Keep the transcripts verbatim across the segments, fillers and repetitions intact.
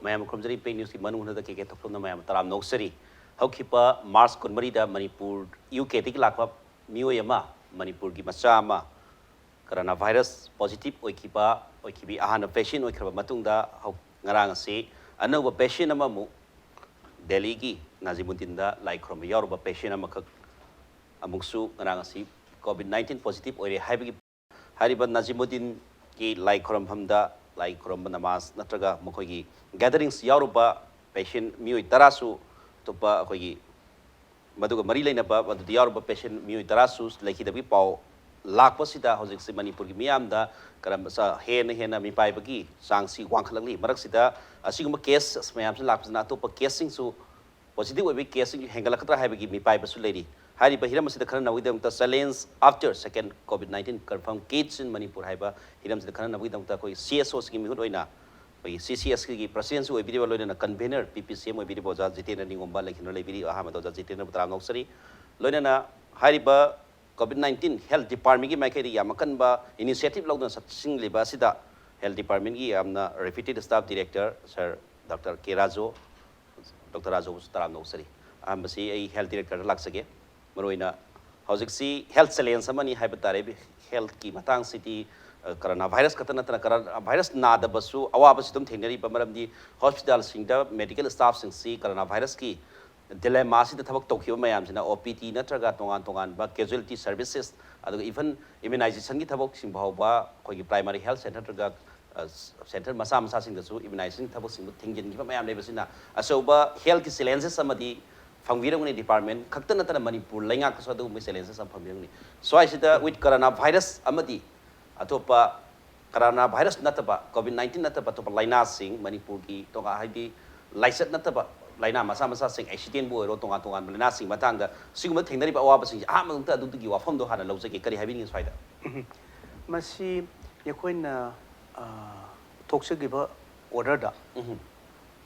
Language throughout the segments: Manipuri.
ꯃꯌꯥꯝ ꯈꯨꯔꯨꯝꯖꯔꯤ꯫ ꯄꯦꯛ ꯅ꯭ꯌꯨꯁꯀꯤ ꯃꯅꯨꯡ ꯍꯨꯠꯅ ꯀꯦ ꯀꯦ ꯊꯣꯛꯆꯣꯝꯅ ꯃꯌꯥꯝ ꯇꯔꯥꯝꯅ ꯑꯣꯛꯆꯔꯤ꯫ ꯍꯧꯈꯤꯕ ꯃꯥꯔꯆ ꯀꯨꯟꯃꯔꯤꯗ ꯃꯅꯤꯄꯨꯔ, ꯌꯨ ꯀꯦꯗꯒꯤ ꯂꯥꯛꯄ ꯃꯤꯑꯣꯏ ꯑꯃ, ꯃꯅꯤꯄꯨꯔꯒꯤ ꯃꯆꯥ ꯑꯃ, ꯀꯣꯔꯣꯅꯥ ꯚꯥꯏꯔꯁ ꯄꯣꯖꯤꯇꯤꯚ ꯑꯣꯏꯈꯤꯕ, ꯑꯣꯏꯈꯤꯕꯤ ꯑꯍꯥꯟꯕ ꯄꯦꯁꯦꯟ ꯑꯣꯏꯈ꯭ꯔꯕ ꯃꯇꯨꯡꯗ, ꯍꯧ-, ꯉꯔꯥꯡ ꯑꯁꯤ ꯑꯅꯧꯕ ꯄꯦꯁꯦꯟ ꯑꯃꯃꯨꯛ ꯗꯦꯜꯂꯤꯒꯤ ꯅꯥꯖꯤꯃꯨꯗꯤꯟꯗ ꯂꯥꯏ ꯈꯨꯔꯨꯝꯕ ꯌꯥꯎꯔꯨꯕ ꯄꯦꯁꯦꯟ ꯑꯃꯈꯛ ꯑꯃꯨꯛꯁꯨ ꯉꯔꯥꯡ ꯑꯁꯤ ꯀꯣꯚꯤꯗ ꯅꯥꯏꯟꯇꯤꯟ ꯄꯣꯖꯤꯇꯤꯚ ꯑꯣꯏꯔꯦ ꯍꯥꯏꯕꯒꯤ ꯍꯥꯏꯔꯤꯕ ꯅꯥꯖꯤꯃꯨꯗꯤꯟꯒꯤ ꯂꯥꯏ ꯈꯨꯔꯨꯝꯐꯝꯗ ꯂꯥꯏ ꯈꯨꯔꯨꯝꯕ ꯅꯃꯥꯖ ꯅꯠꯇ꯭ꯔꯒ ꯃꯈꯣꯏꯒꯤ ꯒꯦꯗꯔꯤꯡꯁ ꯌꯥꯎꯔꯨꯕ ꯄꯦꯁꯦꯟ ꯃꯤꯑꯣꯏ ꯇꯔꯥꯁꯨ, ꯑꯇꯣꯞꯄ ꯑꯩꯈꯣꯏꯒꯤ ꯃꯗꯨꯒ ꯃꯔꯤ ꯂꯩꯅꯕ ꯃꯗꯨꯗ ꯌꯥꯎꯔꯨꯕ ꯄꯦꯁꯦꯟ ꯃꯤꯑꯣꯏ ꯇꯔꯥꯁꯨ ꯂꯩꯈꯤꯗꯕꯒꯤ ꯄꯥꯎ ꯂꯥꯛꯄꯁꯤꯗ, ꯍꯧꯖꯤꯛꯁꯤ ꯃꯅꯤꯄꯨꯔꯒꯤ ꯃꯤꯌꯥꯝꯗ ꯀꯔꯝꯕ ꯆ-, ꯍꯦꯟꯅ ꯍꯦꯟꯅ ꯃꯤꯄꯥꯏꯕꯒꯤ ꯆꯥꯡꯁꯤ ꯋꯥꯡꯈꯠꯂꯛꯂꯤ꯫ ꯃꯔꯛꯁꯤꯗ ꯑꯁꯤꯒꯨꯝꯕ ꯀꯦꯁ ꯃꯌꯥꯝꯁꯤ ꯂꯥꯛꯄꯁꯤꯅ ꯑꯇꯣꯞꯄ ꯀꯦꯁꯁꯤꯡꯁꯨ, ꯄꯣꯖꯤꯇꯤꯚ ꯑꯣꯏꯕꯒꯤ ꯀꯦꯁꯁꯤꯡꯁꯨ ꯍꯦꯟꯒꯠꯂꯛꯀꯗ꯭ꯔꯥ ꯍꯥꯏꯕꯒꯤ ꯃꯤꯄꯥꯏꯕꯁꯨ ꯂꯩꯔꯤ꯫ ꯍꯥꯏꯔꯤꯕ ꯍꯤꯔꯝ ꯑꯁꯤꯗ ꯈꯟꯅꯅꯕꯒꯤꯗꯃꯛꯇ, Challenge After Second Covid nineteen Confirmed Case in Manipur ꯍꯥꯏꯕ ꯍꯤꯔꯝꯁꯤꯗ ꯈꯟꯅꯅꯕꯒꯤꯗꯃꯛꯇ ꯑꯩꯈꯣꯏ ꯁꯤ ꯑꯦꯁ ꯑꯣꯁꯤꯒꯤ ꯃꯤꯍꯨꯠ ꯑꯣꯏꯅ, ꯑꯩꯈꯣꯏꯒꯤ ꯁꯤ ꯁꯤ ꯑꯦꯁꯀꯤ ꯄ꯭ꯔꯁꯤꯗꯦꯟꯁꯨ ꯑꯣꯏꯕꯤꯔꯤꯕ, ꯂꯣꯏꯅꯅ ꯀꯟꯚꯦꯅꯔ ꯄꯤ ꯄꯤ ꯁꯤ ꯑꯦꯝ ꯑꯣꯏꯕꯤꯔꯤꯕ ꯑꯣꯖꯥ ꯖꯤꯇꯦꯟꯗ꯭ꯔ ꯅꯤꯉꯣꯝꯕ ꯂꯩꯈꯤꯗꯨꯅ ꯂꯩꯕꯤꯔꯤ꯫ ꯑꯍꯥꯟꯕꯗ ꯑꯣꯖꯥ ꯖꯤꯇꯦꯟꯗ꯭ꯔꯕꯨ ꯇꯔꯥꯝꯅ ꯑꯣꯛꯆꯔꯤ꯫ ꯂꯣꯏꯅꯅ ꯍꯥꯏꯔꯤꯕ ꯀꯣꯚꯤꯗ ꯅꯥꯏꯟꯇꯤꯟ ꯍꯦꯜꯊ ꯗꯤꯄꯥꯔꯠꯃꯦꯟꯒꯤ ꯃꯥꯏꯀꯩꯗ ꯌꯥꯝ ꯑꯀꯟꯕ ꯏꯅꯤꯁꯤꯌꯦꯇꯤꯚ ꯂꯧꯗꯨꯅ ꯆꯠꯁꯤꯡꯂꯤꯕ ꯑꯁꯤꯗ ꯍꯦꯜꯊ ꯗꯤꯄꯥꯔꯠꯃꯦꯟꯒꯤ ꯌꯥꯝꯅ ꯔꯦꯄ꯭ꯌꯨꯇꯦꯗ ꯁ꯭ꯇꯥꯐ ꯗꯤꯔꯦꯛꯇꯔ ꯁꯥꯔ ꯗꯣꯛꯇꯔ ꯀꯦ ꯔꯥꯖꯨ, ꯗꯣꯛꯇꯔ ꯔꯥꯖꯨꯕꯨꯁꯨ ꯇꯔꯥꯝꯅ ꯑꯣꯛꯆꯔꯤ꯫ ꯑꯍꯥꯟꯕꯁꯤ ꯑꯩ ꯍꯦꯜꯊ ꯗꯤꯔꯦꯛꯇꯔꯗ ꯂꯥꯛꯆꯒꯦ꯫ ꯃꯔꯨꯑꯣꯏꯅ ꯍꯧꯖꯤꯛꯁꯤ ꯍꯦꯜꯊ ꯆꯦꯂꯦꯟꯖ ꯑꯃꯅꯤ ꯍꯥꯏꯕ ꯇꯥꯔꯦ꯫ ꯍꯦꯜꯊꯀꯤ ꯃꯇꯥꯡꯁꯤꯗꯤ, ꯑ, ꯀꯣꯔꯣꯅꯥ ꯚꯥꯏꯔꯁ ꯈꯛꯇ ꯅꯠꯇꯅ, ꯀꯣꯔꯣꯅꯥ ꯚꯥꯏꯔꯁ ꯅꯥꯗꯕꯁꯨ ꯑꯋꯥꯕꯁꯤ ꯑꯗꯨꯝ ꯊꯦꯡꯅꯔꯤꯕ ꯃꯔꯝꯗꯤ ꯍꯣꯁꯄꯤꯇꯥꯜꯁꯤꯡꯗ ꯃꯦꯗꯤꯀꯦꯜ ꯁ꯭ꯇꯥꯐꯁꯤꯡꯁꯤ ꯀꯣꯔꯣꯅꯥ ꯚꯥꯏꯔꯁꯀꯤ ꯗꯤꯂꯦꯃꯥꯁꯤꯗ ꯊꯕꯛ ꯇꯧꯈꯤꯕ ꯃꯌꯥꯝꯁꯤꯅ ꯑꯣ ꯄꯤ ꯇꯤ ꯅꯠꯇ꯭ꯔꯒ ꯇꯣꯉꯥꯟ ꯇꯣꯉꯥꯟꯕ ꯀꯦꯖꯨꯋꯦꯂꯤꯇꯤ ꯁꯔꯚꯤꯁꯦꯁ, ꯑꯗꯨꯒ ꯏꯚꯟ ꯏꯝꯌꯨꯅꯥꯏꯖꯦꯁꯟꯒꯤ ꯊꯕꯛꯁꯤꯡ ꯐꯥꯎꯕ ꯑꯩꯈꯣꯏꯒꯤ ꯄ꯭ꯔꯥꯏꯃꯥꯔꯤ ꯍꯦꯜꯊ ꯁꯦꯟꯇꯔ ꯅꯠꯇ꯭ꯔꯒ, ꯑ, ꯁꯦꯟꯇꯔ ꯃꯆꯥ ꯃꯆꯥꯁꯤꯡꯗꯁꯨ ꯏꯝꯌꯨꯅꯥꯏꯖꯦꯁꯟꯒꯤ ꯊꯕꯛꯁꯤꯡꯕꯨ ꯊꯤꯡꯖꯤꯟꯈꯤꯕ ꯃꯌꯥꯝ ꯂꯩꯕꯁꯤꯅ ꯑꯆꯧꯕ ꯍꯦꯜꯊꯀꯤ ꯆꯦꯂꯦꯟꯖꯦꯁ ꯑꯃꯗꯤ ꯐꯪꯕꯤꯔꯝꯒꯅꯤ꯫ ꯗꯤꯄꯥꯔꯠꯃꯦꯟ ꯈꯛꯇ ꯅꯠꯇꯅ ꯃꯅꯤꯄꯨꯔ ꯂꯩꯉꯥꯛꯇꯁꯨ ꯑꯗꯨꯒꯨꯝꯕ ꯆꯦꯂꯦꯟꯖꯦꯁ ꯑꯃ ꯐꯪꯕꯤꯔꯝꯒꯅꯤ꯫ ꯁ꯭ꯋꯥꯏꯁꯤꯗ with ꯀꯣꯔꯣꯅꯥ ꯚꯥꯏꯔꯁ ꯑꯃꯗꯤ ꯑꯇꯣꯞꯄ ꯀꯣꯔꯣꯅꯥ ꯚꯥꯏꯔꯁ ꯅꯠꯇꯕ, ꯀꯣꯚꯤꯗ ꯅꯥꯏꯟꯇꯤꯟ ꯅꯠꯇꯕ ꯑꯇꯣꯞꯄ ꯂꯥꯏꯅꯥꯁꯤꯡ ꯃꯅꯤꯄꯨꯔꯒꯤ ꯇꯣꯉꯥꯟ, ꯍꯥꯏꯗꯤ ꯂꯥꯏꯆꯠ ꯅꯠꯇꯕ ꯂꯥꯏꯅꯥ ꯃꯆꯥ ꯃꯆꯥꯁꯤꯡ, ꯑꯦꯛꯁꯤꯗꯦꯟꯕꯨ ꯑꯣꯏꯔꯣ, ꯇꯣꯉꯥꯟ ꯇꯣꯉꯥꯟꯕ ꯂꯥꯏꯅꯥꯁꯤꯡ ꯃꯇꯥꯡꯗ ꯁꯤꯒꯨꯝꯕ ꯊꯦꯡꯅꯔꯤꯕ ꯑꯋꯥꯕꯁꯤꯡꯁꯦ ꯑꯍꯥꯟꯕꯃꯛꯇ ꯑꯗꯨꯗꯨꯒꯤ ꯋꯥꯐꯝꯗꯣ ꯍꯥꯟꯅ ꯂꯧꯖꯒꯦ꯫ ꯀꯔꯤ ꯍꯥꯏꯕꯤꯅꯤꯡꯉꯤ ꯁ꯭ꯋꯥꯏꯗ? ꯎꯝ꯫ ꯃꯁꯤ ꯑꯩꯈꯣꯏꯅ, ꯑ, ꯊꯣꯛꯆꯈꯤꯕ ꯑꯣꯔꯗꯔꯗ ꯎꯝ꯫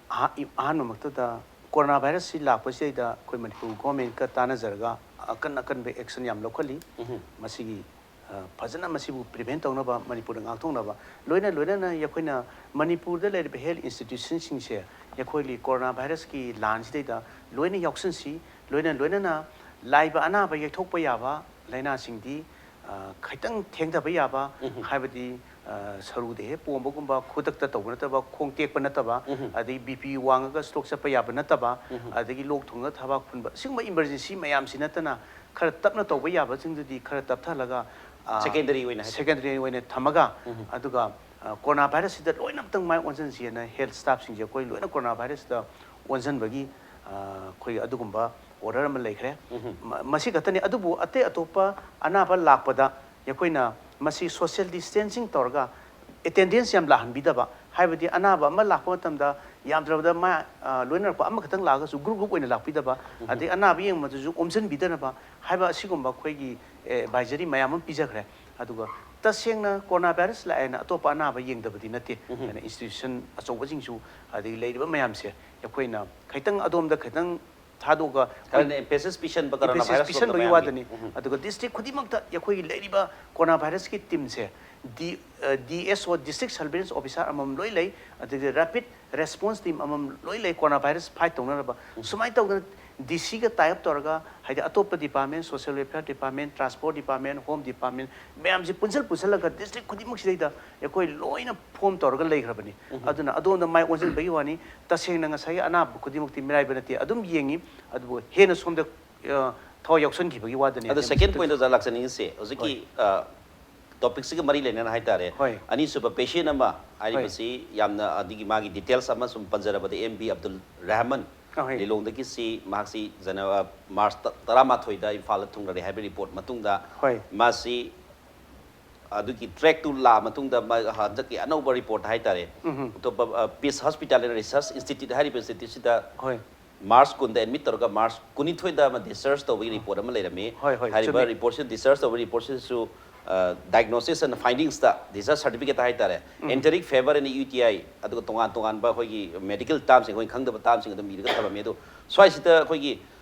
ꯑꯍ-, ꯏ-, ꯑꯍꯥꯟꯕꯃꯛꯇꯗ ꯀꯣꯔꯣꯅꯥ ꯚꯥꯏꯔꯁꯁꯤ ꯂꯥꯛꯄꯁꯤꯗꯩꯗ ꯑꯩꯈꯣꯏ ꯃꯅꯤꯄꯨꯔ ꯒꯣꯔꯃꯦꯟꯀ ꯇꯥꯟꯅꯖꯔꯒ ꯑꯀꯟ ꯑꯀꯟꯕ ꯑꯦꯛꯁꯟ ꯌꯥꯝ ꯂꯧꯈꯠꯂꯤ꯫ ꯎꯝ꯫ ꯃꯁꯤꯒꯤ, ꯐꯖꯅ ꯃꯁꯤꯕꯨ ꯄ꯭ꯔꯤꯚꯦꯟ ꯇꯧꯅꯕ, ꯃꯅꯤꯄꯨꯔꯗ ꯉꯥꯛꯊꯣꯛꯅꯕ, ꯂꯣꯏꯅ ꯂꯣꯏꯅꯅ ꯑꯩꯈꯣꯏꯅ ꯃꯅꯤꯄꯨꯔꯗ ꯂꯩꯔꯤꯕ ꯍꯦꯜꯊ ꯏꯟꯁꯇꯤꯇ꯭ꯌꯨꯁꯟꯁꯤꯡꯁꯦ ꯑꯩꯈꯣꯏꯒꯤ ꯀꯣꯔꯣꯅꯥ ꯚꯥꯏꯔꯁꯀꯤ ꯂꯥꯟꯁꯤꯗꯩꯗ ꯂꯣꯏꯅ ꯌꯥꯎꯁꯤꯟꯁꯤ꯫ ꯂꯣꯏꯅ ꯂꯣꯏꯅꯅ ꯂꯥꯛꯏꯕ ꯑꯅꯥꯕ ꯌꯩꯊꯣꯛꯄ ꯌꯥꯕ ꯂꯥꯏꯅꯥꯁꯤꯡꯗꯤ ꯈꯤꯇꯪ ꯊꯦꯡꯊꯕ ꯌꯥꯕ, ꯍꯥꯏꯕꯗꯤ ꯁꯔꯨꯗ ꯍꯦꯛ ꯄꯣꯝꯕꯒꯨꯝꯕ, ꯈꯨꯗꯛꯇ ꯇꯧꯕ ꯅꯠꯇꯕ, ꯈꯣꯡ ꯇꯦꯛꯄ ꯅꯠꯇꯕ, ꯑꯗꯒꯤ ꯕꯤ ꯄꯤ ꯋꯥꯡꯉꯒ ꯁ꯭ꯇ꯭ꯔꯣꯛ ꯆꯠꯄ ꯌꯥꯕ ꯅꯠꯇꯕ, ꯑꯗꯒꯤ ꯂꯣꯛ ꯊꯨꯡꯉꯒ ꯊꯕꯥꯛ ꯐꯨꯟꯕ, ꯁꯤꯒꯨꯝꯕ ꯏꯃꯔꯖꯦꯟꯁꯤ ꯃꯌꯥꯝꯁꯤ ꯅꯠꯇꯅ ꯈꯔ ꯇꯞꯅ ꯇꯧꯕ ꯌꯥꯕꯁꯤꯡꯗꯨꯗꯤ ꯈꯔ ꯇꯞꯊꯍꯜꯂꯒ, ꯁꯦꯀꯦꯟꯗꯔꯤ ꯑꯣꯏꯅ ꯍꯥꯏꯇꯥꯔꯦ꯫ ꯁꯦꯀꯦꯟꯗꯔꯤ ꯑꯣꯏꯅ ꯊꯝꯃꯒ, ꯑꯗꯨꯒ ꯀꯣꯔꯣꯅꯥ ꯚꯥꯏꯔꯁꯁꯤꯗ ꯂꯣꯏꯅꯃꯛꯇꯪ ꯃꯥꯏ ꯑꯣꯟꯁꯤꯟꯁꯤꯑꯅ ꯍꯦꯜꯊ ꯁ꯭ꯇꯥꯐꯁꯤꯡꯁꯦ ꯑꯩꯈꯣꯏ ꯂꯣꯏꯅ ꯀꯣꯔꯣꯅꯥ ꯚꯥꯏꯔꯁꯇ ꯑꯣꯟꯁꯤꯟꯕꯒꯤ ꯑꯩꯈꯣꯏ ꯑꯗꯨꯒꯨꯝꯕ ꯑꯣꯔꯗꯔ ꯑꯃ ꯂꯩꯈ꯭ꯔꯦ꯫ ꯃ-, ꯃꯁꯤ ꯈꯛꯇꯅꯤ꯫ ꯑꯗꯨꯕꯨ ꯑꯇꯩ ꯑꯇꯣꯞꯄ ꯑꯅꯥꯕ ꯂꯥꯛꯄꯗ ꯑꯩꯈꯣꯏꯅ ꯃꯁꯤ ꯁꯣꯁꯤꯌꯦꯜ ꯗꯤꯁꯇꯦꯟꯁꯤꯡ ꯇꯧꯔꯒ ꯑꯦꯇꯦꯟꯗꯦꯟꯁ ꯌꯥꯝ ꯂꯥꯛꯍꯟꯕꯤꯗꯕ, ꯍꯥꯏꯕꯗꯤ ꯑꯅꯥꯕ ꯑꯃ ꯂꯥꯛꯄ ꯃꯇꯝꯗ ꯌꯥꯝꯗ꯭ꯔꯕꯗ ꯃꯥ, ꯑ, ꯂꯣꯏꯅꯔꯛꯄ ꯑꯃꯈꯛꯇꯪ ꯂꯥꯛꯑꯒꯁꯨ ꯒ꯭ꯔꯨꯞ ꯒ꯭ꯔꯨꯞ ꯑꯣꯏꯅ ꯂꯥꯛꯄꯤꯗꯕ, ꯑꯗꯩ ꯑꯅꯥꯕ ꯌꯦꯡꯕꯗꯁꯨ ꯑꯣꯝꯁꯤꯟꯕꯤꯗꯅꯕ ꯍꯥꯏꯕ ꯑꯁꯤꯒꯨꯝꯕ ꯑꯩꯈꯣꯏꯒꯤ, ꯑꯦ, ꯑꯦꯗꯚꯥꯏꯖꯔꯤ ꯃꯌꯥꯝ ꯑꯃ ꯄꯤꯖꯈ꯭ꯔꯦ꯫ ꯑꯗꯨꯒ ꯇꯁꯦꯡꯅ ꯀꯣꯔꯣꯅꯥ ꯚꯥꯏꯔꯁ ꯂꯥꯛꯑꯦꯅ ꯑꯇꯣꯞꯄ ꯑꯅꯥꯕ ꯌꯦꯡꯗꯕꯗꯤ ꯅꯠꯇꯦ꯫ ꯑꯗꯨꯅ ꯏꯟꯁꯇꯤꯇ꯭ꯌꯨꯁꯟ ꯑꯆꯧꯕꯁꯤꯡꯁꯨ, ꯑꯗꯒꯤ ꯂꯩꯔꯤꯕ ꯃꯌꯥꯝꯁꯦ ꯑꯩꯈꯣꯏꯅ ꯈꯤꯇꯪ ꯑꯗꯣꯝꯗ ꯈꯤꯇꯪ ꯊꯥꯗꯣꯛꯑꯒ ꯈꯔꯅ ꯑꯦꯝꯐꯦꯁꯤꯁ ꯄꯤꯁꯟꯕ, ꯀꯣꯔꯣꯅꯥ ꯚꯥꯏꯔꯁ ꯄꯤꯁꯟꯕꯒꯤ ꯋꯥꯗꯅꯤ꯫ ꯑꯗꯨꯒ ꯗꯤꯁꯇ꯭ꯔꯤꯛ ꯈꯨꯗꯤꯡꯃꯛꯇ ꯑꯩꯈꯣꯏꯒꯤ ꯂꯩꯔꯤꯕ ꯀꯣꯔꯣꯅꯥ ꯚꯥꯏꯔꯁꯀꯤ ꯇꯤꯝꯁꯦ ꯗꯤ, ꯑ, ꯗꯤ ꯑꯦꯁ ꯑꯣ, ꯗꯤꯁꯇ꯭ꯔꯤꯛ ꯁꯔꯚꯤꯂꯦꯟꯁ ꯑꯣꯐꯤꯁꯥꯔ ꯑꯃꯃꯝ ꯂꯣꯏ ꯂꯩ, ꯑꯗꯒꯤ ꯔꯦꯄꯤꯗ ꯔꯦꯁꯄꯣꯟꯁ ꯇꯤꯝ ꯑꯃꯃꯝ ꯂꯣꯏ ꯂꯩ ꯀꯣꯔꯣꯅꯥ ꯚꯥꯏꯔꯁ ꯐꯥꯏꯠ ꯇꯧꯅꯅꯕ꯫ ꯁꯨꯃꯥꯏꯅ ꯇꯧꯗꯅ ꯗꯤ ꯁꯤꯒ ꯇꯥꯏ ꯑꯞ ꯇꯧꯔꯒ, ꯍꯥꯏꯗꯤ ꯑꯇꯣꯞꯄ department, social welfare department, transport department, home department ꯃꯌꯥꯝꯁꯦ ꯄꯨꯟꯁꯤꯜ ꯄꯨꯟꯁꯤꯜꯂꯒ ꯗꯤꯁꯇ꯭ꯔꯤꯛ ꯈꯨꯗꯤꯡꯃꯛꯁꯤꯗꯩꯗ ꯑꯩꯈꯣꯏ ꯂꯣꯏꯅ ꯐꯣꯝ ꯇꯧꯔꯒ ꯂꯩꯈ꯭ꯔꯕꯅꯤ꯫ ꯑꯗꯨꯅ ꯑꯗꯣꯝꯗ ꯃꯥꯏ ꯑꯣꯟꯁꯤꯟꯕꯒꯤ ꯋꯥꯅꯤ꯫ ꯇꯁꯦꯡꯅ ꯉꯁꯥꯏꯒꯤ ꯑꯅꯥꯕ ꯈꯨꯗꯤꯡꯃꯛꯇꯤ ꯃꯤꯔꯥꯏꯕ ꯅꯠꯇꯦ, ꯑꯗꯨꯝ ꯌꯦꯡꯉꯤ꯫ ꯑꯗꯨꯕꯨ ꯍꯦꯟꯅ ꯁꯣꯝꯗ, ꯑ, ꯊꯋꯥꯏ ꯌꯥꯎꯁꯟꯈꯤꯕꯒꯤ ꯋꯥꯗꯅꯤ꯫ ꯑꯗꯣ ꯁꯦꯀꯦꯟ ꯄꯣꯏꯟꯠ ꯑꯣꯖꯥ ꯂꯥꯛꯆꯅꯤꯡꯉꯤꯁꯦ, ꯍꯧꯖꯤꯛꯀꯤ, ꯍꯣꯏ꯫ ꯑ, ꯇꯣꯄꯤꯛꯁꯤꯒ ꯃꯔꯤ ꯂꯩꯅꯅ ꯍꯥꯏꯇꯥꯔꯦ꯫ ꯍꯣꯏ꯫ ꯑꯅꯤꯁꯨꯕ ꯄꯦꯁꯦꯟ ꯑꯃ ꯍꯣꯏ꯫ ꯍꯥꯏꯔꯤꯕꯁꯤ ꯌꯥꯝꯅ, ꯑꯗꯒꯤ ꯃꯥꯒꯤ ꯗꯤꯇꯦꯜꯁ ꯑꯃ ꯁꯨꯝ ꯄꯟꯖꯔꯕꯗ, ꯑꯦꯝ ꯕꯤ ꯑꯕꯗꯨꯜ ꯔꯍꯃꯟ ꯑ, ꯍꯣꯏ꯫ ꯂꯤꯂꯣꯡꯗꯒꯤꯁꯤ ꯃꯍꯥꯛꯁꯤ ꯖꯅ-, ꯑ, ꯃꯥꯔꯆ ꯇ-, ꯇꯔꯥꯃꯥꯊꯣꯏꯗ ꯏꯝꯐꯥꯜꯗ ꯊꯨꯡꯂꯔꯦ ꯍꯥꯏꯕ ꯔꯤꯄꯣꯔꯠ ꯃꯇꯨꯡꯗ ꯍꯣꯏ꯫ ꯃꯥꯁꯤ ꯑꯗꯨꯒꯤ ꯇ꯭ꯔꯦꯛꯇꯨ ꯂꯥꯛꯑ ꯃꯇꯨꯡꯗ ꯃꯥ ꯍꯟꯗꯛꯀꯤ ꯑꯅꯧꯕ ꯔꯤꯄꯣꯔꯠ ꯍꯥꯏꯇꯥꯔꯦ, ꯎꯝ꯫ ꯑꯇꯣꯞꯄ, ꯑ, ꯄꯤꯁ ꯍꯣꯁꯄꯤꯇꯥꯜ ꯑꯦꯟ ꯔꯤꯁꯔꯁ ꯏꯟꯁꯇꯤꯇ꯭ꯌꯨꯠ ꯍꯥꯏꯔꯤꯕ ꯏꯟꯁꯇꯤꯇ꯭ꯌꯨꯠꯁꯤꯗ ꯍꯣꯏ꯫ ꯃꯥꯔꯆ ꯀꯨꯟꯗ ꯑꯦꯗꯃꯤꯠ ꯇꯧꯔꯒ ꯃꯥꯔꯆ ꯀꯨꯟꯅꯤꯊꯣꯏꯗ ꯑꯃ ꯗꯤꯁꯆꯥꯔꯖ ꯇꯧꯕꯒꯤ ꯔꯤꯄꯣꯔꯠ ꯑꯃ ꯂꯩꯔꯝꯃꯤ꯫ ꯍꯣꯏ, ꯍꯣꯏ, ꯍꯥꯏꯔꯤꯕ ꯆꯨꯝꯃꯤ꯫ ꯔꯤꯄꯣꯔꯠꯁꯤ, ꯗꯤꯁꯆꯥꯔꯖ ꯇꯧꯕ ꯔꯤꯄꯣꯔꯠꯁꯤꯁꯨ, ꯑ, diagnosis and findings ꯇ, discharge certificate ꯇ ꯍꯥꯏꯇꯥꯔꯦ, ꯎꯝ꯫ Enteric fever and U T I, ꯑꯗꯨꯒ ꯇꯣꯉꯥꯟ ꯇꯣꯉꯥꯟꯕ ꯑꯩꯈꯣꯏꯒꯤ ꯃꯦꯗꯤꯀꯦꯜ ꯇꯥꯔꯝꯁꯤꯡ, ꯑꯩꯈꯣꯏꯅ ꯈꯪꯗꯕ ꯇꯥꯔꯝꯁꯤꯡ ꯑꯗꯨꯝ ꯏꯔꯒ ꯊꯝꯃꯝꯃꯤ꯫ ꯑꯗꯣ ꯁ꯭ꯋꯥꯏꯁꯤꯗ ꯑꯩꯈꯣꯏꯒꯤ,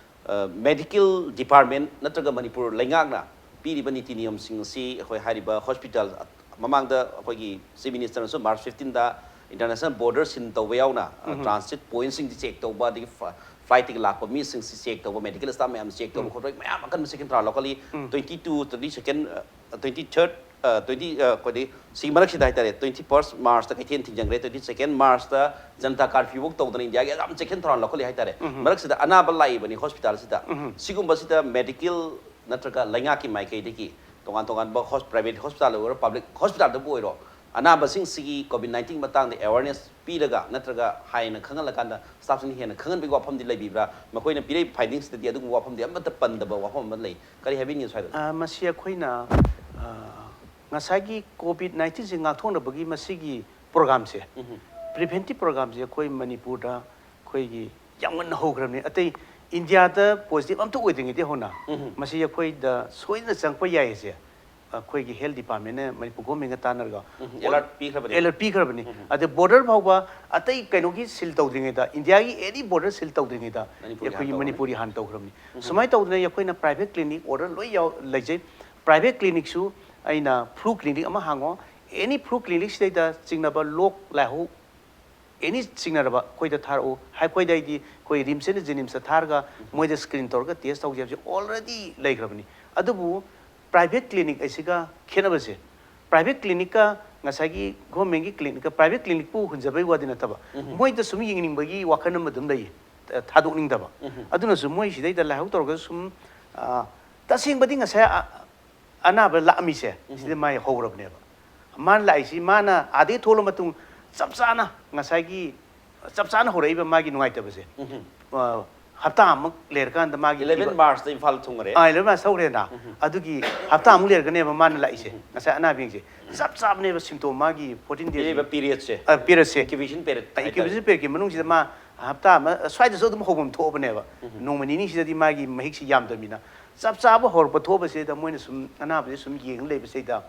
ꯑ, ꯃꯦꯗꯤꯀꯦꯜ ꯗꯤꯄꯥꯔꯠꯃꯦꯟ ꯅꯠꯇ꯭ꯔꯒ ꯃꯅꯤꯄꯨꯔ ꯂꯩꯉꯥꯛꯅ ꯄꯤꯔꯤꯕ ꯅꯤꯇꯤ ꯅꯤꯌꯣꯝꯁꯤꯡ ꯑꯁꯤ ꯑꯩꯈꯣꯏ ꯍꯥꯏꯔꯤꯕ ꯍꯣꯁꯄꯤꯇꯥꯜ, ꯃꯃꯥꯡꯗ ꯑꯩꯈꯣꯏꯒꯤ ꯆꯤꯐ ꯃꯤꯅꯤꯁꯇꯔꯅꯁꯨ ꯃꯥꯔꯆ ꯐꯤꯐꯇꯤꯟꯗ ꯏꯟꯇꯔꯅꯦꯁꯅꯦꯜ ꯕꯣꯔꯗꯔ ꯁꯤꯜ ꯇꯧꯕ ꯌꯥꯎꯅ, ꯑ, ꯎꯝ꯫ ꯇ꯭ꯔꯥꯟꯁꯤꯠ ꯄꯣꯏꯟꯠꯁꯤꯡꯁꯤ ꯆꯦꯛ ꯇꯧꯕ, ꯑꯗꯒꯤ ꯐ-, ꯐ꯭ꯂꯥꯏꯠꯇꯒꯤ ꯂꯥꯛꯄ ꯃꯤꯁꯤꯡꯁꯤ ꯆꯦꯛ ꯇꯧꯕ, ꯃꯦꯗꯤꯀꯦꯜ ꯁ꯭ꯇꯥꯐ ꯃꯌꯥꯝ ꯆꯦꯛ ꯇꯧꯕ ꯎꯝ꯫ ꯈꯣꯠꯄ ꯃꯌꯥꯝ ꯑꯀꯟꯕ ꯆꯦꯛꯁꯤꯟ ꯊꯧꯔꯥꯡ ꯂꯧꯈꯠꯂꯤ꯫ ꯎꯝ꯫ ꯇ꯭ꯋꯦꯟꯇꯤ ꯇꯨ, ꯇ꯭ꯋꯦꯟꯇꯤ ꯁꯦꯀꯦꯟ, ꯑ, ꯇ꯭ꯋꯦꯟꯇꯤ ꯊꯥꯔꯠ, ꯑ, ꯇ꯭ꯋꯦꯟꯇꯤ, ꯑ, ꯑꯩꯈꯣꯏꯗꯤ ꯁꯤꯒꯤ ꯃꯔꯛꯁꯤꯗ ꯍꯥꯏꯇꯥꯔꯦ, ꯇ꯭ꯋꯦꯟꯇꯤ ꯐꯥꯔꯁꯠ ꯃꯥꯔꯆꯇ ꯀꯩꯊꯦꯜ ꯊꯤꯡꯖꯤꯟꯈ꯭ꯔꯦ, ꯇ꯭ꯋꯦꯟꯇꯤ ꯁꯦꯀꯦꯟ ꯃꯥꯔꯆꯇ ꯖꯅꯇꯥ ꯀꯥꯔꯐ꯭ꯌꯨ ꯐꯥꯎ ꯇꯧꯗꯅ ꯏꯟꯗꯤꯌꯥꯒꯤ ꯌꯥꯝ ꯆꯦꯛꯁꯤꯟ ꯊꯧꯔꯥꯡ ꯂꯧꯈꯠꯂꯤ ꯍꯥꯏꯇꯥꯔꯦ꯫ ꯎꯝ꯫ ꯃꯔꯛꯁꯤꯗ ꯑꯅꯥꯕ ꯂꯥꯛꯏꯕꯅꯤ ꯍꯣꯁꯄꯤꯇꯥꯜꯁꯤꯗ꯫ ꯎꯝ꯫ ꯁꯤꯒꯨꯝꯕꯁꯤꯗ ꯃꯦꯗꯤꯀꯦꯜ ꯅꯠꯇ꯭ꯔꯒ ꯂꯩꯉꯥꯛꯀꯤ ꯃꯥꯏꯀꯩꯗꯒꯤ ꯇꯣꯉꯥꯟ ꯇꯣꯉꯥꯟꯕ ꯍꯣꯁ-, ꯄ꯭ꯔꯥꯏꯚꯦꯠ ꯍꯣꯁꯄꯤꯇꯥꯜ ꯑꯣꯏꯔꯣ, ꯄꯕ꯭ꯂꯤꯛ ꯍꯣꯁꯄꯤꯇꯥꯜꯗꯕꯨ ꯑꯣꯏꯔꯣ, ꯑꯅꯥꯕꯁꯤꯡꯁꯤꯒꯤ ꯀꯣꯚꯤꯗ ꯅꯥꯏꯟꯇꯤꯟ ꯃꯇꯥꯡꯗ ꯑꯦꯋꯥꯔꯅꯦꯁ ꯄꯤꯔꯒ ꯅꯠꯇ꯭ꯔꯒ ꯍꯥꯏꯅ ꯈꯪꯍꯜꯂꯀꯥꯟꯗ ꯁ꯭ꯇꯥꯐꯁꯤꯡꯅ ꯍꯦꯟꯅ ꯈꯪꯍꯟꯕꯒꯤ ꯋꯥꯐꯝꯗꯤ ꯂꯩꯕꯤꯕ꯭ꯔꯥ? ꯃꯈꯣꯏꯅ ꯄꯤꯔꯛꯏꯕ ꯐꯥꯏꯟꯗꯤꯡꯁꯤꯗꯗꯤ ꯑꯗꯨꯒꯨꯝꯕ ꯋꯥꯐꯝꯗꯤ ꯑꯃꯠꯇ ꯄꯟꯗꯕ ꯋꯥꯐꯝ ꯑꯃ ꯂꯩ꯫ ꯀꯔꯤ ꯍꯥꯏꯕꯤꯅꯤꯡꯉꯤ ꯁ꯭ꯋꯥꯏꯗ? ꯑ, ꯃꯁꯤ ꯑꯩꯈꯣꯏꯅ, ꯑ, ꯉꯁꯥꯏꯒꯤ ꯀꯣꯚꯤꯗ ꯅꯥꯏꯟꯇꯤꯟꯁꯤ ꯉꯥꯛꯊꯣꯛꯅꯕꯒꯤ ꯃꯁꯤꯒꯤ ꯄ꯭ꯔꯣꯒ꯭ꯔꯥꯝꯁꯦ, ꯎꯝ꯫ ꯄ꯭ꯔꯤꯚꯦꯟꯇꯤꯞ ꯄ꯭ꯔꯣꯒ꯭ꯔꯥꯝꯁꯦ ꯑꯩꯈꯣꯏ ꯃꯅꯤꯄꯨꯔꯗ ꯑꯩꯈꯣꯏꯒꯤ ꯌꯥꯝ ꯉꯟꯅ ꯍꯧꯈ꯭ꯔꯕꯅꯤ꯫ ꯑꯇꯩ ꯏꯟꯗꯤꯌꯥꯗ ꯄꯣꯖꯤꯇꯤꯚ ꯑꯝꯇ ꯑꯣꯏꯗ꯭ꯔꯤꯉꯩꯗꯒꯤ ꯍꯧꯅ ꯎꯝ꯫ ꯃꯁꯤ ꯑꯩꯈꯣꯏꯗ ꯁꯣꯏꯗꯅ ꯆꯪꯉꯛꯄ ꯌꯥꯏ ꯍꯥꯏꯁꯦ ꯑꯩꯈꯣꯏꯒꯤ ꯍꯦꯜꯊ ꯗꯤꯄꯥꯔꯠꯃꯦꯟꯅ ꯃꯅꯤꯄꯨꯔ ꯒꯣꯔꯃꯦꯟꯒ ꯇꯥꯟꯅꯔꯒ ꯎꯝ, ꯑꯦꯂꯔꯠ ꯄꯤꯈ꯭ꯔꯕꯅꯦ꯫ ꯑꯦꯂꯔꯠ ꯄꯤꯈ꯭ꯔꯕꯅꯤ꯫ ꯎꯝ꯫ ꯑꯗꯩ ꯕꯣꯔꯗꯔ ꯐꯥꯎꯕ ꯑꯇꯩ ꯀꯩꯅꯣꯒꯤ ꯁꯤꯜ ꯇꯧꯗ꯭ꯔꯤꯉꯩꯗ, ꯏꯟꯗꯤꯌꯥꯒꯤ ꯑꯦꯅꯤ ꯕꯣꯔꯗꯔ ꯁꯤꯜ ꯇꯧꯗ꯭ꯔꯤꯉꯩꯗ ꯃꯅꯤꯄꯨꯔꯒꯤ ꯑꯩꯈꯣꯏꯒꯤ ꯍꯥꯟꯅ ꯇꯧꯔꯕꯅꯤ꯫ ꯃꯅꯤꯄꯨꯔꯒꯤ ꯍꯥꯟꯅ ꯇꯧꯈ꯭ꯔꯕꯅꯤ꯫ ꯎꯝ꯫ ꯁꯨꯃꯥꯏꯅ ꯇꯧꯗꯅ ꯑꯩꯈꯣꯏꯅ ꯄ꯭ꯔꯥꯏꯚꯦꯠ ꯀ꯭ꯂꯤꯅꯤꯛ ꯑꯣꯔꯗꯔ ꯂꯣꯏ ꯌꯥꯎ-, ꯂꯩꯖꯩ꯫ ꯄ꯭ꯔꯥꯏꯚꯦꯠ ꯀ꯭ꯂꯤꯅꯤꯛꯁꯨ ꯑꯩꯅ ꯐ꯭ꯂꯨ ꯀ꯭ꯂꯤꯅꯤꯛ ꯑꯃ ꯍꯥꯡꯉꯣ, ꯑꯦꯅꯤ ꯐ꯭ꯂꯨ ꯀ꯭ꯂꯤꯅꯤꯛꯁꯤꯗꯩꯗ ꯆꯤꯡꯅꯕ ꯂꯣꯛ ꯂꯥꯏꯍꯧ ꯑꯦꯅꯤ ꯆꯤꯡꯅꯔꯕ ꯑꯩꯈꯣꯏꯗ ꯊꯥꯔꯛꯎ꯫ ꯑꯩꯈꯣꯏꯗ ꯍꯥꯏꯗꯤ ꯑꯩꯈꯣꯏ ꯔꯤꯝꯁ ꯑꯦꯟ ꯖꯦꯅꯤꯝꯁꯇ ꯊꯥꯔꯒ ꯃꯣꯏꯗ ꯁ꯭ꯀ꯭ꯔꯤꯟ ꯇꯧꯔꯒ ꯇꯦꯁ ꯇꯧꯖꯩ ꯍꯥꯏꯕꯁꯦ ꯑꯣꯜꯔꯦꯗꯤ ꯂꯩꯈ꯭ꯔꯕꯅꯤ꯫ ꯑꯗꯨꯕꯨ ꯄ꯭ꯔꯥꯏꯚꯦꯠ ꯀ꯭ꯂꯤꯅꯤꯛ ꯑꯁꯤꯒ ꯈꯦꯠꯅꯕꯁꯦ, ꯄ꯭ꯔꯥꯏꯚꯦꯠ ꯀ꯭ꯂꯤꯅꯤꯛꯀ ꯉꯁꯥꯏꯒꯤ ꯒꯣꯔꯃꯦꯟꯒꯤ ꯀ꯭ꯂꯤꯅꯤꯛꯀ, ꯄ꯭ꯔꯥꯏꯚꯦꯠ ꯀ꯭ꯂꯤꯅꯤꯛꯄꯨ ꯍꯨꯟꯖꯕꯩ ꯋꯥꯗꯤ ꯅꯠꯇꯕ, ꯎꯝ꯫ ꯃꯣꯏꯗ ꯁꯨꯝ ꯌꯦꯡꯅꯤꯡꯕꯒꯤ ꯋꯥꯈꯜ ꯑꯃ ꯑꯗꯨꯝ ꯂꯩꯌꯦ, ꯑ, ꯊꯥꯗꯣꯛꯅꯤꯡꯗꯕ꯫ ꯎꯝ꯫ ꯑꯗꯨꯅꯁꯨ ꯃꯣꯏ ꯁꯤꯗꯩꯗ ꯂꯥꯏꯍꯧ ꯇꯧꯔꯒ ꯁꯨꯝ, ꯑ, ꯇꯁꯦꯡꯕꯗꯤ ꯉꯁꯥꯏ, ꯑ, ꯑꯅꯥꯕ ꯂꯥꯛꯑꯝꯃꯤꯁꯦ, ꯎꯝ꯫ ꯁꯤꯗ ꯃꯥꯏ ꯍꯧꯔꯕꯅꯦꯕ꯫ ꯃꯥꯅ ꯂꯥꯛꯏꯁꯤ, ꯃꯥꯅ ꯑꯥꯗꯩ ꯊꯣꯛꯂ ꯃꯇꯨꯡ ꯆꯞ ꯆꯥꯅ ꯉꯁꯥꯏꯒꯤ, ꯆꯞ ꯆꯥꯅ ꯍꯧꯔꯛꯏꯕ ꯃꯥꯒꯤ ꯅꯨꯡꯉꯥꯏꯇꯕꯁꯦ꯫ ꯎꯝ꯫ ꯑ, ꯍꯞꯇꯥ ꯑꯃꯨꯛ ꯂꯩꯔꯀꯥꯟꯗ ꯃꯥꯒꯤ eleven ꯐꯤꯕꯔ Marchꯇ ꯏꯝꯐꯥꯜ ꯊꯨꯡꯉꯔꯦ꯫ ꯑꯥ, eleven March ꯊꯣꯛꯈ꯭ꯔꯦꯅ꯫ ꯎꯝ꯫ ꯑꯗꯨꯒꯤ ꯍꯞꯇꯥ ꯑꯃꯨꯛ ꯂꯩꯔꯒꯅꯦꯕ ꯃꯥꯅ ꯂꯥꯛꯏꯁꯦ꯫ ꯎꯝ꯫ ꯉꯁꯥꯏ ꯑꯅꯥꯕꯁꯤꯡꯁꯦ ꯆꯞ ꯆꯥꯕꯅꯦꯕ ꯁꯤꯝꯇꯣꯝ ꯃꯥꯒꯤ fourteen days꯫ ꯄꯤꯔꯤꯕ periodꯁꯦ꯫ ꯑ, periodꯁꯦ꯫ Incubation period ꯑ, ꯍꯥꯏꯇꯥꯔꯦ꯫ Incubation periodꯀꯤ ꯃꯅꯨꯡꯁꯤꯗ ꯃꯥ ꯍꯞꯇꯥ ꯑꯃ ꯁ꯭ꯋꯥꯏꯗꯁꯨ ꯑꯗꯨꯝ ꯍꯧꯐꯝ ꯊꯣꯛꯑꯕꯅꯦꯕ꯫ ꯎꯝ꯫ ꯅꯣꯡꯃ ꯅꯤꯅꯤꯁꯤꯗꯗꯤ ꯃꯥꯒꯤ ꯃꯍꯤꯛꯁꯤ ꯌꯥꯝꯗꯕꯅꯤꯅ꯫ ꯆꯞ ꯆꯥꯕ ꯍꯧꯔꯛꯄ ꯊꯣꯛꯄꯁꯤꯗ ꯃꯣꯏꯅ ꯁꯨꯝ ꯑꯅꯥꯕꯁꯦ ꯁꯨꯝ ꯌꯦꯡ ꯂꯩꯕꯁꯤꯗ,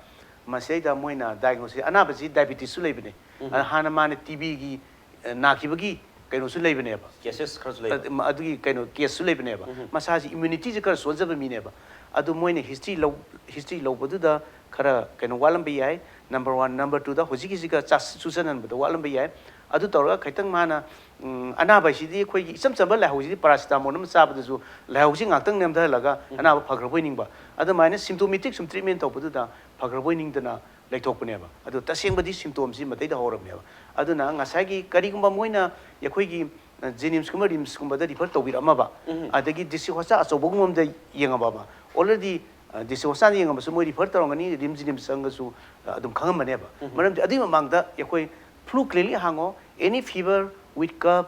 ꯃꯁꯤꯗꯩꯗ ꯃꯣꯏꯅ diagnosis, ꯑꯅꯥꯕꯁꯤ diabetesꯁꯨ ꯂꯩꯕꯅꯦ꯫ ꯎꯝ꯫ ꯑꯗ ꯍꯥꯟꯅ ꯃꯥꯅ TBꯒꯤ, ꯑ, ꯅꯥꯈꯤꯕꯒꯤ ꯀꯩꯅꯣꯁꯨ ꯂꯩꯕꯅꯦꯕ꯫ ꯀꯦꯁꯦꯁ ꯈꯔꯁꯨ ꯂꯩꯕ꯫ ꯑꯗ- ꯃ- ꯑꯗꯨꯒꯤ ꯀꯩꯅꯣ ꯀꯦꯁꯁꯨ ꯂꯩꯕꯅꯦꯕ꯫ ꯃꯁꯥꯁꯤ ꯏꯝꯌꯨꯅꯤꯇꯤꯁꯦ ꯈꯔ ꯁꯣꯟꯖꯕ ꯃꯤꯅꯦꯕ꯫ ꯑꯗꯨ ꯃꯣꯏꯅ ꯍꯤꯁꯇ꯭ꯔꯤ ꯂꯧ ꯍꯤꯁꯇ꯭ꯔꯤ ꯂꯧꯕꯗꯨꯗ ꯈꯔ ꯀꯩꯅꯣ ꯋꯥꯠꯂꯝꯕ ꯌꯥꯏ꯫ Number one. ꯅꯝꯕꯔ ꯇꯨꯗ ꯍꯧꯖꯤꯛꯀꯤꯁꯤꯒ ꯆꯥ- ꯆꯨꯁꯟꯍꯟꯕꯗ ꯋꯥꯠꯂꯝꯕ ꯌꯥꯏ꯫ ꯑꯗꯨ ꯇꯧꯔꯒ ꯈꯤꯇꯪ ꯃꯥꯅ, ꯎꯝ, ꯑꯅꯥꯕ ꯍꯥꯏꯁꯤꯗꯤ ꯑꯩꯈꯣꯏꯒꯤ ꯏꯆꯝ ꯆꯝꯕ ꯂꯥꯏꯍꯧꯁꯤꯗꯤ ꯄꯦꯔꯥꯁꯤꯇꯥꯃꯣꯜ ꯑꯃ ꯆꯥꯕꯗꯁꯨ ꯂꯥꯏꯍꯧꯁꯤ ꯉꯥꯛꯇꯪ ꯅꯦꯝꯊꯍꯜꯂꯒ ꯑꯅꯥꯕ ꯐꯈ꯭ꯔꯕꯣꯏ ꯅꯤꯡꯕ꯫ ꯑꯗꯨꯃꯥꯏꯅ ꯁꯤꯝꯇꯣꯃꯦꯇꯤꯛ ꯁꯨꯝ ꯇ꯭ꯔꯤꯠꯃꯦꯟ ꯇꯧꯕꯗꯨꯗ ꯐꯈ꯭ꯔꯕꯣꯏ ꯅꯤꯡꯗꯅ ꯂꯩꯊꯣꯛꯄꯅꯦꯕ꯫ ꯑꯗꯣ ꯇꯁꯦꯡꯕꯗꯤ ꯁꯤꯝꯇꯣꯝꯁꯤ ꯃꯇꯩꯗ ꯍꯧꯔꯕꯅꯦꯕ꯫ ꯑꯗꯨꯅ ꯉꯁꯥꯏꯒꯤ ꯀꯔꯤꯒꯨꯝꯕ ꯃꯣꯏꯅ ꯑꯩꯈꯣꯏꯒꯤ, ꯑ, ꯖꯦꯅꯤꯝꯁꯀꯨꯝꯕ ꯔꯤꯝꯁꯀꯨꯝꯕꯗ ꯔꯤꯐꯔ ꯇꯧꯕꯤꯔꯛꯑꯝꯃꯕ, ꯑꯗꯒꯤ ꯗꯤꯁꯇ꯭ꯔꯤꯛ ꯍꯣꯁꯄꯤꯇꯥꯜ ꯑꯆꯧꯕꯒꯨꯝꯕ ꯑꯝꯗ ꯌꯦꯡꯉꯝꯃꯕ, ꯑꯣꯜꯔꯦꯗꯤ, ꯑ, ꯗꯤꯁꯇ꯭ꯔꯤꯛ ꯍꯣꯁꯄꯤꯇꯥꯜꯗ ꯌꯦꯡꯉꯝꯕꯁꯨ ꯃꯣꯏ ꯔꯤꯐꯔ ꯇꯧꯔꯝꯒꯅꯤ, ꯔꯤꯝꯁ ꯖꯦꯅꯤꯝꯁ ꯆꯪꯉꯁꯨ, ꯑ, ꯑꯗꯨꯝ ꯈꯪꯉꯝꯃꯅꯦꯕ꯫ ꯃꯔꯝꯗꯤ ꯑꯗꯨꯒꯤ ꯃꯃꯥꯡꯗ ꯑꯩꯈꯣꯏ flu clinic ꯍꯥꯡꯉꯣ, any fever with cough,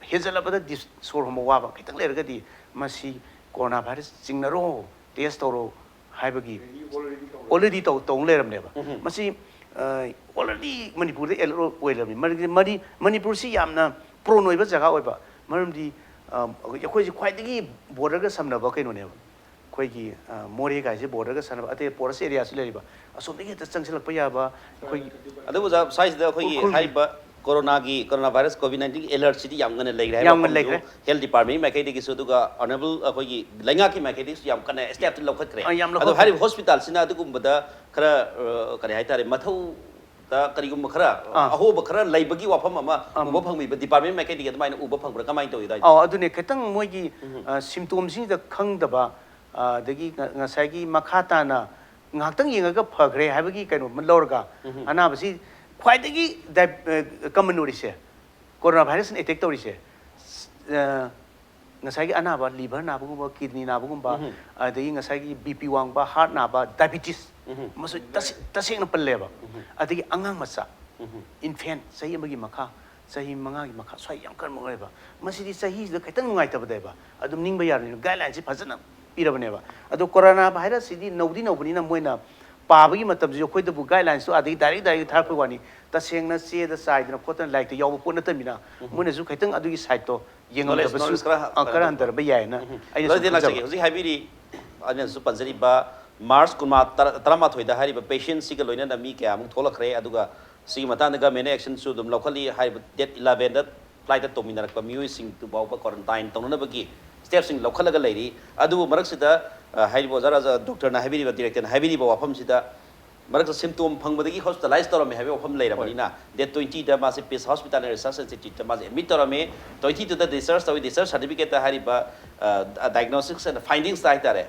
ꯍꯦꯟꯖꯜꯂꯕꯗ ꯗꯤꯁ ꯁꯣꯔ ꯍꯣꯟꯕ ꯋꯥꯕ ꯈꯤꯇꯪ ꯂꯩꯔꯒꯗꯤ ꯃꯁꯤ ꯀꯣꯔꯣꯅꯥ ꯚꯥꯏꯔꯁ ꯆꯤꯡꯅꯔꯣ, ꯇꯦꯁ ꯇꯧꯔꯣ ꯍꯥꯏꯕꯒꯤ ꯑꯣꯜꯔꯦꯗꯤ ꯇꯧ ꯇꯧ ꯂꯩꯔꯕꯅꯦꯕ꯫ ꯃꯁꯤ ꯑꯣꯜꯔꯦꯗꯤ ꯃꯅꯤꯄꯨꯔꯗ ꯑꯦꯂꯔꯠ ꯑꯣꯏꯔꯕꯅꯤ꯫ ꯃꯔꯝꯗꯤ ꯃꯅꯤ ꯃꯅꯤꯄꯨꯔꯁꯤ ꯌꯥꯝꯅ ꯄ꯭ꯔꯣꯟ ꯑꯣꯏꯕ ꯖꯒꯥ ꯑꯣꯏꯕ꯫ ꯃꯔꯝꯗꯤ ꯑ, ꯑꯩꯈꯣꯏꯁꯤ ꯈ꯭ꯋꯥꯏꯗꯒꯤ ꯕꯣꯔꯗꯔꯒ ꯁꯝꯅꯕ ꯀꯩꯅꯣꯅꯦꯕ꯫ ꯑꯩꯈꯣꯏꯒꯤ, ꯑ, ꯃꯣꯔꯦ ꯀꯥꯏꯁꯦ ꯕꯣꯔꯗꯔꯒ ꯁꯝꯅꯕ, ꯑꯇꯩ ꯄꯣꯔꯁ ꯑꯦꯔꯤꯌꯥꯁꯨ ꯂꯩꯔꯤꯕ꯫ ꯑꯁꯣꯝꯗꯒꯤ ꯍꯦꯛꯇ ꯆꯪꯁꯤꯜꯂꯛꯄ ꯌꯥꯕ ꯑꯩꯈꯣꯏꯒꯤ꯫ ꯑꯗꯨꯕꯨ ꯑꯣꯖꯥ, ꯁ꯭ꯋꯥꯏꯁꯤꯗ ꯑꯩꯈꯣꯏꯒꯤ ꯎꯈ꯭ꯔꯨꯜꯒꯤ ꯍꯥꯏꯔꯤꯕ ꯀꯣꯔꯣꯅꯥꯒꯤ, ꯀꯣꯔꯣꯅꯥ ꯚꯥꯏꯔꯁ ꯀꯣꯚꯤꯗ ꯅꯥꯏꯟꯇꯤꯟꯒꯤ ꯑꯦꯂꯔꯠꯁꯤꯗꯤ ꯌꯥꯝ ꯉꯟꯅ ꯂꯩꯈ꯭ꯔꯦ ꯍꯥꯏꯕ ꯌꯥꯝ ꯉꯟꯅ ꯋꯥꯐꯝꯁꯨ ꯂꯩꯈ꯭ꯔꯦ꯫ ꯍꯦꯜꯊ ꯗꯤꯄꯥꯔꯠꯃꯦꯟꯒꯤ ꯃꯥꯏꯀꯩꯗꯒꯤꯁꯨ, ꯑꯗꯨꯒ ꯑꯣꯅꯔꯦꯕꯜ ꯑꯩꯈꯣꯏꯒꯤ ꯂꯩꯉꯥꯛꯀꯤ ꯃꯥꯏꯀꯩꯗꯒꯤꯁꯨ ꯌꯥꯝ ꯀꯟꯅ ꯁ꯭ꯇꯦꯞꯇꯤ ꯂꯧꯈꯠꯈ꯭ꯔꯦ꯫ ꯑ, ꯌꯥꯝ ꯑꯗꯣ ꯂꯧꯈꯠꯈ꯭ꯔꯦ꯫ ꯍꯥꯏꯔꯤꯕ ꯍꯣꯁꯄꯤꯇꯥꯜꯁꯤꯅ ꯑꯗꯨꯒꯨꯝꯕꯗ ꯈꯔ, ꯑ, ꯀꯔꯤ ꯍꯥꯏꯇꯥꯔꯦ, ꯃꯊꯧꯗ ꯀꯔꯤꯒꯨꯝꯕ ꯈꯔ, ꯑ, ꯑꯥ꯫ ꯑꯍꯣꯕ ꯈꯔ ꯂꯩꯕꯒꯤ ꯋꯥꯐꯝ ꯑꯃ ꯑꯝ꯫ ꯎꯕ ꯐꯪꯕꯤꯕ, ꯗꯤꯄꯥꯔꯠꯃꯦꯟ ꯃꯥꯏꯀꯩꯗꯒꯤ ꯑꯗꯨꯃꯥꯏꯅ ꯎꯕ ꯐꯪꯕ꯭ꯔꯥ, ꯀꯃꯥꯏꯅ ꯇꯧꯏ ꯑꯗꯨꯋꯥꯏꯗꯣ? ꯑꯧ, ꯑꯗꯨꯅꯦ꯫ ꯈꯤꯇꯪ ꯃꯣꯏꯒꯤ, ꯑ, ꯁꯤꯝꯇꯣꯝꯁꯤꯡꯁꯤꯗ ꯈꯪꯗꯕ, ꯑ, ꯑꯗꯒꯤ ꯉ- ꯉꯁꯥꯏꯒꯤ ꯃꯈꯥ ꯇꯥꯅ ꯉꯥꯏꯍꯥꯛꯇꯪ ꯌꯦꯡꯉꯒ ꯐꯈ꯭ꯔꯦ ꯍꯥꯏꯕꯒꯤ ꯀꯩꯅꯣ ꯑꯃ ꯂꯧꯔꯒ, ꯑꯅꯥꯕꯁꯤ ꯈ꯭ꯋꯥꯏꯗꯒꯤ ꯗꯥꯏ- ꯑ, ꯀꯃꯟ ꯑꯣꯏꯔꯤꯁꯦ, ꯀꯣꯔꯣꯅꯥ ꯚꯥꯏꯔꯁꯅ ꯑꯦꯇꯦꯛ ꯇꯧꯔꯤꯁꯦ, ꯑ, ꯉꯁꯥꯏꯒꯤ ꯑꯅꯥꯕ, ꯂꯤꯚꯔ ꯅꯥꯕꯒꯨꯝꯕ, ꯀꯤꯗꯅꯤ ꯅꯥꯕꯒꯨꯝꯕ, ꯑꯗꯒꯤ ꯉꯁꯥꯏꯒꯤ ꯕꯤ ꯄꯤ ꯋꯥꯡꯕ, ꯍꯥꯔꯠ ꯅꯥꯕ, ꯗꯥꯏꯕꯤꯇꯤꯁ, ꯃꯁꯤ ꯇꯁꯦ- ꯇꯁꯦꯡꯅ ꯄꯜꯂꯦꯕ꯫ ꯑꯗꯒꯤ ꯑꯉꯥꯡ ꯃꯆꯥ, ꯏꯟꯐꯦꯟꯠ, ꯆꯍꯤ ꯑꯃꯒꯤ ꯃꯈꯥ, ꯆꯍꯤ ꯃꯉꯥꯒꯤ ꯃꯈꯥ, ꯁ꯭ꯋꯥꯏ ꯌꯥꯝ ꯀꯟꯕ ꯑꯣꯏꯕ꯫ ꯃꯁꯤꯗꯤ ꯆꯍꯤꯁꯤꯗ ꯈꯤꯇꯪ ꯅꯨꯡꯉꯥꯏꯇꯕꯅꯦꯕ꯫ ꯑꯗꯨꯝ ꯅꯤꯡꯕ ꯌꯥꯔꯕꯅꯤꯅ ꯒꯥꯏꯗꯂꯥꯏꯟꯁꯤ ꯐꯖꯅ ꯄꯤꯔꯕꯅꯦꯕ꯫ ꯑꯗꯣ ꯀꯣꯔꯣꯅꯥ ꯚꯥꯏꯔꯁꯁꯤꯗꯤ ꯅꯧꯗꯤ ꯅꯧꯕꯅꯤꯅ ꯃꯣꯏꯅ ꯄꯥꯕꯒꯤ ꯃꯇꯝꯁꯤꯁꯨ ꯑꯩꯈꯣꯏꯗꯕꯨ ꯒꯥꯏꯗꯂꯥꯏꯟꯁꯇꯣ ꯑꯥꯗꯒꯤ ꯗꯥꯏꯔꯦꯛ ꯗꯥꯏꯔꯦꯛ ꯊꯥꯔꯛꯄꯩ ꯋꯥꯅꯤ꯫ ꯇꯁꯦꯡꯅ ꯆꯦꯗ ꯆꯥꯏꯗꯅ ꯈꯣꯠꯇꯅ ꯂꯥꯏꯔꯤꯛꯇ ꯌꯥꯎꯕ ꯄꯣꯠ ꯅꯠꯇꯕꯅꯤꯅ ꯃꯣꯏꯅꯁꯨ ꯈꯤꯇꯪ ꯑꯗꯨꯒꯤ ꯁꯥꯏꯠꯇꯣ ꯌꯦꯡꯉꯝꯗꯕꯁꯨ, ꯅꯣꯂꯦꯖ ꯈꯔ ꯑ, ꯈꯔ ꯍꯟꯊꯔꯝꯕ ꯌꯥꯏꯅ ꯑꯩꯅ ꯁꯨꯝ ꯂꯣꯏꯁꯤꯜꯂꯛꯆꯒꯦ꯫ ꯈꯟꯖꯕ꯫ ꯍꯧꯖꯤꯛ ꯍꯥꯏꯕꯤꯔꯤ, ꯑꯩꯅꯁꯨ ꯄꯟꯖꯔꯤꯕ ꯃꯥꯔꯆ ꯀꯨꯟꯃꯥ-, ꯇꯔꯥ-, ꯇꯔꯥꯃꯥꯊꯣꯏꯗ ꯍꯥꯏꯔꯤꯕ ꯄꯦꯁꯦꯟꯁꯤꯒ ꯂꯣꯏꯅꯅ ꯃꯤ ꯀꯌꯥꯃꯨꯛ ꯊꯣꯛꯂꯛꯈ꯭ꯔꯦ, ꯑꯗꯨꯒ ꯁꯤꯒꯤ ꯃꯇꯥꯡꯗ ꯒꯃꯦꯟꯅ ꯑꯦꯛꯁꯟꯁꯨ ꯑꯗꯨꯝ ꯂꯧꯈꯠꯂꯤ꯫ ꯍꯥꯏꯔꯤꯕ ꯗꯦꯠ ꯏꯂꯚꯦꯟꯗ flight ꯇ ꯇꯣꯡꯃꯤꯟꯅꯔꯛꯄ ꯃꯤꯑꯣꯏꯁꯤꯡꯗꯨ ꯐꯥꯎꯕ quarantine ꯇꯧꯅꯅꯕꯒꯤ step ꯁꯤꯡ ꯂꯧꯈꯠꯂꯒ ꯂꯩꯔꯤ꯫ ꯑꯗꯨꯕꯨ ꯃꯔꯛꯁꯤꯗ, ꯑ, ꯍꯥꯏꯔꯤꯕ ꯑꯣꯖꯥ ꯔꯥꯖꯥ, doctor ꯅ ꯍꯥꯏꯕꯤꯔꯤꯕ, director ꯅ ꯍꯥꯏꯕꯤꯔꯤꯕ ꯋꯥꯐꯝꯁꯤꯗ, ꯃꯔꯛꯇ symptom ꯐꯪꯕꯗꯒꯤ hospitalize ꯇꯧꯔꯝꯃꯦ ꯍꯥꯏꯕꯒꯤ ꯋꯥꯐꯝ ꯂꯩꯔꯕꯅꯤꯅ, date twenty ꯗ ꯃꯥꯁꯦ Peace Hospital and Research Institute ꯇ ꯃꯥꯁꯦ admit ꯇꯧꯔꯝꯃꯤ꯫ Twenty two ꯗ discharge ꯇꯧꯏ꯫ Discharge certificate ꯇ ꯍꯥꯏꯔꯤꯕ, ꯑ, diagnostics and findings ꯇ ꯍꯥꯏꯇꯥꯔꯦ,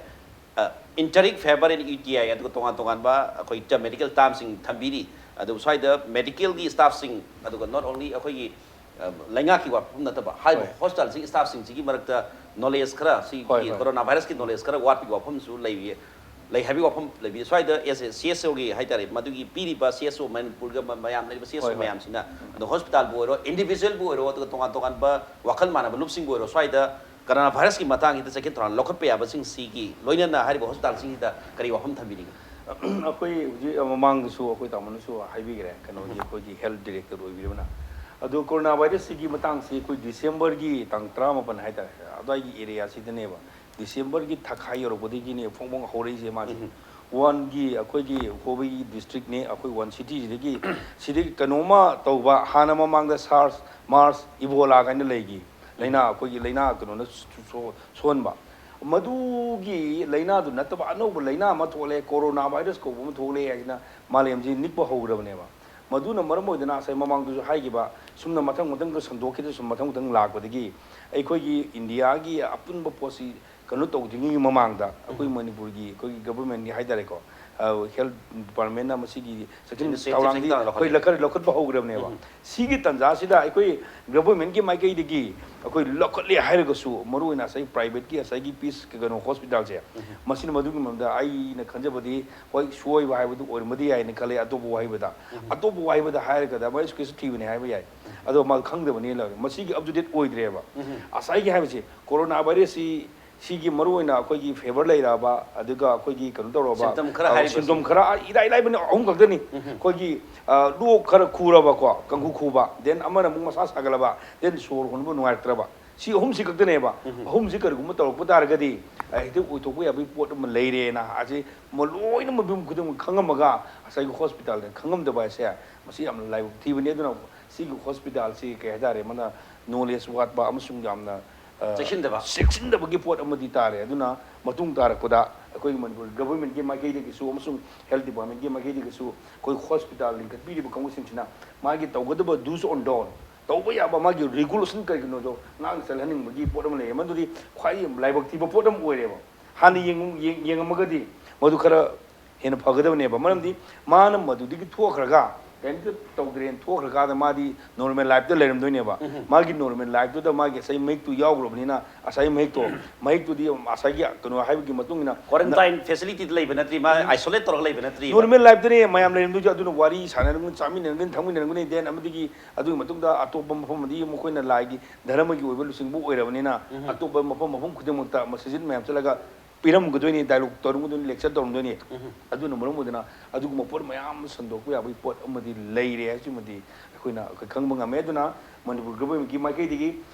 ꯑ, enteric fever and U T I, ꯑꯗꯨꯒ ꯇꯣꯉꯥꯟ ꯇꯣꯉꯥꯟꯕ ꯑꯩꯈꯣꯏ medical term ꯁꯤꯡ ꯊꯝꯕꯤꯔꯤ꯫ ꯑꯗꯨ ꯁ꯭ꯋꯥꯏꯗ medical ꯒꯤ staff ꯁꯤꯡ, ꯑꯗꯨꯒ not only ꯑꯩꯈꯣꯏꯒꯤ, ꯑ, ꯂꯩꯉꯥꯛꯀꯤ ꯋꯥꯐꯝ ꯅꯠꯇꯕ, ꯍꯥꯏꯔꯤꯕ hospital ꯁꯤꯒꯤ staff ꯁꯤꯡꯁꯤꯒꯤ ꯃꯔꯛꯇ knowledge ꯈꯔ, ꯁꯤꯒꯤ coronavirus ꯀꯤ knowledge ꯈꯔ ꯋꯥꯠꯄꯒꯤ ꯋꯥꯐꯝꯁꯨ ꯂꯩꯔꯤ, ꯂꯩ ꯍꯥꯏꯕꯒꯤ ꯋꯥꯐꯝ ꯂꯩꯕꯤ꯫ ꯁ꯭ꯋꯥꯏꯗ as a C S O ꯒꯤ ꯍꯥꯏꯇꯥꯔꯦ, ꯃꯗꯨꯒꯤ ꯄꯤꯔꯤꯕ C S O ꯃꯅꯤꯄꯨꯔꯒ ꯃ-, ꯃꯌꯥꯝ ꯂꯩꯔꯤꯕ C S O ꯃꯌꯥꯝꯁꯤꯅ, ꯑꯗꯣ hospital ꯕꯨ ꯑꯣꯏꯔꯣ, individual ꯕꯨ ꯑꯣꯏꯔꯣ, ꯑꯗꯨꯒ ꯇꯣꯉꯥꯟ ꯇꯣꯉꯥꯟꯕ ꯋꯥꯈꯜ ꯃꯥꯟꯅꯕ ꯂꯨꯞꯁꯤꯡꯕꯨ ꯑꯣꯏꯔꯣ, ꯁ꯭ꯋꯥꯏꯗ coronavirus ꯀꯤ ꯃꯇꯥꯡꯁꯤꯗ ꯆꯦꯛꯁꯤꯟ ꯊꯧꯔꯥꯡ ꯂꯧꯈꯠꯄ ꯌꯥꯕꯁꯤꯡꯁꯤꯒꯤ ꯂꯣꯏꯅꯅ ꯍꯥꯏꯔꯤꯕ hospital ꯁꯤꯡꯁꯤꯗ ꯀꯔꯤ ꯋꯥꯐꯝ ꯊꯝꯕꯤꯅꯤꯡꯏ? ꯑꯩꯈꯣꯏ ꯍꯧꯖꯤꯛ ꯃꯃꯥꯡꯗꯁꯨ ꯑꯩꯈꯣꯏ ꯇꯥꯃꯣꯅꯁꯨ ꯍꯥꯏꯕꯤꯈ꯭ꯔꯦ, ꯀꯩꯅꯣꯒꯤ ꯑꯩꯈꯣꯏꯒꯤ health director ꯑꯣꯏꯕꯤꯔꯕꯅ꯫ ꯑꯗꯣ coronavirus ꯁꯤꯒꯤ ꯃꯇꯥꯡꯁꯤ ꯑꯩꯈꯣꯏ December ꯒꯤ ꯇꯥꯡ ꯇꯔꯥꯃꯥꯄꯟ ꯍꯥꯏꯇꯥꯔꯦ, ꯑꯗꯨꯋꯥꯏꯒꯤ area ꯁꯤꯗꯅꯦꯕ, December ꯒꯤ ꯊꯥꯈꯥꯏ ꯌꯧꯔꯛꯄꯗꯒꯤꯅꯦ ꯐꯣꯡ ꯐꯣꯡ ꯍꯧꯔꯛꯏꯁꯦ ꯃꯥꯁꯦ꯫ One ꯒꯤ ꯑꯩꯈꯣꯏꯒꯤ ꯈꯣꯕꯩ district ꯅꯦ, ꯑꯩꯈꯣꯏ one city ꯁꯤꯗꯒꯤ, ꯁꯤꯗꯒꯤ ꯀꯩꯅꯣꯝꯃ ꯇꯧꯕ, ꯍꯥꯟꯅ ꯃꯃꯥꯡꯗ SARS, MERS, Ebola ꯀꯥꯏꯅ ꯂꯩꯈꯤ꯫ ꯂꯥꯏꯅꯥ, ꯑꯩꯈꯣꯏꯒꯤ ꯂꯥꯏꯅꯥ ꯀꯩꯅꯣꯅ ꯁꯣ-, ꯁꯣ-, ꯁꯣꯛꯍꯟꯕ꯫ ꯃꯗꯨꯒꯤ ꯂꯥꯏꯅꯥꯗꯨ ꯅꯠꯇꯕ ꯑꯅꯧꯕ ꯂꯥꯏꯅꯥ ꯑꯃ ꯊꯣꯛꯂꯦ, coronavirus ꯀꯧꯕ ꯑꯃ ꯊꯣꯛꯂꯦ ꯍꯥꯏꯁꯤꯅ ꯃꯥꯂꯦꯝꯁꯤ ꯅꯤꯛꯄ ꯍꯧꯈ꯭ꯔꯕꯅꯦꯕ꯫ ꯃꯗꯨꯅ ꯃꯔꯝ ꯑꯣꯏꯗꯅ ꯉꯁꯥꯏ ꯃꯃꯥꯡꯗꯁꯨ ꯍꯥꯏꯈꯤꯕ, ꯁꯨꯝꯅ ꯃꯊꯪ ꯃꯊꯪꯗ ꯁꯟꯗꯣꯛꯈꯤꯗ ꯁꯨꯝ ꯃꯊꯪ ꯃꯊꯪ ꯂꯥꯛꯄꯗꯒꯤ ꯑꯩꯈꯣꯏꯒꯤ ꯏꯟꯗꯤꯌꯥꯒꯤ ꯑꯄꯨꯟꯕ ꯄꯣꯠꯁꯤ ꯀꯩꯅꯣ ꯇꯧꯗ꯭ꯔꯤꯉꯩꯒꯤ ꯃꯃꯥꯡꯗ ꯑꯩꯈꯣꯏ ꯃꯅꯤꯄꯨꯔꯒꯤ, ꯑꯩꯈꯣꯏꯒꯤ government ꯀꯤ ꯍꯥꯏꯇꯥꯔꯦꯀꯣ, ꯑ, health department ꯅ ꯃꯁꯤꯒꯤ ꯆꯦꯛꯁꯤꯟ initiative ꯊꯧꯔꯥꯡꯗꯤ ꯆꯦꯛꯁꯤꯟ ꯊꯧꯔꯥꯡ ꯑꯩꯈꯣꯏ ꯂꯧꯈꯠꯂꯦ꯫ ꯂꯧꯈꯠ-, ꯂꯧꯈꯠꯄ ꯍꯧꯈ꯭ꯔꯕꯅꯦꯕ꯫ ꯁꯤꯒꯤ ꯇꯥꯟꯖꯥꯁꯤꯗ ꯑꯩꯈꯣꯏ government ꯀꯤ ꯃꯥꯏꯀꯩꯗꯒꯤ ꯑꯩꯈꯣꯏ ꯂꯧꯈꯠꯂꯦ ꯍꯥꯏꯔꯒꯁꯨ, ꯃꯔꯨꯑꯣꯏꯅ ꯉꯁꯥꯏ private ꯀꯤ ꯉꯁꯥꯏꯒꯤ Peace ꯀꯩꯅꯣ hospital ꯁꯦ, ꯃꯁꯤꯅ ꯃꯗꯨꯒꯤ ꯃꯔꯝꯗ ꯑꯩꯅ ꯈꯟꯖꯕꯗꯤ, ꯍꯣꯏ, ꯁꯣꯏꯕ ꯍꯥꯏꯕꯗꯨ ꯑꯣꯏꯔꯝꯕꯗꯤ ꯌꯥꯏꯅ ꯈꯜꯂꯦ꯫ ꯑꯇꯣꯞꯄ ꯋꯥꯍꯩꯕꯗ, ꯑꯇꯣꯞꯄ ꯋꯥꯍꯩꯕꯗ ꯍꯥꯏꯔꯒꯗ ꯃꯣꯏ case ꯊꯤꯕꯅꯦ ꯍꯥꯏꯕ ꯌꯥꯏ, ꯑꯗꯣ ꯃꯥ ꯈꯪꯗꯕꯅꯤ ꯂꯧꯔꯦ꯫ ꯃꯁꯤꯒꯤ up to date ꯑꯣꯏꯗ꯭ꯔꯦꯕ꯫ ꯉꯁꯥꯏꯒꯤ ꯍꯥꯏꯕꯁꯤ, coronavirus ꯁꯤ, ꯁꯤꯒꯤ ꯃꯔꯨꯑꯣꯏꯅ ꯑꯩꯈꯣꯏꯒꯤ fever ꯂꯩꯔꯛꯑꯕ, ꯑꯗꯨꯒ ꯑꯩꯈꯣꯏꯒꯤ ꯀꯩꯅꯣ ꯇꯧꯔꯕ, symptom ꯈꯔ ꯑ, ꯍꯥꯏꯔꯤꯕꯁꯤ꯫ Symptom ꯈꯔ ꯏꯔꯥꯏ ꯂꯥꯏꯕꯅꯤ, ꯑꯍꯨꯝ ꯈꯛꯇꯅꯤ꯫ ꯑꯩꯈꯣꯏꯒꯤ, ꯑ, ꯂꯣꯛ ꯈꯔ ꯈꯨꯔꯕꯀꯣ, ꯀꯥꯡꯈꯨ ꯈꯨꯕ, then ꯑꯃꯅ ꯑꯃꯨꯛ ꯃꯁꯥ ꯁꯥꯒꯠꯂꯕ, then ꯁꯣꯔ ꯍꯣꯟꯕ ꯅꯨꯡꯉꯥꯏꯔꯛꯇ꯭ꯔꯕ, ꯁꯤ ꯑꯍꯨꯝꯁꯤ ꯈꯛꯇꯅꯦꯕ꯫ ꯑꯍꯨꯝꯁꯤ ꯀꯔꯤꯒꯨꯝꯕ ꯇꯧꯔꯛꯄ ꯇꯥꯔꯒꯗꯤ, ꯑ, ꯍꯦꯛꯇ ꯑꯣꯏꯊꯣꯛꯄ ꯌꯥꯕꯒꯤ ꯄꯣꯠ ꯑꯃ ꯂꯩꯔꯦꯅ ꯑꯁꯤ ꯃ-, ꯂꯣꯏꯅꯃꯛ ꯃꯤꯄꯨꯝ ꯈꯨꯗꯤꯡꯃꯛ ꯈꯪꯉꯝꯃꯒ ꯉꯁꯥꯏꯒꯤ hospital ꯗ ꯈꯪꯉꯝꯗꯕ ꯍꯥꯏꯁꯦ, ꯃꯁꯤ ꯌꯥꯝꯅ ꯂꯥꯏꯕꯛ ꯊꯤꯕꯅꯤ꯫ ꯑꯗꯨꯅ ꯁꯤꯒꯤ ꯍꯣꯁꯄꯤꯇꯥꯜꯁꯤ ꯀꯩ ꯍꯥꯏꯇꯥꯔꯦ, ꯃꯥꯅ ꯅꯣꯂꯦꯖ ꯋꯥꯠꯄ ꯑꯃꯁꯨꯡ ꯌꯥꯝꯅ, ꯑ, ꯆꯦꯛꯁꯤꯟꯗꯕ꯫ ꯆꯦꯛꯁꯤꯟꯗꯕꯒꯤ ꯄꯣꯠ ꯑꯃꯗꯤ ꯇꯥꯔꯦ꯫ ꯑꯗꯨꯅ ꯃꯇꯨꯡ ꯇꯥꯔꯛꯄꯗ ꯑꯩꯈꯣꯏꯒꯤ ꯃꯅꯤꯄꯨꯔ ꯒꯚꯔꯟꯃꯦꯟꯠꯀꯤ ꯃꯥꯏꯀꯩꯗꯒꯤꯁꯨ ꯑꯃꯁꯨꯡ ꯍꯦꯜꯊ ꯗꯤꯄꯥꯔꯠꯃꯦꯟꯠꯀꯤ ꯃꯥꯏꯀꯩꯗꯒꯤꯁꯨ ꯑꯩꯈꯣꯏ ꯍꯣꯁꯄꯤꯇꯥꯜ ꯂꯤꯡꯈꯠꯄꯤꯔꯤꯕ ꯀꯥꯡꯕꯨꯁꯤꯡꯁꯤꯅ ꯃꯥꯒꯤ ꯇꯧꯒꯗꯕ ꯗꯨꯁ ꯑꯣꯟ ꯗꯣꯟ, ꯇꯧꯕ ꯌꯥꯕ ꯃꯥꯒꯤ ꯔꯤꯒꯨꯂꯦꯁꯟ ꯀꯔꯤ ꯀꯔꯤꯅꯣꯗꯣ ꯉꯥꯛꯅ ꯆꯠꯍꯟꯅꯤꯡꯕꯒꯤ ꯄꯣꯠ ꯑꯃ ꯂꯩꯌꯦ꯫ ꯃꯗꯨꯗꯤ ꯈ꯭ꯋꯥꯏꯗꯒꯤ ꯂꯥꯏꯕꯛ ꯊꯤꯕ ꯄꯣꯠ ꯑꯃ ꯑꯣꯏꯔꯦꯕ꯫ ꯍꯥꯟꯅ ꯌꯦꯡꯉꯝ-, ꯌꯦꯡ-, ꯌꯦꯡꯉꯝꯃꯒꯗꯤ ꯃꯗꯨ ꯈꯔ ꯍꯦꯟꯅ ꯐꯒꯗꯕꯅꯦꯕ꯫ ꯃꯔꯝꯗꯤ ꯃꯥꯅ ꯃꯗꯨꯗꯒꯤ ꯊꯣꯛꯈ꯭ꯔꯒ, ꯀꯔꯤꯝꯇ ꯇꯧꯗ꯭ꯔꯦꯅ ꯊꯣꯛꯈ꯭ꯔꯀꯥꯟꯗ ꯃꯥꯗꯤ ꯅꯣꯔꯃꯦꯜ ꯂꯥꯏꯐꯇ ꯂꯩꯔꯝꯗꯣꯏꯅꯦꯕ꯫ ꯃꯥꯒꯤ ꯅꯣꯔꯃꯦꯜ ꯂꯥꯏꯐꯇꯨꯗ ꯃꯥꯒꯤ ꯉꯁꯥꯏ ꯃꯍꯤꯛꯇꯨ ꯌꯥꯎꯈ꯭ꯔꯕꯅꯤꯅ, ꯉꯁꯥꯏ ꯃꯍꯤꯛꯇꯣ, ꯃꯍꯤꯛꯇꯨꯗꯤ ꯉꯁꯥꯏꯒꯤ ꯀꯩꯅꯣ ꯍꯥꯏꯕꯒꯤ ꯃꯇꯨꯡ ꯏꯟꯅ ꯀ꯭ꯋꯥꯔꯦꯟꯇꯥꯏꯟ ꯐꯦꯁꯤꯂꯤꯇꯤꯗ ꯂꯩꯕ ꯅꯠꯇ꯭ꯔꯤ, ꯃꯥ ꯑꯥꯏꯁꯣꯂꯦꯠ ꯇꯧꯔꯒ ꯂꯩꯕ ꯅꯠꯇ꯭ꯔꯤ꯫ ꯅꯣꯔꯃꯦꯜ ꯂꯥꯏꯐꯇꯅꯦ ꯃꯌꯥꯝ ꯂꯩꯔꯝꯗꯣꯏꯁꯦ꯫ ꯑꯗꯨꯅ ꯋꯥꯔꯤ ꯁꯥꯟꯅꯔꯝꯒꯅꯤ, ꯆꯥꯃꯤꯟꯅꯔꯝꯒꯅꯤ, ꯊꯛꯃꯤꯟꯅꯔꯝꯒꯅꯤ, ꯗꯦꯟ ꯑꯃꯗꯒꯤ ꯑꯗꯨꯒꯤ ꯃꯇꯨꯡꯗ ꯑꯇꯣꯞꯄ ꯃꯐꯝ ꯑꯃꯗꯤ ꯃꯈꯣꯏꯅ ꯂꯥꯏꯒꯤ ꯙꯔꯃꯒꯤ ꯑꯣꯏꯕ ꯂꯨꯆꯤꯡꯕ ꯑꯣꯏꯔꯕꯅꯤꯅ ꯑꯇꯣꯞꯄ ꯃꯐꯝ, ꯃꯐꯝ ꯈꯨꯗꯤꯡꯃꯛꯇ ꯃꯁꯖꯤꯗ ꯃꯌꯥꯝ ꯆꯠꯂꯒ ꯄꯤꯔꯝꯒꯗꯣꯏꯅꯤ, ꯗꯥꯏꯂꯣꯛ ꯇꯧꯔꯝꯒꯗꯣꯏꯅꯤ, ꯂꯦꯛꯆꯔ ꯇꯧꯔꯝꯗꯣꯏꯅꯤ꯫ ꯑꯗꯨꯅ ꯃꯔꯝ ꯑꯣꯏꯗꯅ ꯑꯗꯨꯒꯨꯝꯕ ꯄꯣꯠ ꯃꯌꯥꯝ ꯑꯃ ꯁꯟꯗꯣꯛꯄ ꯌꯥꯕꯒꯤ ꯄꯣꯠ ꯑꯃꯗꯤ ꯂꯩꯔꯦ ꯍꯥꯏꯁꯤꯃꯗꯤ ꯑꯩꯈꯣꯏꯅ ꯑꯩꯈꯣꯏ ꯈꯪꯕ ꯉꯝꯃꯦ꯫ ꯑꯗꯨꯅ ꯃꯅꯤꯄꯨꯔ ꯒꯚꯔꯟꯃꯦꯟꯠꯀꯤ ꯃꯥꯏꯀꯩꯗꯒꯤ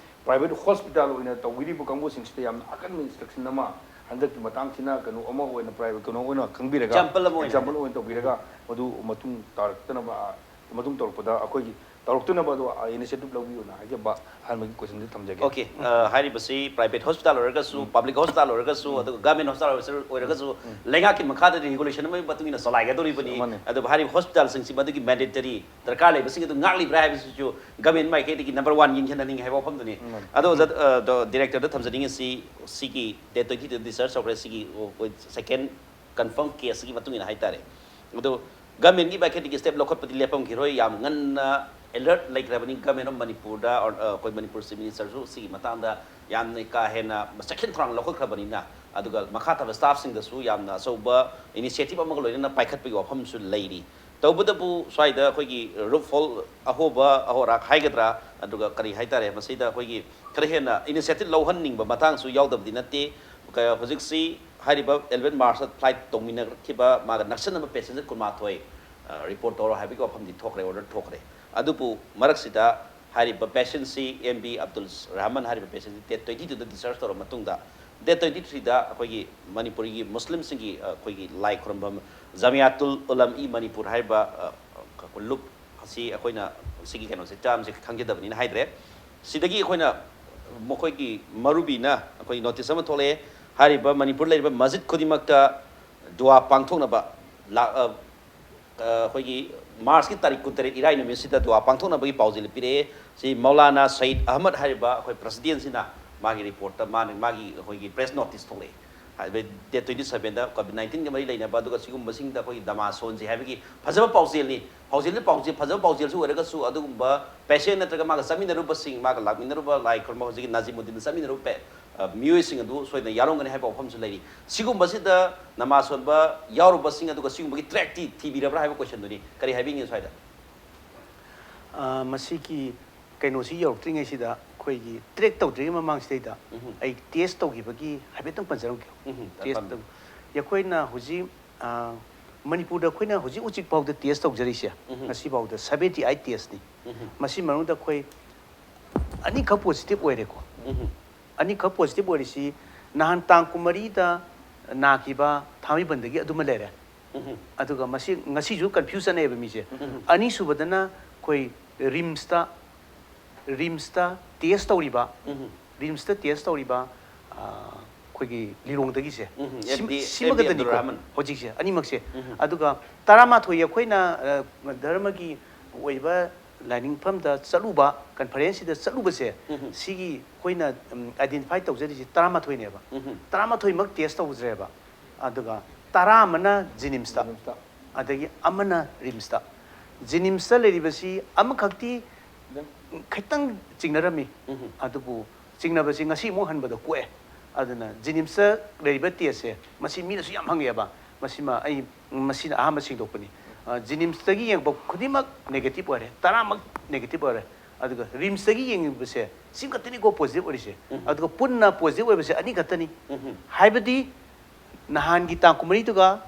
ꯄ꯭ꯔꯥꯏꯚꯦꯠ ꯍꯣꯁꯄꯤꯇꯥꯜ ꯑꯣꯏꯅ ꯇꯧꯕꯤꯔꯤꯕ ꯀꯥꯡꯕꯨꯁꯤꯡꯁꯤꯗ ꯌꯥꯝꯅ ꯑꯀꯟꯕ ꯏꯟꯁꯇ꯭ꯔꯛꯁꯟ ꯑꯃ ꯍꯟꯗꯛꯀꯤ ꯃꯇꯥꯡꯁꯤꯅ ꯀꯩꯅꯣ ꯑꯃ ꯑꯣꯏꯅ, ꯄ꯭ꯔꯥꯏꯚꯦꯠ ꯀꯩꯅꯣ ꯑꯣꯏꯅ ꯈꯪꯕꯤꯔꯒ, Example ꯑꯃ ꯑꯣꯏꯅ꯫ Example ꯑꯣꯏꯅ ꯇꯧꯕꯤꯔꯒ ꯃꯗꯨ ꯃꯇꯨꯡ ꯇꯥꯔꯛꯇꯅꯕ, ꯃꯇꯨꯡ ꯇꯧꯔꯛꯄꯗ ꯑꯩꯈꯣꯏꯒꯤ ꯇꯧꯔꯛꯇꯅꯕ ꯑꯗꯣ ꯏꯅꯤꯁꯤꯌꯦꯇꯤꯚ ꯂꯧꯕꯤꯌꯨꯅ ꯍꯥꯏꯖꯕ ꯑꯍꯥꯟꯕꯒꯤ ꯀꯣꯏꯁꯟꯁꯦ ꯊꯝꯖꯒꯦ꯫ ꯑꯣꯀꯦ, ꯑ, ꯍꯥꯏꯔꯤꯕꯁꯤ ꯄ꯭ꯔꯥꯏꯚꯦꯠ ꯍꯣꯁꯄꯤꯇꯥꯜ ꯑꯣꯏꯔꯒꯁꯨ, ꯄꯕ꯭ꯂꯤꯛ ꯍꯣꯁꯄꯤꯇꯥꯜ ꯑꯣꯏꯔꯒꯁꯨ, ꯑꯗꯨꯒ ꯒꯚꯔꯟꯃꯦꯟꯠ ꯍꯣꯁꯄꯤꯇꯥꯜ ꯑꯣꯏꯔꯁꯨ, ꯑꯣꯏꯔꯒꯁꯨ ꯂꯩꯉꯥꯛꯀꯤ ꯃꯈꯥꯗ ꯔꯤꯒꯨꯂꯦꯁꯟ ꯑꯃꯒꯤ ꯃꯇꯨꯡ ꯏꯟꯅ ꯆꯂꯥꯏꯒꯗꯧꯔꯤꯕꯅꯤ꯫ ꯃꯥꯅꯦ꯫ ꯑꯗꯨꯕꯨ ꯍꯥꯏꯔꯤꯕ ꯍꯣꯁꯄꯤꯇꯥꯜꯁꯤꯡꯁꯤ ꯃꯗꯨꯒꯤ ꯃꯦꯟꯗꯦꯇꯔꯤ ꯗꯔꯀꯥꯔ ꯂꯩꯕꯁꯤꯡ ꯑꯗꯨ ꯉꯥꯛꯂꯤꯕ꯭ꯔꯥ ꯍꯥꯏꯕꯁꯤꯁꯨ ꯒꯚꯔꯟꯃꯦꯟꯠ ꯃꯥꯏꯀꯩꯗꯒꯤ ꯅꯝꯕꯔ ꯋꯥꯟ ꯌꯦꯡꯁꯤꯟꯍꯟꯅꯤꯡꯉꯤ ꯍꯥꯏꯕ ꯋꯥꯐꯝꯗꯨꯅꯤ꯫ ꯃꯥꯅꯦ꯫ ꯑꯗꯣ ꯑꯣꯖꯥ, ꯑ, ꯗꯣ-, ꯗꯤꯔꯦꯛꯇꯔꯗ ꯊꯝꯖꯅꯤꯡꯉꯤꯁꯤ, ꯁꯤꯒꯤ ꯗꯦꯠ ꯇ꯭ꯋꯦꯟꯇꯤ ꯇꯨꯗ ꯗꯤꯁꯆꯥꯔꯖ ꯇꯧꯈ꯭ꯔꯦ, ꯁꯤꯒꯤ, ꯑꯣ, ꯑꯩꯈꯣꯏ ꯁꯦꯀꯦꯟ ꯀꯟꯐꯥꯔꯝ ꯀꯦꯁꯁꯤꯒꯤ ꯃꯇꯨꯡ ꯏꯟꯅ ꯍꯥꯏꯇꯥꯔꯦ꯫ ꯑꯗꯣ ꯒꯚꯔꯟꯃꯦꯟꯠꯀꯤ ꯃꯥꯏꯀꯩꯗꯒꯤ ꯁ꯭ꯇꯦꯞ ꯂꯧꯈꯠꯄꯗꯤ ꯂꯦꯞꯄꯝꯈꯤꯔꯣꯏ꯫ ꯌꯥꯝ ꯉꯟꯅ ꯑꯦꯂꯔꯠ ꯂꯩꯈ꯭ꯔꯕꯅꯤ ꯒꯚꯔꯟꯃꯦꯟꯠ ꯑꯣꯐ ꯃꯅꯤꯄꯨꯔꯗ, ꯑꯣꯔ, ꯑ, ꯑꯩꯈꯣꯏ ꯃꯅꯤꯄꯨꯔ ꯆꯤꯐ ꯃꯤꯅꯤꯁꯇꯔꯁꯨ ꯁꯤꯒꯤ ꯃꯇꯥꯡꯗ ꯌꯥꯝꯅ ꯀꯥ ꯍꯦꯟꯅ ꯆꯦꯛꯁꯤꯟ ꯊꯧꯔꯥꯡ ꯂꯧꯈꯠꯈ꯭ꯔꯕꯅꯤꯅ꯫ ꯑꯗꯨꯒ ꯃꯈꯥ ꯊꯥꯕ ꯁ꯭ꯇꯥꯐꯁꯤꯡꯗꯁꯨ ꯌꯥꯝꯅ ꯑꯆꯧꯕ ꯏꯅꯤꯁꯤꯌꯦꯇꯤꯚ ꯑꯃꯒ ꯂꯣꯏꯅꯅ ꯄꯥꯏꯈꯠꯄꯒꯤ ꯋꯥꯐꯝꯁꯨ ꯂꯩꯔꯤ꯫ ꯇꯧꯕꯇꯕꯨ ꯁ꯭ꯋꯥꯏꯗ ꯑꯩꯈꯣꯏꯒꯤ ꯔꯨꯞ ꯐꯣꯜ ꯑꯍꯣꯕ, ꯑꯍꯣ ꯑꯔꯥꯛ ꯍꯥꯏꯒꯗ꯭ꯔꯥ, ꯑꯗꯨꯒ ꯀꯔꯤ ꯍꯥꯏꯇꯥꯔꯦ, ꯃꯁꯤꯗ ꯑꯩꯈꯣꯏꯒꯤ ꯈꯔ ꯍꯦꯟꯅ ꯏꯅꯤꯁꯤꯌꯦꯇꯤꯚ ꯂꯧꯍꯟꯅꯤꯡꯕ ꯃꯇꯥꯡꯁꯨ ꯌꯥꯎꯗꯕꯗꯤ ꯅꯠꯇꯦ꯫ ꯀ-, ꯍꯧꯖꯤꯛꯁꯤ ꯍꯥꯏꯔꯤꯕ ꯑꯦꯂꯚꯦꯟ ꯃꯥꯔꯆꯇ ꯐ꯭ꯂꯥꯏꯠ ꯇꯧꯃꯤꯟꯅꯈꯤꯕ ꯃꯥꯒ ꯅꯛꯁꯟꯅꯕ ꯄꯦꯁꯦꯟꯖꯔ ꯀꯨꯟꯃꯥꯊꯣꯏ, ꯑ, ꯔꯤꯄꯣꯔꯠ ꯇꯧꯔꯣ ꯍꯥꯏꯕꯒꯤ ꯋꯥꯐꯝꯗꯤ ꯊꯣꯛꯈ꯭ꯔꯦ, ꯑꯣꯔꯗꯔ ꯊꯣꯛꯈ꯭ꯔꯦ꯫ ꯑꯗꯨꯕꯨ ꯃꯔꯛꯁꯤꯗ ꯍꯥꯏꯔꯤꯕ ꯄꯦꯁꯦꯟꯁꯤ ꯑꯦꯝ ꯕꯤ ꯑꯕꯗꯨꯜ ꯔꯍꯃꯟ ꯍꯥꯏꯔꯤꯕ ꯄꯦꯁꯦꯟꯁꯤ ꯗꯦꯠ ꯇ꯭ꯋꯦꯟꯇꯤ ꯇꯨꯗ ꯗꯤꯁꯆꯥꯔꯖ ꯇꯧꯔꯕ ꯃꯇꯨꯡꯗ, ꯗꯦꯠ ꯇ꯭ꯋꯦꯟꯇꯤ ꯊ꯭ꯔꯤꯗ ꯑꯩꯈꯣꯏꯒꯤ ꯃꯅꯤꯄꯨꯔꯤꯒꯤ ꯃꯨꯁꯂꯤꯝꯁꯤꯡꯒꯤ, ꯑ, ꯑꯩꯈꯣꯏꯒꯤ ꯂꯥꯏ ꯈꯨꯔꯨꯝꯐꯝ ꯖꯃꯤꯌꯥꯇꯨꯜ ꯎꯂꯝ ꯏ ꯃꯅꯤꯄꯨꯔ ꯍꯥꯏꯔꯤꯕ, ꯑ, ꯑ, ꯂꯨꯞ ꯑꯁꯤ ꯑꯩꯈꯣꯏꯅ ꯁꯤꯒꯤ ꯀꯩꯅꯣꯁꯦ, ꯇꯥꯔꯝꯁꯦ ꯈꯪꯖꯗꯕꯅꯤꯅ ꯍꯥꯏꯗ꯭ꯔꯦ꯫ ꯁꯤꯗꯒꯤ ꯑꯩꯈꯣꯏꯅ ꯃꯈꯣꯏꯒꯤ ꯃꯔꯨꯕꯤꯅ ꯑꯩꯈꯣꯏ ꯅꯣꯇꯤꯁ ꯑꯃ ꯊꯣꯛꯂꯛꯑꯦ꯫ ꯍꯥꯏꯔꯤꯕ ꯃꯅꯤꯄꯨꯔ ꯂꯩꯔꯤꯕ ꯃꯁꯖꯤꯗ ꯈꯨꯗꯤꯡꯃꯛꯇ ꯗꯨꯋꯥ ꯄꯥꯡꯊꯣꯛꯅꯕ ꯂꯥꯛ-, ꯑ, ꯑ, ꯑꯩꯈꯣꯏꯒꯤ ꯃꯥꯔꯆꯀꯤ ꯇꯥꯔꯤꯛ ꯀꯨꯟꯇꯔꯦꯠ ꯏꯔꯥꯏ ꯅꯨꯃꯤꯠꯁꯤꯗ ꯗꯨꯋꯥ ꯄꯥꯡꯊꯣꯛꯅꯕꯒꯤ ꯄꯥꯎꯖꯦꯜ ꯄꯤꯔꯛꯑꯦ꯫ ꯁꯤ ꯃꯧꯂꯥꯅꯥ ꯁꯌꯤꯗ ꯑꯍꯃꯗ ꯍꯥꯏꯔꯤꯕ ꯑꯩꯈꯣꯏ ꯄ꯭ꯔꯁꯤꯗꯦꯟꯁꯤꯅ ꯃꯥꯒꯤ ꯔꯤꯄꯣꯔꯠꯇ ꯃꯥꯅ, ꯃꯥꯒꯤ ꯑꯩꯈꯣꯏꯒꯤ ꯄ꯭ꯔꯦꯁ ꯅꯣꯇꯤꯁ ꯊꯣꯛꯂꯛꯑꯦ꯫ ꯍꯥꯏꯕꯗꯤ ꯗꯦꯠ ꯇ꯭ꯋꯦꯟꯇꯤ ꯁꯕꯦꯟꯗ ꯀꯣꯚꯤꯗ ꯅꯥꯏꯟꯇꯤꯟꯒ ꯃꯔꯤ ꯂꯩꯅꯕ ꯑꯗꯨꯒ ꯁꯤꯒꯨꯝꯕꯁꯤꯡꯗ ꯑꯩꯈꯣꯏꯒꯤ ꯅꯃꯥꯖ ꯁꯣꯟꯁꯤ ꯍꯥꯏꯕꯒꯤ ꯐꯖꯕ ꯄꯥꯎꯖꯦꯜꯅꯤ꯫ ꯄꯥꯎꯖꯦꯜꯗꯤ ꯄꯥꯎꯖꯦꯜ, ꯐꯖꯕ ꯄꯥꯎꯖꯦꯜꯁꯨ ꯑꯣꯏꯔꯒꯁꯨ ꯑꯗꯨꯒꯨꯝꯕ ꯄꯦꯁꯦꯟ ꯅꯠꯇ꯭ꯔꯒ ꯃꯥꯒ ꯆꯠꯃꯤꯟꯅꯔꯨꯕꯁꯤꯡ, ꯃꯥꯒ ꯂꯥꯛꯃꯤꯟꯅꯔꯨꯕ ꯂꯥꯏ ꯈꯨꯔꯨꯝꯕ ꯍꯧꯖꯤꯛꯀꯤ ꯅꯥꯖꯤꯃꯨꯗꯤꯟꯗ ꯆꯠꯃꯤꯟꯅꯔꯨꯕ ꯄꯦ-, ꯑ, ꯃꯤꯑꯣꯏꯁꯤꯡ ꯑꯗꯨ ꯁꯣꯏꯗꯅ ꯌꯥꯎꯔꯝꯒꯅꯤ ꯍꯥꯏꯕ ꯋꯥꯐꯝꯁꯨ ꯂꯩꯔꯤ꯫ ꯁꯤꯒꯨꯝꯕꯁꯤꯗ ꯅꯃꯥꯖ ꯁꯣꯟꯕ ꯌꯥꯎꯔꯨꯕꯁꯤꯡ ꯑꯗꯨꯒ ꯁꯤꯒꯨꯝꯕꯒꯤ ꯇ꯭ꯔꯦꯛꯇꯤ ꯊꯤꯕꯤꯔꯕ꯭ꯔꯥ ꯍꯥꯏꯕ ꯀꯣꯏꯁꯟꯗꯨꯅꯤ꯫ ꯀꯔꯤ ꯍꯥꯏꯕꯤꯅꯤꯡꯉꯤ ꯁ꯭ꯋꯥꯏꯗ? ꯑ, ꯃꯁꯤꯒꯤ ꯀꯩꯅꯣꯁꯤ ꯌꯧꯔꯛꯇ꯭ꯔꯤꯉꯩꯁꯤꯗ ꯑꯩꯈꯣꯏꯒꯤ ꯇ꯭ꯔꯦꯛ ꯇꯧꯗ꯭ꯔꯤꯉꯩ ꯃꯃꯥꯡꯁꯤꯗꯩꯗ ꯎꯝꯍꯨꯝ꯫ ꯑꯩ ꯇꯦꯁ ꯇꯧꯈꯤꯕꯒꯤ ꯍꯥꯏꯐꯦꯠꯇꯪ ꯄꯟꯖꯔꯝꯒꯦ꯫ ꯎꯝꯍꯨꯝ꯫ ꯇꯦꯁ ꯇꯝ-, ꯇꯧ-, ꯑꯩꯈꯣꯏꯅ ꯍꯧꯖꯤꯛ, ꯑ, ꯃꯅꯤꯄꯨꯔꯗ ꯑꯩꯈꯣꯏꯅ ꯍꯧꯖꯤꯛ ꯍꯧꯖꯤꯛ ꯐꯥꯎꯗ ꯇꯦꯁ ꯇꯧꯖꯔꯤꯁꯦ, ꯎꯝꯍꯨꯝ꯫ ꯉꯁꯤ ꯐꯥꯎꯗ ꯁꯕꯦꯟꯇꯤ ꯑꯥꯏꯠ ꯇꯦꯁꯅꯤ꯫ ꯎꯝꯍꯨꯝ꯫ ꯃꯁꯤ ꯃꯅꯨꯡꯗ ꯑꯩꯈꯣꯏ ꯑꯅꯤꯈꯛ ꯄꯣꯖꯤꯇꯤꯚ ꯑꯣꯏꯔꯦꯀꯣ꯫ ꯎꯝꯍꯨꯝ꯫ ꯑꯅꯤꯈꯛ ꯄꯣꯖꯤꯇꯤꯚ ꯑꯣꯏꯔꯤꯁꯤ ꯅꯍꯥꯟ ꯇꯥꯡ ꯀꯨꯟꯃꯔꯤꯗ ꯅꯥꯈꯤꯕ ꯊꯥꯡꯃꯩꯕꯟꯗꯒꯤ ꯑꯗꯨꯃ ꯂꯩꯔꯦ꯫ ꯎꯝꯍꯨꯝ꯫ ꯑꯗꯨꯒ ꯃꯁꯤ ꯉꯁꯤꯁꯨ ꯀꯟꯐ꯭ꯌꯨꯁ ꯆꯠꯅꯩꯌꯦꯕ ꯃꯤꯁꯦ꯫ ꯎꯝꯍꯨꯝ꯫ ꯑꯅꯤꯁꯨꯕꯗꯅ ꯑꯩꯈꯣꯏ ꯔꯤꯝꯁꯇ, ꯔꯤꯝꯁꯇ ꯇꯦꯁ ꯇꯧꯔꯤꯕ, ꯎꯝꯍꯨꯝ꯫ ꯔꯤꯝꯁꯇ ꯇꯦꯁ ꯇꯧꯔꯤꯕ, ꯑ, ꯑꯩꯈꯣꯏꯒꯤ ꯂꯤꯂꯣꯡꯗꯒꯤꯁꯦ꯫ ꯎꯝꯍꯨꯝ꯫ ꯁꯤꯃ-, ꯑꯦꯝ ꯗꯤ, ꯁꯤꯃꯒꯗꯅꯤꯀꯣ ꯑꯦꯝ ꯗꯤ ꯑꯕꯗꯨꯜ ꯔꯍꯃꯟ꯫ ꯍꯧꯖꯤꯛꯁꯦ ꯑꯅꯤꯃꯛꯁꯦ꯫ ꯎꯝꯍꯨꯝ꯫ ꯑꯗꯨꯒ ꯇꯔꯥꯃꯥꯊꯣꯏ ꯑꯩꯈꯣꯏꯅ, ꯑ, ꯙꯔꯃꯒꯤ ꯑꯣꯏꯕ ꯂꯥꯏꯅꯤꯡꯐꯝꯗ ꯆꯠꯂꯨꯕ, ꯀꯟꯐꯔꯦꯟꯁꯁꯤꯗ ꯆꯠꯂꯨꯕꯁꯦ, ꯎꯝꯍꯨꯝ꯫ ꯁꯤꯒꯤ ꯑꯩꯈꯣꯏꯅ, ꯎꯝ, ꯑꯥꯏꯗꯦꯟꯇꯤꯐꯥꯏ ꯇꯧꯖꯔꯤꯁꯤ ꯇꯔꯥꯃꯥꯊꯣꯏꯅꯦꯕ꯫ ꯎꯝꯍꯨꯝ꯫ ꯇꯔꯥꯃꯥꯊꯣꯏꯃꯛ ꯇꯦꯁ ꯇꯧꯗ꯭ꯔꯦꯕ꯫ ꯑꯗꯨꯒ ꯇꯔꯥ ꯑꯃꯅ ꯖꯤꯅꯤꯝꯁꯇ, ꯖꯤꯅꯤꯝꯁꯇ꯫ ꯑꯗꯒꯤ ꯑꯃꯅ ꯔꯤꯝꯁꯇ꯫ ꯖꯤꯅꯤꯝꯁꯇ ꯂꯩꯔꯤꯕꯁꯤ ꯑꯃꯈꯛꯇꯤ ꯈꯤꯇꯪ ꯆꯤꯡꯅꯔꯝꯃꯤ꯫ ꯎꯝꯍꯨꯝ꯫ ꯑꯗꯨꯕꯨ ꯆꯤꯡꯅꯕꯁꯤ ꯉꯁꯤ ꯑꯃꯨꯛ ꯍꯟꯕꯗ ꯀꯣꯛꯑꯦ꯫ ꯑꯗꯨꯅ ꯖꯤꯅꯤꯝꯁꯇ ꯂꯩꯔꯤꯕ ꯇꯦꯁꯁꯦ, ꯃꯁꯤ ꯃꯤꯅꯁꯨ ꯌꯥꯝ ꯍꯪꯉꯦꯕ꯫ ꯃꯁꯤꯃ ꯑꯩ, ꯃꯁꯤꯅ ꯑꯍꯥꯟꯕ ꯁꯦꯡꯗꯣꯛꯄꯅꯤ꯫ ꯑ, ꯖꯤꯅꯤꯝꯁꯇꯒꯤ ꯌꯦꯡꯕ ꯈꯨꯗꯤꯡꯃꯛ ꯅꯦꯒꯦꯇꯤꯚ ꯑꯣꯏꯔꯦ, ꯇꯔꯥꯃꯛ ꯅꯦꯒꯦꯇꯤꯚ ꯑꯣꯏꯔꯦ꯫ ꯑꯗꯨꯒ ꯔꯤꯝꯁꯇꯒꯤ ꯌꯦꯡꯕꯁꯦ ꯁꯤ ꯈꯛꯇꯅꯤꯀꯣ ꯄꯣꯖꯤꯇꯤꯚ ꯑꯣꯏꯔꯤꯁꯦ꯫ ꯎꯝ꯫ ꯑꯗꯨꯒ ꯄꯨꯟꯅ ꯄꯣꯖꯤꯇꯤꯚ ꯑꯣꯏꯕꯁꯦ ꯑꯅꯤ ꯈꯛꯇꯅꯤ꯫ ꯎꯝ꯫ ꯍꯥꯏꯕꯗꯤ ꯅꯍꯥꯟꯒꯤ ꯇꯥꯡ ꯀꯨꯟꯃꯔꯤꯗꯨꯒ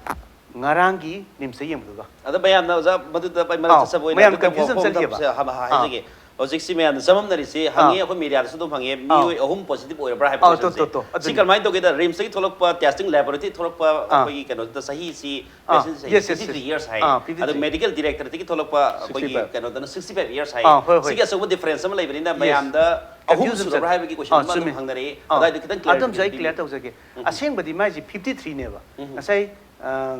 ꯉꯔꯥꯡꯒꯤ ꯔꯤꯝꯁꯇ ꯌꯦꯡꯕꯗꯨꯒ꯫ ꯑꯗ ꯃꯌꯥꯝꯅ ꯑꯣꯖꯥ ꯃꯗꯨꯗ ꯑꯩ ꯃꯔꯛ ꯑꯥꯎ, ꯆꯠꯆꯕ ꯑꯣꯏꯅ ꯃꯌꯥꯝ ꯑꯗꯨꯗ ꯀꯟꯐ꯭ꯌꯨꯖꯟ ꯋꯥꯐꯝ ꯑꯃ ꯆꯠꯂꯤꯑꯕ꯫ ꯊꯝꯁꯦ-, ꯍꯥ-, ꯍꯥ-, ꯑꯥ꯫ ꯍꯥꯏꯖꯒꯦ꯫ ꯍꯧꯖꯤꯛꯁꯤ ꯃꯌꯥꯝꯅ ꯆꯃꯝꯅꯔꯤꯁꯤ, ꯍꯪꯉꯤ, ꯑꯩꯈꯣꯏ ꯃꯦꯗꯤꯌꯥꯗꯁꯨ ꯑꯗꯨꯝ ꯍꯪꯉꯤ, ꯃꯤꯑꯣꯏ ꯑꯍꯨꯝ ꯄꯣꯖꯤꯇꯤꯚ ꯑꯣꯏꯔꯕ꯭ꯔꯥ ꯍꯥꯏꯕ ꯑꯥ, ꯇꯣ, ꯀꯣꯏꯁꯟꯁꯦ꯫ ꯇꯣ, ꯇꯣ, ꯁꯤ ꯑꯗꯨꯅꯤ꯫ ꯀꯔꯝꯍꯥꯏꯅ ꯇꯧꯒꯦꯗ, ꯔꯤꯝꯁꯇꯒꯤ ꯊꯣꯛꯂꯛꯄ, ꯇꯦꯁꯇꯤꯡ ꯂꯦꯕꯣꯔꯦꯇꯔꯤ ꯊꯣꯛꯂꯛꯄ ꯑꯩꯈꯣꯏꯒꯤ ꯀꯩꯅꯣꯗꯨꯗ ꯆꯍꯤꯁꯤ, ꯑꯥ, ꯄꯦꯁꯦꯟꯁꯦ yes, yes, fifty three yes. Years ꯍꯥꯏ꯫ ꯑꯥ, ꯐꯤꯐꯇꯤ ꯊ꯭ꯔꯤ꯫ ꯑꯗꯣ ꯃꯦꯗꯤꯀꯦꯜ ꯗꯤꯔꯦꯛꯇꯔꯗꯒꯤ ꯊꯣꯛꯂꯛꯄ ꯑꯩꯈꯣꯏꯒꯤ ꯀꯩꯅꯣꯗꯅ ꯁꯤꯛꯁꯇꯤ ꯐꯥꯏꯚ ꯏꯌꯔꯁ ꯍꯥꯏ꯫ ꯑꯥ, ꯍꯣꯏ, ꯍꯣꯏ꯫ ꯁꯤꯒꯤ ꯑꯆꯧꯕ ꯗꯤꯐꯔꯦꯟꯁ ꯑꯃ ꯂꯩꯕꯅꯤꯅ Yes. ꯃꯌꯥꯝꯗ ꯑꯍꯨꯝ Confusion ꯁꯨꯔꯕ꯭ꯔꯥ ꯆꯠ- ꯍꯥꯏꯕꯒꯤ ꯀꯣꯏꯁꯟ ꯑꯥ, ꯑꯃ ꯑꯗꯨꯝ ꯆꯨꯝꯃꯦ꯫ ꯍꯪꯅꯔꯛꯏ꯫ ꯑꯥ, ꯑꯗꯨꯋꯥꯏꯗ ꯈꯤꯇꯪ ꯑꯗꯨꯝꯁꯨ ꯑꯩ ꯀ꯭ꯂꯦꯔꯤꯐꯤꯀꯦꯁꯟ ꯀ꯭ꯂꯤꯌꯥꯔ ꯇꯧꯖꯒꯦ꯫ ꯑꯁꯦꯡꯕꯗꯤ ꯃꯥꯏꯁꯦ ꯐꯤꯐꯇꯤ ꯊ꯭ꯔꯤꯅꯦꯕ꯫ ꯉꯁꯥꯏ ꯑ,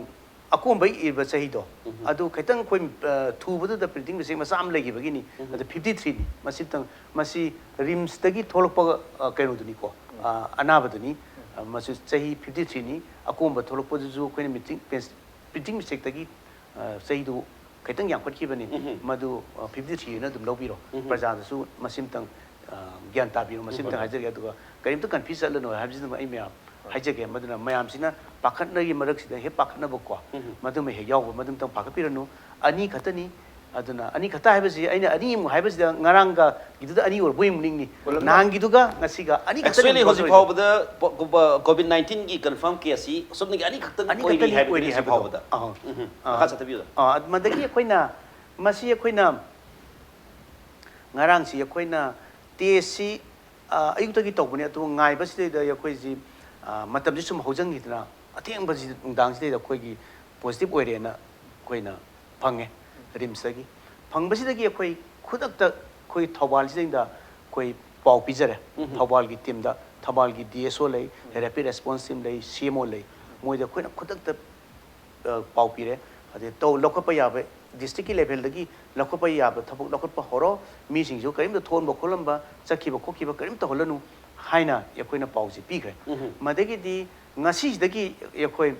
ꯑꯀꯣꯟꯕ ꯏꯕ ꯆꯍꯤꯗꯣ ꯑꯗꯨ ꯈꯤꯇꯪ ꯑꯩꯈꯣꯏ ꯑ, ꯊꯨꯕꯗꯨꯗ ꯄ꯭ꯔꯤꯟꯇꯤꯡ ꯃꯤꯁꯇꯦꯛ ꯃꯆꯥ ꯑꯃ ꯂꯩꯈꯤꯕꯒꯤꯅꯤ꯫ ꯑꯗꯨ ꯐꯤꯐꯇꯤ ꯊ꯭ꯔꯤꯅꯤ꯫ ꯃꯁꯤꯇꯪ, ꯃꯁꯤ ꯔꯤꯝꯁꯇꯒꯤ ꯊꯣꯛꯂꯛꯄ ꯑ, ꯀꯩꯅꯣꯗꯨꯅꯤꯀꯣ, ꯑ, ꯑꯅꯥꯕꯗꯨꯅꯤ꯫ ꯑ, ꯃꯁꯤ ꯆꯍꯤ ꯐꯤꯐꯇꯤ ꯊ꯭ꯔꯤꯅꯤ꯫ ꯑꯀꯣꯟꯕ ꯊꯣꯛꯂꯛꯄꯗꯨꯁꯨ ꯑꯩꯈꯣꯏꯅ ꯃꯤꯇꯤꯡ ꯄ꯭ꯔꯤꯟꯇꯤꯡ ꯃꯤꯁꯇꯦꯛꯇꯒꯤ ꯑ, ꯆꯍꯤꯗꯨ ꯈꯤꯇꯪ ꯌꯥꯝꯈꯠꯈꯤꯕꯅꯤ꯫ ꯃꯗꯨ ꯐꯤꯐꯇꯤ ꯊ꯭ꯔꯤ ꯑꯅ ꯑꯗꯨꯝ ꯂꯧꯕꯤꯔꯣ꯫ ꯄ꯭ꯔꯖꯥꯗꯁꯨ ꯃꯁꯤꯃꯇꯪ ꯑ, ꯒ꯭ꯌꯥꯟ ꯇꯥꯕꯤꯔꯣ꯫ ꯃꯁꯤꯃꯇꯪ ꯍꯥꯏꯖꯔꯒꯦ꯫ ꯑꯗꯨꯒ ꯀꯔꯤꯝꯇ ꯀꯟꯐ꯭ꯌꯨꯁ ꯆꯠꯂꯅꯨ ꯍꯥꯏꯕꯁꯤꯗꯪ ꯑꯩ ꯃꯌꯥꯝ ꯍꯥꯏꯖꯒꯦ꯫ ꯃꯗꯨꯅ ꯃꯌꯥꯝꯁꯤꯅ ꯄꯥꯈꯠꯅꯔꯤ ꯃꯔꯛꯁꯤꯗ ꯍꯦꯛ ꯄꯥꯈꯠꯅꯕꯀꯣ, ꯃꯗꯨꯃ ꯍꯦꯛ ꯌꯥꯎꯕ, ꯃꯗꯨꯃꯇꯪ ꯄꯥꯈꯠꯄꯤꯔꯅꯨ꯫ ꯑꯅꯤ ꯈꯛꯇꯅꯤ꯫ ꯑꯗꯨꯅ ꯑꯅꯤ ꯈꯛꯇ ꯍꯥꯏꯕꯁꯤ, ꯑꯩꯅ ꯑꯅꯤ ꯑꯃꯨꯛ ꯍꯥꯏꯕꯁꯤꯗ ꯉꯔꯥꯡꯒꯤꯗꯨꯗ ꯑꯅꯤ ꯑꯣꯏꯔꯕꯣꯏ ꯑꯃꯨꯛ ꯅꯤꯡꯅꯤ꯫ ꯅꯍꯥꯟꯒꯤꯗꯨꯒ ꯉꯁꯤꯒ ꯑꯅꯤ ꯈꯛꯇꯅꯤ ꯑꯦꯛꯆꯨꯋꯦꯂꯤ ꯍꯧꯖꯤꯛ ꯑꯣꯟꯊꯣꯔꯛꯏꯗꯣ꯫ ꯐꯥꯎꯕꯗ ꯀꯣꯚꯤꯗ ꯅꯥꯏꯟꯇꯤꯟꯒꯤ ꯀꯟꯐꯥꯔꯝ ꯀꯦꯁꯁꯤ ꯑꯁꯨꯛꯅꯒꯤ ꯑꯅꯤ ꯈꯛꯇꯪ ꯑꯅꯤ ꯑꯣꯏꯔꯤ ꯈꯛꯇꯅꯤ ꯍꯥꯏꯕꯗꯨꯅꯤ ꯑꯣꯏꯔꯤ ꯍꯧꯖꯤꯛ ꯍꯥꯏꯕꯗꯣ꯫ ꯐꯥꯎꯕꯗ꯫ ꯑꯍꯣꯏ꯫ ꯎꯝ꯫ ꯃꯈꯥ ꯆꯠꯊꯕꯤꯌꯨꯗ꯫ ꯑ, ꯃꯗꯒꯤ ꯑꯩꯈꯣꯏꯅ, ꯃꯁꯤ ꯑꯩꯈꯣꯏꯅ ꯉꯔꯥꯡꯁꯤ ꯑꯩꯈꯣꯏꯅ ꯇꯦꯁꯁꯤ ꯑ, ꯑꯌꯨꯛꯇꯒꯤ ꯇꯧꯕꯅꯤ꯫ ꯑꯗꯨꯕꯨ ꯉꯥꯏꯕꯁꯤꯗꯩꯗ ꯑꯩꯈꯣꯏꯁꯤ ꯑ, ꯃꯇꯝꯁꯤ ꯁꯨꯝ ꯍꯧꯖꯤꯟꯈꯤꯗꯅ ꯑꯊꯦꯡꯕꯁꯤ ꯅꯨꯡꯗꯥꯡꯁꯤꯗꯩꯗ ꯑꯩꯈꯣꯏꯒꯤ ꯄꯣꯖꯤꯇꯤꯚ ꯑꯣꯏꯔꯦꯅ ꯑꯩꯈꯣꯏꯅ ꯐꯪꯉꯦ ꯔꯤꯝꯁꯇꯒꯤ꯫ ꯐꯪꯕꯁꯤꯗꯒꯤ ꯑꯩꯈꯣꯏ ꯈꯨꯗꯛꯇ ꯑꯩꯈꯣꯏ ꯊꯧꯕꯥꯜꯁꯤꯗꯩꯗ ꯑꯩꯈꯣꯏ ꯄꯥꯎ ꯄꯤꯖꯔꯦ꯫ ꯊꯧꯕꯥꯜꯒꯤ ꯇꯤꯝꯗ, ꯊꯧꯕꯥꯜꯒꯤ ꯗꯤ ꯑꯦꯁ ꯑꯣ ꯂꯩ, ꯔꯦꯄꯤꯗ ꯔꯦꯁꯄꯣꯟꯁ ꯇꯤꯝ ꯂꯩ, ꯁꯤ ꯑꯦꯝ ꯑꯣ ꯂꯩ꯫ ꯃꯣꯏꯗ ꯑꯩꯈꯣꯏꯅ ꯈꯨꯗꯛꯇ ꯑ, ꯄꯥꯎ ꯄꯤꯔꯦ꯫ ꯑꯗꯩ ꯇꯧ-, ꯂꯧꯈꯠꯄ ꯌꯥꯕ, ꯗꯤꯁꯇ꯭ꯔꯤꯛꯀꯤ ꯂꯦꯚꯦꯜꯗꯒꯤ ꯂꯧꯈꯠꯄ ꯌꯥꯕ ꯊꯕꯛ ꯂꯧꯈꯠꯄ ꯍꯧꯔꯣ꯫ ꯃꯤꯁꯤꯡꯁꯨ ꯀꯔꯤꯝꯇ ꯊꯣꯛꯍꯟꯕ ꯈꯣꯠꯍꯟꯕ, ꯆꯠꯈꯤꯕ ꯈꯣꯠꯈꯤꯕ ꯀꯔꯤꯝ ꯇꯧꯍꯜꯂꯅꯨ ꯍꯥꯏꯅ ꯑꯩꯈꯣꯏꯅ ꯄꯥꯎꯁꯤ ꯄꯤꯈ꯭ꯔꯦ꯫ ꯃꯗꯒꯤꯗꯤ ꯉꯁꯤꯁꯤꯗꯒꯤ ꯑꯩꯈꯣꯏ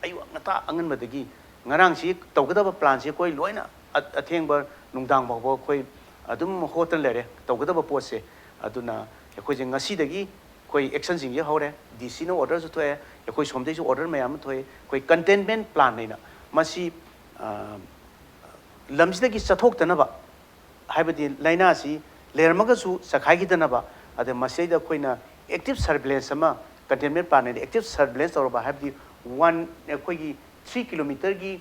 ꯑꯌꯨꯛ ꯉꯟꯇꯥ ꯑꯉꯟꯕꯗꯒꯤ ꯉꯔꯥꯡꯁꯤ ꯇꯧꯒꯗꯕ ꯄ꯭ꯂꯥꯟꯁꯤ ꯑꯩꯈꯣꯏ ꯂꯣꯏꯅ ꯑ-, ꯑꯊꯦꯡꯕ ꯅꯨꯡꯗꯥꯡ ꯐꯥꯎꯕ ꯑꯩꯈꯣꯏ ꯑꯗꯨꯝ ꯍꯣꯠꯇꯅ ꯂꯩꯔꯦ ꯇꯧꯒꯗꯕ ꯄꯣꯠꯁꯦ꯫ ꯑꯗꯨꯅ ꯑꯩꯈꯣꯏꯁꯦ ꯉꯁꯤꯗꯒꯤ ꯑꯩꯈꯣꯏ ꯑꯦꯛꯁꯟꯁꯤꯡꯁꯦ ꯍꯧꯔꯦ꯫ ꯗꯤ ꯁꯤꯅ ꯑꯣꯔꯗꯔꯁꯨ ꯊꯣꯛꯑꯦ, ꯑꯩꯈꯣꯏ ꯁꯣꯝꯗꯩꯁꯨ ꯑꯣꯔꯗꯔ ꯃꯌꯥꯝ ꯑꯃ ꯊꯣꯛꯑꯦ꯫ ꯑꯩꯈꯣꯏ ꯀꯟꯇꯦꯟꯃꯦꯟ ꯄ꯭ꯂꯥꯟ ꯍꯥꯏꯅ ꯃꯁꯤ, ꯑ, ꯂꯝꯁꯤꯗꯒꯤ ꯆꯠꯊꯣꯛꯇꯅꯕ, ꯍꯥꯏꯕꯗꯤ ꯂꯥꯏꯅꯥꯁꯤ ꯂꯩꯔꯝꯃꯒꯁꯨ ꯆꯈꯥꯏꯈꯤꯗꯅꯕ, ꯑꯗ ꯃꯁꯤꯗꯩꯗ ꯑꯩꯈꯣꯏꯅ ꯑꯦꯛꯇꯤꯚ ꯁꯔꯚꯤꯂꯦꯟꯁ ꯑꯃ, ꯀꯟꯇꯦꯟꯃꯦꯟ ꯄ꯭ꯂꯥꯟ ꯍꯥꯏꯅ ꯑꯦꯛꯇꯤꯚ ꯁꯔꯚꯤꯂꯦꯟꯁ ꯇꯧꯔꯕ, ꯍꯥꯏꯕꯗꯤ ꯋꯥꯟ, ꯑꯩꯈꯣꯏꯒꯤ ꯊ꯭ꯔꯤ ꯀꯤꯂꯣꯃꯤꯇꯔꯒꯤ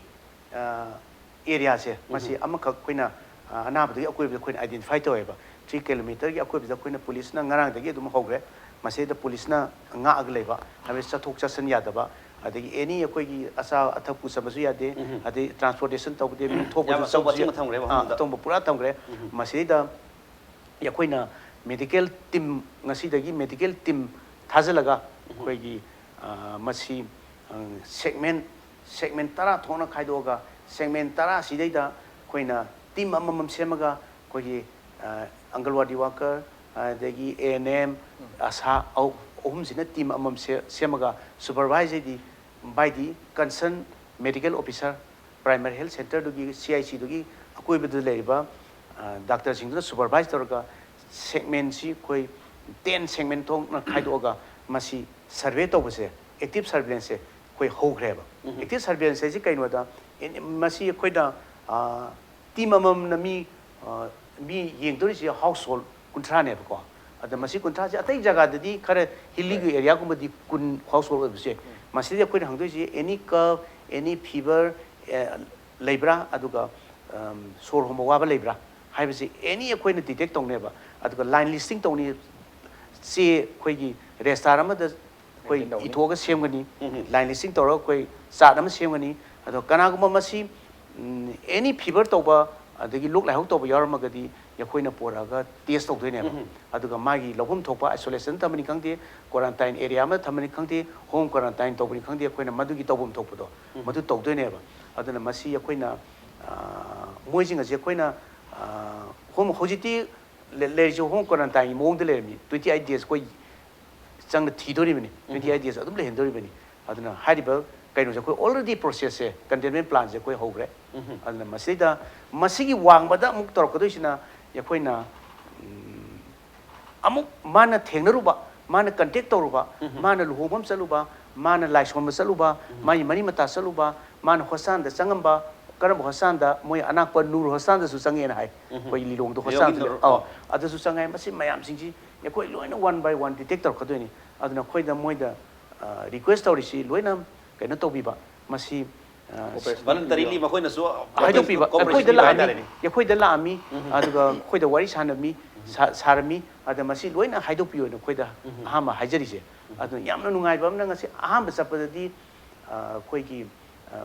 ꯑꯦꯔꯤꯌꯥꯁꯦ ꯃꯁꯤ ꯑꯃꯈꯛ ꯑꯩꯈꯣꯏꯅ ꯑ, ꯑꯅꯥꯕꯗꯨꯒꯤ ꯑꯀꯣꯏꯕꯗ ꯑꯩꯈꯣꯏꯅ identify ꯇꯧꯋꯦꯕ꯫ Three kilometerꯒꯤ ꯑꯀꯣꯏꯕꯗ ꯑꯩꯈꯣꯏꯅ ꯄꯨꯂꯤꯁꯅ ꯉꯔꯥꯡꯗꯒꯤ ꯑꯗꯨꯝ ꯍꯧꯈ꯭ꯔꯦ꯫ ꯃꯁꯤꯗ ꯄꯨꯂꯤꯁꯅ ꯉꯥꯛꯑꯒ ꯂꯩꯕ, ꯍꯥꯏꯕꯗꯤ ꯆꯠꯊꯣꯛ ꯆꯠꯁꯤꯟ ꯌꯥꯗꯕ, ꯑꯗꯒꯤ any ꯑꯩꯈꯣꯏꯒꯤ ꯑꯆꯥ ꯑꯊꯛ ꯄꯨꯁꯟꯕꯁꯨ ꯌꯥꯗꯦ, ꯑꯗꯩ transportation ꯇꯧꯕꯗꯤ ꯃꯤ ꯊꯣꯛꯄꯁꯨ ꯌꯥꯝ ꯑꯆꯧꯕ ꯆꯠꯄꯁꯨ ꯑꯆꯤꯡꯕ ꯊꯝꯈ꯭ꯔꯦꯕ ꯑꯥ, ꯃꯐꯝꯗꯨꯗ꯫ ꯑꯇꯣꯡꯕ ꯄꯨꯔꯥ ꯊꯝꯈ꯭ꯔꯦ꯫ ꯃꯁꯤꯗꯩꯗ ꯑꯩꯈꯣꯏꯅ medical team, ꯉꯁꯤꯗꯒꯤ medical team ꯊꯥꯖꯤꯜꯂꯒ ꯑꯩꯈꯣꯏꯒꯤ, ꯑ, ꯃꯁꯤ, ꯑ, segment, segment ꯇꯔꯥ ꯊꯣꯛꯅ ꯈꯥꯏꯗꯣꯛꯑꯒ, segment ꯇꯔꯥ ꯁꯤꯗꯩꯗ ꯑꯩꯈꯣꯏꯅ team ꯑꯃꯃꯝ ꯁꯦꯝꯃꯒ, ꯑꯩꯈꯣꯏꯒꯤ, ꯑ, ꯑꯪꯒꯜꯋꯥꯗꯤ worker, ꯑꯗꯒꯤ A N M, ꯑꯁꯥ ꯑꯍꯨ-, ꯑꯍꯨꯝꯁꯤꯅ team ꯑꯃꯃꯝ ꯁꯦ-, ꯁꯦꯝꯃꯒ supervise D by the concern medical officer, primary health centreꯗꯨꯒꯤ, C I Cꯗꯨꯒꯤ ꯑꯀꯣꯏꯕꯗ ꯂꯩꯔꯤꯕ, ꯑ, doctorꯁꯤꯡꯗꯨꯅ supervise ꯇꯧꯔꯒ segmentꯁꯤ ꯑꯩꯈꯣꯏ ten segment ꯊꯣꯛꯅ ꯈꯥꯏꯗꯣꯛꯑꯒ ꯃꯁꯤ survey ꯇꯧꯕꯁꯦ, active surveillanceꯁꯦ ꯑꯩꯈꯣꯏ ꯍꯧꯈ꯭ꯔꯦꯕ꯫ Active surveillance ꯍꯥꯏꯁꯤ ꯀꯩꯅꯣꯗ, ꯑꯦꯅꯤ-, ꯃꯁꯤ ꯑꯩꯈꯣꯏꯅ, ꯑ, team ꯑꯃꯃꯝꯅ ꯃꯤ, ꯑ, ꯃꯤ ꯌꯦꯡꯗꯣꯔꯤꯁꯦ household ꯀꯨꯟꯊ꯭ꯔꯥꯅꯦꯕꯀꯣ꯫ ꯑꯗ ꯃꯁꯤ ꯀꯨꯟꯊ꯭ꯔꯥꯁꯦ ꯑꯇꯩ ꯖꯒꯥꯗꯗꯤ ꯈꯔ hillyꯒꯤ areaꯒꯨꯝꯕꯗꯤ ꯀꯨꯟ household ꯑꯣꯏꯕꯁꯨ ꯌꯥꯏ꯫ ꯃꯁꯤꯗꯤ ꯑꯩꯈꯣꯏꯅ ꯍꯪꯗꯣꯏꯁꯦ any cough, any fever, ꯑꯦ, ꯂꯩꯕ꯭ꯔꯥ, ꯑꯗꯨꯒ, ꯑꯝ, ꯁꯣꯔ ꯍꯣꯟꯕ ꯋꯥꯕ ꯂꯩꯕ꯭ꯔꯥ ꯍꯥꯏꯕꯁꯤ any ꯑꯩꯈꯣꯏꯅ detect ꯇꯧꯅꯦꯕ꯫ ꯑꯗꯨꯒ line listing ꯇꯧꯅꯤ, ꯆꯦ ꯑꯩꯈꯣꯏꯒꯤ register ꯑꯃꯗ ꯑꯩꯈꯣꯏ ꯏꯊꯣꯛꯑꯒ ꯁꯦꯝꯒꯅꯤ꯫ Line listing ꯇꯧꯔꯒ ꯑꯩꯈꯣꯏ chart ꯑꯃ ꯁꯦꯝꯒꯅꯤ꯫ ꯑꯗꯣ ꯀꯅꯥꯒꯨꯝꯕ ꯃꯁꯤ, ꯎꯝ, any fever ꯇꯧꯕ, ꯑꯗꯒꯤ ꯂꯣꯛ ꯂꯥꯏꯍꯧ ꯇꯧꯕ ꯌꯥꯎꯔꯝꯃꯒꯗꯤ ꯑꯩꯈꯣꯏꯅ ꯄꯨꯔꯛꯑꯒ test ꯇꯧꯗꯣꯏꯅꯦꯕ꯫ ꯑꯗꯨꯒ ꯃꯥꯒꯤ ꯂꯧꯐꯝ ꯊꯣꯛꯄ isolation ꯊꯝꯕꯅꯤ ꯈꯪꯗꯦ, quarantine area ꯑꯃ ꯊꯝꯕꯅꯤ ꯈꯪꯗꯦ, home quarantine ꯇꯧꯕꯅꯤ ꯈꯪꯗꯦ, ꯑꯩꯈꯣꯏꯅ ꯃꯗꯨꯒꯤ ꯇꯧꯐꯝ ꯊꯣꯛꯄꯗꯣ ꯃꯗꯨ ꯇꯧꯗꯣꯏꯅꯦꯕ꯫ ꯑꯗꯨꯅ ꯃꯁꯤ ꯑꯩꯈꯣꯏꯅ, ꯑ, ꯃꯣꯏꯁꯤꯡ ꯑꯁꯤ ꯑꯩꯈꯣꯏꯅ, ꯑ, home, ꯍꯧꯖꯤꯛꯇꯤ ꯂꯩ-, ꯂꯩꯔꯤꯁꯦ home quarantineꯒꯤ ꯃꯑꯣꯡꯗ ꯂꯩꯔꯝꯃꯤ꯫ Twenty eight days ꯑꯩꯈꯣꯏ ꯆꯪꯅ ꯊꯤꯗꯣꯔꯤꯕꯅꯤ, twenty eight days ꯑꯗꯨꯝ ꯂꯩꯍꯟꯗꯣꯔꯤꯕꯅꯤ꯫ ꯑꯗꯨꯅ ꯍꯥꯏꯔꯤꯕ ꯀꯩꯅꯣꯁꯦ ꯑꯩꯈꯣꯏ already processꯁꯦ, containment planꯁꯦ ꯑꯩꯈꯣꯏ ꯍꯧꯈ꯭ꯔꯦ꯫ ꯑꯗꯨꯅ ꯃꯁꯤꯗ, ꯃꯁꯤꯒꯤ ꯋꯥꯡꯃꯗ ꯑꯃꯨꯛ ꯇꯧꯔꯛꯀꯗꯣꯏꯁꯤꯅ ꯑꯩꯈꯣꯏꯅ, ꯎꯝ, ꯑꯃꯨꯛ ꯃꯥꯅ ꯊꯦꯡꯅꯔꯨꯕ, ꯃꯥꯅ contact ꯇꯧꯔꯨꯕ, ꯃꯥꯅ ꯂꯨꯍꯣꯡꯕ ꯑꯃ ꯆꯠꯂꯨꯕ, ꯃꯥꯅ ꯂꯥꯏ ꯁꯣꯟꯕ ꯆꯠꯂꯨꯕ, ꯃꯥꯒꯤ ꯃꯔꯤ ꯃꯇꯥ ꯆꯠꯂꯨꯕ, ꯃꯥꯅ hospitalꯗ ꯆꯪꯉꯝꯕ, ꯀꯔꯝꯕ hospitalꯗ? ꯃꯣꯏ ꯑꯅꯛꯄ ꯅꯨꯔ hospitalꯗꯁꯨ ꯆꯪꯉꯦꯅ ꯍꯥꯏ꯫ ꯑꯩꯈꯣꯏ ꯂꯤꯂꯣꯡꯗ ꯂꯤꯂꯣꯡꯒꯤ hospitalꯗ ꯅꯨꯔ, ꯂꯩ-, ꯑꯧ, ꯑꯣ꯫ ꯑꯗꯨꯁꯨ ꯆꯪꯉꯦ꯫ ꯃꯁꯤ ꯃꯌꯥꯝꯁꯤꯡꯁꯤ ꯑꯩꯈꯣꯏ ꯂꯣꯏꯅ one by one detect ꯇꯧꯔꯛꯀꯗꯣꯏꯅꯤ꯫ ꯑꯗꯨꯅ ꯑꯩꯈꯣꯏꯗ, ꯃꯣꯏꯗ, ꯑ, request ꯇꯧꯔꯤꯁꯤ ꯂꯣꯏꯅ ꯀꯩꯅꯣ ꯇꯧꯕꯤꯕ, ꯃꯁꯤ, ꯚꯣꯂꯟꯇꯔꯤꯂꯤ ꯃꯈꯣꯏꯅꯁꯨ ꯍꯥꯏꯗꯣꯛꯄꯤꯕ, cooperation ꯑꯩꯈꯣꯏꯗ ꯄꯤꯕ ꯂꯥꯛꯑꯝꯃꯤ ꯍꯥꯏꯇꯥꯔꯦꯅꯦ꯫ ꯑꯩꯈꯣꯏꯗ ꯂꯥꯛꯑꯝꯃꯤ, ꯑꯗꯨꯒ ꯑꯩꯈꯣꯏꯗ ꯋꯥꯔꯤ ꯁꯥꯟꯅꯃꯤ, ꯁꯥ- ꯁꯥꯔꯝꯃꯤ꯫ ꯑꯗ ꯃꯁꯤ ꯂꯣꯏꯅ ꯍꯥꯏꯗꯣꯛꯄꯤꯌꯣꯅ ꯑꯩꯈꯣꯏꯗ ꯑꯍꯥꯟꯕ ꯍꯥꯏꯖꯔꯤꯁꯦ꯫ ꯑꯗꯨꯅ ꯌꯥꯝꯅ ꯅꯨꯡꯉꯥꯏꯕ ꯑꯃꯅ, ꯉꯁꯤ ꯑꯍꯥꯟꯕ ꯆꯠꯄꯗꯗꯤ ꯑ, ꯑꯩꯈꯣꯏꯒꯤ ꯑ, ꯑ,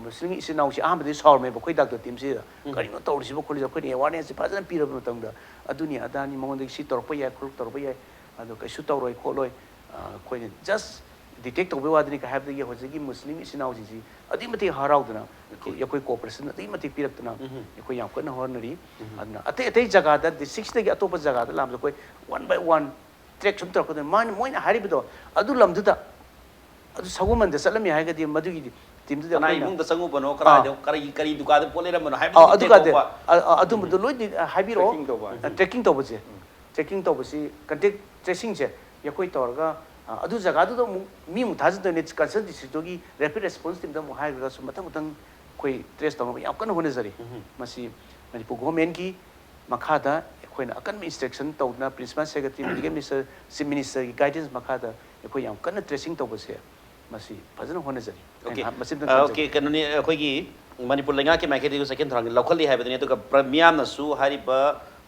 ꯃꯨꯁꯂꯤꯝ ꯏꯆꯤꯟ ꯏꯅꯥꯎꯁꯤ ꯑꯍꯥꯟꯕꯗꯤ ꯁꯥꯎꯔꯝꯃꯦꯕ ꯑꯩꯈꯣꯏ ꯗꯥꯛꯇꯔ ꯇꯤꯝꯁꯤꯗ꯫ ꯀꯔꯤꯅꯣ ꯇꯧꯔꯤꯁꯤꯕꯣ ꯈꯣꯠꯂꯤꯁꯤꯕꯣ? ꯑꯩꯈꯣꯏꯅ ꯑꯦꯋꯥꯔꯅꯦꯁꯁꯦ ꯐꯖꯅ ꯄꯤꯔꯕ ꯃꯇꯝꯗ, ꯑꯗꯨꯅꯤ ꯑꯗꯥꯅꯤ, ꯃꯉꯣꯟꯗꯒꯤ ꯁꯤ ꯇꯧꯔꯛꯄ ꯌꯥꯏ, ꯈꯣꯠꯂꯛ- ꯇꯧꯔꯛꯄ ꯌꯥꯏ, ꯑꯗꯣ ꯀꯩꯁꯨ ꯇꯧꯔꯣꯏ ꯈꯣꯠꯂꯣꯏ, ꯑ, ꯑꯩꯈꯣꯏꯅ ꯖꯁ ꯗꯤꯇꯦꯛ ꯇꯧꯕꯩ ꯋꯥꯗꯅꯤ ꯀꯩ ꯍꯥꯏꯕꯗꯒꯤ ꯍꯧꯖꯤꯛꯀꯤ ꯃꯨꯁꯂꯤꯝ ꯏꯆꯤꯟ ꯏꯅꯥꯎꯁꯤꯡꯁꯤ ꯑꯗꯨꯛꯀꯤ ꯃꯇꯤꯛ ꯍꯔꯥꯎꯗꯅ ꯑꯩꯈꯣꯏ ꯀꯣꯑꯣꯄꯔꯦꯁꯟ ꯑꯗꯨꯛꯀꯤ ꯃꯇꯤꯛ ꯄꯤꯔꯛꯇꯅ ꯑꯩꯈꯣꯏ ꯌꯥꯝ ꯀꯟꯅ ꯍꯣꯠꯅꯔꯤ꯫ ꯑꯗꯨꯅ ꯑꯇꯩ ꯑꯇꯩ ꯖꯒꯥꯗ, ꯗꯤꯁꯇ꯭ꯔꯤꯛꯁꯤꯗꯒꯤ ꯑꯇꯣꯞꯄ ꯖꯒꯥꯗ ꯂꯥꯛꯄꯗ ꯑꯩꯈꯣꯏ ꯋꯥꯟ ꯕꯥꯏ ꯋꯥꯟ ꯇ꯭ꯔꯦꯛ ꯁꯨꯝ ꯇꯧꯔꯛꯀꯗꯣꯏꯅꯤ꯫ ꯃꯥꯅ, ꯃꯣꯏꯅ ꯍꯥꯏꯔꯤꯕꯗꯣ ꯑꯗꯨ ꯂꯝꯗꯨꯗ, ꯑꯗꯨ ꯁꯒꯣꯜꯕꯟꯗ ꯆꯠꯂꯝꯃꯤ ꯍꯥꯏꯔꯒꯗꯤ ꯃꯗꯨꯒꯤꯗꯤ ꯇꯤꯝꯗꯨꯗ ꯀꯅꯥ ꯑꯩꯈꯣꯏꯅ ꯏꯃꯨꯡꯗ ꯆꯪꯉꯨꯕꯅꯣ, ꯑꯥ꯫ ꯀꯗꯥꯏꯗ, ꯀꯔꯤ, ꯀꯔꯤ ꯗꯨꯀꯥꯟꯗ ꯄꯣꯠ ꯂꯩꯔꯝꯕꯅꯣ ꯍꯥꯏꯕꯗꯨ ꯑꯥ, ꯑꯗꯨ ꯗꯤꯇꯦꯛ ꯀꯥꯗꯤ, ꯇꯧꯕ꯫ ꯑ-, ꯑ-, ꯑꯗꯨꯝꯕꯗꯣ ꯂꯣꯏ ꯗꯤ-, ꯑ, ꯍꯥꯏꯕꯤꯔꯛꯑꯣ꯫ ꯇ꯭ꯔꯦꯀꯤꯡ ꯇꯧꯕ꯫ ꯑ, ꯇ꯭ꯔꯦꯀꯤꯡ ꯇꯧꯕꯁꯦ꯫ ꯇ꯭ꯔꯦꯀꯤꯡ ꯇꯧꯕꯁꯤ, ꯀꯟꯇꯦꯛ ꯇ꯭ꯔꯦꯁꯤꯡꯁꯦ ꯑꯩꯈꯣꯏ ꯇꯧꯔꯒ, ꯑ, ꯑꯗꯨ ꯖꯒꯥꯗꯨꯗ ꯑꯃꯨꯛ ꯃꯤ ꯑꯃꯨꯛ ꯊꯥꯖꯤꯟꯗꯣꯏꯅꯦ꯫ ꯀꯟꯁꯔꯟ ꯗꯤꯁꯇ꯭ꯔꯤꯛꯇꯨꯒꯤ ꯔꯦꯄꯤꯗ ꯔꯦꯁꯄꯣꯟꯁ ꯇꯤꯝꯗ ꯑꯃꯨꯛ ꯍꯥꯏꯔꯒꯁꯨ ꯃꯊꯪ ꯃꯊꯪ ꯑꯩꯈꯣꯏ ꯇ꯭ꯔꯦꯁ ꯇꯧꯅꯕ ꯌꯥꯝ ꯀꯟꯅ ꯍꯣꯠꯅꯖꯔꯤ꯫ ꯃꯁꯤ ꯃꯅꯤꯄꯨꯔ ꯒꯣꯚꯔꯟꯃꯦꯟꯠꯀꯤ ꯃꯈꯥꯗ ꯑꯩꯈꯣꯏꯅ ꯑꯀꯟꯕ ꯏꯟꯁꯇ꯭ꯔꯛꯁꯟ ꯇꯧꯗꯅ, principal secretary, medical minister, chief ꯃꯤꯅꯤꯁꯇꯔꯒꯤ ꯒꯥꯏꯗꯦꯟꯁ ꯃꯈꯥꯗ ꯑꯩꯈꯣꯏ ꯌꯥꯝ ꯀꯟꯅ ꯇ꯭ꯔꯦꯁꯤꯡ ꯇꯧꯕꯁꯦ, ꯃꯁꯤ ꯐꯖꯅ ꯍꯣꯠꯅꯖꯔꯤ꯫ ꯑꯣꯀꯦ꯫ ꯑꯩꯅ ꯃꯁꯤꯝꯇꯪ ꯑ, ꯊꯝꯖꯒꯦ꯫ ꯑꯣꯀꯦ, ꯀꯩꯅꯣꯅꯤ, ꯑꯩꯈꯣꯏꯒꯤ ꯃꯅꯤꯄꯨꯔ ꯂꯩꯉꯥꯛꯀꯤ ꯃꯥꯏꯀꯩꯗꯒꯤꯁꯨ ꯆꯦꯛꯁꯤꯟ ꯊꯧꯔꯥꯡꯗꯤ ꯂꯧꯈꯠꯂꯤ ꯍꯥꯏꯕꯗꯨꯅꯤ, ꯑꯗꯨꯒ ꯄ꯭ꯔ-, ꯃꯤꯌꯥꯝꯅꯁꯨ ꯍꯥꯏꯔꯤꯕ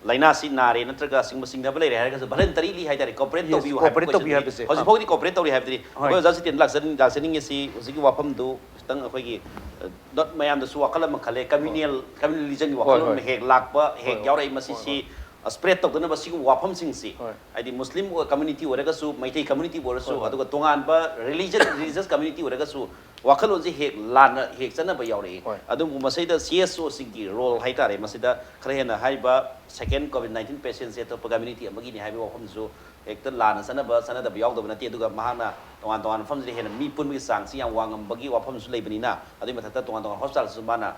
ꯂꯥꯏꯅꯥꯁꯤ ꯅꯥꯔꯦ ꯅꯠꯇ꯭ꯔꯒ ꯑꯁꯤꯒꯨꯝꯕ ꯆꯤꯡꯅꯕ ꯂꯩꯔꯦ ꯍꯥꯏꯔꯒꯁꯨ voluntary ꯍꯥꯏꯇꯥꯔꯦ, cooperate Yes, ꯇꯧꯕꯤꯌꯨ ꯍꯥꯏꯕ cooperate ꯇꯧꯕꯤꯌꯨ question ꯗꯨꯅꯤ꯫ ꯍꯥꯏꯕꯁꯦ꯫ ꯍꯧꯖꯤꯛ ꯑꯥ꯫ ꯐꯥꯎꯕꯗꯤ cooperate ꯇꯧꯔꯤ ꯍꯥꯏꯕꯗꯨꯅꯤ꯫ ꯍꯣꯏ꯫ ꯑꯩꯈꯣꯏ ꯑꯣꯖꯥ ꯖꯤꯇꯦꯟ ꯂꯥꯛꯆꯅꯤꯡ-, ꯂꯥꯛꯆꯅꯤꯡꯉꯤꯁꯤ ꯍꯧꯖꯤꯛꯀꯤ ꯋꯥꯐꯝꯗꯨ ꯈꯤꯇꯪ ꯑꯩꯈꯣꯏꯒꯤ, ꯑ, not ꯃꯌꯥꯝꯗꯁꯨ ꯋꯥꯈꯜ ꯑꯃ ꯈꯜꯂꯦ, communal, communalismꯒꯤ ꯍꯣꯏ, ꯋꯥꯈꯜꯂꯣꯟ ꯍꯣꯏ꯫ ꯑꯃ ꯍꯦꯛ ꯂꯥꯛꯄ, ꯍꯦꯛ ꯍꯣꯏ, ꯍꯣꯏ꯫ ꯌꯥꯎꯔꯛꯏ꯫ ꯃꯁꯤ ꯍꯣꯏ, ꯁꯤ, ꯍꯣꯏ꯫ ꯑ, spread ꯇꯧꯗꯅꯕ ꯁꯤꯒꯨꯝꯕ ꯋꯥꯐꯝꯁꯤꯡꯁꯤ, ꯍꯣꯏ꯫ ꯍꯥꯏꯗꯤ ꯃꯨꯁꯂꯤꯝ community ꯑꯣꯏꯔꯒꯁꯨ, ꯃꯩꯇꯩ communityꯕꯨ ꯑꯣꯏꯔꯁꯨ, ꯍꯣꯏ, ꯍꯣꯏ꯫ ꯑꯗꯨꯒ ꯇꯣꯉꯥꯟꯕ religion, religious community ꯑꯣꯏꯔꯒꯁꯨ, ꯋꯥꯈꯜꯂꯣꯟꯁꯤ ꯍꯦꯛ ꯂꯥꯟꯅ ꯍꯦꯛ ꯆꯠꯅꯕ ꯌꯥꯎꯔꯛꯏ꯫ ꯍꯣꯏ꯫ ꯑꯗꯨꯕꯨ ꯃꯁꯤꯗ CSOꯁꯤꯡꯒꯤ role ꯍꯥꯏꯇꯥꯔꯦ, ꯃꯁꯤꯗ ꯈꯔ ꯍꯦꯟꯅ ꯍꯥꯏꯔꯤꯕ second COVID nineteen patientꯁꯦ ꯑꯇꯣꯞꯄ community ꯑꯃꯒꯤꯅꯤ ꯍꯥꯏꯕꯒꯤ ꯋꯥꯐꯝꯗꯨꯁꯨ ꯍꯦꯛꯇ ꯂꯥꯟꯅ ꯆꯠꯅꯕ, ꯆꯠꯅꯗꯕ ꯌꯥꯎꯗꯕ ꯅꯠꯇꯦ꯫ ꯑꯗꯨꯒ ꯃꯍꯥꯛꯅ ꯇꯣꯉꯥꯟ ꯇꯣꯉꯥꯟꯕ ꯃꯐꯝꯁꯤꯗ ꯍꯦꯟꯅ ꯃꯤ ꯄꯨꯟꯕꯒꯤ ꯆꯥꯡꯁꯤ ꯌꯥꯝ ꯋꯥꯡꯉꯝꯕꯒꯤ ꯋꯥꯐꯝꯁꯨ ꯂꯩꯕꯅꯤꯅ, ꯑꯗꯨꯒꯤ ꯃꯊꯛꯇ ꯇꯣꯉꯥꯟ ꯇꯣꯉꯥꯟꯕ hospitalꯁꯨ ꯃꯥꯅ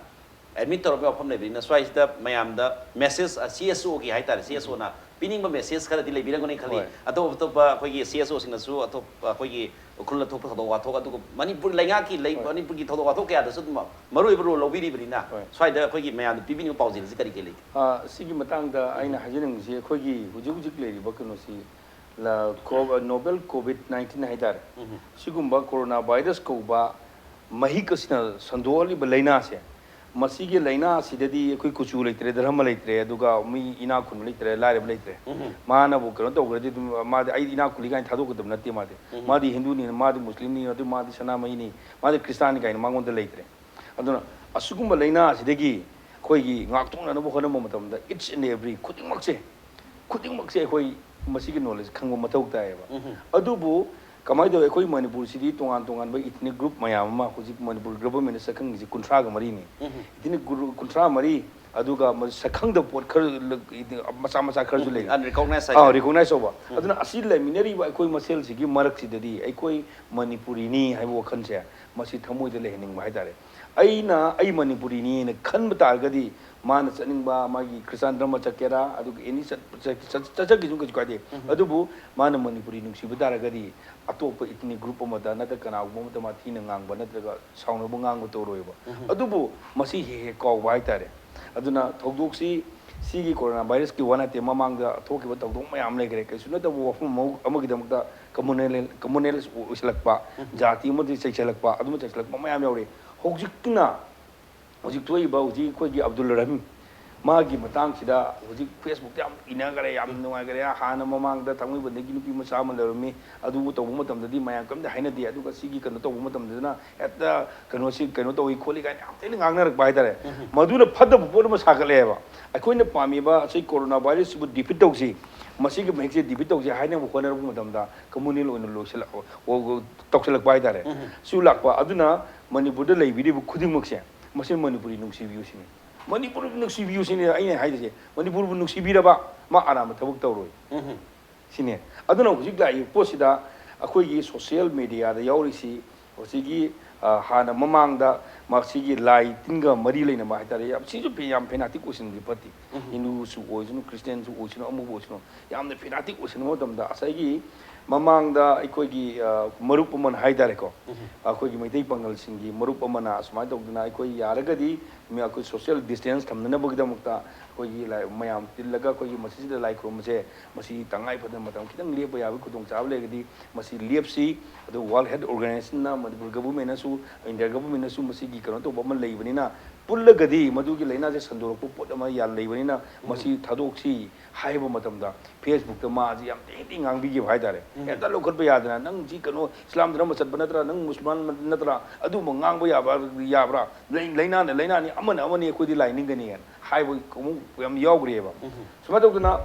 admit ꯇꯧꯔꯝꯕ ꯋꯥꯐꯝ ꯂꯩꯕꯅꯤꯅ, ꯁ꯭ꯋꯥꯏꯁꯤꯗ ꯃꯌꯥꯝꯗ message, ꯑ, CSOꯒꯤ ꯍꯥꯏꯇꯥꯔꯦ, CSOꯅ ꯄꯤꯅꯤꯡꯕ message ꯈꯔꯗꯤ ꯂꯩꯕꯤꯔꯝꯒꯅꯤ ꯈꯜꯂꯤ꯫ ꯍꯣꯏ꯫ ꯑꯇꯣꯞ ꯑꯇꯣꯞꯄ ꯑꯩꯈꯣꯏꯒꯤ CSOꯁꯤꯡꯅꯁꯨ ꯑꯇꯣꯞꯄ ꯑꯩꯈꯣꯏꯒꯤ ꯎꯈ꯭ꯔꯨꯜꯗ ꯊꯣꯛꯄ ꯊꯧꯗꯣꯛ ꯋꯥꯊꯣꯛ, ꯑꯗꯨꯒ ꯃꯅꯤꯄꯨꯔ ꯂꯩꯉꯥꯛꯀꯤ ꯂꯩ-, ꯍꯣꯏ꯫ ꯃꯅꯤꯄꯨꯔꯒꯤ ꯊꯧꯗꯣꯛ ꯋꯥꯊꯣꯛ ꯀꯌꯥꯗꯁꯨ ꯑꯗꯨꯝ ꯃꯔꯨꯑꯣꯏꯕ role ꯂꯧꯕꯤꯔꯤꯕꯅꯤꯅ, ꯍꯣꯏ꯫ ꯁ꯭ꯋꯥꯏꯗ ꯑꯩꯈꯣꯏꯒꯤ ꯃꯌꯥꯝꯗ ꯄꯤꯕꯤꯅꯤꯡꯕ ꯄꯥꯎꯖꯦꯜꯁꯤ ꯀꯔꯤ ꯀꯔꯤ ꯂꯩꯒꯦ? ꯑ, ꯁꯤꯒꯤ ꯃꯇꯥꯡꯗ ꯑꯩꯅ ꯍꯥꯏꯖꯅꯤꯡꯕꯁꯤ, ꯑꯩꯈꯣꯏꯒꯤ ꯍꯧꯖꯤꯛ ꯍꯧꯖꯤꯛ ꯂꯩꯔꯤꯕ ꯀꯩꯅꯣꯁꯤ, ꯂ-, ꯀꯣ-, novel COVID nineteen ꯍꯥꯏꯇꯥꯔꯦ꯫ ꯎꯝ꯫ ꯁꯤꯒꯨꯝꯕ corona virus ꯀꯧꯕ ꯃꯍꯤꯛ ꯑꯁꯤꯅ ꯁꯟꯗꯣꯛꯍꯜꯂꯤꯕ ꯂꯥꯏꯅꯥꯁꯦ, ꯃꯁꯤꯒꯤ ꯂꯥꯏꯅꯥ ꯑꯁꯤꯗꯗꯤ ꯑꯩꯈꯣꯏ ꯀꯨꯆꯨ ꯂꯩꯇ꯭ꯔꯦ, ꯙꯔꯃ ꯂꯩꯇ꯭ꯔꯦ, ꯑꯗꯨꯒ ꯃꯤ ꯏꯅꯥꯛ ꯈꯨꯟꯕ ꯂꯩꯇ꯭ꯔꯦ, ꯂꯥꯏꯔꯕ ꯂꯩꯇ꯭ꯔꯦ꯫ ꯃꯥꯅꯕꯨ ꯀꯩꯅꯣ ꯇꯧꯈ꯭ꯔꯗꯤ ꯑꯗꯨꯝ, ꯃꯥꯗꯤ "ꯑꯩ ꯏꯅꯥꯛ ꯈꯨꯜꯂꯤ" ꯀꯥꯏꯅ ꯊꯥꯗꯣꯛꯀꯗꯕ ꯅꯠꯇꯦ꯫ ꯃꯥꯗꯤ, ꯃꯥꯗꯤ ꯍꯤꯟꯗꯨꯅꯤ, ꯃꯥꯗꯤ ꯃꯨꯁꯂꯤꯝꯅꯤ, ꯑꯗꯨ ꯃꯥꯗꯤ ꯁꯅꯥꯃꯍꯤꯅꯤ, ꯃꯥꯗꯤ ꯈ꯭ꯔꯤꯁꯇꯥꯟꯅꯤ ꯀꯥꯏꯅ ꯃꯉꯣꯟꯗ ꯂꯩꯇ꯭ꯔꯦ꯫ ꯑꯗꯨꯅ ꯑꯁꯤꯒꯨꯝꯕ ꯂꯥꯏꯅꯥ ꯑꯁꯤꯗꯒꯤ ꯑꯩꯈꯣꯏꯒꯤ ꯉꯥꯛꯊꯣꯛꯅꯅꯕ ꯍꯣꯠꯅꯕ ꯃꯇꯝꯗ, each and every, ꯈꯨꯗꯤꯡꯃꯛꯁꯦ, ꯈꯨꯗꯤꯡꯃꯛꯁꯦ ꯑꯩꯈꯣꯏ ꯃꯁꯤꯒꯤ knowledge ꯈꯪꯕ ꯃꯊꯧ ꯇꯥꯏꯌꯦꯕ꯫ ꯑꯗꯨꯕꯨ ꯀꯃꯥꯏꯅ ꯇꯧꯋꯤ, ꯑꯩꯈꯣꯏ ꯃꯅꯤꯄꯨꯔꯁꯤꯗꯤ ꯇꯣꯉꯥꯟ ꯇꯣꯉꯥꯟꯕ ethnic group ꯃꯌꯥꯝ ꯑꯃ ꯍꯧꯖꯤꯛ ꯃꯅꯤꯄꯨꯔ government ꯁꯛꯈꯪꯉꯤꯁꯤ ꯀꯨꯟꯊ꯭ꯔꯥꯒ ꯃꯔꯤꯅꯤ꯫ Ethnic group ꯀꯨꯟꯊ꯭ꯔꯥ ꯃꯔꯤ, ꯑꯗꯨꯒ ꯃ-, ꯁꯛꯈꯪꯗꯕ ꯄꯣꯠ ꯈꯔ ꯂ-, ꯃꯆꯥ ꯃꯆꯥ ꯈꯔꯁꯨ ꯂꯩ꯫ Unrecognized ꯑꯥ, ꯍꯥꯏꯇꯥꯔꯦ꯫ Recognize ꯇꯧꯕ꯫ ꯑꯗꯨꯅ ꯑꯁꯤ ꯂꯩꯃꯤꯟꯅꯔꯤꯕ ꯑꯩꯈꯣꯏ ꯃꯁꯦꯜꯁꯤꯒꯤ ꯃꯔꯛꯁꯤꯗꯗꯤ ꯑꯩꯈꯣꯏ ꯃꯅꯤꯄꯨꯔꯤꯅꯤ ꯍꯥꯏꯕ ꯋꯥꯈꯜꯁꯦ ꯃꯁꯤ ꯊꯃꯣꯏꯗ ꯂꯩꯍꯟꯅꯤꯡꯕ ꯍꯥꯏꯇꯥꯔꯦ꯫ ꯑꯩꯅ ꯑꯩ ꯃꯅꯤꯄꯨꯔꯤꯅꯤꯅ ꯈꯟꯕ ꯇꯥꯔꯒꯗꯤ, ꯃꯥꯅ ꯆꯠꯅꯤꯡꯕ ꯃꯥꯒꯤ ꯈ꯭ꯔꯤꯁꯇꯥꯟ ꯙꯔꯃ ꯆꯠꯀꯦꯔꯥ, ꯑꯗꯨꯒ any ꯆꯠ-, ꯆꯠ-, ꯆꯠ-, ꯆꯠꯆꯈꯤꯁꯅꯨ, ꯀꯩꯁꯨ ꯀꯥꯏꯗꯦ꯫ ꯑꯗꯨꯕꯨ ꯃꯥꯅ ꯃꯅꯤꯄꯨꯔꯤ ꯅꯨꯡꯁꯤꯕ ꯇꯥꯔꯒꯗꯤ, ꯑꯇꯣꯞꯄ ethnic group ꯑꯃꯗ ꯅꯠꯇ꯭ꯔꯒ ꯀꯅꯥꯒꯨꯝꯕ ꯑꯃꯗ ꯃꯥ ꯊꯤꯅ ꯉꯥꯡꯕ ꯅꯠꯇ꯭ꯔꯒ ꯁꯥꯎꯅꯕ ꯉꯥꯡꯕ ꯇꯧꯔꯣꯏꯕ꯫ ꯑꯗꯨꯕꯨ ꯃꯁꯤ ꯍꯦꯛ ꯍꯦꯛ ꯀꯥꯎꯕ ꯍꯥꯏꯇꯥꯔꯦ꯫ ꯑꯗꯨꯅ ꯊꯧꯗꯣꯛꯁꯤ, ꯁꯤꯒꯤ ꯀꯣꯔꯣꯅꯥ ꯚꯥꯏꯔꯁꯀꯤ ꯋꯥ ꯅꯠꯇꯦ, ꯃꯃꯥꯡꯗ ꯊꯣꯛꯈꯤꯕ ꯊꯧꯗꯣꯛ ꯃꯌꯥꯝ ꯂꯩꯈ꯭ꯔꯦ꯫ ꯀꯩꯁꯨ ꯅꯠꯇꯕ ꯋꯥꯐꯝ ꯑꯃ-, ꯑꯃꯒꯤꯗꯃꯛꯇ communal, communal ꯑꯣꯏꯁꯤꯜꯂꯛꯄ, ꯖꯥꯇꯤ ꯑꯃꯗ ꯆꯩꯁꯤꯜꯂꯛꯄ, ꯑꯗꯨꯝꯕ ꯆꯩꯁꯤꯜꯂꯛꯄ ꯃꯌꯥꯝ ꯌꯥꯎꯔꯤ꯫ ꯍꯧꯖꯤꯛꯅ, ꯍꯧꯖꯤꯛ ꯊꯣꯛꯏꯕ ꯍꯧꯖꯤꯛ ꯑꯩꯈꯣꯏꯒꯤ ꯑꯕꯗꯨꯜ ꯔꯍꯤꯝ, ꯃꯥꯒꯤ ꯃꯇꯥꯡꯁꯤꯗ ꯍꯧꯖꯤꯛ Facebook ꯇ ꯌꯥꯝ ꯏꯅꯈ꯭ꯔꯦ, ꯌꯥꯝ ꯅꯨꯡꯉꯥꯏꯈ꯭ꯔꯦ꯫ ꯍꯥꯟꯅ ꯃꯃꯥꯡꯗ ꯊꯥꯡꯃꯩꯕꯟꯗꯒꯤ ꯅꯨꯄꯤ ꯃꯆꯥ ꯑꯃ ꯂꯩꯔꯝꯃꯤ, ꯑꯗꯨꯕꯨ ꯇꯧꯕ ꯃꯇꯝꯗꯗꯤ ꯃꯌꯥꯝ ꯀꯔꯤꯝꯇ ꯍꯥꯏꯅꯗꯦ꯫ ꯑꯗꯨꯒ ꯁꯤꯒꯤ ꯀꯩꯅꯣ ꯇꯧꯕ ꯃꯇꯝꯗꯅ ꯍꯦꯛꯇ ꯀꯩꯅꯣꯁꯤ ꯀꯩꯅꯣ ꯇꯧꯏ ꯈꯣꯠꯂꯤ ꯀꯥꯏꯅ ꯌꯥꯝ ꯊꯤꯅ ꯉꯥꯡꯅꯔꯛꯄ ꯍꯥꯏꯇꯥꯔꯦ꯫ ꯃꯗꯨꯅ ꯐꯠꯇꯕ ꯄꯣꯠ ꯑꯃ ꯁꯥꯒꯠꯂꯛꯑꯦꯕ꯫ ꯑꯩꯈꯣꯏꯅ ꯄꯥꯝꯃꯤꯕ ꯑꯁꯤ ꯀꯣꯔꯣꯅꯥ ꯚꯥꯏꯔꯁꯁꯤꯕꯨ defeat ꯇꯧꯁꯤ, ꯃꯁꯤꯒꯤ ꯃꯍꯤꯛꯁꯦ defeat ꯇꯧꯁꯤ ꯍꯥꯏꯅꯕ ꯍꯣꯠꯅꯔꯛꯄ ꯃꯇꯝꯗ communal ꯑꯣꯏꯅ ꯂꯣꯏꯁꯤꯜꯂꯛ-, ꯑꯣ-, ꯑꯣ-, ꯇꯧꯁꯤꯜꯂꯛꯄ ꯍꯥꯏꯇꯥꯔꯦ꯫ ꯁꯤ ꯂꯥꯛꯄ꯫ ꯑꯗꯨꯅ ꯃꯅꯤꯄꯨꯔꯗ ꯂꯩꯕꯤꯔꯤꯕ ꯈꯨꯗꯤꯡꯃꯛꯁꯦ, ꯃꯁꯤ ꯃꯅꯤꯄꯨꯔꯤ ꯅꯨꯡꯁꯤꯕꯤꯌꯨ ꯁꯤꯅꯤ꯫ ꯃꯅꯤꯄꯨꯔ ꯅꯨꯡꯁꯤꯕꯤꯌꯨ ꯁꯤꯅꯤ ꯑꯩꯅ ꯍꯥꯏꯔꯤꯁꯦ꯫ ꯃꯅꯤꯄꯨꯔꯕꯨ ꯅꯨꯡꯁꯤꯕꯤꯔꯕ ꯃꯥ ꯑꯔꯥꯟꯕ ꯊꯕꯛ ꯇꯧꯔꯣꯏ ꯁꯤꯅꯦ꯫ ꯑꯗꯨꯅ ꯍꯧꯖꯤꯛ ꯂꯥꯛꯏꯕ ꯄꯣꯠꯁꯤꯗ ꯑꯩꯈꯣꯏꯒꯤ social media ꯗ ꯌꯥꯎꯔꯤꯁꯤ ꯍꯧꯖꯤꯛꯀꯤ, ꯑ, ꯍꯥꯟꯅ ꯃꯃꯥꯡꯗ ꯃꯁꯤꯒꯤ ꯂꯥꯏ ꯇꯤꯟꯒ ꯃꯔꯤ ꯂꯩꯅꯕ ꯍꯥꯏꯇꯥꯔꯦ, ꯌꯥꯝ, ꯁꯤꯁꯨ ꯐꯤ-, ꯌꯥꯝ fanatic ꯑꯣꯏꯁꯤꯟꯕꯗꯤ ꯐꯠꯇꯦ꯫ ꯍꯤꯟꯗꯨꯁꯨ ꯑꯣꯏꯁꯅꯨ, ꯈ꯭ꯔꯤꯁꯇꯤꯌꯥꯟꯁꯨ ꯑꯣꯏꯁꯅꯨ, ꯑꯃꯕꯨ ꯑꯣꯏꯁꯅꯨ, ꯌꯥꯝꯅ fanatic ꯑꯣꯏꯁꯤꯟꯕ ꯃꯇꯝꯗ ꯉꯁꯥꯏꯒꯤ ꯃꯃꯥꯡꯗ ꯑꯩꯈꯣꯏꯒꯤ, ꯑ, ꯃꯔꯨꯞ ꯑꯃꯅ ꯍꯥꯏꯇꯥꯔꯦꯀꯣ, ꯑꯩꯈꯣꯏꯒꯤ ꯃꯩꯇꯩ ꯄꯥꯉꯜꯁꯤꯡꯒꯤ ꯃꯔꯨꯞ ꯑꯃꯅ ꯑꯁꯨꯃꯥꯏꯅ ꯇꯧꯗꯅ, ꯑꯩꯈꯣꯏ ꯌꯥꯔꯒꯗꯤ ꯃꯤ-, ꯑꯩꯈꯣꯏ social distance ꯊꯝꯅꯅꯕꯒꯤꯗꯃꯛꯇ ꯑꯩꯈꯣꯏꯒꯤ ꯂꯥꯏ-, ꯃꯌꯥꯝ ꯇꯤꯜꯂꯒ ꯑꯩꯈꯣꯏꯒꯤ ꯃꯁꯤꯁꯤꯗ ꯂꯥꯏ ꯈꯨꯔꯨꯝꯕꯁꯦ, ꯃꯁꯤ ꯇꯉꯥꯏ ꯐꯗꯅ ꯃꯇꯝ ꯈꯤꯇꯪ ꯂꯦꯞꯄ ꯌꯥꯕꯒꯤ ꯈꯨꯗꯣꯡꯆꯥꯕ ꯂꯩꯔꯒꯗꯤ ꯃꯁꯤ ꯂꯦꯞꯁꯤ꯫ ꯑꯗꯨ World Health Organizationꯅ, ꯃꯅꯤꯄꯨꯔ governmentꯅꯁꯨ, India governmentꯅꯁꯨ ꯃꯁꯤꯒꯤ ꯀꯩꯅꯣ ꯇꯧꯕ ꯑꯃ ꯂꯩꯕꯅꯤꯅ, ꯄꯨꯜꯂꯒꯗꯤ ꯃꯗꯨꯒꯤ ꯂꯥꯏꯅꯥꯁꯦ ꯁꯟꯗꯣꯔꯛꯄ ꯄꯣꯠ ꯑꯃ ꯌꯥꯝ ꯂꯩꯕꯅꯤꯅ ꯃꯁꯤ ꯊꯥꯗꯣꯛꯁꯤ ꯍꯥꯏꯕ ꯃꯇꯝꯗ Facebookꯇ ꯃꯥꯁꯤ ꯌꯥꯝ ꯊꯤ ꯊꯤ ꯉꯥꯡꯕꯤꯈꯤꯕ ꯍꯥꯏꯇꯥꯔꯦ꯫ ꯍꯦꯛꯇ ꯂꯧꯈꯠꯄ ꯌꯥꯗꯅ, "ꯅꯪ ꯁꯤ ꯀꯩꯅꯣ ꯏꯁꯂꯥꯝ ꯙꯔꯃ ꯆꯠꯄ ꯅꯠꯇ꯭ꯔꯥ, ꯅꯪ ꯃꯨꯁꯜꯃꯥꯟ ꯅꯠꯇ꯭ꯔꯥ, ꯑꯗꯨꯝꯕ ꯉꯥꯡꯕ ꯌꯥꯕ, ꯌꯥꯕ꯭ꯔꯥ? ꯂꯩ-, ꯂꯥꯏꯅꯥꯅ ꯂꯥꯏꯅꯥꯅꯤ, ꯑꯃꯅ ꯑꯃꯅꯤ, ꯑꯩꯈꯣꯏꯗꯤ ꯂꯥꯏꯅꯤꯡꯒꯅꯤ" ꯍꯥꯏꯕ ꯑꯃꯨꯛ ꯌꯥꯝ ꯌꯥꯎꯈ꯭ꯔꯦꯕ꯫ ꯁꯨꯃꯥꯏꯅ ꯇꯧꯗꯅ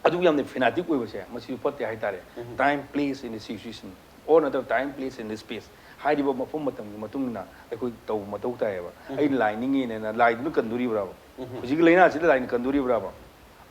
ꯑꯗꯨꯛ ꯌꯥꯝꯅ fanatic ꯑꯣꯏꯕꯁꯦ ꯃꯁꯤ ꯐꯠꯇꯦ ꯍꯥꯏꯇꯥꯔꯦ꯫ Time, place and the situation, or another time, place and the space ꯍꯥꯏꯔꯤꯕ ꯃꯐꯝ ꯃꯇꯝꯒꯤ ꯃꯇꯨꯡ ꯏꯟꯅ ꯑꯩꯈꯣꯏ ꯇꯧꯕ ꯃꯊꯧ ꯇꯥꯏꯌꯦꯕ꯫ ꯑꯩ ꯂꯥꯏ ꯅꯤꯡꯉꯦꯅ ꯂꯥꯏꯗꯨꯅ ꯀꯟꯗꯣꯔꯤꯕ꯭ꯔꯥꯕ? ꯍꯧꯖꯤꯛꯀꯤ ꯂꯥꯏꯅꯥꯁꯤꯗ ꯂꯥꯏꯅ ꯀꯟꯗꯣꯔꯤꯕ꯭ꯔꯥꯕ?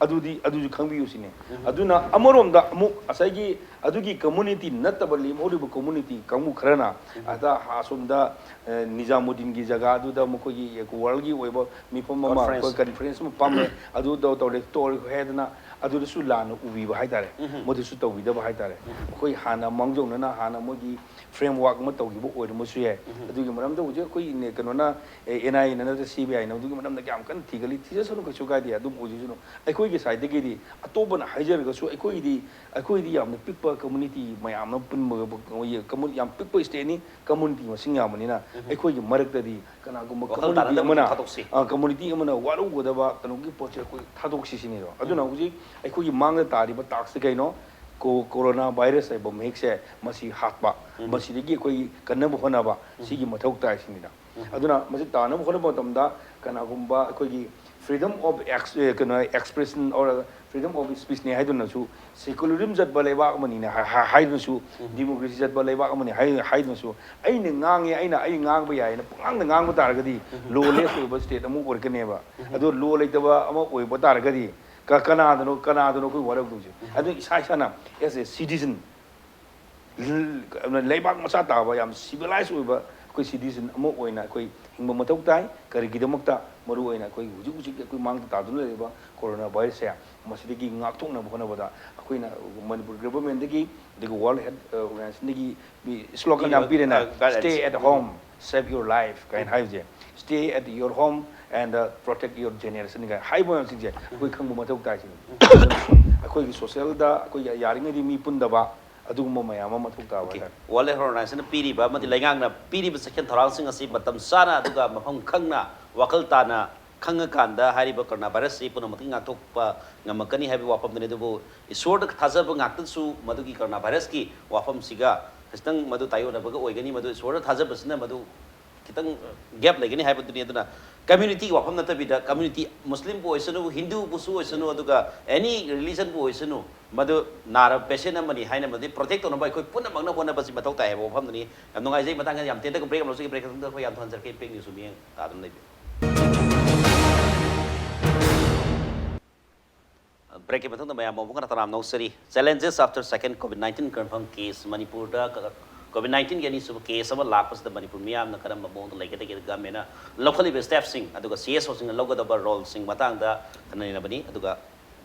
ꯑꯗꯨꯗꯤ, ꯑꯗꯨꯁꯨ ꯈꯪꯕꯤꯌꯨ ꯁꯤꯅꯦ꯫ ꯑꯗꯨꯅ ꯑꯃꯔꯣꯝꯗ ꯑꯃꯨꯛ ꯉꯁꯥꯏꯒꯤ ꯑꯗꯨꯒꯤ community ꯅꯠꯇꯕ ꯂꯦꯝꯍꯧꯔꯤꯕ community ꯀꯥꯡꯕꯨ ꯈꯔꯅ ꯑꯗ ꯑꯁꯣꯝꯗ, ꯑ, ꯅꯤꯖꯥꯃꯨꯗꯗꯤꯟꯒꯤ ꯖꯒꯥꯗꯨꯗ ꯃꯈꯣꯏꯒꯤ worldꯒꯤ ꯑꯣꯏꯕ ꯃꯤꯐꯝ ꯑꯃ, conference꯫ ꯑꯩꯈꯣꯏ conference ꯑꯃ ꯄꯥꯝꯃꯦ, ꯑꯗꯨ ꯇꯧ-, ꯇꯧꯔꯦ, ꯇꯧꯔꯦ ꯍꯥꯏꯗꯅ ꯑꯗꯨꯗꯁꯨ ꯂꯥꯟꯅ ꯎꯕꯤꯕ ꯍꯥꯏꯇꯥꯔꯦ꯫ ꯃꯗꯨꯁꯨ ꯇꯧꯕꯤꯗꯕ ꯍꯥꯏꯇꯥꯔꯦ꯫ ꯑꯩꯈꯣꯏ ꯍꯥꯟꯅ ꯃꯥꯡꯖꯧꯅꯅ ꯍꯥꯟꯅ ꯃꯣꯏꯒꯤ framework ꯑꯃ ꯇꯧꯈꯤꯕ ꯑꯣꯏꯔꯝꯕꯁꯨ ꯌꯥꯏ꯫ ꯑꯗꯨꯒꯤ ꯃꯔꯝꯗ ꯍꯧꯖꯤꯛ ꯑꯩꯈꯣꯏ ꯅꯦ-, ꯀꯩꯅꯣꯅ, ꯑꯦ, NIAꯅ ꯅꯠꯇ꯭ꯔ CBIꯅ ꯑꯗꯨꯒꯤ ꯃꯔꯝꯗ ꯀꯌꯥꯝ ꯀꯟꯅ ꯊꯤꯒꯠꯂꯤ, ꯊꯤꯖꯁꯅꯨ, ꯀꯩꯁꯨ ꯀꯥꯏꯗꯦ, ꯑꯗꯨꯝ ꯑꯣꯏꯖꯁꯅꯨ꯫ ꯑꯩꯈꯣꯏꯒꯤ sideꯇꯒꯤꯗꯤ ꯑꯇꯣꯞꯄꯅ ꯍꯥꯏꯖꯔꯒꯁꯨ ꯑꯩꯈꯣꯏꯒꯤꯗꯤ, ꯑꯩꯈꯣꯏꯗꯤ ꯌꯥꯝꯅ ꯄꯤꯛꯄ community ꯃꯌꯥꯝ ꯑꯃ ꯄꯨꯟꯕ, commu-, ꯌꯥꯝ ꯄꯤꯛꯄ stateꯅꯤ, community ꯃꯁꯤꯡ ꯌꯥꯝꯕꯅꯤꯅ ꯑꯩꯈꯣꯏꯒꯤ ꯃꯔꯛꯇꯗꯤ ꯀꯅꯥꯒꯨꯝꯕ ꯋꯥꯈꯜ community ꯇꯥꯅꯗꯕ ꯑꯃꯅ, ꯊꯥꯗꯣꯛꯁꯤ꯫ ꯑ, community ꯑꯃꯅ ꯋꯥꯔꯧꯒꯗꯕ ꯀꯩꯅꯣꯒꯤ ꯄꯣꯠꯁꯦ ꯑꯩꯈꯣꯏ ꯊꯥꯗꯣꯛꯁꯤ ꯁꯤꯅꯦꯕ꯫ ꯑꯗꯨꯅ ꯍꯧꯖꯤꯛ ꯑꯩꯈꯣꯏꯒꯤ ꯃꯥꯡꯗ ꯇꯥꯔꯤꯕ taskꯁꯦ ꯀꯩꯅꯣ? Co-, corona virus ꯍꯥꯏꯕ ꯃꯍꯤꯛꯁꯦ ꯃꯁꯤ ꯍꯥꯠꯄ, ꯃꯁꯤꯗꯒꯤ ꯑꯩꯈꯣꯏ ꯀꯟꯅꯕ ꯍꯣꯠꯅꯕ, ꯁꯤꯒꯤ ꯃꯊꯧ ꯇꯥꯏ ꯁꯤꯅꯤꯗ꯫ ꯑꯗꯨꯅ ꯃꯁꯤ ꯇꯥꯅꯕ ꯍꯣꯠꯅꯕ ꯃꯇꯝꯗ ꯀꯅꯥꯒꯨꯝꯕ ꯑꯩꯈꯣꯏꯒꯤ freedom of ex-, ꯑꯦ, ꯀꯩꯅꯣ, expression or freedom of speechꯅꯦ ꯍꯥꯏꯗꯨꯅꯁꯨ secularism ꯆꯠꯄ ꯂꯩꯕꯥꯛ ꯑꯃꯅꯤꯅꯦ ꯍꯥ-, ꯍꯥ-, ꯍꯥꯏꯗꯨꯅꯁꯨ, democracy ꯆꯠꯄ ꯂꯩꯕꯥꯛ ꯑꯃꯅꯤ ꯍꯥꯏ-, ꯍꯥꯏꯗꯨꯅꯁꯨ, ꯑꯩꯅ ꯉꯥꯡꯉꯦ, ꯑꯩꯅ, ꯑꯩ ꯉꯥꯡꯕ ꯌꯥꯏꯅ ꯄꯨꯡꯉꯥꯡꯗ ꯉꯥꯡꯕ ꯇꯥꯔꯒꯗꯤ lawless ꯑꯣꯏꯕ state ꯑꯃ ꯑꯣꯏꯔꯛꯀꯅꯦꯕ꯫ ꯑꯗꯣ law ꯂꯩꯇꯕ ꯑꯃ ꯑꯣꯏꯕ ꯇꯥꯔꯒꯗꯤ ꯀ-, ꯀꯅꯥꯗꯅꯣ, ꯀꯅꯥꯗꯅꯣ ꯑꯩꯈꯣꯏ ꯋꯥꯔꯧꯗꯣꯏꯁꯦ? ꯑꯗꯨ ꯏꯁꯥ ꯏꯁꯥꯅ as a citizen, ꯂ-, ꯂꯩꯕꯥꯛ ꯃꯆꯥ ꯇꯥꯕ, ꯌꯥꯝ civilized ꯑꯣꯏꯕ ꯑꯩꯈꯣꯏ ꯁꯤꯇꯤꯖꯟ ꯑꯃ ꯑꯣꯏꯅ ꯑꯩꯈꯣꯏ ꯍꯤꯡꯕ ꯃꯊꯧ ꯇꯥꯏ꯫ ꯀꯔꯤꯒꯤꯗꯃꯛꯇ? ꯃꯔꯨ ꯑꯣꯏꯅ ꯑꯩꯈꯣꯏ ꯍꯧꯖꯤꯛ ꯍꯧꯖꯤꯛ ꯑꯩꯈꯣꯏ ꯃꯥꯡꯗ ꯇꯥꯗꯨꯅ ꯂꯩꯔꯤꯕ ꯀꯣꯔꯣꯅꯥ ꯚꯥꯏꯔꯁꯁꯦ, ꯃꯁꯤꯗꯒꯤ ꯉꯥꯛꯊꯣꯛꯅꯕ ꯍꯣꯠꯅꯕꯗ ꯑꯩꯈꯣꯏꯅ ꯃꯅꯤꯄꯨꯔ ꯒꯚꯔꯟꯃꯦꯟꯗꯒꯤ, ꯑꯗꯒꯤ ꯋꯥꯔꯜ ꯍꯦꯜꯊ ꯑꯣꯔꯒꯅꯥꯏꯖꯦꯁꯟꯗꯒꯤ ꯁ꯭ꯂꯣꯒꯟ ꯌꯥꯝ ꯄꯤꯔꯦꯅ, "Stay at home, save your life" ꯀꯥꯏꯅ ꯍꯥꯏꯕꯁꯦ, "Stay at your home and protect your generation" ꯀꯥꯏꯅ ꯍꯥꯏꯕ ꯃꯌꯥꯝꯁꯤꯡꯁꯦ ꯑꯩꯈꯣꯏ ꯈꯪꯕ ꯃꯊꯧ ꯇꯥꯏ꯫ ꯁꯤꯅꯤ ꯑꯩꯈꯣꯏꯒꯤ ꯁꯣꯁꯦꯜꯗ ꯑꯩꯈꯣꯏ ꯌꯥꯔꯤꯉꯩꯗꯤ ꯃꯤ ꯄꯨꯟꯗꯕ, ꯑꯗꯨꯒꯨꯝꯕ ꯃꯌꯥꯝ ꯑꯃ ꯃꯊꯧ ꯇꯥꯕ ꯍꯥꯏꯇꯥꯔꯦ꯫ ꯋꯥꯔꯜ ꯍꯦꯜꯊ ꯑꯣꯔꯒꯅꯥꯏꯖꯦꯁꯟꯅ ꯄꯤꯔꯤꯕ ꯑꯃꯗꯤ ꯂꯩꯉꯥꯛꯅ ꯄꯤꯔꯤꯕ ꯆꯦꯛꯁꯤꯟ ꯊꯧꯔꯥꯡꯁꯤꯡ ꯑꯁꯤ ꯃꯇꯝ ꯆꯥꯅ ꯑꯗꯨꯒ ꯃꯐꯝ ꯈꯪꯅ, ꯋꯥꯈꯜ ꯇꯥꯅ ꯈꯪꯉꯀꯥꯟꯗ ꯍꯥꯏꯔꯤꯕ ꯀꯣꯔꯣꯅꯥ ꯚꯥꯏꯔꯁꯁꯤ ꯄꯨꯝꯅꯃꯛꯇꯒꯤ ꯉꯥꯛꯊꯣꯛꯄ ꯉꯝꯃꯛꯀꯅꯤ ꯍꯥꯏꯕꯒꯤ ꯋꯥꯐꯝꯗꯨꯅꯤ꯫ ꯑꯗꯨꯕꯨ ꯏꯁꯣꯔꯗ ꯊꯥꯖꯕ ꯉꯥꯛꯇꯁꯨ ꯃꯗꯨꯒꯤ ꯀꯣꯔꯣꯅꯥ ꯚꯥꯏꯔꯁꯀꯤ ꯋꯥꯐꯝꯁꯤꯒ ꯈꯤꯇꯪ ꯃꯗꯨ ꯇꯥꯏꯌꯣꯟꯅꯕꯒ ꯑꯣꯏꯒꯅꯤ꯫ ꯃꯗꯨ ꯏꯁꯣꯔꯗ ꯊꯥꯖꯕꯁꯤꯅ ꯃꯗꯨ ꯈꯤꯇꯪ ꯒꯦꯞ ꯂꯩꯒꯅꯤ ꯍꯥꯏꯕꯗꯨꯅꯤ꯫ ꯑꯗꯨꯅ ꯀꯝꯃ꯭ꯌꯨꯅꯤꯇꯤꯒꯤ ꯋꯥꯐꯝ ꯅꯠꯇꯕꯤꯗ, ꯀꯝꯃ꯭ꯌꯨꯅꯤꯇꯤ, ꯃꯨꯁꯂꯤꯝꯕꯨ ꯑꯣꯏꯁꯅꯨ, ꯍꯤꯟꯗꯨꯕꯨꯁꯨ ꯑꯣꯏꯁꯅꯨ, ꯑꯗꯨꯒ ꯑꯦꯅꯤ ꯔꯤꯂꯤꯖꯟꯕꯨ ꯑꯣꯏꯁꯅꯨ, ꯃꯗꯨ ꯅꯥꯔꯕ ꯄꯦꯁꯦꯟ ꯑꯃꯅꯤ ꯍꯥꯏꯅ ꯃꯗꯨ ꯄ꯭ꯔꯣꯇꯦꯛ ꯇꯧꯅꯕ ꯑꯩꯈꯣꯏ ꯄꯨꯝꯅꯃꯛꯅ ꯍꯣꯠꯅꯕꯁꯤ ꯃꯊꯧ ꯇꯥꯏ ꯍꯥꯏꯕ ꯋꯥꯐꯝꯗꯨꯅꯤ꯫ ꯌꯥꯝ ꯅꯨꯡꯉꯥꯏꯖꯩ꯫ ꯃꯇꯥꯡꯗ ꯌꯥꯝ ꯇꯦꯟꯇꯛꯅ ꯕ꯭ꯔꯦꯛ ꯑꯃ ꯂꯧꯖꯒꯦ꯫ ꯕ꯭ꯔꯦꯛ ꯃꯇꯨꯡꯗ ꯑꯩꯈꯣꯏ ꯌꯥꯝ ꯊꯨꯍꯟꯖꯔꯛꯀꯦ꯫ ꯏꯄꯦꯛ ꯅ꯭ꯌꯨꯁ ꯃꯤꯠꯌꯦꯡ ꯇꯥꯗꯨꯅ ꯂꯩꯕꯤꯌꯨ꯫ ꯕ꯭ꯔꯦꯛꯀꯤ ꯃꯇꯨꯡꯗ ꯃꯌꯥꯝ ꯑꯃꯨꯛ ꯍꯟꯅ ꯇꯔꯥꯝꯅ ꯑꯣꯛꯆꯔꯤ꯫ Challenges after second COVID nineteen confirm case꯫ ꯃꯅꯤꯄꯨꯔꯗ ꯀ-, COVID nineteenꯒꯤ ꯑꯅꯤꯁꯨꯕ ꯀꯦꯁ ꯑꯃ ꯂꯥꯛꯄꯁꯤꯗ ꯃꯅꯤꯄꯨꯔ ꯃꯤꯌꯥꯝꯅ ꯀꯔꯝꯕ ꯃꯑꯣꯡꯗ ꯂꯩꯒꯗꯒꯦ? ꯒꯚꯔꯟꯃꯦꯟꯅ ꯂꯧꯈꯠꯂꯤꯕ ꯁ꯭ꯇꯦꯞꯁꯤꯡ, ꯑꯗꯨꯒ ꯁꯤ ꯑꯦꯁ ꯑꯣꯁꯤꯡꯅ ꯂꯧꯒꯗꯕ ꯔꯣꯜꯁꯤꯡ ꯃꯇꯥꯡꯗ ꯈꯟꯅꯅꯕꯅꯤ꯫ ꯑꯗꯨꯒ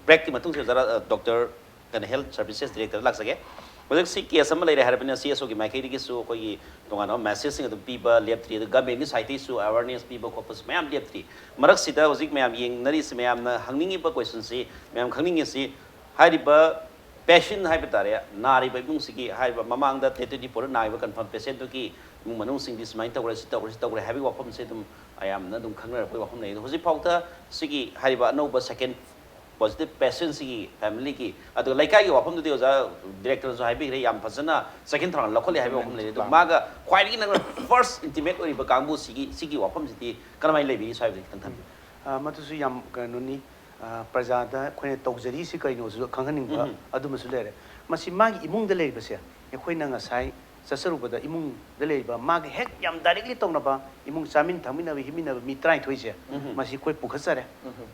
ꯕ꯭ꯔꯦꯛꯀꯤ ꯃꯇꯨꯡꯁꯤꯗ ꯖꯔꯥ, ꯑ, ꯗꯣꯛꯇꯔ ꯀꯩꯅꯣ, ꯍꯦꯜꯊ ꯁꯔꯚꯤꯁꯦꯁ ꯗꯤꯔꯦꯛꯇꯔ ꯂꯥꯛꯆꯒꯦ꯫ ꯍꯧꯖꯤꯛꯁꯤ ꯀꯦꯁ ꯑꯃ ꯂꯩꯔꯦ ꯍꯥꯏꯔꯕꯅꯤꯅ ꯁꯤ ꯑꯦꯁ ꯑꯣꯒꯤ ꯃꯥꯏꯀꯩꯗꯒꯤꯁꯨ ꯑꯩꯈꯣꯏꯒꯤ ꯇꯣꯉꯥꯟꯕ ꯃꯦꯁꯦꯖꯁꯤꯡ ꯑꯗꯨꯝ ꯄꯤꯕ ꯂꯦꯞꯇ꯭ꯔꯤ, ꯑꯗꯨꯒ ꯒꯚꯔꯟꯃꯦꯟꯒꯤ ꯁꯥꯏꯠꯇꯒꯤꯁꯨ ꯑꯦꯋꯥꯔꯅꯦꯁ ꯄꯤꯕ ꯈꯣꯠꯄꯁꯨ ꯃꯌꯥꯝ ꯂꯦꯞꯇ꯭ꯔꯤ꯫ ꯃꯔꯛꯁꯤꯗ ꯍꯧꯖꯤꯛ ꯃꯌꯥꯝ ꯌꯦꯡꯅꯔꯤꯁꯤ, ꯃꯌꯥꯝꯅ ꯍꯪꯅꯤꯡꯉꯤꯕ ꯀꯣꯏꯁꯟꯁꯤ, ꯃꯌꯥꯝ ꯈꯪꯅꯤꯡꯉꯤꯁꯤ, ꯍꯥꯏꯔꯤꯕ ꯄꯦꯁꯦꯟ ꯍꯥꯏꯕ ꯇꯥꯔꯦ, ꯅꯥꯔꯤꯕ ꯏꯃꯨꯡꯁꯤꯒꯤ, ꯍꯥꯏꯔꯤꯕ ꯃꯃꯥꯡꯗ ꯗꯦꯠ ꯇ꯭ꯋꯦꯟꯇꯤ ꯐꯣꯔꯗ ꯅꯥꯔꯤꯕ ꯀꯟꯐꯥꯔꯝ ꯄꯦꯁꯦꯟꯗꯨꯒꯤ ꯏꯃꯨꯡ ꯃꯅꯨꯡꯁꯤꯡꯗꯤ ꯁꯨꯃꯥꯏꯅ ꯇꯧꯔꯦ, ꯁꯤ ꯇꯧꯔꯦ, ꯁꯤ ꯇꯧꯔꯦ ꯍꯥꯏꯕꯒꯤ ꯋꯥꯐꯝꯁꯦ ꯑꯗꯨꯝ ꯌꯥꯝꯅ ꯑꯗꯨꯝ ꯈꯪꯅꯔꯛꯄꯒꯤ ꯋꯥꯐꯝ ꯂꯩ꯫ ꯑꯗꯣ ꯍꯧꯖꯤꯛꯐꯥꯎꯗ ꯁꯤꯒꯤ ꯍꯥꯏꯔꯤꯕ ꯑꯅꯧꯕ ꯁꯦꯀꯦꯟ ꯄꯣꯖꯤꯇꯤꯚ ꯄꯦꯁꯦꯟꯁꯤꯒꯤ ꯐꯦꯃꯤꯂꯤꯒꯤ, ꯑꯗꯨꯒ ꯂꯩꯀꯥꯏꯒꯤ ꯋꯥꯐꯝꯗꯨꯗꯤ ꯑꯣꯖꯥ ꯗꯤꯔꯦꯛꯇꯔꯅꯁꯨ ꯍꯥꯏꯕꯤꯈ꯭ꯔꯦ, ꯌꯥꯝ ꯐꯖꯅ ꯆꯦꯛꯁꯤꯟ ꯊꯧꯔꯥꯡ ꯂꯧꯈꯠꯂꯤ ꯍꯥꯏꯕ ꯋꯥꯐꯝ ꯂꯩ꯫ ꯑꯗꯨ ꯃꯥꯒ ꯈ꯭ꯋꯥꯏꯗꯒꯤ ꯅꯪꯅ ꯐꯥꯔꯁ ꯏꯟꯇꯤꯃꯦꯠ ꯑꯣꯏꯔꯤꯕ ꯀꯥꯡꯕꯨꯁꯤꯒꯤ, ꯁꯤꯒꯤ ꯋꯥꯐꯝꯁꯤꯗꯤ ꯀꯔꯝꯍꯥꯏꯅ ꯂꯩꯕꯤꯔꯤ ꯁ꯭ꯋꯥꯏꯕꯗ ꯈꯤꯇꯪ ꯊꯝꯕꯤꯌꯨ꯫ ꯑ, ꯃꯗꯨꯁꯨ ꯌꯥꯝ ꯀꯩꯅꯣꯅꯤ꯫ ꯑ, ꯄ꯭ꯔꯖꯥꯗ ꯑꯩꯈꯣꯏꯅ ꯇꯧꯖꯔꯤꯁꯤ ꯀꯩꯅꯣꯁꯨ ꯈꯪꯍꯟꯅꯤꯡꯕ ꯑꯗꯨꯃꯁꯨ ꯂꯩꯔꯦ꯫ ꯃꯁꯤ ꯃꯥꯒꯤ ꯏꯃꯨꯡꯗ ꯂꯩꯔꯤꯕꯁꯦ ꯑꯩꯈꯣꯏꯅ ꯉꯁꯥꯏ ꯆꯠꯆꯔꯨꯕꯗ ꯏꯃꯨꯡꯗ ꯂꯩꯔꯤꯕ ꯃꯥꯒ ꯍꯦꯛ ꯌꯥꯝ ꯗꯥꯏꯔꯦꯛꯂꯤ ꯇꯧꯅꯕ ꯏꯃꯨꯡ ꯆꯥꯃꯤꯟ ꯊꯛꯃꯤꯟꯅꯕ ꯍꯤꯞꯃꯤꯟꯅꯕ ꯃꯤ ꯇꯔꯥꯅꯤꯊꯣꯏꯁꯦ ꯃꯁꯤ ꯑꯩꯈꯣꯏ ꯄꯨꯈꯠꯆꯔꯦ꯫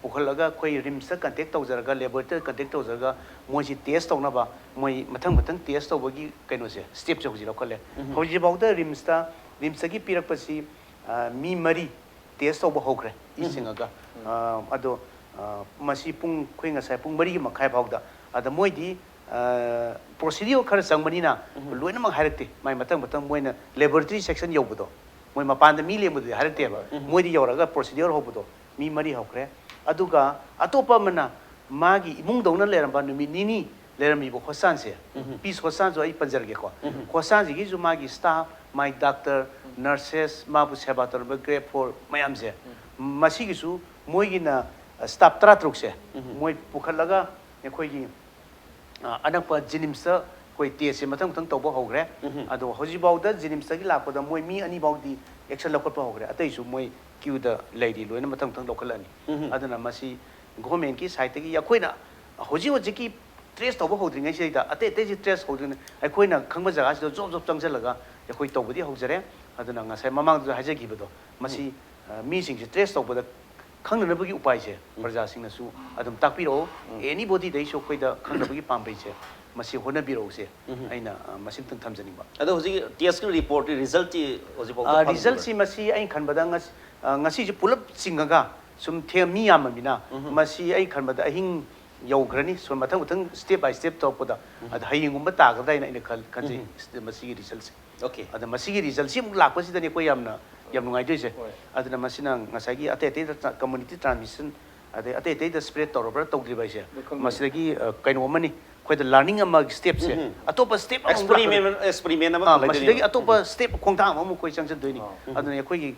ꯄꯨꯈꯠꯂꯒ ꯑꯩꯈꯣꯏ ꯔꯤꯝꯁꯇ ꯀꯟꯇꯦꯛ ꯇꯧꯖꯔꯒ, ꯂꯦꯕꯣꯔꯦꯇꯔꯤꯗ ꯀꯟꯇꯦꯛ ꯇꯧꯖꯔꯒ ꯃꯣꯏꯁꯤ ꯇꯦꯁ ꯇꯧꯅꯕ, ꯃꯣꯏ ꯃꯊꯪ ꯃꯊꯪ ꯇꯦꯁ ꯇꯧꯕꯒꯤ ꯀꯩꯅꯣꯁꯦ, ꯁ꯭ꯇꯦꯞꯁꯦ ꯍꯧꯖꯤꯛ ꯂꯧꯈꯠꯂꯦ꯫ ꯍꯧꯖꯤꯛꯐꯥꯎꯗ ꯔꯤꯝꯁꯇ ꯔꯤꯝꯁꯇꯒꯤ ꯄꯤꯔꯛꯄꯁꯤ, ꯑ, ꯃꯤ ꯃꯔꯤ ꯇꯦꯁ ꯇꯧꯕ ꯍꯧꯈ꯭ꯔꯦ, ꯏ ꯁꯤꯡꯉꯒ꯫ ꯑ, ꯑꯗꯣ, ꯑ, ꯃꯁꯤ ꯄꯨꯡ, ꯑꯩꯈꯣꯏ ꯉꯁꯥꯏ ꯄꯨꯡ ꯃꯔꯤ ꯃꯈꯥꯏ ꯐꯥꯎꯗ꯫ ꯑꯗ ꯃꯣꯏꯗꯤ, ꯑ, ꯄ꯭ꯔꯣꯁꯤꯗꯤꯌꯣꯔ ꯈꯔ ꯆꯪꯕꯅꯤꯅ ꯂꯣꯏꯅꯃꯛ ꯍꯥꯏꯔꯛꯇꯦ꯫ ꯃꯥꯏ ꯃꯊꯪ ꯃꯊꯪ ꯃꯣꯏꯅ ꯂꯦꯕꯣꯔꯦꯇꯔꯤ ꯁꯦꯛꯁꯟ ꯌꯧꯕꯗꯣ, ꯃꯣꯏ ꯃꯄꯥꯟꯗ ꯃꯤ ꯂꯦꯡꯕꯗꯨꯗꯤ ꯍꯥꯏꯔꯛꯇꯦꯕ꯫ ꯃꯣꯏꯗꯤ ꯌꯧꯔꯒ ꯄ꯭ꯔꯣꯁꯤꯗꯤꯌꯣꯔ ꯍꯧꯕꯗꯣ ꯃꯤ ꯃꯔꯤ ꯍꯧꯈ꯭ꯔꯦ꯫ ꯑꯗꯨꯒ ꯑꯇꯣꯞꯄ ꯑꯃꯅ ꯃꯥꯒꯤ ꯏꯃꯨꯡꯗꯧꯅ ꯂꯩꯔꯝꯕ ꯅꯨꯃꯤꯠ ꯅꯤꯅꯤ ꯂꯩꯔꯝꯃꯤꯕ ꯍꯣꯁꯇꯥꯟꯁꯦ, ꯄꯤꯁ ꯍꯣꯁꯇꯥꯟꯁꯨ ꯑꯩ ꯄꯟꯖꯔꯒꯦꯀꯣ꯫ ꯍꯣꯁꯇꯥꯟꯁꯤꯒꯤꯁꯨ ꯃꯥꯒꯤ ꯁ꯭ꯇꯥꯐ, ꯃꯥꯏ ꯗꯥꯛꯇꯔ, ꯅꯔꯁꯦꯁ, ꯃꯥꯕꯨ ꯁꯦꯕꯥ ꯇꯧꯔꯝꯕ ꯒ꯭ꯔꯦꯗ ꯐꯣꯔ ꯃꯌꯥꯝꯁꯦ, ꯃꯁꯤꯒꯤꯁꯨ ꯃꯣꯏꯒꯤꯅ ꯁ꯭ꯇꯥꯐ ꯇꯔꯥꯇꯔꯨꯛꯁꯦ ꯃꯣꯏ ꯄꯨꯈꯠꯂꯒ ꯑꯩꯈꯣꯏꯒꯤ, ꯑ, ꯑꯅꯛꯄ ꯖꯤꯅꯤꯝꯁꯇ ꯑꯩꯈꯣꯏ ꯇꯦꯁꯁꯦ ꯃꯊꯪ ꯃꯊꯪ ꯇꯧꯕ ꯍꯧꯈ꯭ꯔꯦ꯫ ꯑꯗꯣ ꯍꯧꯖꯤꯛꯐꯥꯎꯗ ꯖꯤꯅꯤꯝꯁꯇꯒꯤ ꯂꯥꯛꯄꯗ ꯃꯣꯏ ꯃꯤ ꯑꯅꯤ ꯐꯥꯎꯗꯤ ꯑꯦꯛꯁꯟ ꯂꯧꯈꯠꯄ ꯍꯧꯈ꯭ꯔꯦ, ꯑꯇꯩꯁꯨ ꯃꯣꯏ ꯀ꯭ꯌꯨꯗ ꯂꯩꯔꯤ, ꯂꯣꯏꯅ ꯃꯊꯪ ꯃꯊꯪ ꯂꯧꯈꯠꯂꯛꯑꯅꯤ꯫ ꯑꯗꯨꯅ ꯃꯁꯤ ꯒꯣꯔꯃꯦꯟꯒꯤ ꯁꯥꯏꯠꯇꯒꯤ ꯑꯩꯈꯣꯏꯅ ꯍꯧꯖꯤꯛ ꯍꯧꯖꯤꯛꯀꯤ ꯇ꯭ꯔꯦꯁ ꯇꯧꯕ ꯍꯧꯗ꯭ꯔꯤꯉꯩꯁꯤꯗ, ꯑꯇꯩ ꯑꯇꯩꯁꯤ ꯇ꯭ꯔꯦꯁ ꯍꯧꯗ꯭ꯔꯤꯉꯩ ꯑꯩꯈꯣꯏꯅ ꯈꯪꯕ ꯖꯒꯥꯁꯤꯗ ꯖꯣꯕ ꯖꯣꯕ ꯆꯪꯁꯤꯜꯂꯒ ꯑꯩꯈꯣꯏ ꯇꯧꯕꯗꯤ ꯍꯧꯖꯔꯦ꯫ ꯑꯗꯨꯅ ꯉꯁꯥꯏ ꯃꯃꯥꯡꯗꯁꯨ ꯍꯥꯏꯖꯈꯤꯕꯗꯣ, ꯃꯁꯤ, ꯑ, ꯃꯤꯁꯤꯡꯁꯦ ꯇ꯭ꯔꯦꯁ ꯇꯧꯕꯗ ꯈꯪꯅꯅꯕꯒꯤ ꯎꯄꯥꯏꯁꯦ ꯄ꯭ꯔꯖꯥꯁꯤꯡꯅꯁꯨ ꯑꯗꯨꯝ ꯇꯥꯛꯄꯤꯔꯛꯑꯣ꯫ ꯑꯦꯅꯤꯕꯣꯗꯤꯗꯩꯁꯨ ꯑꯩꯈꯣꯏꯗ ꯈꯪꯅꯕꯒꯤ ꯄꯥꯝꯕꯩꯁꯦ ꯃꯁꯤ ꯍꯣꯠꯅꯕꯤꯔꯛꯎꯁꯦ꯫ ꯑꯩꯅ, ꯑ, ꯃꯁꯤꯃꯇꯪ ꯊꯝꯖꯅꯤꯡꯕ꯫ ꯑꯗꯣ ꯍꯧꯖꯤꯛꯀꯤ ꯇꯦꯁꯀꯤ ꯔꯤꯄꯣꯔꯠꯇꯤ, ꯔꯤꯖꯜꯠꯇꯤ ꯍꯧꯖꯤꯛꯐꯥꯎꯗ ꯑ, ꯐꯪꯗ꯭ꯔꯤꯕ꯭ꯔꯥ? ꯔꯤꯖꯜꯠꯁꯤ ꯃꯁꯤ ꯑꯩꯅ ꯈꯟꯕꯗ ꯉꯁ-, ꯑ, ꯉꯁꯤꯁꯦ ꯄꯨꯂꯞ ꯆꯤꯡꯉꯒ ꯁꯨꯝ ꯊꯦꯡ-, ꯃꯤ ꯌꯥꯝꯃꯃꯤꯅ ꯃꯁꯤ ꯑꯩ ꯈꯟꯕꯗ ꯑꯍꯤꯡ ꯌꯧꯈ꯭ꯔꯅꯤ꯫ ꯁꯨꯝ ꯃꯊꯪ ꯃꯊꯪ step by step ꯇꯧꯔꯛꯄꯗ ꯑꯗ ꯍꯌꯦꯡꯒꯨꯝꯕ ꯇꯥꯒꯗ꯭ꯔꯥ ꯍꯥꯏꯅ ꯑꯩꯅ ꯈꯜ-, ꯈꯟꯖꯩ꯫ ꯃꯁꯤꯒꯤ ꯔꯤꯖꯜꯠꯁꯦ꯫ ꯑꯣꯀꯦ꯫ ꯑꯗ ꯃꯁꯤꯒꯤ ꯔꯤꯖꯜꯠꯁꯤ ꯑꯃꯨꯛ ꯂꯥꯛꯄꯁꯤꯗꯅꯤ ꯑꯩꯈꯣꯏ ꯌꯥꯝꯅ, ꯌꯥꯝ ꯅꯨꯡꯉꯥꯏꯗꯣꯏꯁꯦ꯫ ꯍꯣꯏ꯫ ꯑꯗꯨꯅ ꯃꯁꯤꯅ ꯉꯁꯥꯏꯒꯤ ꯑꯇꯩ ꯑꯇꯩꯗ ꯇ꯭ꯔꯥ-, ꯀꯝꯃꯨꯅꯤꯇꯤ ꯇ꯭ꯔꯥꯟꯁꯃꯤꯁꯟ ꯑꯗꯩ ꯑꯇꯩ ꯑꯇꯩꯗ ꯁ꯭ꯄ꯭ꯔꯦꯗ ꯇꯧꯔꯕ꯭ꯔꯥ ꯇꯧꯗ꯭ꯔꯤꯕ ꯍꯥꯏꯁꯦ, ꯑꯗꯨ ꯈꯪꯗꯦ꯫ ꯃꯁꯤꯗꯒꯤ, ꯑ, ꯀꯩꯅꯣ ꯑꯃꯅꯤ, ꯑꯩꯈꯣꯏꯗ ꯂꯔꯅꯤꯡ ꯑꯃꯒꯤ ꯁ꯭ꯇꯦꯞꯁꯦ, ꯑꯇꯣꯞꯄ ꯁ꯭ꯇꯦꯞ ꯑꯃꯃꯨꯛ ꯂꯥꯛꯀꯗꯣꯏꯅꯤ꯫ ꯑꯦꯛꯁꯄꯔꯤꯃꯦꯟ, ꯑꯦꯛꯁꯄꯔꯤꯃꯦꯟ ꯑꯃ ꯑꯥ, ꯐꯪꯒꯗꯣꯏꯅꯦꯕ꯫ ꯃꯁꯤꯗꯒꯤ ꯑꯇꯣꯞꯄ ꯁ꯭ꯇꯦꯞ ꯈꯣꯡꯊꯥꯡ ꯑꯃꯃꯨꯛ ꯑꯩꯈꯣꯏ ꯆꯪꯁꯤꯟꯗꯣꯏꯅꯤ꯫ ꯑꯗꯨꯅ ꯑꯩꯈꯣꯏꯒꯤ,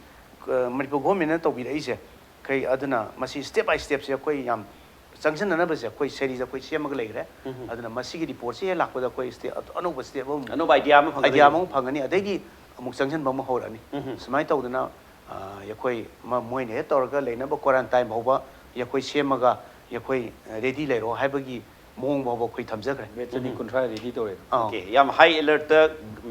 ꯑ, ꯃꯅꯤꯄꯨꯔ ꯒꯣꯔꯃꯦꯟꯅ ꯇꯧꯕꯤꯔꯛꯏꯁꯦ, ꯀꯩ, ꯑꯗꯨꯅ ꯃꯁꯤ ꯁ꯭ꯇꯦꯞ ꯕꯥꯏ ꯁ꯭ꯇꯦꯞꯁꯦ ꯑꯩꯈꯣꯏ ꯌꯥꯝ ꯆꯪꯁꯤꯟꯅꯅꯕꯁꯦ ꯑꯩꯈꯣꯏ ꯁꯦꯔꯤꯁ ꯑꯩꯈꯣꯏ ꯁꯦꯝꯃꯒ ꯂꯩꯈ꯭ꯔꯦ꯫ ꯑꯗꯨꯅ ꯃꯁꯤꯒꯤ ꯔꯤꯄꯣꯔꯠꯁꯤ ꯍꯦꯛ ꯂꯥꯛꯄꯗ ꯑꯩꯈꯣꯏ ꯁ꯭ꯇꯦ-, ꯑꯅꯧꯕ ꯁ꯭ꯇꯦꯞ ꯑꯃꯃꯨꯛ, ꯑꯅꯧꯕ ꯑꯥꯏꯗꯤꯌꯥ ꯑꯃ ꯐꯪꯒꯗꯣꯏꯅꯤ꯫ ꯑꯥꯏꯗꯤꯌꯥ ꯑꯃꯃꯨꯛ ꯐꯪꯒꯅꯤ, ꯑꯗꯩꯗꯤ ꯑꯃꯨꯛ ꯆꯪꯁꯤꯟꯕ ꯑꯃꯨꯛ ꯍꯧꯔꯛꯑꯅꯤ꯫ ꯁꯨꯃꯥꯏꯅ ꯇꯧꯗꯅ, ꯑ, ꯑꯩꯈꯣꯏ ꯃ-, ꯃꯣꯏꯅ ꯍꯦꯛ ꯇꯧꯔꯒ ꯂꯩꯅꯕ ꯀ꯭ꯋꯥꯔꯟꯇꯥꯏꯟ ꯐꯥꯎꯕ ꯑꯩꯈꯣꯏ ꯁꯦꯝꯃꯒ ꯑꯩꯈꯣꯏ, ꯑ, ꯔꯦꯗꯤ ꯂꯩꯔꯣ ꯍꯥꯏꯕꯒꯤ ꯃꯑꯣꯡ ꯐꯥꯎꯕ ꯑꯩꯈꯣꯏ ꯊꯝꯖꯈ꯭ꯔꯦ꯫ ꯕꯦꯗꯁꯦ ꯃꯤ ꯀꯨꯟꯊ꯭ꯔꯥ ꯔꯦꯗꯤ ꯇꯧꯔꯦ꯫ ꯑꯥ꯫ ꯑꯣꯀꯦ, ꯌꯥꯝ ꯍꯥꯏ ꯑꯦꯂꯔꯠꯇ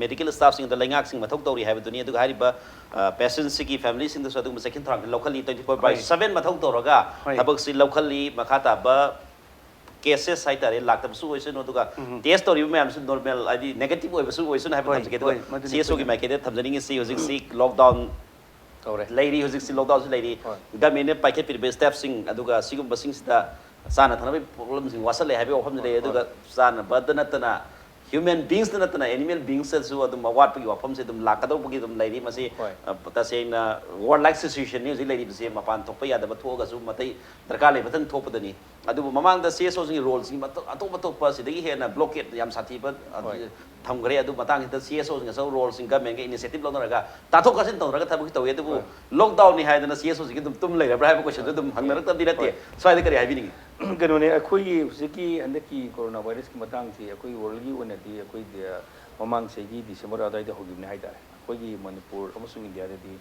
ꯃꯦꯗꯤꯀꯦꯜ ꯁ꯭ꯇꯥꯐꯁꯤꯡꯗ ꯂꯩꯉꯥꯛꯁꯤꯡ ꯃꯊꯧ ꯇꯧꯔꯤ ꯍꯥꯏꯕꯗꯨꯅꯤ꯫ ꯑꯗꯨꯒ ꯍꯥꯏꯔꯤꯕ, ꯑ, ꯄꯦꯁꯦꯟꯠꯁꯤꯒꯤ ꯐꯦꯃꯤꯂꯤꯁꯤꯡꯗꯁꯨ ꯑꯗꯨꯒꯨꯝꯕ ꯆꯦꯛꯁꯤꯟ ꯊꯧꯔꯥꯡꯗꯤ ꯂꯧꯈꯠꯂꯤ꯫ Twenty four by seven ꯃꯊꯧ ꯇꯧꯔꯒ ꯍꯣꯏ꯫ ꯊꯕꯛꯁꯤ ꯂꯧꯈꯠꯂꯤ꯫ ꯃꯈꯥ ꯇꯥꯕ ꯀꯦꯁꯦꯁ ꯍꯥꯏꯇꯥꯔꯦ ꯂꯥꯛꯇꯕꯁꯨ ꯑꯣꯏꯁꯅꯨ, ꯑꯗꯨꯒ ꯇꯦꯁ ꯇꯧꯔꯤꯕ ꯃꯌꯥꯝꯁꯨ ꯅꯣꯔꯃꯦꯜ, ꯍꯥꯏꯗꯤ ꯅꯦꯒꯦꯇꯤꯚ ꯑꯣꯏꯕꯁꯨ ꯑꯣꯏꯁꯅꯨ ꯍꯥꯏꯕ ꯍꯣꯏ, ꯊꯝꯖꯒꯦ꯫ ꯑꯗꯨꯒ ꯍꯣꯏ, ꯃꯗꯨꯅꯤ, ꯁꯤ ꯑꯦꯁ ꯑꯣꯒꯤ ꯃꯗꯨꯅꯤ꯫ ꯃꯥꯏꯀꯩꯗ ꯊꯝꯖꯅꯤꯡꯉꯤꯁꯤ, ꯍꯧꯖꯤꯛꯁꯤ ꯂꯣꯛꯗꯥꯎꯟ ꯇꯧꯔꯦ꯫ ꯂꯩꯔꯤ, ꯍꯧꯖꯤꯛꯁꯤ ꯂꯣꯛꯗꯥꯎꯟꯁꯨ ꯂꯩꯔꯤ꯫ ꯍꯣꯏ꯫ ꯒꯃꯦꯟꯅ ꯄꯥꯏꯈꯠꯄꯤꯔꯤꯕ ꯁ꯭ꯇꯦꯞꯁꯤꯡ, ꯑꯗꯨꯒ ꯁꯤꯒꯨꯝꯕꯁꯤꯡꯁꯤꯗ ꯆꯥꯅ ꯊꯛꯅꯕꯒꯤ ꯄ꯭ꯔꯣꯕ꯭ꯂꯦꯝꯁꯤꯡ ꯋꯥꯠꯁꯜꯂꯛꯑꯦ ꯍꯥꯏꯕꯒꯤ ꯋꯥꯐꯝꯁꯤ ꯂꯩ꯫ ꯍꯣꯏ, ꯑꯗꯨꯒ ꯆꯥꯅꯕꯗ ꯅꯠꯇꯅ ꯍ꯭ꯌꯨꯃꯦꯟ ꯕꯤꯡꯁꯇ ꯅꯠꯇꯅ ꯑꯦꯅꯤꯃꯦꯜ ꯕꯤꯡꯁꯇꯁꯨ ꯑꯗꯨꯝ ꯑꯋꯥꯠꯄꯒꯤ ꯋꯥꯐꯝꯁꯦ ꯑꯗꯨꯝ ꯂꯥꯛꯀꯗꯧꯕꯒꯤ ꯑꯗꯨꯝ ꯂꯩꯔꯤ꯫ ꯃꯁꯤ ꯍꯣꯏ꯫ ꯑ, ꯇꯁꯦꯡꯅ ꯋꯥꯔ ꯂꯥꯏꯐ ꯁꯤꯆꯨꯋꯦꯁꯟꯅꯤ ꯍꯧꯖꯤꯛ ꯂꯩꯔꯤꯕꯁꯦ꯫ ꯃꯄꯥꯟ ꯊꯣꯛꯄ ꯌꯥꯗꯕ ꯊꯣꯛꯑꯒꯁꯨ ꯃꯇꯩ ꯗꯔꯀꯥꯔ ꯂꯩꯕ ꯃꯇꯝ ꯊꯣꯛꯄꯗꯅꯤ꯫ ꯑꯗꯨꯕꯨ ꯃꯃꯥꯡꯗ ꯁꯤ ꯑꯦꯁ ꯑꯣꯁꯤꯡꯒꯤ ꯔꯣꯜꯁꯤꯡ ꯃꯇꯣ-, ꯑꯇꯣꯞ ꯑꯇꯣꯞꯄ ꯁꯤꯗꯒꯤ ꯍꯦꯟꯅ ꯕ꯭ꯂꯣꯀꯦꯠ ꯌꯥꯝ ꯁꯥꯊꯤꯕ, ꯑ, ꯍꯣꯏ꯫ ꯊꯝꯈ꯭ꯔꯦ꯫ ꯑꯗꯨ ꯃꯇꯥꯡꯁꯤꯗ ꯁꯤ ꯑꯦꯁ ꯑꯣꯁꯤꯡ ꯑꯆꯧꯕ ꯔꯣꯜꯁꯤꯡ ꯒꯃꯦꯟꯒ ꯏꯅꯤꯁꯤꯌꯦꯇꯤꯚ ꯂꯧꯅꯔꯒ ꯇꯥꯊꯣꯛ ꯇꯥꯁꯤꯟ ꯇꯧꯅꯔꯒ ꯊꯕꯛ ꯇꯧꯏ꯫ ꯑꯗꯨꯕꯨ ꯍꯣꯏ꯫ ꯂꯣꯛꯗꯥꯎꯟꯅꯤ ꯍꯥꯏꯗꯅ ꯁꯤ ꯑꯦꯁ ꯑꯣꯁꯤꯡꯒꯤ ꯑꯗꯨꯝ ꯇꯨꯝ ꯂꯩꯔꯕ꯭ꯔꯥ ꯍꯥꯏꯕ ꯀꯣꯏꯁꯟꯗꯨ ꯑꯗꯨꯝ ꯍꯪꯅꯔꯛꯇꯕꯗꯤ ꯅꯠꯇꯦ꯫ ꯍꯣꯏ꯫ ꯁ꯭ꯋꯥꯏꯗ ꯀꯔꯤ ꯍꯥꯏꯕꯤꯅꯤꯡꯉꯤ? ꯀꯩꯅꯣꯅꯦ, ꯑꯩꯈꯣꯏꯒꯤ ꯍꯧꯖꯤꯛꯀꯤ ꯍꯟꯗꯛꯀꯤ ꯀꯣꯔꯣꯅꯥ ꯚꯥꯏꯔꯁꯀꯤ ꯃꯇꯥꯡꯁꯤ ꯑꯩꯈꯣꯏ ꯋꯥꯔꯜꯒꯤ ꯑꯣꯏꯅꯗꯤ ꯑꯩꯈꯣꯏ ꯗ-, ꯃꯃꯥꯡ ꯆꯍꯤꯒꯤ ꯗꯤꯁꯦꯝꯕꯔ ꯑꯗꯨꯋꯥꯏꯗ ꯍꯧꯈꯤꯕꯅꯦ ꯍꯥꯏꯇꯥꯔꯦ꯫ ꯑꯩꯈꯣꯏꯒꯤ ꯃꯅꯤꯄꯨꯔ ꯑꯃꯁꯨꯡ ꯏꯟꯗꯤꯌꯥꯗꯗꯤ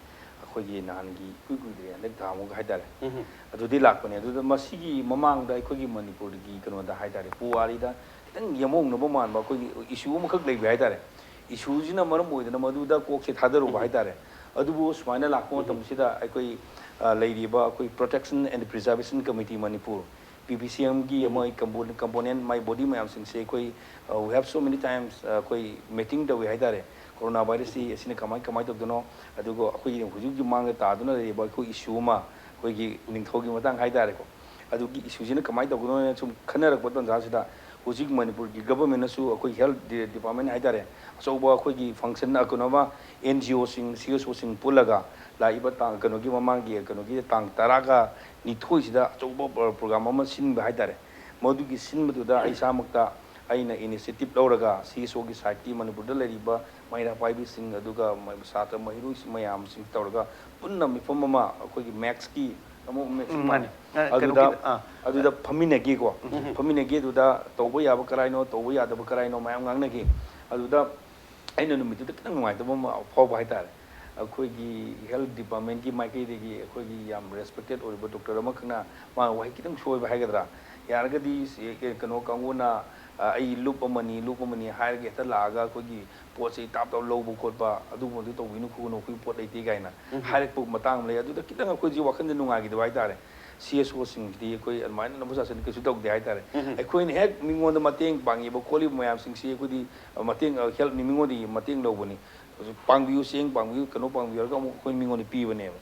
ꯑꯩꯈꯣꯏꯒꯤ ꯅꯍꯥꯟꯒꯤ ꯏꯀꯨꯏ ꯀꯨꯏꯗ꯭ꯔꯤ, ꯍꯟꯗꯛ ꯊꯥꯃꯨꯛ ꯍꯥꯏꯇꯥꯔꯦ꯫ ꯎꯝ꯫ ꯑꯗꯨꯗꯤ ꯂꯥꯛꯄꯅꯦ꯫ ꯑꯗꯨꯗ ꯃꯁꯤꯒꯤ ꯃꯃꯥꯡꯗ ꯑꯩꯈꯣꯏꯒꯤ ꯃꯅꯤꯄꯨꯔꯒꯤ ꯀꯩꯅꯣꯗ ꯍꯥꯏꯇꯥꯔꯦ, ꯄꯨꯋꯥꯔꯤꯗ ꯈꯤꯇꯪ ꯌꯦꯝꯍꯧꯅꯕ ꯃꯥꯟꯕ ꯑꯩꯈꯣꯏꯒꯤ ꯏꯁꯨ ꯑꯃꯈꯛ ꯂꯩꯕ ꯍꯥꯏꯇꯥꯔꯦ꯫ ꯏꯁꯨꯁꯤꯅ ꯃꯔꯝ ꯑꯣꯏꯗꯅ ꯃꯗꯨꯗ ꯀꯣꯛꯁꯦ ꯊꯥꯗꯔꯨꯕ ꯍꯥꯏꯇꯥꯔꯦ꯫ ꯑꯗꯨꯕꯨ ꯁꯨꯃꯥꯏꯅ ꯂꯥꯛꯄ ꯃꯇꯝꯁꯤꯗ ꯑꯩꯈꯣꯏ, ꯑ, ꯂꯩꯔꯤꯕ ꯑꯩꯈꯣꯏ Protection and Preservation Committee Manipur, ꯄꯤ ꯄꯤ ꯁꯤ ꯑꯦꯝꯒꯤ ꯃꯣꯏ component, component, ꯃꯥꯏ body ꯃꯌꯥꯝꯁꯤꯡꯁꯦ ꯑꯩꯈꯣꯏ, ꯑ, we have so many times, ꯑ, ꯑꯩꯈꯣꯏ meeting ꯇꯧꯏ ꯍꯥꯏꯇꯥꯔꯦ꯫ ꯀꯣꯔꯣꯅꯥ ꯚꯥꯏꯔꯁꯁꯤ ꯑꯁꯤꯅ ꯀꯃꯥꯏ, ꯀꯃꯥꯏꯅ ꯇꯧꯗꯣꯏꯅꯣ, ꯑꯗꯨꯒ ꯑꯩꯈꯣꯏꯒꯤ ꯍꯧꯖꯤꯛ ꯍꯧꯖꯤꯛ ꯃꯥꯡꯗ ꯇꯥꯗꯨꯅ ꯂꯩꯔꯤꯕ ꯑꯩꯈꯣꯏ issue ꯑꯃ, ꯑꯩꯈꯣꯏꯒꯤ ꯅꯤꯡꯊꯧꯒꯤ ꯃꯇꯥꯡ ꯍꯥꯏꯇꯥꯔꯦꯀꯣ, ꯑꯗꯨꯒꯤ issueꯁꯤꯅ ꯀꯃꯥꯏꯅ ꯇꯧꯒꯗꯣꯏꯅꯣ ꯁꯨꯝ ꯈꯟꯅꯔꯛꯄ ꯇꯥꯟꯖꯥꯁꯤꯗ, ꯍꯧꯖꯤꯛ ꯃꯅꯤꯄꯨꯔꯒꯤ governmentꯅꯁꯨ ꯑꯩꯈꯣꯏ health de-, department ꯍꯥꯏꯇꯥꯔꯦ, ꯑꯆꯧꯕ ꯑꯩꯈꯣꯏꯒꯤ function, ꯑ, ꯀꯩꯅꯣ ꯑꯃ, N G Oꯁꯤꯡ, C S Oꯁꯤꯡ ꯄꯨꯜꯂꯒ ꯂꯥꯛꯏꯕ ꯇꯥꯡ, ꯀꯩꯅꯣꯒꯤ ꯃꯃꯥꯡꯒꯤ, ꯀꯩꯅꯣꯒꯤ ꯇꯥꯡ ꯇꯔꯥꯒ ꯅꯤꯊꯣꯏꯁꯤꯗ ꯑꯆꯧꯕ ꯄ꯭ꯔꯣ-, program ꯑꯃ ꯁꯤꯟꯕ ꯍꯥꯏꯇꯥꯔꯦ꯫ ꯃꯗꯨꯒꯤ ꯁꯤꯟꯕꯗꯨꯗ ꯑꯩ ꯏꯁꯥꯃꯛꯇ ꯑꯩꯅ initiative ꯂꯧꯔꯒ C S Oꯒꯤ sideꯀꯤ ꯃꯅꯤꯄꯨꯔꯗ ꯂꯩꯔꯤꯕ ꯃꯩꯔꯥ ꯄꯥꯏꯕꯤꯁꯤꯡ, ꯑꯗꯨꯒ ꯃ-, ꯁꯥꯇ꯭ꯔ ꯃꯍꯩꯔꯣꯏꯁꯤꯡ ꯃꯌꯥꯝꯁꯤꯡ ꯇꯧꯔꯒ ꯄꯨꯟꯅ ꯃꯤꯐꯝ ꯑꯃ ꯑꯩꯈꯣꯏꯒꯤ mathsꯀꯤ ꯑꯃꯨꯛ mathsꯀꯤ ꯎꯝ, ꯃꯥꯅꯦ꯫ ꯃꯥꯅꯦ꯫ ꯑ, ꯑꯗꯨꯗ, ꯀꯩꯅꯣꯒꯤ, ꯑꯥ꯫ ꯑꯗꯨꯗ ꯐꯝꯃꯤꯟꯅꯒꯦꯀꯣ꯫ ꯐꯝꯃꯤꯟꯅꯒꯦ, ꯑꯗꯨꯗ ꯇꯧꯕ ꯌꯥꯕ ꯀꯔꯥꯏꯅꯣ, ꯇꯧꯕ ꯌꯥꯗꯕ ꯀꯔꯥꯏꯅꯣ ꯃꯌꯥꯝ ꯉꯥꯡꯅꯒꯦ꯫ ꯑꯗꯨꯗ ꯑꯩꯅ ꯅꯨꯃꯤꯠꯇꯨꯗ ꯈꯤꯇꯪ ꯅꯨꯡꯉꯥꯏꯇꯕ ꯑꯃ ꯐꯥꯎꯕ ꯍꯥꯏꯇꯥꯔꯦ꯫ ꯑꯩꯈꯣꯏꯒꯤ health departmentꯀꯤ ꯃꯥꯏꯀꯩꯗꯒꯤ ꯑꯩꯈꯣꯏꯒꯤ ꯌꯥꯝ respected ꯑꯣꯏꯔꯤꯕ doctor ꯑꯃꯈꯛꯅ ꯃꯥ ꯋꯥꯍꯩ ꯈꯤꯇꯪ ꯁꯣꯏꯕ ꯍꯥꯏꯒꯗ꯭ꯔꯥ, ꯌꯥꯔꯒꯗꯤ ꯁꯤ, ꯀꯩꯅꯣ ꯀꯥꯡꯕꯨꯅ, ꯑ, "ꯑꯩ ꯂꯨꯞ ꯑꯃꯅꯤ, ꯂꯨꯞ ꯑꯃꯅꯤ" ꯍꯥꯏꯔꯒ ꯍꯦꯛꯇ ꯂꯥꯛꯑꯒ ꯑꯩꯈꯣꯏꯒꯤ ꯄꯣꯠꯁꯦ ꯇꯥꯞ ꯇꯥꯞ ꯂꯧꯕ ꯈꯣꯠꯄ ꯑꯗꯨꯒꯨꯝꯕꯗꯨ ꯇꯧꯕꯤꯅꯨ ꯈꯣꯠꯀꯅꯨ, ꯑꯩꯈꯣꯏ ꯄꯣꯠ ꯂꯩꯇꯦ ꯀꯥꯏꯅ ꯍꯥꯏꯔꯛꯄ ꯃꯇꯥꯡ ꯑꯃ ꯂꯩ꯫ ꯑꯗꯨꯗ ꯈꯤꯇꯪ ꯑꯩꯈꯣꯏꯁꯦ ꯋꯥꯈꯜꯗ ꯅꯨꯡꯉꯥꯏꯈꯤꯗꯕ ꯍꯥꯏꯇꯥꯔꯦ꯫ ꯁꯤ ꯑꯦꯁ ꯑꯣꯁꯤꯡꯁꯤꯗꯤ ꯑꯩꯈꯣꯏ ꯑꯗꯨꯃꯥꯏꯅ ꯅꯝꯕꯨ ꯁꯥꯁꯟ ꯀꯩꯁꯨ ꯇꯧꯗꯦ ꯍꯥꯏꯇꯥꯔꯦ꯫ ꯑꯩꯈꯣꯏꯅ ꯍꯦꯛ ꯃꯤꯉꯣꯟꯗ ꯃꯇꯦꯡ ꯄꯥꯡꯉꯤꯕ ꯈꯣꯠꯂꯤꯕ ꯃꯌꯥꯝꯁꯤꯡꯁꯤ ꯑꯩꯈꯣꯏꯗꯤ ꯃꯇꯦꯡ, ꯍꯦꯜꯞꯅꯤ, ꯃꯤꯉꯣꯟꯗꯒꯤ ꯃꯇꯦꯡ ꯂꯧꯕꯅꯤ꯫ ꯄꯥꯡꯕꯤꯌꯨ, ꯆꯦꯡ ꯄꯥꯡꯕꯤꯌꯨ, ꯀꯩꯅꯣ ꯄꯥꯡꯕꯤꯌꯨ ꯍꯥꯏꯔꯒ ꯑꯃꯨꯛ ꯑꯩꯈꯣꯏ ꯃꯤꯉꯣꯟꯗ ꯄꯤꯕꯅꯦꯕ꯫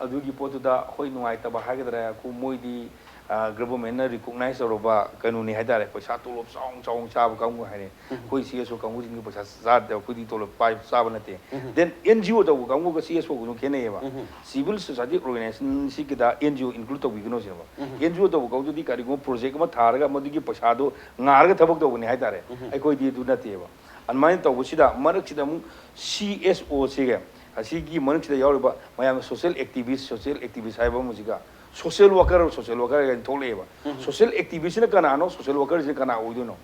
ꯑꯗꯨꯒꯤ ꯄꯣꯠꯇꯨꯗ ꯑꯩꯈꯣꯏ ꯅꯨꯡꯉꯥꯏꯇꯕ ꯍꯥꯏꯒꯗ꯭ꯔꯥ, ꯑꯩꯈꯣꯏ ꯃꯣꯏꯗꯤ, ꯑ, ꯒꯚꯔꯟꯃꯦꯟꯠꯅ ꯔꯤꯀꯣꯛꯅꯥꯏꯖ ꯇꯧꯔꯕ ꯀꯩꯅꯣꯅꯤ ꯍꯥꯏꯇꯥꯔꯦ꯫ ꯄꯩꯁꯥ ꯇꯣꯂꯣꯞ ꯆꯥꯎꯅ ꯆꯥꯎꯅ ꯆꯥꯕ ꯀꯥꯡꯕꯨ ꯍꯥꯏꯔꯦ꯫ ꯑꯩꯈꯣꯏ ꯁꯤ ꯑꯦꯁ ꯑꯣ ꯀꯥꯡꯕꯨꯁꯤꯡꯒꯤ ꯄꯩꯁꯥ ꯆꯥꯗꯦ, ꯑꯩꯈꯣꯏꯗꯤ ꯇꯣꯂꯣꯞ ꯄꯥꯏ-, ꯆꯥꯕ ꯅꯠꯇꯦ꯫ Then ꯑꯦꯟ ꯖꯤ ꯑꯣ ꯇꯧꯕ ꯀꯥꯡꯕꯨꯒ ꯁꯤ ꯑꯦꯁ ꯑꯣꯒꯁꯨ ꯈꯦꯠꯅꯩꯌꯦꯕ꯫ Civil society organization ꯁꯤꯒꯤꯗ ꯑꯦꯟ ꯖꯤ ꯑꯣ ꯏꯟꯀ꯭ꯂꯨꯗ ꯇꯧꯕꯤꯒꯅꯣ ꯁꯤꯅꯦꯕ꯫ ꯑꯦꯟ ꯖꯤ ꯑꯣ ꯇꯧꯕ ꯀꯥꯡꯕꯨꯗꯨꯗꯤ ꯀꯔꯤꯒꯨꯝꯕ ꯄ꯭ꯔꯣꯖꯦꯛ ꯑꯃ ꯊꯥꯔꯒ ꯃꯗꯨꯒꯤ ꯄꯩꯁꯥꯗꯣ ꯉꯥꯔꯒ ꯊꯕꯛ ꯇꯧꯕꯅꯤ ꯍꯥꯏꯇꯥꯔꯦ꯫ ꯑꯩꯈꯣꯏꯗꯤ ꯑꯗꯨ ꯅꯠꯇꯦꯕ꯫ ꯑꯗꯨꯃꯥꯏꯅ ꯇꯧꯕꯁꯤꯗ ꯃꯔꯛꯁꯤꯗ ꯑꯃꯨꯛ ꯁꯤ ꯑꯦꯁ ꯑꯣ ꯁꯤꯒ ꯑꯁꯤꯒꯤ ꯃꯔꯛꯁꯤꯗ ꯌꯥꯎꯔꯤꯕ ꯃꯌꯥꯝ social activist, social activist ꯍꯥꯏꯕ ꯑꯃꯁꯤꯒ social worker, social worker ꯍꯥꯏꯅ ꯊꯣꯛꯂꯛꯑꯦꯕ꯫ Social activist ꯁꯤꯅ ꯀꯅꯥꯅꯣ, social worker ꯁꯤꯅ ꯀꯅꯥ ꯑꯣꯏꯗꯣꯏꯅꯣ?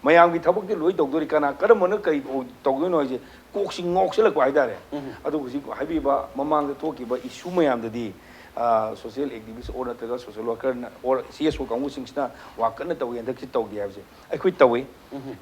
ꯃꯌꯥꯝꯒꯤ ꯊꯕꯛꯇꯤ ꯂꯣꯏ ꯇꯧꯗꯣꯔꯤ, ꯀꯅꯥ ꯀꯔꯝꯕꯅ ꯀꯔꯤ ꯑꯣꯏ-, ꯇꯧꯗꯣꯏꯅꯣ ꯍꯥꯏꯁꯦ ꯀꯣꯛꯁꯤ ꯉꯥꯎꯁꯜꯂꯛꯄ ꯍꯥꯏꯇꯥꯔꯦ꯫ ꯑꯗꯣ ꯍꯧꯖꯤꯛ ꯍꯥꯏꯕꯤꯕ ꯃꯃꯥꯡꯗ ꯊꯣꯛꯈꯤꯕ ꯏꯁꯨ ꯃꯌꯥꯝꯗꯗꯤ, ꯑ, social activist or ꯅꯠꯇ꯭ꯔꯒ social worker ꯅ or ꯁꯤ ꯑꯦꯁ ꯑꯣ ꯀꯥꯡꯕꯨꯁꯤꯡꯁꯤꯅ ꯋꯥ ꯀꯟꯅ ꯇꯧꯏ, ꯍꯟꯗꯛꯁꯤ ꯇꯧꯗꯦ ꯍꯥꯏꯕꯁꯦ ꯑꯩꯈꯣꯏ ꯇꯧꯏ꯫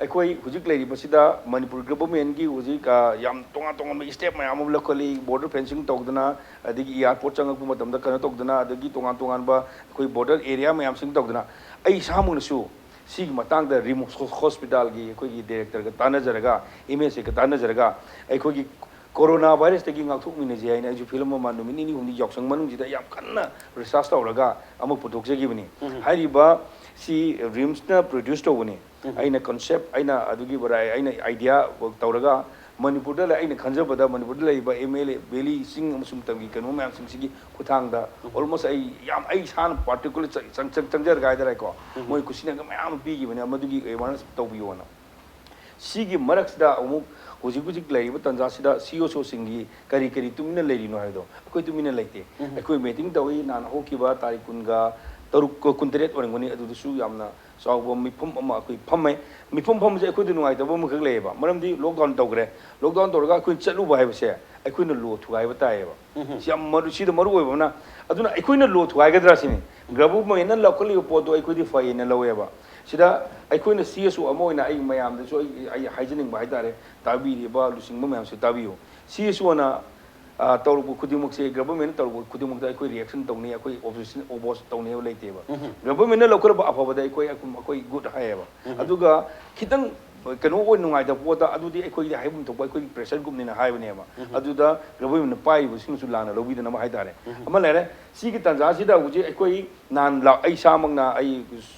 ꯑꯩꯈꯣꯏ ꯍꯧꯖꯤꯛ ꯂꯩꯔꯤꯕꯁꯤꯗ ꯃꯅꯤꯄꯨꯔ ꯒꯚꯔꯟꯃꯦꯟꯠꯀꯤ ꯍꯧꯖꯤꯛ, ꯑ, ꯌꯥꯝ ꯇꯣꯉꯥꯟ ꯇꯣꯉꯥꯟꯕ ꯏꯁꯇꯦꯞ ꯃꯌꯥꯝ ꯑꯃ ꯂꯧꯈꯠꯂꯤ, ꯕꯣꯔꯗꯔ ꯐꯦꯟꯁꯤꯡ ꯇꯧꯗꯅ, ꯑꯗꯒꯤ ꯑꯦꯌꯥꯔꯄꯣꯔꯠ ꯆꯪꯉꯛꯄ ꯃꯇꯝꯗ ꯀꯩꯅꯣ ꯇꯧꯗꯅ, ꯑꯗꯒꯤ ꯇꯣꯉꯥꯟ ꯇꯣꯉꯥꯟꯕ ꯑꯩꯈꯣꯏ ꯕꯣꯔꯗꯔ ꯑꯦꯔꯤꯌꯥ ꯃꯌꯥꯝꯁꯤꯡ ꯇꯧꯗꯅ, ꯑꯩ ꯏꯁꯥꯃꯛꯅꯁꯨ ꯁꯤꯒꯤ ꯃꯇꯥꯡꯗ ꯔꯤꯝꯁ ꯍꯣꯁꯄꯤꯇꯥꯜꯒꯤ ꯑꯩꯈꯣꯏꯒꯤ ꯗꯥꯏꯔꯦꯛꯇꯔꯒ ꯇꯥꯟꯅꯖꯔꯒ, ꯑꯦꯝ ꯑꯦꯁ ꯑꯦꯒ ꯇꯥꯟꯅꯖꯔꯒ, ꯑꯩꯈꯣꯏꯒꯤ ꯀꯣꯔꯣꯅꯥ ꯚꯥꯏꯔꯁꯇꯒꯤ ꯉꯥꯛꯊꯣꯛꯃꯤꯟꯅꯁꯤ ꯍꯥꯏꯅ ꯑꯩꯁꯨ ꯐꯤꯂꯝ ꯑꯃ ꯅꯨꯃꯤꯠ ꯅꯤꯅꯤ ꯍꯨꯝꯅꯤ ꯌꯥꯎꯁꯪ ꯃꯅꯨꯡꯁꯤꯗ ꯌꯥꯝ ꯀꯟꯅ ꯔꯤꯁꯥꯔꯆ ꯇꯧꯔꯒ ꯑꯃ ꯄꯨꯊꯣꯛꯆꯈꯤꯕꯅꯤ꯫ ꯍꯥꯏꯔꯤꯕ ꯁꯤ ꯔꯤꯝꯁꯅ ꯄ꯭ꯔꯣꯗ꯭ꯌꯨꯁ ꯇꯧꯕꯅꯤ꯫ ꯑꯩꯅ ꯀꯟꯁꯦꯞ, ꯑꯩꯅ ꯑꯗꯨꯒꯤ ꯚꯦꯔꯥꯏ-, ꯑꯩꯅ ꯑꯥꯏꯗꯤꯌꯥ ꯇꯧꯔꯒ ꯃꯅꯤꯄꯨꯔꯗ ꯂꯩ-, ꯑꯩꯅ ꯈꯟꯖꯕꯗ ꯃꯅꯤꯄꯨꯔꯗ ꯂꯩꯔꯤꯕ ꯑꯦꯝ ꯑꯦꯜ ꯑꯦ, ꯚꯦꯂꯤ, ꯆꯤꯡ ꯑꯃꯁꯨꯡ ꯇꯝꯒꯤ ꯀꯩꯅꯣ ꯃꯌꯥꯝꯁꯤꯡꯁꯤꯒꯤ ꯈꯨꯠꯊꯥꯡꯗ almost ꯑꯩ ꯌꯥꯝ, ꯑꯩ ꯏꯁꯥꯅ ꯄꯥꯔꯇꯤꯀꯨꯂꯔ ꯆꯪ-, ꯆꯪ-, ꯆꯪ-, ꯆꯪꯖꯔꯒ ꯍꯥꯏꯇꯥꯔꯦꯀꯣ, ꯃꯣꯏ ꯈꯨꯠꯁꯤꯟꯅꯒ ꯃꯌꯥꯝ ꯑꯃ ꯄꯤꯈꯤꯕꯅꯦ, ꯃꯗꯨꯒꯤ ꯑꯦꯋꯥꯔꯅꯦꯁ ꯇꯧꯕꯤꯌꯣꯅ꯫ ꯁꯤꯒꯤ ꯃꯔꯛꯁꯤꯗ ꯑꯃꯨꯛ ꯍꯧꯖꯤꯛ ꯍꯧꯖꯤꯛ ꯂꯩꯔꯤꯕ ꯇꯥꯟꯖꯥꯁꯤꯗ ꯁꯤ ꯑꯣ ꯁꯣꯁꯤꯡꯒꯤ ꯀꯔꯤ ꯀꯔꯤ ꯇꯨꯃꯤꯟꯅ ꯂꯩꯔꯤꯅꯣ ꯍꯥꯏꯕꯗꯣ, ꯑꯩꯈꯣꯏ ꯇꯨꯃꯤꯟꯅ ꯂꯩꯇꯦ꯫ ꯑꯩꯈꯣꯏ ꯃꯤꯇꯤꯡ ꯇꯧꯏ, ꯅꯍꯥꯟ ꯍꯧꯈꯤꯕ ꯇꯥꯔꯤꯛ ꯀꯨꯟꯒ ꯇꯔꯨꯛ, ꯀꯨꯟꯇꯔꯦꯠ ꯑꯣꯏꯔꯝꯒꯅꯤ, ꯑꯗꯨꯗꯁꯨ ꯌꯥꯝꯅ ꯆꯥꯎꯕ ꯃꯤꯐꯝ ꯑꯃ ꯑꯩꯈꯣꯏ ꯐꯝꯃꯦ꯫ ꯃꯤꯐꯝ ꯐꯝꯕꯁꯦ ꯑꯩꯈꯣꯏꯗ ꯅꯨꯡꯉꯥꯏꯇꯕ ꯑꯃꯈꯛ ꯂꯩꯌꯦꯕ, ꯃꯔꯝꯗꯤ ꯂꯣꯛꯗꯥꯎꯟ ꯇꯧꯈ꯭ꯔꯦ꯫ ꯂꯣꯛꯗꯥꯎꯟ ꯇꯧꯔꯒ ꯑꯩꯈꯣꯏ ꯆꯠꯂꯨꯕ ꯍꯥꯏꯕꯁꯦ ꯑꯩꯈꯣꯏꯅ ꯂꯣ ꯊꯨꯒꯥꯏꯕ ꯇꯥꯏꯌꯦꯕ꯫ ꯁꯤ ꯌꯥꯝ ꯃꯔꯨ-, ꯁꯤꯗ ꯃꯔꯨ ꯑꯣꯏꯕ ꯑꯃꯅ, ꯑꯗꯨꯅ ꯑꯩꯈꯣꯏꯅ ꯂꯣ ꯊꯨꯒꯥꯏꯒꯗ꯭ꯔꯥ ꯁꯤꯅꯤ꯫ ꯒ꯭ꯔꯕꯨꯃꯦꯟꯅ ꯂꯧꯈꯠꯂꯤꯕ ꯄꯣꯠꯇꯣ ꯑꯩꯈꯣꯏꯗꯤ ꯐꯩꯌꯦꯅ ꯂꯧꯋꯦꯕ꯫ ꯁꯤꯗ ꯑꯩꯈꯣꯏꯅ ꯁꯤ ꯑꯦꯁ ꯑꯣ ꯑꯃ ꯑꯣꯏꯅ ꯑꯩ ꯃꯌꯥꯝꯗꯁꯨ ꯑꯩ, ꯑꯩ ꯍꯥꯏꯖꯅꯤꯡꯕ ꯍꯥꯏꯇꯥꯔꯦ, ꯇꯥꯕꯤꯔꯤꯕ ꯂꯨꯆꯤꯡꯕ ꯃꯌꯥꯝꯁꯨ ꯇꯥꯕꯤꯌꯨ꯫ ꯁꯤ ꯑꯦꯁ ꯑꯣꯅ ꯑ, ꯇꯧꯔꯛꯄ ꯈꯨꯗꯤꯡꯃꯛꯁꯦ, ꯒꯚꯔꯟꯃꯦꯟꯠꯅ ꯇꯧꯔꯛꯄ ꯈꯨꯗꯤꯡꯃꯛꯇ ꯑꯩꯈꯣꯏ ꯔꯤꯌꯦꯛꯁꯟ ꯇꯧꯅꯤ, ꯑꯩꯈꯣꯏ ꯑꯣꯄꯣꯖꯤꯁꯟ, ꯑꯣꯄꯣꯖ ꯇꯧꯅꯤ ꯍꯥꯏꯕ ꯂꯩꯇꯦꯕ꯫ ꯒꯚꯔꯟꯃꯦꯟꯠꯅ ꯂꯧꯈꯠꯂꯛꯄ ꯑꯐꯕꯗ ꯑꯩꯈꯣꯏ, ꯑꯩꯈꯣꯏ ꯒꯨꯗ ꯍꯥꯏꯌꯦꯕ꯫ ꯑꯗꯨꯒ ꯈꯤꯇꯪ ꯀꯩꯅꯣ ꯑꯣꯏ ꯅꯨꯡꯉꯥꯏꯇꯕ ꯄꯣꯠꯇ, ꯑꯗꯨꯗꯤ ꯑꯩꯈꯣꯏꯗꯤ ꯍꯥꯏꯐꯝ ꯊꯣꯛꯄ ꯑꯩꯈꯣꯏꯒꯤ ꯄ꯭ꯔꯦꯁꯔ ꯒ꯭ꯔꯨꯞꯅꯤꯅ ꯍꯥꯏꯕꯅꯦꯕ꯫ ꯑꯗꯨꯗ ꯒꯚꯔꯟꯃꯦꯟꯠꯅ ꯄꯥꯏꯔꯤꯕꯁꯤꯡꯁꯨ ꯂꯥꯟꯅ ꯂꯧꯕꯤꯗꯅꯕ ꯍꯥꯏꯇꯥꯔꯦ꯫ ꯑꯃ ꯂꯩꯔꯦ꯫ ꯁꯤꯒꯤ ꯇꯥꯟꯖꯥꯁꯤꯗ ꯍꯧꯖꯤꯛ ꯑꯩꯈꯣꯏ ꯅꯍꯥꯟ ꯂꯥ-, ꯑꯩ ꯏꯁꯥꯃꯛꯅ ꯑꯩ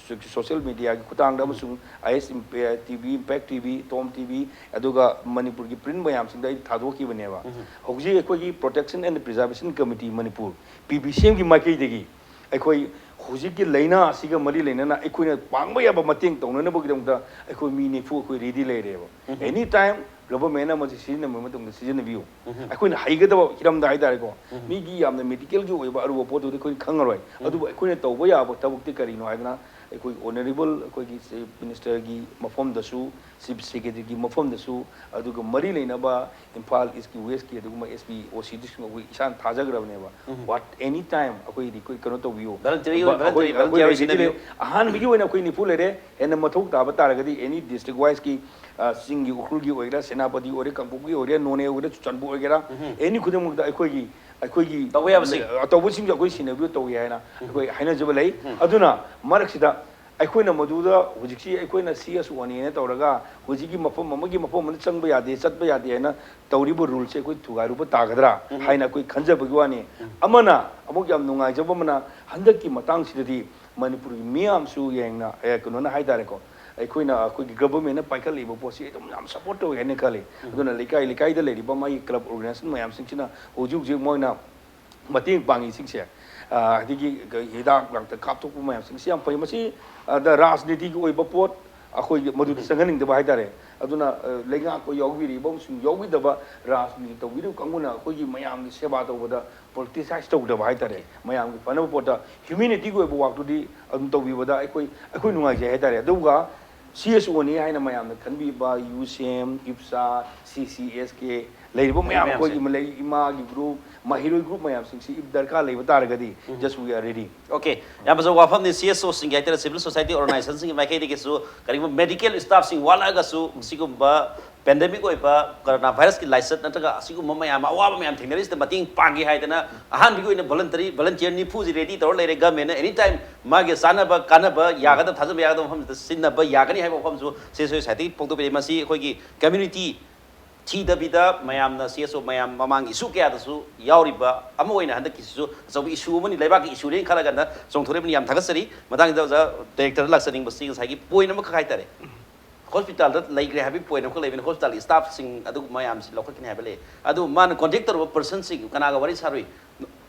ꯁꯣꯁꯤꯌꯦꯜ ꯃꯦꯗꯤꯌꯥꯒꯤ ꯈꯨꯠꯊꯥꯡꯗ ꯑꯃꯁꯨꯡ ꯑꯥꯏ ꯑꯦꯁ ꯏꯝꯄꯦ-, T V, impact T V, TOM T V, ꯑꯗꯨꯒ ꯃꯅꯤꯄꯨꯔꯒꯤ ꯄ꯭ꯔꯤꯟꯠ ꯃꯌꯥꯝꯁꯤꯡꯗ ꯑꯩ ꯊꯥꯗꯣꯛꯈꯤꯕꯅꯦꯕ꯫ ꯍꯧꯖꯤꯛ ꯑꯩꯈꯣꯏꯒꯤ Protection and Preservation Committee Manipur, P B C ꯑꯦꯝꯒꯤ ꯃꯥꯏꯀꯩꯗꯒꯤ ꯑꯩꯈꯣꯏ ꯍꯧꯖꯤꯛꯀꯤ ꯂꯥꯏꯅꯥ ꯑꯁꯤꯒ ꯃꯔꯤ ꯂꯩꯅꯅ ꯑꯩꯈꯣꯏꯅ ꯄꯥꯡꯕ ꯌꯥꯕ ꯃꯇꯦꯡ ꯇꯧꯅꯅꯕꯒꯤꯗꯃꯛꯇ ꯑꯩꯈꯣꯏ ꯃꯤ ꯅꯤꯐꯨ ꯑꯩꯈꯣꯏ ꯔꯦꯗꯤ ꯂꯩꯔꯦꯕ꯫ ꯑꯦꯅꯤ ꯇꯥꯏꯝ ꯒꯚꯔꯟꯃꯦꯟꯠꯅ ꯃꯁꯤ ꯁꯤꯖꯤꯟꯅꯕ ꯃꯇꯝꯗ ꯁꯤꯖꯤꯟꯅꯕꯤꯌꯨ꯫ ꯑꯩꯈꯣꯏꯅ ꯍꯩꯒꯗꯕ ꯍꯤꯔꯝꯗ ꯍꯥꯏꯇꯥꯔꯦꯀꯣ, ꯃꯤꯒꯤ ꯌꯥꯝꯅ ꯃꯦꯗꯤꯀꯦꯜꯒꯤ ꯑꯣꯏꯕ ꯑꯔꯨꯕ ꯄꯣꯠꯇꯨꯗꯤ ꯑꯩꯈꯣꯏꯅ ꯈꯪꯉꯔꯣꯏ꯫ ꯑꯗꯨꯕꯨ ꯑꯩꯈꯣꯏꯅ ꯇꯧꯕ ꯌꯥꯕ ꯊꯕꯛꯇꯤ ꯀꯔꯤꯅꯣ ꯍꯥꯏꯗꯅ, ꯑꯩꯈꯣꯏ ꯑꯣꯅꯔꯦꯕꯜ ꯑꯩꯈꯣꯏꯒꯤ ꯆꯤꯐ ꯃꯤꯅꯤꯁꯇꯔꯒꯤ ꯃꯐꯝꯗꯁꯨ, ꯆꯤꯐ ꯁꯦꯀ꯭ꯔꯦꯇꯔꯤꯒꯤ ꯃꯐꯝꯗꯁꯨ, ꯑꯗꯨꯒ ꯃꯔꯤ ꯂꯩꯅꯕ ꯏꯝꯐꯥꯜ ꯏꯁꯀꯤ, ꯋꯦꯁꯀꯤ, ꯑꯗꯨꯒꯨꯝꯕ ꯑꯦꯁ ꯄꯤ, ꯑꯣ ꯁꯤꯗꯁꯨ ꯑꯩꯈꯣꯏ ꯏꯁꯥꯅ ꯊꯥꯖꯈ꯭ꯔꯕꯅꯦꯕ꯫ What any time ꯑꯩꯈꯣꯏ ꯔꯤꯀ꯭ꯋꯦ-, ꯀꯩꯅꯣ ꯇꯧꯕꯤꯌꯨ꯫ ꯚꯂꯟꯇꯤꯌꯔꯤ ꯑꯣꯏꯅ, ꯑꯩꯈꯣꯏ, ꯚꯂꯟꯇꯤꯌꯔꯤ, ꯑꯩꯈꯣꯏ ꯚꯂꯟꯇꯤꯌꯔ ꯔꯦꯗꯤ ꯑꯣꯏꯅ ꯂꯩ꯫ ꯑꯍꯥꯟꯕꯒꯤ ꯑꯣꯏꯅ ꯑꯩꯈꯣꯏ ꯅꯤꯐꯨ ꯂꯩꯔꯦ꯫ ꯍꯦꯟꯅ ꯃꯊꯧ ꯇꯥꯕ ꯇꯥꯔꯒꯗꯤ ꯑꯦꯅꯤ ꯗꯤꯁꯇ꯭ꯔꯤꯛ ꯋꯥꯏꯁꯀꯤ, ꯑ, ꯆꯤꯡꯒꯤ ꯎꯈ꯭ꯔꯨꯜꯒꯤ ꯑꯣꯏꯒꯦꯔꯥ, ꯁꯦꯅꯥꯄꯇꯤ ꯑꯣꯏꯒꯦꯔꯥ, ꯀꯥꯡꯄꯣꯛꯄꯤ ꯑꯣꯏꯒꯦꯔꯥ, ꯅꯣꯅꯦ ꯑꯣꯏꯒꯦꯔꯥ, ꯆꯨꯔꯆꯥꯟꯄꯨꯔ ꯑꯣꯏꯒꯦꯔꯥ, ꯑꯦꯅꯤ ꯈꯨꯗꯤꯡꯃꯛꯇ ꯑꯩꯈꯣꯏꯒꯤ, ꯑꯩꯈꯣꯏꯒꯤ ꯇꯧꯕ ꯌꯥꯕꯁꯤꯡ꯫ ꯑ, ꯇꯧꯕꯁꯤꯡꯁꯨ ꯑꯩꯈꯣꯏ ꯁꯤꯟꯅꯕꯤꯌꯨ ꯇꯧꯒꯦ ꯍꯥꯏꯅ ꯑꯩꯈꯣꯏ ꯍꯥꯏꯅꯖꯕ ꯂꯩ꯫ ꯑꯗꯨꯅ ꯃꯔꯛꯁꯤꯗ ꯑꯩꯈꯣꯏꯅ ꯃꯗꯨꯗ ꯍꯧꯖꯤꯛꯁꯤ ꯑꯩꯈꯣꯏꯅ ꯁꯤ ꯑꯦꯁ ꯑꯣꯅꯦꯅ ꯇꯧꯔꯒ ꯍꯧꯖꯤꯛꯀꯤ ꯃꯐꯝ ꯑꯃꯒꯤ ꯃꯐꯝ ꯑꯃꯗ ꯆꯪꯕ ꯌꯥꯗꯦ, ꯆꯠꯄ ꯌꯥꯗꯦ ꯍꯥꯏꯅ ꯇꯧꯔꯤꯕ ꯔꯨꯜꯁꯦ ꯑꯩꯈꯣꯏ ꯊꯨꯒꯥꯏꯔꯨꯕ ꯇꯥꯒꯗ꯭ꯔꯥ ꯍꯥꯏꯅ ꯑꯩꯈꯣꯏ ꯈꯟꯖꯕꯒꯤ ꯋꯥꯅꯤ꯫ ꯑꯃꯅ, ꯑꯃꯨꯛ ꯌꯥꯝ ꯅꯨꯡꯉꯥꯏꯖꯕ ꯑꯃꯅ, ꯍꯟꯗꯛꯀꯤ ꯃꯇꯥꯡꯁꯤꯗꯗꯤ ꯃꯅꯤꯄꯨꯔꯒꯤ ꯃꯤꯌꯥꯝꯁꯨ ꯌꯦꯡꯅ, ꯑꯦ, ꯀꯩꯅꯣꯅ ꯍꯥꯏꯇꯥꯔꯦꯀꯣ, ꯑꯩꯈꯣꯏꯅ, ꯑꯩꯈꯣꯏꯒꯤ ꯒꯚꯔꯟꯃꯦꯟꯠꯅ ꯄꯥꯏꯈꯠꯂꯛꯏꯕ ꯄꯣꯠꯁꯤ ꯑꯗꯨꯝ ꯌꯥꯝ ꯁꯞꯄꯣꯔꯠ ꯇꯧꯋꯤ ꯍꯥꯏꯅ ꯈꯜꯂꯤ꯫ ꯑꯗꯨꯅ ꯂꯩꯀꯥꯏ ꯂꯩꯀꯥꯏꯗ ꯂꯩꯔꯤꯕ ꯃꯥꯒꯤ ꯀ꯭ꯂꯕ ꯑꯣꯔꯒꯅꯥꯏꯖꯦꯁꯟ ꯃꯌꯥꯝꯁꯤꯡꯁꯤꯅ ꯍꯧꯖꯤꯛ ꯍꯧꯖꯤꯛ ꯃꯣꯏꯅ ꯃꯇꯦꯡ ꯄꯥꯡꯉꯤꯁꯤꯡꯁꯦ, ꯑ, ꯑꯗꯒꯤ ꯍꯤꯗꯥꯛ ꯂꯥꯡꯊꯛ ꯀꯥꯞꯊꯣꯛꯄ ꯃꯌꯥꯝꯁꯤꯡꯁꯤ ꯌꯥꯝ ꯐꯩ꯫ ꯃꯁꯤ, ꯑ, ꯗ ꯔꯥꯖꯅꯤꯇꯤꯒꯤ ꯑꯣꯏꯕ ꯄꯣꯠ ꯑꯩꯈꯣꯏꯒꯤ ꯃꯗꯨꯗ ꯆꯪꯍꯟꯅꯤꯡꯗꯕ ꯍꯥꯏꯇꯥꯔꯦ꯫ ꯑꯗꯨꯅ, ꯑ, ꯂꯩꯉꯥꯛꯄ ꯌꯥꯎꯕꯤꯔꯤꯕ ꯑꯃꯁꯨꯡ ꯌꯥꯎꯕꯤꯗꯕ ꯔꯥꯖꯅꯤꯇꯤ ꯇꯧꯕꯤꯔꯤꯕ ꯀꯥꯡꯕꯨꯅ ꯑꯩꯈꯣꯏꯒꯤ ꯃꯌꯥꯝꯒꯤ ꯁꯦꯕꯥ ꯇꯧꯕꯗ ꯄꯣꯂꯤꯇꯤꯁꯥꯏꯁ ꯇꯧꯗꯕ ꯍꯥꯏꯇꯥꯔꯦ꯫ ꯃꯌꯥꯝꯒꯤ ꯐꯅꯕ ꯄꯣꯠꯇ ꯍ꯭ꯌꯨꯃꯦꯅꯤꯇꯤꯒꯤ ꯑꯣꯏꯕ ꯋꯥꯛꯇꯨꯗꯤ ꯑꯗꯨꯝ ꯇꯧꯕꯤꯕꯗ ꯑꯩꯈꯣꯏ, ꯑꯩꯈꯣꯏ ꯅꯨꯡꯉꯥꯏꯖꯩ ꯍꯥꯏꯇꯥꯔꯦ꯫ ꯑꯗꯨꯒ ꯁꯤ ꯑꯦꯁ ꯑꯣꯅꯤ ꯍꯥꯏꯅ ꯃꯌꯥꯝꯅ ꯈꯟꯕꯤꯕ ꯌꯨ ꯁꯤ ꯑꯦꯝ, ꯏꯞꯁꯥ, ꯁꯤ ꯁꯤ ꯑꯦꯁ ꯀꯦ, ꯂꯩꯔꯤꯕ ꯃꯌꯥꯝ ꯃꯌꯥꯝꯁꯦ꯫ ꯑꯩꯈꯣꯏꯒꯤ ꯏꯃꯥ-, ꯏꯃꯥꯒꯤ ꯒ꯭ꯔꯨꯞ, ꯃꯍꯩꯔꯣꯏ ꯒ꯭ꯔꯨꯞ ꯃꯌꯥꯝꯁꯤꯡꯁꯤ if ꯗꯔꯀꯥꯔ ꯂꯩꯕ ꯇꯥꯔꯒꯗꯤ, just we are ready꯫ Okay, ꯌꯥꯝ ꯐꯖꯕ ꯋꯥꯐꯝꯅꯤ꯫ ꯁꯤ ꯑꯦꯁ ꯑꯣꯁꯤꯡꯒꯤ ꯍꯥꯏꯇꯥꯔꯦ, ꯁꯤꯚꯤꯜ ꯁꯣꯁꯥꯏꯇꯤ ꯑꯣꯔꯒꯅꯥꯏꯖꯦꯁꯟꯁꯤꯡꯒꯤ ꯃꯥꯏꯀꯩꯗꯒꯤꯁꯨ ꯀꯔꯤꯒꯨꯝꯕ ꯃꯦꯗꯤꯀꯦꯜ ꯁ꯭ꯇꯥꯐꯁꯤꯡ ꯋꯥꯠꯂꯛꯑꯒꯁꯨ ꯁꯤꯒꯨꯝꯕ ꯄꯦꯟꯗꯦꯃꯤꯛ ꯑꯣꯏꯕ ꯀꯣꯔꯣꯅꯥ ꯚꯥꯏꯔꯁꯀꯤ ꯂꯥꯏꯆꯠ ꯅꯠꯇ꯭ꯔꯒ ꯑꯁꯤꯒꯨꯝꯕ ꯃꯌꯥꯝ ꯑꯃ, ꯑꯋꯥꯕ ꯃꯌꯥꯝ ꯊꯦꯡꯅꯔꯤꯁꯤꯗ ꯃꯇꯦꯡ ꯄꯥꯡꯒꯦ ꯍꯥꯏꯗꯅ ꯑꯍꯥꯟꯕꯒꯤ ꯑꯣꯏꯅ ꯚꯣꯂꯟꯇꯔꯤ, ꯚꯣꯂꯟꯇꯤꯌꯔ ꯅꯤꯐꯨꯁꯤ ꯔꯦꯗꯤ ꯇꯧꯔ ꯂꯩꯔꯦ꯫ ꯒꯃꯦꯟꯅ ꯑꯦꯅꯤ ꯇꯥꯏꯝ ꯃꯥꯒꯤ ꯆꯥꯅꯕ ꯀꯥꯟꯅꯕ ꯌꯥꯒꯗꯕ, ꯊꯥꯖꯕ ꯌꯥꯒꯗꯕ ꯃꯐꯝꯁꯤꯗ ꯁꯤꯖꯤꯟꯅꯕ ꯌꯥꯒꯅꯤ ꯍꯥꯏꯕ ꯋꯥꯐꯝꯁꯨ ꯁꯤ ꯑꯦꯁ ꯑꯣ ꯁꯣꯁꯥꯏꯇꯤꯒꯤ ꯐꯣꯡꯗꯣꯛꯄꯤꯔꯛꯏ꯫ ꯃꯁꯤ ꯑꯩꯈꯣꯏꯒꯤ ꯀꯝꯃ꯭ꯌꯨꯅꯤꯇꯤ ꯊꯤꯗꯕꯤꯗ ꯃꯌꯥꯝꯅ ꯁꯤ ꯑꯦꯁ ꯑꯣ ꯃꯌꯥꯝ ꯃꯃꯥꯡꯒꯤ ꯏꯁꯨ ꯀꯌꯥꯗꯁꯨ ꯌꯥꯎꯔꯤꯕ ꯑꯃ ꯑꯣꯏꯅ ꯍꯟꯗꯛꯀꯤꯁꯤꯁꯨ ꯑꯆꯧꯕ ꯏꯁꯨ ꯑꯃꯅꯤ, ꯂꯩꯕꯥꯛꯀꯤ ꯏꯁꯨꯅꯦꯅ ꯈꯜꯂꯒꯅ ꯆꯣꯡꯊꯣꯔꯛꯏꯕꯅꯤ꯫ ꯌꯥꯝ ꯊꯥꯒꯠꯆꯔꯤ꯫ ꯃꯇꯥꯡꯁꯤꯗ ꯑꯣꯖꯥ ꯗꯥꯏꯔꯦꯛꯇꯔꯗ ꯂꯥꯛꯆꯅꯤꯡꯕꯁꯤ ꯉꯁꯥꯏꯒꯤ ꯄꯣꯏꯟ ꯑꯃꯈꯛ ꯍꯥꯏꯇꯥꯔꯦ, ꯍꯣꯁꯄꯤꯇꯥꯜꯗ ꯂꯩꯈ꯭ꯔꯦ ꯍꯥꯏꯕꯒꯤ ꯄꯣꯏꯟ ꯑꯃꯈꯛ ꯂꯩꯕꯅꯤ꯫ ꯍꯣꯁꯄꯤꯇꯥꯜꯒꯤ ꯁ꯭ꯇꯥꯐꯁꯤꯡ ꯑꯗꯨ ꯃꯌꯥꯝꯁꯤ ꯂꯧꯈꯠꯀꯅꯤ ꯍꯥꯏꯕ ꯂꯩ꯫ ꯑꯗꯨ ꯃꯥꯅ ꯀꯣꯟꯇꯦꯛ ꯇꯧꯔꯨꯕ ꯄꯔꯁꯟꯁꯤꯡ ꯀꯅꯥꯒ ꯋꯥꯔꯤ ꯁꯥꯔꯨꯏ?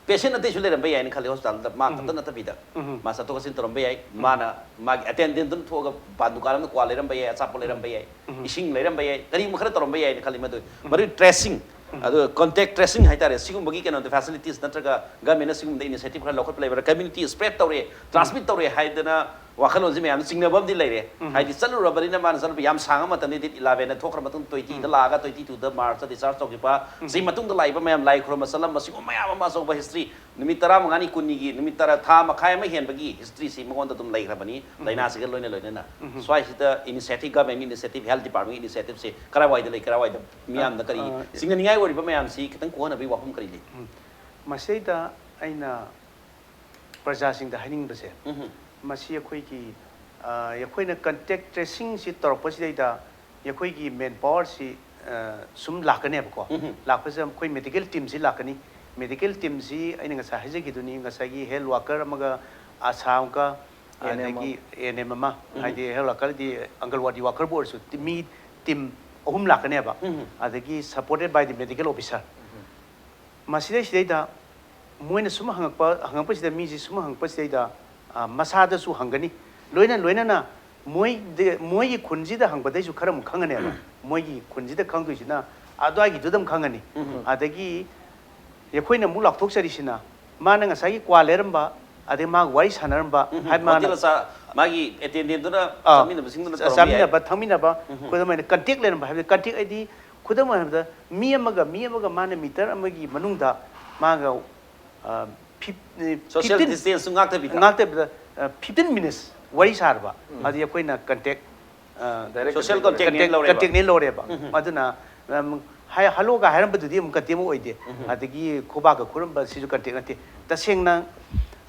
ꯄꯦꯁꯦꯟ ꯑꯇꯩꯁꯨ ꯂꯩꯔꯝꯕ ꯌꯥꯏꯅ ꯈꯜꯂꯤ ꯍꯣꯁꯄꯤꯇꯥꯜꯗ, ꯃꯥ ꯈꯛꯇ ꯅꯠꯇꯕꯤꯗ꯫ ꯃꯥ ꯆꯠꯊꯣꯛ ꯆꯠꯁꯤꯟ ꯇꯧꯔꯝꯕ ꯌꯥꯏ, ꯃꯥꯅ ꯃꯥꯒꯤ ꯑꯦꯇꯦꯟꯗꯦꯟꯗꯨꯅ ꯊꯣꯛꯑꯒ ꯄꯥꯟ ꯗꯨꯀꯥꯟ ꯑꯃꯗ ꯀ꯭ꯋꯥ ꯂꯩꯔꯝꯕ ꯌꯥꯏ, ꯑꯆꯥꯄꯣꯠ ꯂꯩꯔꯝꯕ ꯌꯥꯏ, ꯏꯁꯤꯡ ꯂꯩꯔꯝꯕ ꯌꯥꯏ, ꯀꯔꯤꯒꯨꯝꯕ ꯈꯔ ꯇꯧꯔꯝꯕ ꯌꯥꯏꯅ ꯈꯜꯂꯤ꯫ ꯃꯗꯨ ꯃꯗꯨꯒꯤ ꯇ꯭ꯔꯦꯁꯤꯡ, ꯑꯗꯨꯒ ꯀꯣꯟꯇꯦꯛ ꯇ꯭ꯔꯦꯁꯤꯡ ꯍꯥꯏꯇꯥꯔꯦ, ꯁꯤꯒꯨꯝꯕꯒꯤ ꯀꯩꯅꯣꯗꯣ, ꯐꯦꯁꯤꯂꯤꯇꯤꯁ ꯅꯠꯇ꯭ꯔꯒ ꯒꯃꯦꯟꯅ ꯁꯤꯒꯨꯝꯕꯗ ꯏꯅꯤꯁꯤꯌꯦꯇꯤꯚ ꯈꯔ ꯂꯧꯈꯠꯄ ꯂꯩꯕ꯭ꯔꯥ? ꯀꯝꯃ꯭ꯌꯨꯅꯤꯇꯤ ꯁ꯭ꯄ꯭ꯔꯦꯗ ꯇꯧꯔꯦ, ꯇ꯭ꯔꯥꯟꯁꯃꯤꯠ ꯇꯧꯔꯦ ꯍꯥꯏꯗꯅ ꯋꯥꯈꯜꯂꯣꯟꯁꯤ ꯃꯌꯥꯝꯅ ꯆꯤꯡꯅꯕ ꯑꯃꯗꯤ ꯂꯩꯔꯦ꯫ ꯍꯥꯏꯗꯤ ꯆꯠꯂꯨꯔꯕꯅꯤꯅ ꯃꯥꯅ ꯆꯠꯂꯨꯕ ꯌꯥꯝ ꯁꯥꯡꯉ ꯃꯇꯝꯗ, ꯗꯦꯠ ꯏꯂꯦꯚꯦꯟꯗ ꯊꯣꯛꯈ꯭ꯔ ꯃꯇꯨꯡ, ꯇ꯭ꯋꯦꯟꯇꯤꯗ ꯂꯥꯛꯑꯒ ꯇ꯭ꯋꯦꯟꯇꯤ ꯇꯨꯗ ꯃꯥꯔꯆꯇ ꯗꯤꯁꯆꯥꯔꯖ ꯇꯧꯈꯤꯕ, ꯁꯤ ꯃꯇꯨꯡꯗ ꯂꯥꯛꯏꯕ ꯃꯌꯥꯝ ꯂꯥꯏ ꯈꯨꯔꯨꯝꯕ ꯆꯠꯂꯝꯕ, ꯁꯤꯒꯨꯝꯕ ꯃꯌꯥꯝ ꯑꯃ ꯑꯆꯧꯕ ꯍꯤꯁꯇ꯭ꯔꯤ, ꯅꯨꯃꯤꯠ ꯇꯔꯥꯃꯉꯥꯅꯤ, ꯀꯨꯟꯅꯤꯒꯤ, ꯅꯨꯃꯤꯠ ꯇꯔꯥ, ꯊꯥ ꯃꯈꯥꯏ ꯑꯃ ꯍꯦꯟꯕꯒꯤ ꯍꯤꯁꯇ꯭ꯔꯤꯁꯤ ꯃꯉꯣꯟꯗ ꯑꯗꯨꯝ ꯂꯩꯈ꯭ꯔꯕꯅꯤ, ꯂꯥꯏꯅꯥꯁꯤꯒ ꯂꯣꯏꯅ ꯂꯣꯏꯅꯅ꯫ ꯁ꯭ꯋꯥꯏꯁꯤꯗ ꯏꯅꯤꯁꯤꯌꯦꯇꯤꯚ, ꯒꯚꯔꯟꯃꯦꯟꯒꯤ ꯏꯅꯤꯁꯤꯌꯦꯇꯤꯚ, ꯍꯦꯜꯊ ꯗꯤꯄꯥꯔꯠꯃꯦꯟꯒꯤ ꯏꯅꯤꯁꯤꯌꯦꯇꯤꯚꯁꯤ ꯀꯔꯥꯏꯋꯥꯏꯗ ꯂꯩ, ꯀꯔꯥꯏꯋꯥꯏꯗ ꯃꯤꯌꯥꯝꯅ ꯀꯔꯤ ꯑ, ꯆꯤꯡꯅꯅꯤꯡꯉꯥꯏ ꯑꯣꯏꯔꯤꯕ ꯃꯌꯥꯝꯁꯤ ꯈꯤꯇꯪ ꯀꯣꯛꯍꯟꯅꯕꯒꯤ ꯋꯥꯐꯝ ꯀꯔꯤ ꯂꯩ? ꯃꯁꯤꯗꯩꯗ ꯑꯩꯅ ꯄ꯭ꯔꯖꯥꯁꯤꯡꯗ ꯍꯥꯏꯅꯤꯡꯕꯁꯦ, ꯃꯁꯤ ꯑꯩꯈꯣꯏꯒꯤ, ꯑ, ꯑꯩꯈꯣꯏꯅ ꯀꯟꯇꯦꯛ ꯇ꯭ꯔꯦꯁꯤꯡꯁꯤ ꯇꯧꯔꯛꯄꯁꯤꯗꯩꯗ ꯑꯩꯈꯣꯏꯒꯤ ꯃꯦꯟ ꯄꯥꯋꯔꯁꯤ, ꯑ, ꯁꯨꯝ ꯂꯥꯛꯀꯅꯦꯕꯀꯣ꯫ ꯂꯥꯛꯄꯁꯤꯗ ꯑꯩꯈꯣꯏ ꯃꯦꯗꯤꯀꯦꯜ ꯇꯤꯝꯁꯤ ꯂꯥꯛꯀꯅꯤ꯫ ꯃꯦꯗꯤꯀꯦꯜ ꯇꯤꯝꯁꯤ ꯑꯩꯅ ꯉꯁꯥꯏ ꯍꯥꯏꯖꯈꯤꯗꯨꯅꯤ, ꯉꯁꯥꯏꯒꯤ ꯍꯦꯜꯊ ꯋꯥꯔꯀꯔ ꯑꯃꯒ, ꯑꯁꯥ ꯑꯃꯒ, ꯑꯗꯒꯤ ꯑꯦ ꯑꯦꯟ ꯑꯦꯝ ꯑꯃ, ꯍꯥꯏꯗꯤ ꯍꯦꯜꯊ ꯋꯥꯔꯀꯔꯗꯤ ꯑꯪꯒꯜꯋꯥꯗꯤ ꯋꯥꯔꯀꯔꯕꯨ ꯑꯣꯏꯔꯁꯨ, ꯇꯤ-, ꯃꯤ ꯇꯤꯝ ꯑꯍꯨꯝ ꯂꯥꯛꯀꯅꯦꯕ꯫ ꯑꯗꯒꯤ supported by the medical officer꯫ ꯃꯁꯤꯗꯩꯁꯤꯗꯩꯗ ꯃꯣꯏꯅ ꯁꯨꯝ ꯍꯪꯉꯛꯄ, ꯍꯪꯉꯛꯄꯁꯤꯗ, ꯃꯤꯁꯤ ꯁꯨꯝ ꯍꯪꯉꯛꯄꯁꯤꯗꯩꯗ, ꯑ, ꯃꯁꯥꯗꯁꯨ ꯍꯪꯒꯅꯤ꯫ ꯂꯣꯏꯅ ꯂꯣꯏꯅꯅ ꯃꯣꯏꯗ-, ꯃꯣꯏꯒꯤ ꯈꯨꯟꯁꯤꯗ ꯍꯪꯕꯗꯩꯁꯨ ꯈꯔ ꯑꯃꯨꯛ ꯈꯪꯒꯅꯦꯕ꯫ ꯃꯣꯏꯒꯤ ꯈꯨꯟꯁꯤꯗ ꯈꯪꯗꯣꯏꯁꯤꯅ ꯑꯗꯨꯋꯥꯏꯒꯤꯗꯨꯗ ꯑꯃꯨꯛ ꯈꯪꯒꯅꯤ꯫ ꯑꯗꯒꯤ ꯑꯩꯈꯣꯏꯅ ꯑꯃꯨꯛ ꯂꯥꯎꯊꯣꯛꯆꯔꯤꯁꯤꯅ, ꯃꯥꯅ ꯉꯁꯥꯏꯒꯤ ꯀ꯭ꯋꯥ ꯂꯩꯔꯝꯕ, ꯑꯗꯩ ꯃꯥꯒ ꯋꯥꯔꯤ ꯁꯥꯟꯅꯔꯝꯕ, ꯍꯥꯏ ꯃꯥꯅ ꯍꯣꯇꯦꯜ ꯑꯆꯥ-, ꯃꯥꯒꯤ ꯑꯦꯇꯦꯟꯗꯦꯟꯗꯨꯅ ꯑꯥ, ꯆꯥꯃꯤꯟꯅꯕꯁꯤꯡꯗꯨꯅ ꯆꯥ-, ꯇꯧꯔꯝꯕ ꯌꯥꯏ꯫ ꯆꯥꯃꯤꯟꯅꯕ, ꯊꯛꯃꯤꯟꯅꯕ, ꯈꯨꯗꯝ ꯑꯣꯏꯅ ꯀꯟꯇꯦꯛ ꯂꯩꯔꯝꯕ ꯍꯥꯏꯕꯗꯤ, ꯀꯟꯇꯦꯛ ꯍꯥꯏꯗꯤ, ꯈꯨꯗꯝ ꯑꯣꯏꯅ ꯍꯥꯏꯔꯕꯗ, ꯃꯤ ꯑꯃꯒ ꯃꯤ ꯑꯃꯒ ꯃꯥꯅ ꯃꯤꯇꯔ ꯑꯃꯒꯤ ꯃꯅꯨꯡꯗ ꯃꯥꯒ, ꯑ, ꯐꯤꯞ-, ꯑ, social ꯐꯤꯐꯇꯤꯟ, distance ꯁꯨ ꯉꯥꯛꯇꯕꯤꯗ꯫ ꯉꯥꯛꯇꯕꯤꯗ, ꯑ, ꯐꯤꯐꯇꯤꯟ ꯃꯤꯅꯤꯠꯁ ꯋꯥꯔꯤ ꯁꯥꯔꯕ, ꯑꯗꯨꯗꯤ ꯑꯩꯈꯣꯏꯅ ꯀꯟꯇꯦꯛ, ꯑ, Direct social contact contact ꯅꯦ ꯂꯧꯔꯦꯕ꯫ Contact ꯅꯦ ꯂꯧꯔꯦꯕ꯫ ꯎꯝ꯫ ꯑꯗꯨꯅ, ꯎꯝ, ꯍꯥꯏ, hello ꯒ ꯍꯥꯏꯔꯝꯕꯗꯨꯗꯤ ꯑꯃꯨꯛ contact ꯑꯃ ꯑꯣꯏꯗꯦ꯫ ꯎꯝ꯫ ꯑꯗꯒꯤ ꯈꯨꯕꯥꯛꯀ ꯈꯨꯔꯝꯕ ꯁꯤꯁꯨ contact ꯅꯠꯇꯦ꯫ ꯇꯁꯦꯡꯅ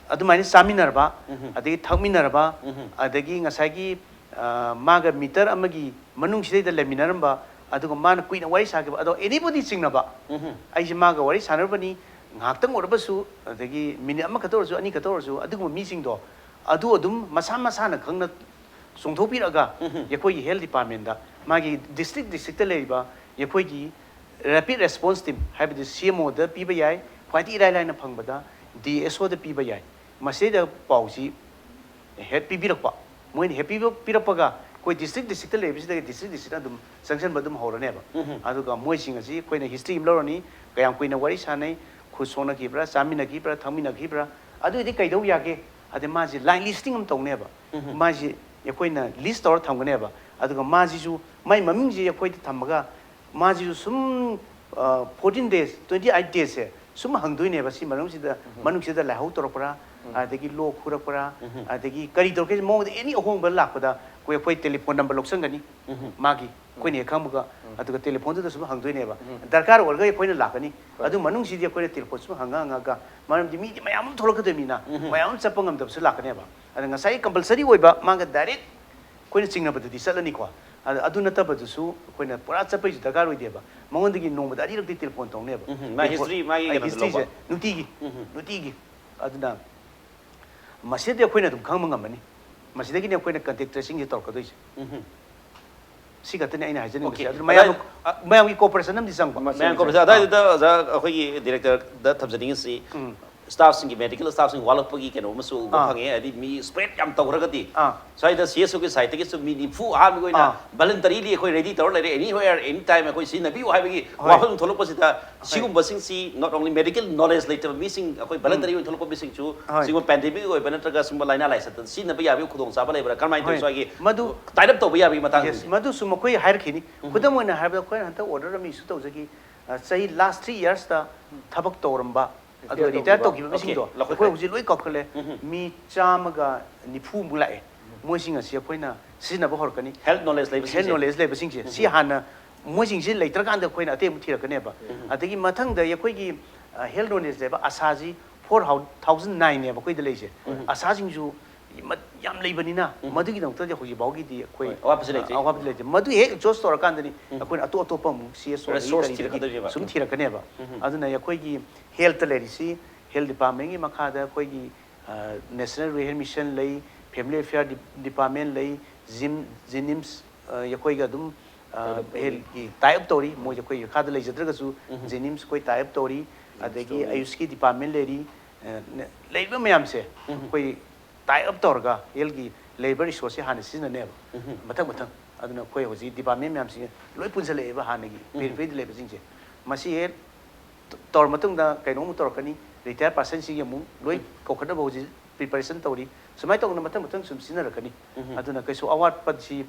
ꯑꯗꯨꯃꯥꯏꯅ ꯆꯥꯃꯤꯟꯅꯔꯕ, ꯎꯝ, ꯑꯗꯒꯤ ꯊꯛꯃꯤꯟꯅꯔꯕ, ꯎꯝ, ꯑꯗꯒꯤ ꯉꯁꯥꯏꯒꯤ, ꯑ, ꯃꯥꯒ meter ꯑꯃꯒꯤ ꯃꯅꯨꯡꯁꯤꯗꯩꯗ ꯂꯩꯃꯤꯟꯅꯔꯝꯕ, ꯑꯗꯨꯒ ꯃꯥꯅ ꯀꯨꯏꯅ ꯋꯥꯔꯤ ꯁꯥꯈꯤꯕ, ꯑꯗꯣ anybody ꯆꯤꯡꯅꯕ, ꯎꯝ꯫ ꯑꯩꯁꯦ ꯃꯥꯒ ꯋꯥꯔꯤ ꯁꯥꯟꯅꯔꯨꯕꯅꯤ, ꯉꯥꯏꯍꯥꯛꯇꯪ ꯑꯣꯏꯔꯕꯁꯨ, ꯑꯗꯒꯤ minute ꯑꯃꯈꯛꯇ ꯑꯣꯏꯔꯁꯨ, ꯑꯅꯤꯈꯛꯇ ꯑꯣꯏꯔꯁꯨ, ꯑꯗꯨꯒꯨꯝꯕ ꯃꯤꯁꯤꯡꯗꯣ, ꯑꯗꯨ ꯑꯗꯨꯝ ꯃꯁꯥ ꯃꯁꯥꯅ ꯈꯪꯅ ꯆꯣꯡꯊꯣꯛꯄꯤꯔꯛꯑꯒ, ꯎꯝ꯫ ꯑꯩꯈꯣꯏꯒꯤ health department ꯇ, ꯃꯥꯒꯤ district district ꯇ ꯂꯩꯔꯤꯕ ꯑꯩꯈꯣꯏꯒꯤ rapid response team, ꯍꯥꯏꯕꯗꯤ C M O ꯗ ꯄꯤꯕ ꯌꯥꯏ, ꯈ꯭ꯋꯥꯏꯗꯒꯤ ꯏꯔꯥꯏ ꯂꯥꯏꯅ ꯐꯪꯕꯗ D S O ꯗ ꯄꯤꯕ ꯌꯥꯏ, ꯃꯁꯤꯗꯩꯗ ꯄꯥꯎꯁꯤ ꯍꯦꯛ ꯄꯤꯕꯤꯔꯛꯄ, ꯃꯣꯏꯅ ꯍꯦꯛ ꯄꯤꯕ-, ꯄꯤꯔꯛꯄꯒ ꯑꯩꯈꯣꯏ district district ꯇ ꯂꯩꯕꯁꯤꯗꯒꯤ district district ꯇ ꯑꯗꯨꯝ ꯆꯪꯁꯤꯟꯕ ꯑꯗꯨꯝ ꯍꯧꯔꯅꯦꯕ꯫ ꯎꯝ꯫ ꯑꯗꯨꯒ ꯃꯣꯏꯁꯤꯡ ꯑꯁꯤ ꯑꯩꯈꯣꯏꯅ history ꯑꯃ ꯂꯧꯔꯅꯤ, ꯀꯌꯥꯝ ꯀꯨꯏꯅ ꯋꯥꯔꯤ ꯁꯥꯟꯅꯩ, ꯈꯨꯠ ꯁꯣꯛꯅꯈꯤꯕ꯭ꯔꯥ, ꯆꯥꯃꯤꯟꯅꯈꯤꯕ꯭ꯔꯥ, ꯊꯛꯃꯤꯟꯅꯈꯤꯕ꯭ꯔꯥ, ꯑꯗꯨꯏꯗꯤ ꯀꯩꯗꯧ ꯌꯥꯒꯦ? ꯑꯗꯩ ꯃꯥꯁꯤ line listing ꯑꯃ ꯇꯧꯅꯦꯕ꯫ ꯎꯝ꯫ ꯃꯥꯁꯤ ꯑꯩꯈꯣꯏꯅ list ꯇꯧꯔ ꯊꯝꯒꯅꯦꯕ꯫ ꯑꯗꯨꯒ ꯃꯥꯁꯤꯁꯨ, ꯃꯥꯏ ꯃꯃꯤꯡꯁꯤ ꯑꯩꯈꯣꯏꯗ ꯊꯝꯃꯒ, ꯃꯥꯁꯤꯁꯨ ꯁꯨꯝ, ꯑ, fourteen days, twenty eight days ꯁꯦ ꯁꯨꯝ ꯍꯪꯗꯣꯏꯅꯦꯕ, ꯁꯤ ꯃꯅꯨꯡꯁꯤꯗ, ꯎꯝ꯫ ꯃꯅꯨꯡꯁꯤꯗ ꯂꯥꯏꯍꯧ ꯇꯧꯔꯛꯄ꯭ꯔꯥ, ꯎꯝ꯫ ꯑꯗꯒꯤ ꯂꯣꯛ ꯈꯨꯔꯛꯄ꯭ꯔꯥ, ꯎꯝ꯫ ꯑꯗꯒꯤ ꯀꯔꯤ ꯇꯧꯔꯛꯀꯦ, ꯃꯉꯣꯟꯗ any ꯑꯍꯣꯡꯕ ꯂꯥꯛꯄꯗ ꯑꯩꯈꯣꯏ, ꯑꯩꯈꯣꯏ telephone number ꯂꯧꯁꯟꯒꯅꯤ, ꯎꯝ꯫ ꯃꯥꯒꯤ, ꯑꯩꯈꯣꯏꯅ ꯍꯦꯛ ꯈꯪꯕꯒ, ꯎꯝ꯫ ꯑꯗꯨꯒ telephone ꯗꯨꯗ ꯁꯨꯝ ꯍꯪꯗꯣꯏꯅꯦꯕ꯫ ꯎꯝ꯫ ꯗꯔꯀꯥꯔ ꯑꯣꯏꯔꯒ ꯑꯩꯈꯣꯏꯅ ꯂꯥꯛꯀꯅꯤ꯫ ꯍꯣꯏ꯫ ꯑꯗꯨ ꯃꯅꯨꯡꯁꯤꯗꯤ ꯑꯩꯈꯣꯏꯅ telephone ꯁꯨꯝ ꯍꯪꯉ ꯍꯪꯉꯒ, ꯃꯔꯝꯗꯤ ꯃꯤꯗꯤ ꯃꯌꯥꯝ ꯑꯃ ꯊꯣꯛꯂꯛꯀꯗꯣꯏꯅꯤꯅ, ꯎꯝ꯫ ꯃꯌꯥꯝ ꯑꯃ ꯆꯠꯄ ꯉꯝꯗꯕꯁꯨ ꯂꯥꯛꯀꯅꯦꯕ꯫ ꯑꯗ ꯉꯁꯥꯏꯒꯤ compulsory ꯑꯣꯏꯕ, ꯃꯥꯒ direct ꯑꯩꯈꯣꯏꯅ ꯆꯤꯡꯅꯕꯗꯨꯗꯤ ꯆꯠꯂꯅꯤꯀꯣ꯫ ꯑꯗ ꯑꯗꯨ ꯅꯠꯇꯕꯗꯨꯁꯨ ꯑꯩꯈꯣꯏꯅ ꯄꯨꯔꯥ ꯆꯠꯄꯩꯁꯨ ꯗꯔꯀꯥꯔ ꯑꯣꯏꯗꯦꯕ꯫ ꯃꯉꯣꯟꯗꯒꯤ ꯅꯣꯡꯃꯗ ꯑꯅꯤꯔꯛꯇꯤ telephone ꯇꯧꯅꯦꯕ꯫ ꯎꯝ, ꯃꯥ telephone history, ꯃꯥꯒꯤ ꯑꯩ ꯀꯩꯅꯣꯗꯣ history ꯁꯦ ꯂꯧꯕ꯫ ꯅꯨꯡꯇꯤꯒꯤ, ꯎꯝ꯫ ꯅꯨꯡꯇꯤꯒꯤ꯫ ꯑꯗꯨꯅ ꯃꯁꯤꯗꯤ ꯑꯩꯈꯣꯏꯅ ꯑꯗꯨꯝ ꯈꯪꯕ ꯉꯝꯃꯅꯤ꯫ ꯃꯁꯤꯗꯒꯤꯅꯤ ꯑꯩꯈꯣꯏꯅ contact tracing ꯁꯦ ꯇꯧꯔꯛꯀꯗꯣꯏꯁꯦ꯫ ꯎꯝ꯫ ꯁꯤ ꯈꯛꯇꯅꯤ ꯑꯩꯅ ꯍꯥꯏꯖꯅꯤꯡꯕꯁꯦ꯫ Okay꯫ ꯑꯗꯨ ꯃꯌꯥꯝ, ꯑꯗꯥꯏ-, ꯑ, ꯃꯌꯥꯝꯒꯤ cooperation ꯑꯃꯗꯤ ꯆꯪꯕ꯫ ꯃꯌꯥꯝ cooperation꯫ ꯑꯗꯥꯏꯗꯨꯗ ꯑꯣꯖꯥ ꯑꯩꯈꯣꯏꯒꯤ director ꯗ ꯊꯝꯖꯅꯤꯡꯉꯤꯁꯤ, ꯎꯝ꯫ Staff ꯁꯤꯡꯒꯤ, medical staff ꯁꯤꯡ ꯋꯥꯠꯂꯛꯄꯒꯤ ꯀꯩꯅꯣ ꯑꯃꯁꯨ ꯎꯕ ꯑꯥ꯫ ꯐꯪꯉꯦ꯫ ꯍꯥꯏꯗꯤ ꯃꯤ spread ꯌꯥꯝ ꯇꯧꯈ꯭ꯔꯒꯗꯤ, ꯑꯥ꯫ ꯁ꯭ꯋꯥꯏꯗ C S O ꯒꯤ side ꯇꯒꯤꯁꯨ ꯃꯤ ꯅꯤꯐꯨ ꯑꯍꯥꯟꯕꯒꯤ ꯑꯣꯏꯅ ꯑꯥ꯫ Voluntarily ꯑꯩꯈꯣꯏ ready ꯇꯧꯔ ꯂꯩꯔꯦ, anywhere, any time ꯑꯩꯈꯣꯏ ꯁꯤꯖꯤꯟꯅꯕꯤꯌꯨ ꯍꯥꯏꯕꯒꯤ ꯍꯣꯏ꯫ ꯋꯥꯐꯝ ꯊꯣꯛꯂꯛꯄꯁꯤꯗ, ꯍꯣꯏ꯫ ꯁꯤꯒꯨꯝꯕꯁꯤꯡꯁꯤ not only medical knowledge ꯂꯩꯇꯕ ꯃꯤꯁꯤꯡ, ꯑꯩꯈꯣꯏ ꯎꯝ꯫ Voluntary ꯑꯣꯏꯅ ꯊꯣꯛꯂꯛꯄ ꯃꯤꯁꯤꯡꯁꯨ ꯍꯣꯏ꯫ ꯁꯤꯒꯨꯝꯕ pandemic ꯑꯣꯏꯕ ꯅꯠꯇ꯭ꯔꯒ ꯁꯤꯒꯨꯝꯕ ꯂꯥꯏꯅꯥ ꯂꯥꯏꯆꯠꯇ ꯁꯤꯖꯤꯟꯅꯕ ꯌꯥꯕꯒꯤ ꯈꯨꯗꯣꯡꯆꯥꯕ ꯂꯩꯕ꯭ꯔꯥ? ꯀꯔꯝꯍꯥꯏꯅ ꯇꯧꯋꯤ? ꯍꯣꯏ꯫ ꯁ꯭ꯋꯥꯏꯒꯤ ꯃꯗꯨ tie up ꯇꯧꯕ ꯌꯥꯕꯒꯤ ꯃꯇꯥꯡꯁꯦ? Yes, ꯃꯗꯨꯁꯨ ꯃꯈꯣꯏ ꯍꯥꯏꯔꯛꯈꯤꯅꯤ꯫ ꯎꯝ꯫ ꯈꯨꯗꯝ ꯑꯣꯏꯅ ꯍꯥꯏꯔꯕꯗ, ꯑꯩꯈꯣꯏꯅ ꯍꯟꯗꯛ order ꯑꯃ issue ꯇꯧꯖꯈꯤ꯫ ꯑ, ꯆꯍꯤ last three years ꯇ ꯊꯕꯛ ꯇꯧꯔꯝꯕ, ꯑꯗꯨꯒ retire retire ꯇꯧꯈꯤꯕ꯫ ꯇꯧꯈꯤꯕ ꯃꯤꯁꯤꯡꯗꯣ Okay, ꯂꯧꯈꯠꯈ꯭ꯔꯦ꯫ ꯑꯩꯈꯣꯏ ꯍꯧꯖꯤꯛ ꯂꯣꯏ ꯀꯧꯈꯠꯂꯦ꯫ ꯎꯝ꯫ ꯃꯤ ꯆꯥꯝꯃꯒ ꯅꯤꯐꯨ ꯃꯨꯛ ꯂꯥꯛꯑꯦ꯫ ꯃꯣꯏꯁꯤꯡ ꯑꯁꯤ ꯑꯩꯈꯣꯏꯅ ꯁꯤꯖꯤꯟꯅꯕ ꯍꯧꯔꯛꯀꯅꯤ꯫ Health knowledge ꯂꯩꯕꯁꯤꯡꯁꯦ꯫ Health knowledge ꯂꯩꯕꯁꯤꯡꯁꯦ ꯁꯤ ꯍꯥꯟꯅ, ꯃꯣꯏꯁꯤꯡꯁꯤ ꯂꯩꯇ꯭ꯔꯀꯥꯟꯗ ꯑꯩꯈꯣꯏꯅ ꯑꯇꯩ ꯑꯃꯨꯛ ꯊꯤꯔꯛꯀꯅꯦꯕ꯫ ꯑꯗꯒꯤ ꯃꯊꯪꯗ ꯑꯩꯈꯣꯏꯒꯤ health knowledge ꯂꯩꯕ ꯑꯁꯥꯁꯤ four thousand nine ꯅꯦꯕ ꯑꯩꯈꯣꯏꯗ ꯂꯩꯁꯦ꯫ ꯑꯁꯥꯁꯤꯡꯁꯨ ꯌꯥꯝ ꯂꯩꯕꯅꯤꯅ ꯃꯗꯨꯒꯤꯗꯃꯛꯇꯗꯤ ꯍꯧꯖꯤꯛ ꯐꯥꯎꯒꯤꯗꯤ ꯑꯩꯈꯣꯏ ꯍꯣꯏ, ꯑꯋꯥꯠꯄꯁꯨ ꯂꯩꯇ꯭ꯔꯤ꯫ ꯑꯋꯥꯠꯄꯗꯤ ꯂꯩꯇꯦ꯫ ꯃꯗꯨ ꯍꯦꯛ exhaust ꯇꯧꯔꯀꯥꯟꯗꯅꯤ ꯑꯩꯈꯣꯏꯅ ꯑꯇꯣꯞ ꯑꯇꯣꯞꯄ ꯑꯃꯨꯛ CSO ꯗꯒꯤ Resource ꯀꯔꯤꯗꯒꯤ ꯊꯤꯔꯛꯀꯗꯣꯏꯅꯦꯕ꯫ ꯁꯨꯝ ꯊꯤꯔꯛꯀꯅꯦꯕ꯫ ꯑꯗꯨꯅ ꯑꯩꯈꯣꯏꯒꯤ health ꯇ ꯂꯩꯔꯤꯁꯤ health department ꯀꯤ ꯃꯈꯥꯗ ꯑꯩꯈꯣꯏꯒꯤ National Rehab Mission ꯂꯩ, Family Affair Department ꯂꯩ, JIM, JNIMS, ꯑꯩꯈꯣꯏꯒ ꯑꯗꯨꯝ health ꯀꯤ tie up ꯇꯧꯔꯤ꯫ ꯃꯣꯏꯁꯦ ꯑꯩꯈꯣꯏ ꯃꯈꯥꯗ ꯂꯩꯖꯗ꯭ꯔꯒꯁꯨ JNIMS ꯑꯩꯈꯣꯏ tie up ꯇꯧꯔꯤ꯫ ꯑꯗꯒꯤ AYUSH ꯀꯤ department ꯂꯩꯔꯤ꯫ ꯂꯩꯔꯤꯕ ꯃꯌꯥꯝꯁꯦ ꯑꯩꯈꯣꯏ tie up ꯇꯧꯔꯒ health ꯀꯤ ꯂꯩꯔꯤꯕ resource ꯁꯦ ꯍꯥꯟꯅ ꯁꯤꯖꯤꯟꯅꯅꯦꯕ꯫ ꯃꯊꯪ ꯃꯊꯪ꯫ ꯑꯗꯨꯅ ꯑꯩꯈꯣꯏ ꯍꯧꯖꯤꯛ department ꯃꯌꯥꯝꯁꯤꯡ ꯂꯣꯏ ꯄꯨꯟꯁꯤꯜꯂꯛꯑꯦꯕ ꯍꯥꯟꯅꯒꯤ periphery ꯗ ꯂꯩꯕꯁꯤꯡꯁꯦ꯫ ꯃꯁꯤ ꯍꯦꯛ ꯇꯧꯔ ꯃꯇꯨꯡꯗ ꯀꯩꯅꯣꯃꯨꯛ ꯇꯧꯔꯛꯀꯅꯤ, retire person ꯁꯤꯡꯒꯤ ꯑꯃꯨꯛ ꯂꯣꯏ ꯀꯧꯈꯠꯅꯕ ꯍꯧꯖꯤꯛ preparation ꯇꯧꯔꯤ꯫ ꯁꯨꯃꯥꯏꯅ ꯇꯧꯗꯅ ꯃꯊꯪ ꯃꯊꯪ ꯁꯨꯝ ꯁꯤꯖꯤꯟꯅꯔꯛꯀꯅꯤ꯫ ꯑꯗꯨꯅ ꯀꯩꯁꯨ ꯑꯋꯥꯠꯄꯁꯤ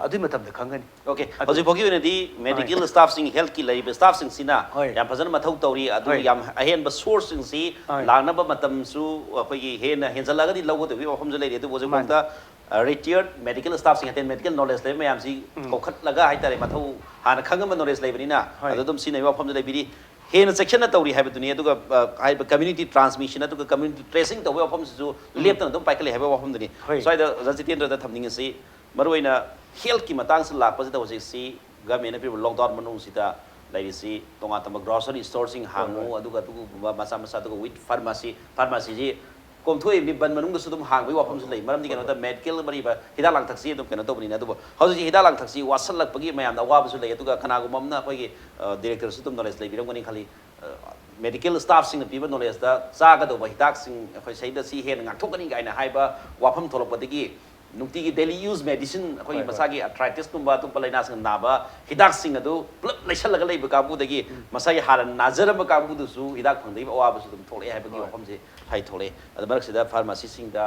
ꯑꯗꯨꯒꯤ ꯃꯇꯝꯗ ꯈꯪꯒꯅꯤ꯫ Okay, ꯍꯧꯖꯤꯛ ꯐꯥꯎꯒꯤ ꯑꯣꯏꯅꯗꯤ medical staff ꯁꯤꯡ, health ꯀꯤ ꯂꯩꯔꯤꯕ staff ꯁꯤꯡꯁꯤꯅ ꯍꯣꯏ꯫ ꯌꯥꯝ ꯐꯖꯅ ꯃꯊꯧ ꯇꯧꯔꯤ꯫ ꯑꯗꯨ ꯍꯣꯏ꯫ ꯌꯥꯝ ꯑꯍꯦꯟꯕ source ꯁꯤꯡꯁꯤ ꯍꯣꯏ꯫ ꯂꯥꯛꯅꯕ ꯃꯇꯝꯁꯨ ꯑꯩꯈꯣꯏꯒꯤ ꯍꯦꯟꯅ ꯍꯦꯟꯖꯜꯂꯛꯑꯒꯗꯤ ꯂꯧꯒꯗꯕꯒꯤ ꯋꯥꯐꯝꯁꯨ ꯂꯩꯔꯤ꯫ ꯑꯗꯨꯕꯨ ꯍꯧꯖꯤꯛ ꯃꯥꯅꯤ꯫ ꯐꯥꯎꯗ retired medical staff ꯁꯤꯡ ꯍꯥꯏꯇꯥꯔꯦ, medical knowledge ꯂꯩꯕ ꯃꯌꯥꯝꯁꯤ ꯀꯧꯈꯠꯂꯒ ꯍꯥꯏꯇꯥꯔꯦ, ꯃꯊꯧ ꯍꯥꯟꯅ ꯈꯪꯉꯝꯕ knowledge ꯂꯩꯕꯅꯤꯅ ꯍꯣꯏ꯫ ꯑꯗꯨ ꯑꯗꯨꯝ ꯁꯤꯖꯤꯟꯅꯕꯒꯤ ꯋꯥꯐꯝꯁꯨ ꯂꯩꯕꯤꯔꯤ꯫ ꯍꯦꯟꯅ ꯆꯦꯛꯁꯤꯟꯅ ꯇꯧꯔꯤ ꯍꯥꯏꯕꯗꯨꯅꯤ꯫ ꯑꯗꯨꯒ ꯍꯥꯏꯔꯤꯕ community transmission ꯑꯗꯨꯒ community tracing ꯇꯧꯕꯒꯤ ꯋꯥꯐꯝꯁꯤꯁꯨ ꯂꯦꯞꯇꯅ ꯑꯗꯨꯝ ꯄꯥꯏꯈꯠꯂꯤ ꯍꯥꯏꯕꯒꯤ ꯋꯥꯐꯝꯗꯨꯅꯤ꯫ ꯍꯣꯏ꯫ ꯁ꯭ꯋꯥꯏꯗ ꯑꯣꯖꯥ ꯖꯤꯇꯦꯟꯗ꯭ꯔꯗ ꯊꯝꯅꯤꯡꯉꯤꯁꯤ, ꯃꯔꯨꯑꯣꯏꯅ health ꯀꯤ ꯃꯇꯥꯡꯁꯤꯗ ꯂꯥꯛꯄꯁꯤꯗ ꯍꯧꯖꯤꯛꯁꯤ government ꯅ ꯄꯤꯔꯤꯕ lockdown ꯃꯅꯨꯡꯁꯤꯗ ꯂꯩꯔꯤꯁꯤ ꯇꯣꯉꯥꯟ ꯇꯣꯉꯥꯟꯕ grocery store ꯁꯤꯡ ꯍꯥꯡꯉꯨ, ꯍꯣꯏ꯫ ꯑꯗꯨꯒ ꯑꯗꯨꯒꯨꯝꯕ ꯃꯆꯥ ꯃꯆꯥ, ꯑꯗꯨꯒ with pharmacy, pharmacy ꯁꯤ ꯀꯣꯝꯊꯣꯛꯏꯕꯅꯤ, ꯕꯟ ꯃꯅꯨꯡꯗꯁꯨ ꯑꯗꯨꯝ ꯍꯥꯡꯕꯒꯤ ꯋꯥꯐꯝꯁꯨ ꯂꯩ꯫ ꯃꯔꯝꯗꯤ ꯀꯩꯅꯣꯗ medical ꯃꯔꯤꯕ ꯍꯤꯗꯥꯛ ꯂꯥꯡꯊꯛꯁꯤ ꯑꯗꯨꯝ ꯀꯩꯅꯣ ꯇꯧꯕꯅꯤꯅ꯫ ꯑꯗꯨꯕꯨ ꯍꯧꯖꯤꯛ ꯍꯤꯗꯥꯛ ꯂꯥꯡꯊꯛꯁꯤ ꯋꯥꯠꯁꯜꯂꯛꯄꯒꯤ ꯃꯌꯥꯝꯗ ꯑꯋꯥꯕꯁꯨ ꯂꯩ꯫ ꯑꯗꯨꯒ ꯀꯅꯥꯒꯨꯝꯕ ꯑꯃꯅ ꯑꯩꯈꯣꯏꯒꯤ director ꯁꯨ ꯑꯗꯨꯝ knowledge ꯂꯩꯕꯤꯔꯝꯒꯅꯤ ꯈꯜꯂꯤ꯫ medical staff ꯁꯤꯡꯅ ꯄꯤꯕ knowledge ꯇ ꯆꯥꯒꯗꯧꯕ ꯍꯤꯗꯥꯛꯁꯤꯡ ꯑꯩꯈꯣꯏ ꯁꯤꯗ ꯁꯤ ꯍꯦꯟꯅ ꯉꯥꯛꯊꯣꯛꯀꯅꯤ ꯀꯥꯏꯅ ꯍꯥꯏꯕ ꯋꯥꯐꯝ ꯊꯣꯛꯂꯛꯄꯗꯒꯤ ꯅꯨꯡꯇꯤꯒꯤ daily use medicine ꯑꯩꯈꯣꯏꯒꯤ ꯍꯣꯏ, ꯍꯣꯏ꯫ ꯃꯁꯥꯒꯤ arthritis ꯀꯨꯝꯕ ꯑꯇꯣꯞꯄ ꯂꯥꯏꯅꯥꯁꯤꯡ ꯅꯥꯕ ꯍꯤꯗꯥꯛꯁꯤꯡ ꯑꯗꯨ ꯄꯨꯂꯞ ꯂꯩꯁꯜꯂꯒ ꯂꯩꯕ ꯀꯥꯡꯕꯨꯗꯒꯤ ꯃꯁꯥꯒꯤ ꯍꯥꯟꯅ ꯅꯥꯖꯔꯝꯕ ꯀꯥꯡꯕꯨꯗꯨꯁꯨ ꯍꯤꯗꯥꯛ ꯐꯪꯗꯕꯒꯤ ꯑꯋꯥꯕꯁꯨ ꯑꯗꯨꯝ ꯊꯣꯛꯂꯛꯑꯦ ꯍꯥꯏꯕꯒꯤ ꯍꯣꯏ꯫ ꯋꯥꯐꯝꯁꯦ ꯍꯥꯏ ꯊꯣꯛꯂꯛꯑꯦ꯫ ꯑꯗ ꯃꯔꯛꯁꯤꯗ pharmacy ꯁꯤꯡꯗ,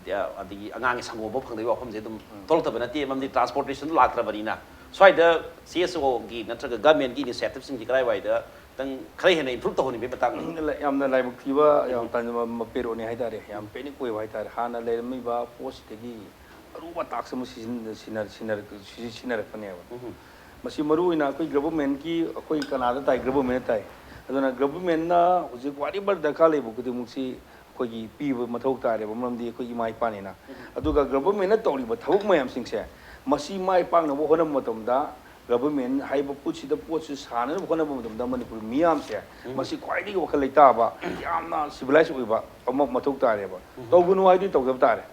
ꯑ, ꯑꯗꯒꯤ ꯑꯉꯥꯡꯒꯤ ꯁꯪꯒꯣꯝ ꯐꯥꯎ ꯐꯪꯗꯕꯒꯤ ꯋꯥꯐꯝꯁꯦ ꯑꯗꯨꯝ ꯊꯣꯛꯂꯛꯇꯕ ꯅꯠꯇꯦ, ꯃꯔꯝꯗꯤ transportation ꯗꯨ ꯂꯥꯛꯇ꯭ꯔꯕꯅꯤꯅ꯫ ꯁ꯭ꯋꯥꯏꯗ CSO ꯒꯤ ꯅꯠꯇ꯭ꯔꯒ government ꯀꯤ initiative ꯁꯤꯡꯁꯤ ꯀꯗꯥꯏꯋꯥꯏꯗ ꯈꯤꯇꯪ ꯈꯔ ꯍꯦꯟꯅ improve ꯇꯧꯍꯟꯅꯤꯡꯕꯒꯤ ꯃꯇꯥꯡꯗ? ꯌꯥꯝꯅ ꯂꯥꯏꯕꯛ ꯊꯤꯕ ꯌꯥꯝ ꯇꯟꯖꯕ ꯄꯦꯔꯣꯠꯅꯤ ꯍꯥꯏꯇꯥꯔꯦ꯫ ꯌꯥꯝ panic ꯑꯣꯏꯕ ꯍꯥꯏꯇꯥꯔꯦ꯫ ꯍꯥꯟꯅ ꯂꯩꯔꯝꯃꯤꯕ ꯄꯣꯠꯁꯤꯗꯒꯤ ꯑꯔꯨꯕ ꯇꯥꯛꯁ ꯑꯃ ꯁꯤꯖꯤꯟ-, ꯁꯤꯟꯅ-, ꯁꯤꯟꯅꯔꯛ-, ꯁꯤꯖꯤ-, ꯁꯤꯟꯅꯔꯛꯄꯅꯦꯕ꯫ ꯎꯝ꯫ ꯃꯁꯤ ꯃꯔꯨ ꯑꯣꯏꯅ ꯑꯩꯈꯣꯏ ꯒꯚꯔꯟꯃꯦꯟꯠꯀꯤ, ꯑꯩꯈꯣꯏ ꯀꯅꯥꯗ ꯇꯥꯏ? ꯒꯚꯔꯟꯃꯦꯟꯠꯇ ꯇꯥꯏ꯫ ꯑꯗꯨꯅ ꯒꯚꯔꯟꯃꯦꯟꯠꯅ ꯍꯧꯖꯤꯛ whatever ꯗꯔꯀꯥꯔ ꯂꯩꯕ ꯈꯨꯗꯤꯡꯃꯛꯁꯤ ꯑꯩꯈꯣꯏꯒꯤ ꯄꯤꯕ ꯃꯊꯧ ꯇꯥꯔꯦꯕ, ꯃꯔꯝꯗꯤ ꯑꯩꯈꯣꯏ ꯏꯃꯥ ꯏꯄꯥꯅꯤꯅ꯫ ꯎꯝ꯫ ꯑꯗꯨꯒ ꯒꯚꯔꯟꯃꯦꯟꯠꯅ ꯇꯧꯔꯤꯕ ꯊꯕꯛ ꯃꯌꯥꯝꯁꯤꯡꯁꯦ, ꯃꯁꯤ ꯃꯥꯏ ꯄꯥꯛꯅꯕ ꯍꯣꯠꯅꯕ ꯃꯇꯝꯗ, ꯒꯚꯔꯟꯃꯦꯟꯠ ꯍꯥꯏꯕ ꯄꯣꯠꯁꯤꯗ, ꯄꯣꯠꯁꯤ ꯁꯥꯟꯅꯅꯕ ꯍꯣꯠꯅꯕ ꯃꯇꯝꯗ ꯃꯅꯤꯄꯨꯔ ꯃꯤꯌꯥꯝꯁꯦ, ꯎꯝ꯫ ꯃꯁꯤ ꯈ꯭ꯋꯥꯏꯗꯒꯤ ꯋꯥꯈꯜ ꯂꯩꯇꯥꯕ, ꯌꯥꯝꯅ ꯁꯤꯚꯤꯂꯥꯏꯁ ꯑꯣꯏꯕ ꯑꯃ ꯃꯊꯧ ꯇꯥꯔꯦꯕ꯫ ꯎꯝ꯫ ꯇꯧꯒꯅꯨ ꯍꯥꯏꯗꯤ ꯇꯧꯗꯕ ꯇꯥꯔꯦ꯫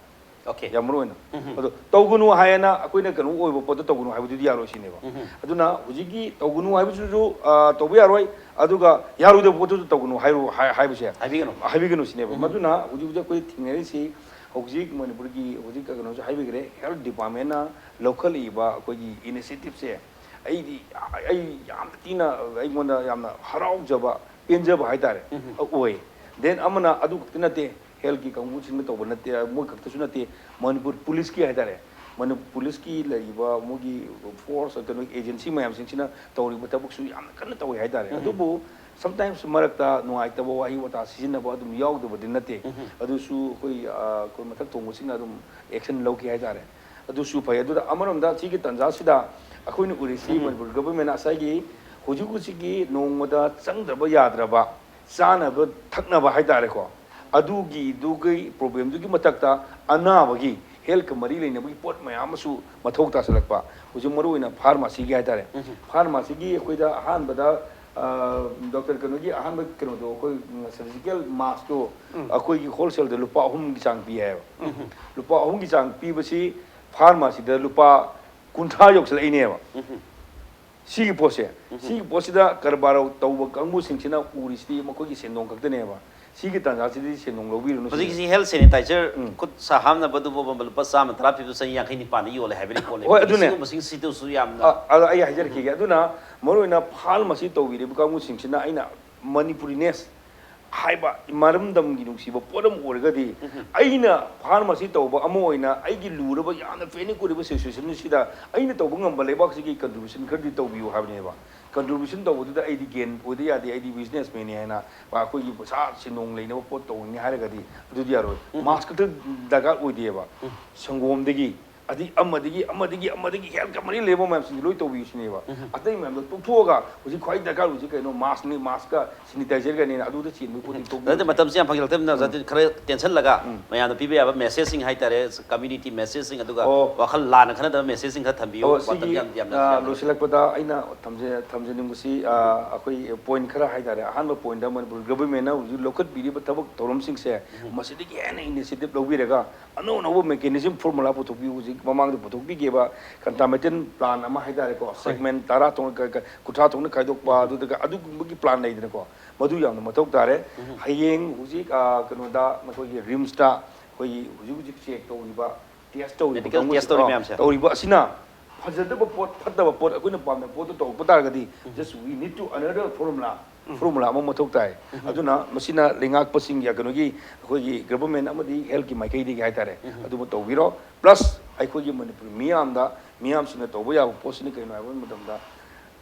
ꯑꯣꯀꯦ꯫ ꯌꯥꯝ ꯃꯔꯨ ꯑꯣꯏꯅ꯫ ꯎꯝ꯫ ꯑꯗꯣ ꯇꯧꯒꯅꯨ ꯍꯥꯏꯌꯦꯅ ꯑꯩꯈꯣꯏꯅ ꯀꯩꯅꯣ ꯑꯣꯏꯕ ꯄꯣꯠꯇꯣ ꯇꯧꯒꯅꯨ ꯍꯥꯏꯕꯗꯨꯗꯤ ꯌꯥꯔꯣꯏ ꯁꯤꯅꯦꯕ꯫ ꯎꯝ꯫ ꯑꯗꯨꯅ ꯍꯧꯖꯤꯛꯀꯤ ꯇꯧꯒꯅꯨ ꯍꯥꯏꯕꯁꯤꯁꯨ, ꯑ, ꯇꯧꯕ ꯌꯥꯔꯣꯏ, ꯑꯗꯨꯒ ꯌꯥꯔꯣꯏꯗꯕ ꯄꯣꯠꯇꯨꯁꯨ ꯇꯧꯒꯅꯨ ꯍꯥꯏꯔꯨ-, ꯍꯥꯏ-, ꯍꯥꯏꯕꯁꯦ, ꯍꯥꯏꯕꯤꯒꯅꯨ꯫ ꯍꯥꯏꯕꯤꯒꯅꯨ ꯁꯤꯅꯦꯕ꯫ ꯎꯝ꯫ ꯃꯗꯨꯅ ꯍꯧꯖꯤꯛ ꯍꯧꯖꯤꯛ ꯑꯩꯈꯣꯏ ꯊꯦꯡꯅꯔꯤꯁꯤ, ꯍꯧꯖꯤꯛ ꯃꯅꯤꯄꯨꯔꯒꯤ ꯍꯧꯖꯤꯛ ꯀꯩꯅꯣꯁꯨ ꯍꯥꯏꯕꯤꯈ꯭ꯔꯦ, ꯍꯦꯜꯊ ꯗꯤꯄꯥꯔꯠꯃꯦꯟꯠꯅ ꯂꯧꯈꯠꯂꯛꯏꯕ ꯑꯩꯈꯣꯏꯒꯤ ꯏꯅꯤꯁꯤꯌꯦꯇꯤꯚꯁꯦ, ꯑꯩꯗꯤ, ꯑꯩ ꯌꯥꯝꯅ ꯊꯤꯅ, ꯑꯩꯉꯣꯟꯗ ꯌꯥꯝꯅ ꯍꯔꯥꯎꯖꯕ, ꯄꯦꯟꯖꯕ ꯍꯥꯏꯇꯥꯔꯦ, ꯎꯝ꯫ ꯑꯣꯏ꯫ ꯗꯦꯟ ꯑꯃꯅ ꯑꯗꯨ ꯈꯛꯇ ꯅꯠꯇꯦ, ꯍꯦꯜꯊꯀꯤ ꯀꯥꯡꯕꯨꯁꯤꯡꯅ ꯇꯧꯕ ꯅꯠꯇꯦ, ꯃꯣꯏ ꯈꯛꯇꯁꯨ ꯅꯠꯇꯦ, ꯃꯅꯤꯄꯨꯔ ꯄꯨꯂꯤꯁꯀꯤ ꯍꯥꯏꯇꯥꯔꯦ, ꯃꯅꯤꯄꯨꯔ ꯄꯨꯂꯤꯁꯀꯤ ꯂꯩꯔꯤꯕ ꯃꯣꯏꯒꯤ ꯐꯣꯔꯁ, ꯀꯩꯅꯣ, ꯑꯦꯖꯦꯟꯁꯤ ꯃꯌꯥꯝꯁꯤꯡꯁꯤꯅ ꯇꯧꯔꯤꯕ ꯊꯕꯛꯁꯨ ꯌꯥꯝꯅ ꯀꯟꯅ ꯇꯧꯏ ꯍꯥꯏꯇꯥꯔꯦ꯫ ꯎꯝ꯫ ꯑꯗꯨꯕꯨ sometimes ꯃꯔꯛꯇ ꯅꯨꯡꯉꯥꯏꯇꯕ ꯋꯥꯍꯩ ꯋꯥꯇꯥ ꯁꯤꯖꯤꯟꯅꯕ ꯑꯗꯨꯝ ꯌꯥꯎꯗꯕꯗꯤ ꯅꯠꯇꯦ꯫ ꯎꯝ꯫ ꯑꯗꯨꯁꯨ ꯑꯩꯈꯣꯏ, ꯑ, ꯑꯩꯈꯣꯏ ꯃꯊꯛ ꯊꯣꯡꯕꯁꯤꯡꯅ ꯑꯗꯨꯝ ꯑꯦꯛꯁꯟ ꯂꯧꯈꯤ ꯍꯥꯏꯇꯥꯔꯦ꯫ ꯑꯗꯨꯁꯨ ꯐꯩ꯫ ꯑꯗꯨꯗ ꯑꯃꯔꯣꯝꯗ ꯁꯤꯒꯤ ꯇꯥꯟꯖꯥꯁꯤꯗ ꯑꯩꯈꯣꯏꯅ ꯎꯔꯤꯁꯤ, ꯎꯝ꯫ ꯃꯅꯤꯄꯨꯔ ꯒꯚꯔꯟꯃꯦꯟꯠ ꯉꯁꯥꯏꯒꯤ ꯍꯧꯖꯤꯛ ꯍꯧꯖꯤꯛꯀꯤ ꯅꯣꯡꯃꯗ ꯆꯪꯗ꯭ꯔꯕ ꯌꯥꯗ꯭ꯔꯕ ꯆꯥꯅꯕ ꯊꯛꯅꯕ ꯍꯥꯏꯇꯥꯔꯦꯀꯣ, ꯑꯗꯨꯒꯤꯗꯨꯒꯤ ꯄ꯭ꯔꯣꯕ꯭ꯂꯦꯝꯗꯨꯒꯤ ꯃꯊꯛꯇ ꯑꯅꯥꯕꯒꯤ, ꯍꯦꯜꯊꯀ ꯃꯔꯤ ꯂꯩꯅꯕꯒꯤ ꯄꯣꯠ ꯃꯌꯥꯝ ꯑꯃꯁꯨ ꯃꯊꯧ ꯇꯥꯁꯤꯜꯂꯛꯄ꯫ ꯍꯧꯖꯤꯛ ꯃꯔꯨ ꯑꯣꯏꯅ ꯐꯥꯔꯃꯥꯁꯤꯒꯤ ꯍꯥꯏꯇꯥꯔꯦ꯫ ꯎꯝ꯫ ꯐꯥꯔꯃꯥꯁꯤꯒꯤ ꯑꯩꯈꯣꯏꯗ ꯑꯍꯥꯟꯕꯗ, ꯑ, ꯗꯣꯛꯇꯔ ꯀꯩꯅꯣꯒꯤ ꯑꯍꯥꯟꯕ ꯀꯩꯅꯣꯗꯣ, ꯑꯩꯈꯣꯏ ꯁꯔꯖꯤꯀꯦꯜ ꯃꯥꯁꯛꯇꯣ ꯎꯝ꯫ ꯑꯩꯈꯣꯏꯒꯤ ꯍꯣꯜꯁꯦꯜꯗ ꯂꯨꯄꯥ ꯑꯍꯨꯝꯒꯤ ꯆꯥꯡ ꯄꯤ ꯍꯥꯏꯌꯦꯕ꯫ ꯎꯝ꯫ ꯂꯨꯄꯥ ꯑꯍꯨꯝꯒꯤ ꯆꯥꯡ ꯄꯤꯕꯁꯤ ꯐꯥꯔꯃꯥꯁꯤꯗ ꯂꯨꯄꯥ ꯀꯨꯟꯊ꯭ꯔꯥ ꯌꯧꯁꯤꯜꯂꯛꯏꯅꯦꯕ꯫ ꯎꯝ꯫ ꯁꯤꯒꯤ ꯄꯣꯠꯁꯦ, ꯎꯝ꯫ ꯁꯤꯒꯤ ꯄꯣꯠꯁꯤꯗ ꯀꯔꯕꯥꯔ ꯇꯧꯕ ꯀꯥꯡꯕꯨꯁꯤꯡꯁꯤꯅ ꯎꯔꯤꯁꯤꯗꯤ ꯃꯈꯣꯏꯒꯤ ꯁꯦꯟꯗꯣꯡ ꯈꯛꯇꯅꯦꯕ꯫ ꯁꯤꯒꯤ ꯇꯥꯟꯖꯥꯁꯤꯗꯤ ꯁꯦꯟꯗꯣꯡ ꯂꯧꯕꯤꯔꯨꯅꯨ ꯁꯤꯅꯤ꯫ ꯍꯧꯖꯤꯛꯀꯤꯁꯤ ꯍꯦꯜꯊ ꯁꯦꯅꯤꯇꯥꯏꯖꯔ ꯎꯝ꯫ ꯈꯨꯠ ꯁꯥ ꯍꯥꯝꯅꯕꯗꯨ ꯐꯥꯎꯕ ꯂꯨꯄꯥ ꯆꯥꯝꯃ ꯇꯔꯥ ꯄꯤꯕ ꯆꯅꯤ ꯌꯥꯡꯈꯩ ꯅꯤꯄꯥꯟꯗ ꯌꯣꯜꯂꯦ ꯍꯥꯏꯕ ꯔꯤꯄꯣꯔꯠ ꯂꯩ꯫ ꯍꯣꯏ, ꯑꯗꯨꯅꯦ꯫ ꯁꯤꯒꯨꯝꯕꯁꯤꯡꯁꯤꯗꯁꯨ ꯌꯥꯝꯅ ꯑ, ꯑꯗ ꯑꯩ ꯍꯥꯏꯖꯔꯛꯈꯤꯒꯦ꯫ ꯑꯗꯨꯅ ꯃꯔꯨꯑꯣꯏꯅ ꯐꯥꯔꯃꯥꯁꯤ ꯇꯧꯕꯤꯔꯤꯕ ꯀꯥꯡꯕꯨꯁꯤꯡꯁꯤꯅ ꯑꯩꯅ ꯃꯅꯤꯄꯨꯔꯤꯅꯦꯁ, ꯍꯥꯏꯕ ꯃꯔꯝꯗꯝꯒꯤ ꯅꯨꯡꯁꯤꯕ ꯄꯣꯠ ꯑꯃ ꯑꯣꯏꯔꯒꯗꯤ, ꯑꯩꯅ ꯐꯥꯔꯃꯥꯁꯤ ꯇꯧꯕ ꯑꯃ ꯑꯣꯏꯅ ꯑꯩꯒꯤ ꯂꯨꯔꯕ, ꯌꯥꯝꯅ ꯄꯦꯅꯤꯛ ꯑꯣꯏꯔꯤꯕ ꯁꯤꯆꯨꯋꯦꯁꯟꯁꯤꯗ ꯑꯩꯅ ꯇꯧꯕ ꯉꯝꯕ ꯂꯩꯕꯥꯛꯁꯤꯒꯤ ꯀꯟꯇ꯭ꯔꯤꯕ꯭ꯌꯨꯁꯟ ꯈꯔꯗꯤ ꯇꯧꯕꯤꯌꯨ ꯍꯥꯏꯕꯅꯦꯕ꯫ ꯀꯟꯇ꯭ꯔꯤꯕ꯭ꯌꯨꯁꯟ ꯇꯧꯕꯗꯨꯗ ꯑꯩꯗꯤ ꯒꯦꯟ ꯑꯣꯏꯗ ꯌꯥꯗꯦ, ꯑꯩꯗꯤ ꯕꯤꯖꯤꯅꯦꯁꯃꯦꯟꯅꯤ ꯍꯥꯏꯅ ꯑꯩꯈꯣꯏꯒꯤ ꯄꯩꯁꯥ ꯁꯦꯟꯗꯣꯡ ꯂꯩꯅꯕ ꯄꯣꯠ ꯇꯧꯅꯤ ꯍꯥꯏꯔꯒꯗꯤ ꯑꯗꯨꯗꯤ ꯌꯥꯔꯣꯏ꯫ ꯃꯥꯁ ꯈꯛꯇ ꯗꯔꯀꯥꯔ ꯑꯣꯏꯗꯦꯕ꯫ ꯁꯪꯒꯣꯝꯗꯒꯤ, ꯑꯗꯩ ꯑꯃꯗꯒꯤ ꯑꯃꯗꯒꯤ ꯑꯃꯗꯒꯤ ꯍꯦꯜꯠꯀ ꯃꯔꯤ ꯂꯩꯅꯕ ꯃꯌꯥꯝꯁꯤꯡꯁꯦ ꯂꯣꯏ ꯇꯧꯕꯤꯌꯨ ꯁꯤꯅꯦꯕ꯫ ꯑꯇꯩ ꯃꯌꯥꯝꯗꯣ ꯇꯣꯛꯊꯣꯛꯑꯒ ꯍꯧꯖꯤꯛ ꯈ꯭ꯋꯥꯏ ꯗꯔꯀꯥꯔ ꯑꯣꯏꯁꯤ ꯀꯩꯅꯣ? ꯃꯥꯁꯅꯤ, ꯃꯥꯁꯀ ꯁꯦꯅꯤꯇꯥꯏꯖꯔꯒꯅꯦꯅ ꯑꯗꯨꯗ ꯆꯦꯟꯕ ꯄꯣꯠꯇꯤ ꯇꯣꯛꯄꯤꯌꯨ꯫ ꯑꯗꯨꯗꯤ ꯃꯇꯝꯁꯤ ꯌꯥꯝ ꯐꯪꯖꯤꯜꯂꯛꯇꯕꯅꯤꯅ ꯇꯦꯟꯁꯟꯂꯒ ꯃꯌꯥꯝꯗ ꯄꯤꯕ ꯌꯥꯕ ꯃꯦꯁꯦꯖꯁꯤꯡ ꯍꯥꯏꯇꯥꯔꯦ, ꯀꯝꯃ꯭ꯌꯨꯅꯤꯇꯤ ꯃꯦꯁꯦꯖꯁꯤꯡ, ꯑꯗꯨꯒ ꯑꯣ꯫ ꯋꯥꯈꯜ ꯂꯥꯟꯅ ꯈꯟꯅꯗꯕ ꯃꯦꯁꯦꯖꯁꯤꯡ ꯈꯔ ꯊꯝꯕꯤꯌꯨ꯫ ꯑꯣ, ꯃꯇꯝ ꯁꯤꯒꯤ, ꯌꯥꯝ, ꯌꯥꯝ, ꯑ, ꯌꯥꯝ ꯂꯣꯏꯁꯤꯜꯂꯛꯄꯗ ꯑꯩꯅ ꯊꯝꯖ-, ꯊꯝꯖꯅꯤꯡꯕꯁꯤ, ꯑ, ꯑꯩꯈꯣꯏ ꯄꯣꯏꯟ ꯈꯔ ꯍꯥꯏꯇꯥꯔꯦ꯫ ꯑꯍꯥꯟꯕ ꯄꯣꯏꯟꯗ ꯃꯅꯤꯄꯨꯔ ꯒꯚꯔꯟꯃꯦꯟꯅ ꯍꯧꯖꯤꯛ ꯂꯧꯈꯠꯄꯤꯔꯤꯕ ꯊꯕꯛ ꯊꯧꯔꯝꯁꯤꯡꯁꯦ ꯃꯁꯤꯗꯒꯤ ꯍꯦꯟꯅ ꯏꯅꯤꯁꯤꯌꯦꯇꯤꯚ ꯂꯧꯕꯤꯔꯒ ꯑꯅꯧ ꯑꯅꯧꯕ ꯃꯦꯀꯦꯅꯤꯖꯝ ꯐꯣꯔꯃꯨꯂꯥ ꯄꯨꯊꯣꯛꯄꯤꯌꯨ꯫ ꯍꯧꯖꯤꯛ ꯃꯃꯥꯡꯗ ꯄꯨꯊꯣꯛꯄꯤꯈꯤꯕ ꯀꯟꯇꯥꯃꯦꯇꯟ ꯄ꯭ꯂꯥꯟ ꯑꯃ ꯍꯥꯏꯇꯥꯔꯦꯀꯣ, ꯁꯦꯒꯃꯦꯟ ꯇꯔꯥ ꯊꯣꯛꯅ ꯀ-, ꯀ-, ꯀꯨꯟꯊ꯭ꯔꯥ ꯊꯣꯛꯅ ꯈꯥꯏꯗꯣꯛꯄ, ꯑꯗꯨꯗꯒ ꯑꯗꯨꯒꯨꯝꯕꯒꯤ ꯄ꯭ꯂꯥꯟ ꯂꯩꯗꯅꯀꯣ, ꯃꯗꯨ ꯌꯥꯝꯅ ꯃꯊꯧ ꯇꯥꯔꯦ꯫ ꯍꯌꯦꯡ ꯍꯧꯖꯤꯛ, ꯑ, ꯀꯩꯅꯣꯗ ꯅꯈꯣꯏꯒꯤ ꯔꯤꯝꯁꯇ ꯑꯩꯈꯣꯏꯒꯤ ꯍꯧꯖꯤꯛ ꯍꯧꯖꯤꯛ ꯆꯦꯛ ꯇꯧꯔꯤꯕ, ꯇꯦꯁ ꯇꯧꯔꯤꯕ ꯃꯦꯗꯤꯀꯦꯜ ꯀꯥꯡꯕꯨꯁꯤ-, ꯇꯦꯁ ꯇꯧꯔꯤ ꯑ, ꯃꯌꯥꯝꯁꯦ꯫ ꯇꯧꯔꯤꯕ ꯑꯁꯤꯅ ꯐꯖꯗꯕ ꯄꯣꯠ, ꯐꯠꯇꯕ ꯄꯣꯠ, ꯑꯩꯈꯣꯏꯅ ꯄꯥꯝꯗꯕ ꯄꯣꯠꯇꯨ ꯇꯧꯔꯛꯄ ꯇꯥꯔꯒꯗꯤ, just we need to another formula, formula ꯑꯃ ꯃꯊꯧ ꯇꯥꯏ꯫ ꯑꯗꯨꯅ ꯃꯁꯤꯅ ꯂꯩꯉꯥꯛꯄꯁꯤꯡꯒꯤ, ꯀꯩꯅꯣꯒꯤ, ꯑꯩꯈꯣꯏꯒꯤ ꯒꯚꯔꯟꯃꯦꯟ ꯑꯃꯗꯤ ꯍꯦꯜꯠꯀꯤ ꯃꯥꯏꯀꯩꯗꯒꯤ ꯍꯥꯏꯇꯥꯔꯦ, ꯑꯗꯨꯃ ꯇꯧꯕꯤꯔꯣ꯫ ꯄ꯭ꯂꯁ ꯑꯩꯈꯣꯏꯒꯤ ꯃꯅꯤꯄꯨꯔ ꯃꯤꯌꯥꯝꯗ, ꯃꯤꯌꯥꯝꯁꯤꯡꯅ ꯇꯧꯕ ꯌꯥꯕ ꯄꯣꯠꯁꯤꯅ ꯀꯩꯅꯣ ꯍꯥꯏꯕ ꯃꯇꯝꯗ,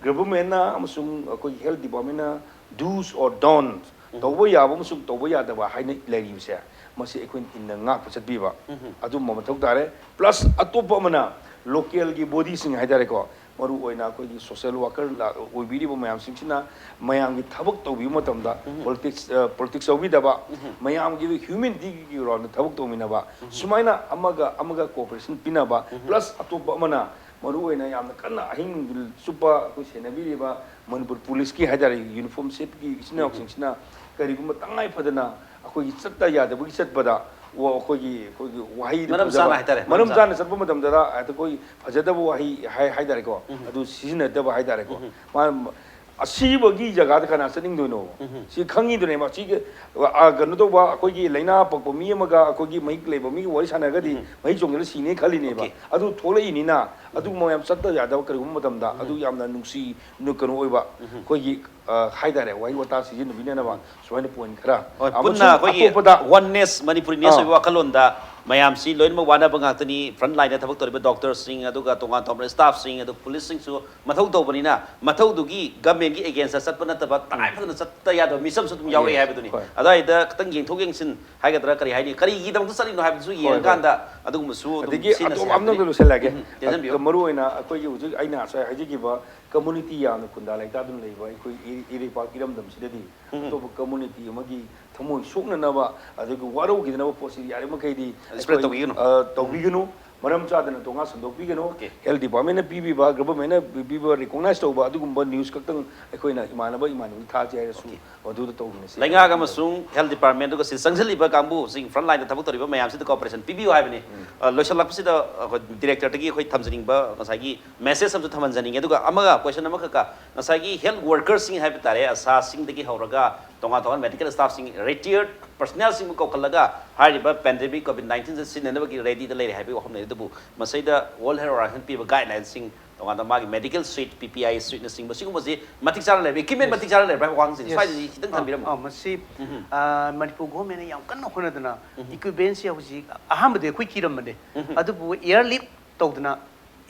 ꯒꯚꯔꯟꯃꯦꯟꯅ ꯑꯃꯁꯨꯡ ꯑꯩꯈꯣꯏꯒꯤ ꯍꯦꯜꯠ ꯗꯤꯄꯥꯔꯠꯃꯦꯟꯅ do's or don'ts, ꯇꯧꯕ ꯌꯥꯕ ꯑꯃꯁꯨꯡ ꯇꯧꯕ ꯌꯥꯗꯕ ꯍꯥꯏꯅ ꯂꯩꯔꯤꯕꯁꯦ, ꯃꯁꯤ ꯑꯩꯈꯣꯏꯅ ꯏꯟꯅ ꯉꯥꯛꯄ ꯆꯠꯄꯤꯕ ꯑꯗꯨꯝꯕ ꯃꯊꯧ ꯇꯥꯔꯦ꯫ ꯄ꯭ꯂꯁ ꯑꯇꯣꯞꯄ ꯑꯃꯅ ꯂꯣꯀꯦꯜꯒꯤ ꯕꯣꯗꯤꯁꯤꯡ ꯍꯥꯏꯇꯥꯔꯦꯀꯣ, ꯃꯔꯨ ꯑꯣꯏꯅ ꯑꯩꯈꯣꯏꯒꯤ ꯁꯣꯁꯦꯜ ꯋꯥꯀꯔ ꯑꯣꯏꯕꯤꯔꯤꯕ ꯃꯌꯥꯝꯁꯤꯡꯁꯤꯅ ꯃꯌꯥꯝꯒꯤ ꯊꯕꯛ ꯇꯧꯕꯤꯕ ꯃꯇꯝꯗ ꯄꯣꯂꯤꯇꯤꯛꯁ, ꯑ, ꯄꯣꯂꯤꯇꯤꯛꯁ ꯌꯥꯎꯕꯤꯗꯕ, ꯃꯌꯥꯝꯒꯤ ꯍ꯭ꯌꯨꯃꯦꯅꯤꯇꯤꯒꯤ ꯔꯣꯜꯗ ꯊꯕꯛ ꯇꯧꯃꯤꯟꯅꯕ, ꯁꯨꯃꯥꯏꯅ ꯑꯃꯒ ꯑꯃꯒ ꯀꯣꯑꯣꯄꯔꯦꯁꯟ ꯄꯤꯅꯕ, ꯄ꯭ꯂꯁ ꯑꯇꯣꯞꯄ ꯑꯃꯅ ꯃꯔꯨ ꯑꯣꯏꯅ ꯌꯥꯝꯅ ꯀꯟꯅ ꯑꯍꯤꯡ ꯅꯨꯡꯊꯤꯜ ꯆꯨꯞꯄ ꯑꯩꯈꯣꯏ ꯁꯦꯟꯅꯕꯤꯔꯤꯕ ꯃꯅꯤꯄꯨꯔ ꯄꯨꯂꯤꯁꯀꯤ ꯍꯥꯏꯇꯥꯔꯦ, ꯌꯨꯅꯤꯐꯣꯔꯝ ꯁꯦꯠꯀꯤ ꯏꯆꯤꯟ ꯏꯅꯥꯎꯁꯤꯡꯁꯤꯅ ꯀꯔꯤꯒꯨꯝꯕ ꯇꯉꯥꯏ ꯐꯗꯅ ꯑꯩꯈꯣꯏꯒꯤ ꯆꯠꯇ ꯌꯥꯗꯕꯒꯤ ꯆꯠꯄꯗ ꯋꯥ-, ꯑꯩꯈꯣꯏꯒꯤ, ꯑꯩꯈꯣꯏꯒꯤ ꯋꯥꯍꯩꯗꯣ ꯃꯔꯝ ꯐꯖꯕ, ꯆꯥꯅ ꯍꯥꯏꯇꯥꯔꯦ, ꯃꯔꯝ ꯃꯔꯝ ꯆꯥꯅ ꯆꯥꯅ꯫ ꯆꯠꯄ ꯃꯇꯝꯗ ꯑꯩꯈꯣꯏ ꯐꯖꯗꯕ ꯋꯥꯍꯩ ꯍꯥꯏ-, ꯍꯥꯏꯇꯥꯔꯦꯀꯣ, ꯑꯗꯨ ꯁꯤꯖꯤꯟꯅꯗꯕ ꯍꯥꯏꯇꯥꯔꯦꯀꯣ꯫ ꯃꯥ-, ꯑꯁꯤꯕꯒꯤ ꯖꯒꯥꯗ ꯀꯅꯥ ꯆꯠꯅꯤꯡꯗꯣꯏꯅꯣ? ꯁꯤ ꯈꯪꯉꯤꯗꯨꯅꯦꯕ꯫ ꯁꯤꯒꯤ, ꯑ, ꯀꯩꯅꯣ ꯇꯧꯕ, ꯑꯩꯈꯣꯏꯒꯤ ꯂꯥꯏꯅꯥ ꯄꯛꯄ ꯃꯤ ꯑꯃꯒ ꯑꯩꯈꯣꯏꯒꯤ ꯃꯍꯤꯛ ꯂꯩꯕ ꯃꯤꯒ ꯋꯥꯔꯤ ꯁꯥꯟꯅꯔꯒꯗꯤ ꯃꯍꯤꯛ ꯆꯣꯡꯁꯤꯜꯂ ꯁꯤꯅꯦ ꯈꯜꯂꯤꯅꯦꯕ꯫ ꯑꯗꯨ ꯊꯣꯛꯂꯛꯏꯅꯤꯅ ꯑꯗꯨꯒꯨꯝꯕ ꯃꯌꯥꯝ ꯆꯠꯇ ꯌꯥꯗꯕ ꯀꯔꯤꯒꯨꯝꯕ ꯃꯇꯝꯗ ꯑꯗꯨ ꯌꯥꯝꯅ ꯅꯨꯡꯁꯤ, ꯅꯨ-, ꯀꯩꯅꯣ ꯑꯣꯏꯕ, ꯑꯩꯈꯣꯏꯒꯤ, ꯑ, ꯍꯥꯏꯇꯥꯔꯦ, ꯋꯥꯍꯩ ꯋꯥꯇꯥ ꯁꯤꯖꯤꯟꯅꯕꯤꯅꯅꯕ ꯁꯨꯃꯥꯏꯅ ꯄꯣꯏꯟ ꯈꯔ꯫ ꯍꯣꯏ, ꯑꯃꯁꯨꯡ ꯄꯨꯟꯅ ꯑꯩꯈꯣꯏꯒꯤ ꯑꯇꯣꯞꯄꯗ oneness, Manipuriness ꯑꯥ꯫ ꯑꯣꯏꯕ ꯋꯥꯈꯜꯂꯣꯟꯗ ꯃꯌꯥꯝꯁꯤ ꯂꯣꯏꯅꯃꯛ ꯋꯥꯅꯕ ꯉꯥꯛꯇꯅꯤ꯫ Front line ꯊꯕꯛ ꯇꯧꯔꯤꯕ doctor ꯁꯤꯡ, ꯑꯗꯨꯒ ꯇꯣꯉꯥꯟ ꯇꯣꯉꯥꯟꯕ staff ꯁꯤꯡ, ꯑꯗꯨ police ꯁꯤꯡꯁꯨ ꯃꯊꯧ ꯇꯧꯕꯅꯤꯅ, ꯃꯊꯧꯗꯨꯒꯤ government ꯀꯤ against ꯆꯠꯄ ꯅꯠꯇꯕ, ꯇꯉꯥꯏ ꯐꯗꯅ ꯆꯠꯇ ꯌꯥꯗꯕ ꯃꯤꯆꯝꯁꯨ ꯑꯗꯨꯝ ꯌꯥꯎꯔꯛꯑꯦ ꯍꯣꯏ꯫ ꯍꯥꯏꯕꯗꯨꯅꯤ꯫ ꯍꯣꯏ꯫ ꯑꯗꯨꯋꯥꯏꯗ ꯈꯤꯇꯪ ꯌꯦꯡꯊꯣꯛ ꯌꯦꯡꯁꯤꯟ ꯍꯥꯏꯒꯗ꯭ꯔꯥ, ꯀꯔꯤ ꯍꯥꯏꯅꯤ, ꯀꯔꯤꯒꯤꯗꯃꯛꯇ ꯆꯠꯂꯤꯅꯣ ꯍꯥꯏꯕꯗꯨꯁꯨ ꯍꯣꯏ, ꯍꯣꯏ꯫ ꯌꯦꯡꯉꯀꯥꯟꯗ ꯑꯗꯨꯒꯨꯝꯕꯁꯨ ꯑꯗꯨꯝ ꯑꯗꯒꯤ ꯁꯤꯖꯤꯟꯅꯁꯤ ꯑꯇꯣꯞꯄ ꯍꯥꯏꯕꯗꯨꯅꯤ꯫ ꯑꯝꯇꯪꯒ ꯂꯣꯏꯁꯤꯜꯂꯛꯑꯒꯦ꯫ ꯎꯝ, ꯇꯦꯟꯁꯤꯟꯕꯤꯌꯨ꯫ ꯑ, ꯃꯔꯨ ꯑꯣꯏꯅ ꯑꯩꯈꯣꯏꯒꯤ ꯍꯧꯖꯤꯛ ꯑꯩꯅ ꯉꯁꯥꯏ ꯍꯥꯏꯖꯈꯤꯕ community ꯌꯥꯝꯅ ꯈꯨꯟꯗꯥ ꯂꯩꯇꯥꯗꯨꯅ ꯂꯩꯕ ꯑꯩꯈꯣꯏ ꯏ-, ꯏꯔꯩꯄꯥꯛ ꯏꯔꯝꯗꯝꯁꯤꯗꯗꯤ ꯑꯇꯣꯞꯄ community ꯑꯃꯒꯤ ꯊꯃꯣꯏ ꯁꯣꯛꯅꯅꯕ ꯑꯗꯒꯤ ꯋꯥꯔꯧꯈꯤꯗꯅꯕ ꯄꯣꯠꯁꯤ ꯌꯥꯔꯤꯕꯃꯈꯩꯗꯤ spread ꯑꯩꯈꯣꯏ, ꯇꯧꯕꯤꯒꯅꯨ꯫ ꯑ, ꯇꯧꯕꯤꯒꯅꯨ꯫ ꯃꯔꯝ ꯆꯥꯗꯅ ꯇꯣꯉꯥꯟ ꯁꯟꯗꯣꯛꯄꯤꯒꯅꯨ꯫ Okay꯫ Health department ꯅ ꯄꯤꯕꯤꯕ, government ꯅ ꯄꯤꯕꯤꯕ recognize ꯇꯧꯕ ꯑꯗꯨꯒꯨꯝꯕ news ꯈꯛꯇꯪ ꯑꯩꯈꯣꯏꯅ ꯏꯃꯥꯟꯅꯕ ꯏꯃꯥꯟꯅꯕꯤ ꯊꯥꯁꯤ ꯍꯥꯏꯔꯁꯨ Okay꯫ ꯃꯗꯨꯗ ꯇꯧꯃꯤꯟꯅꯁꯤ꯫ ꯂꯩꯉꯥꯛ ꯑꯃꯁꯨꯡ health department ꯑꯗꯨꯒ ꯁꯤ ꯆꯪꯁꯤꯜꯂꯤꯕ ꯀꯥꯡꯕꯨꯁꯤꯡ, front line ꯗ ꯊꯕꯛ ꯇꯧꯔꯤꯕ ꯃꯌꯥꯝꯁꯤꯗ cooperation ꯄꯤꯕꯤꯌꯨ ꯍꯥꯏꯕꯅꯤ꯫ ꯎꯝ꯫ ꯑ, ꯂꯣꯏꯁꯤꯜꯂꯛꯄꯁꯤꯗ ꯑꯩꯈꯣꯏ director ꯗꯒꯤ ꯑꯩꯈꯣꯏ ꯊꯝꯖꯅꯤꯡꯕ ꯉꯁꯥꯏꯒꯤ message ꯑꯃꯁꯨ ꯊꯝꯍꯟꯖꯅꯤꯡꯉꯦ꯫ ꯑꯗꯨꯒ ꯑꯃꯒ question ꯑꯃꯈꯛꯀ, ꯉꯁꯥꯏꯒꯤ health worker ꯁꯤꯡ ꯍꯥꯏꯕ ꯇꯥꯔꯦ, ꯑꯁꯥꯁꯤꯡꯗꯒꯤ ꯍꯧꯔꯒ ꯇꯣꯉꯥꯟ ꯇꯣꯉꯥꯟꯕ medical staff ꯁꯤꯡ, retired personnel ꯁꯤꯡꯕꯨ ꯀꯧꯈꯠꯂꯒ ꯍꯥꯏꯔꯤꯕ pandemic COVID nineteen ꯁꯦ ꯁꯤꯖꯤꯟꯅꯅꯕꯒꯤ ready ꯗ ꯂꯩꯔꯦ ꯍꯥꯏꯕꯒꯤ ꯋꯥꯐꯝꯅꯤ꯫ ꯑꯗꯨꯕꯨ ꯃꯁꯤꯗ World Health Organization ꯄꯤꯕ guideline ꯁꯤꯡ, ꯇꯣꯉꯥꯟꯅ ꯃꯥꯒꯤ medical suit, P P E suit ꯅꯆꯤꯡꯕ ꯁꯤꯒꯨꯝꯕꯁꯤ ꯃꯇꯤꯛ ꯆꯥꯅ ꯂꯩꯕ꯭ꯔꯥ, equipment Yes꯫ ꯃꯇꯤꯛ ꯆꯥꯅ ꯂꯩꯕ꯭ꯔꯥ ꯍꯥꯏꯕ ꯋꯥꯍꯪꯁꯤꯅꯤ꯫ Yes꯫ ꯁ꯭ꯋꯥꯏꯗꯗꯤ ꯈꯤꯇꯪ ꯑꯥ, ꯊꯝꯕꯤꯔꯝꯃꯨ꯫ ꯑꯥ, ꯃꯁꯤ, ꯎꯝ꯫ ꯑꯥ, ꯃꯅꯤꯄꯨꯔ government ꯅ ꯌꯥꯝ ꯀꯟꯅ ꯍꯣꯠꯅꯗꯅ ꯎꯝ꯫ Equipment ꯁꯤ ꯍꯧꯖꯤꯛ ꯑꯍꯥꯟꯕꯗꯤ ꯑꯩꯈꯣꯏ ꯀꯤꯔꯝꯕꯅꯦ꯫ ꯎꯝ꯫ ꯑꯗꯨꯕꯨ airlift ꯇꯧꯗꯅ,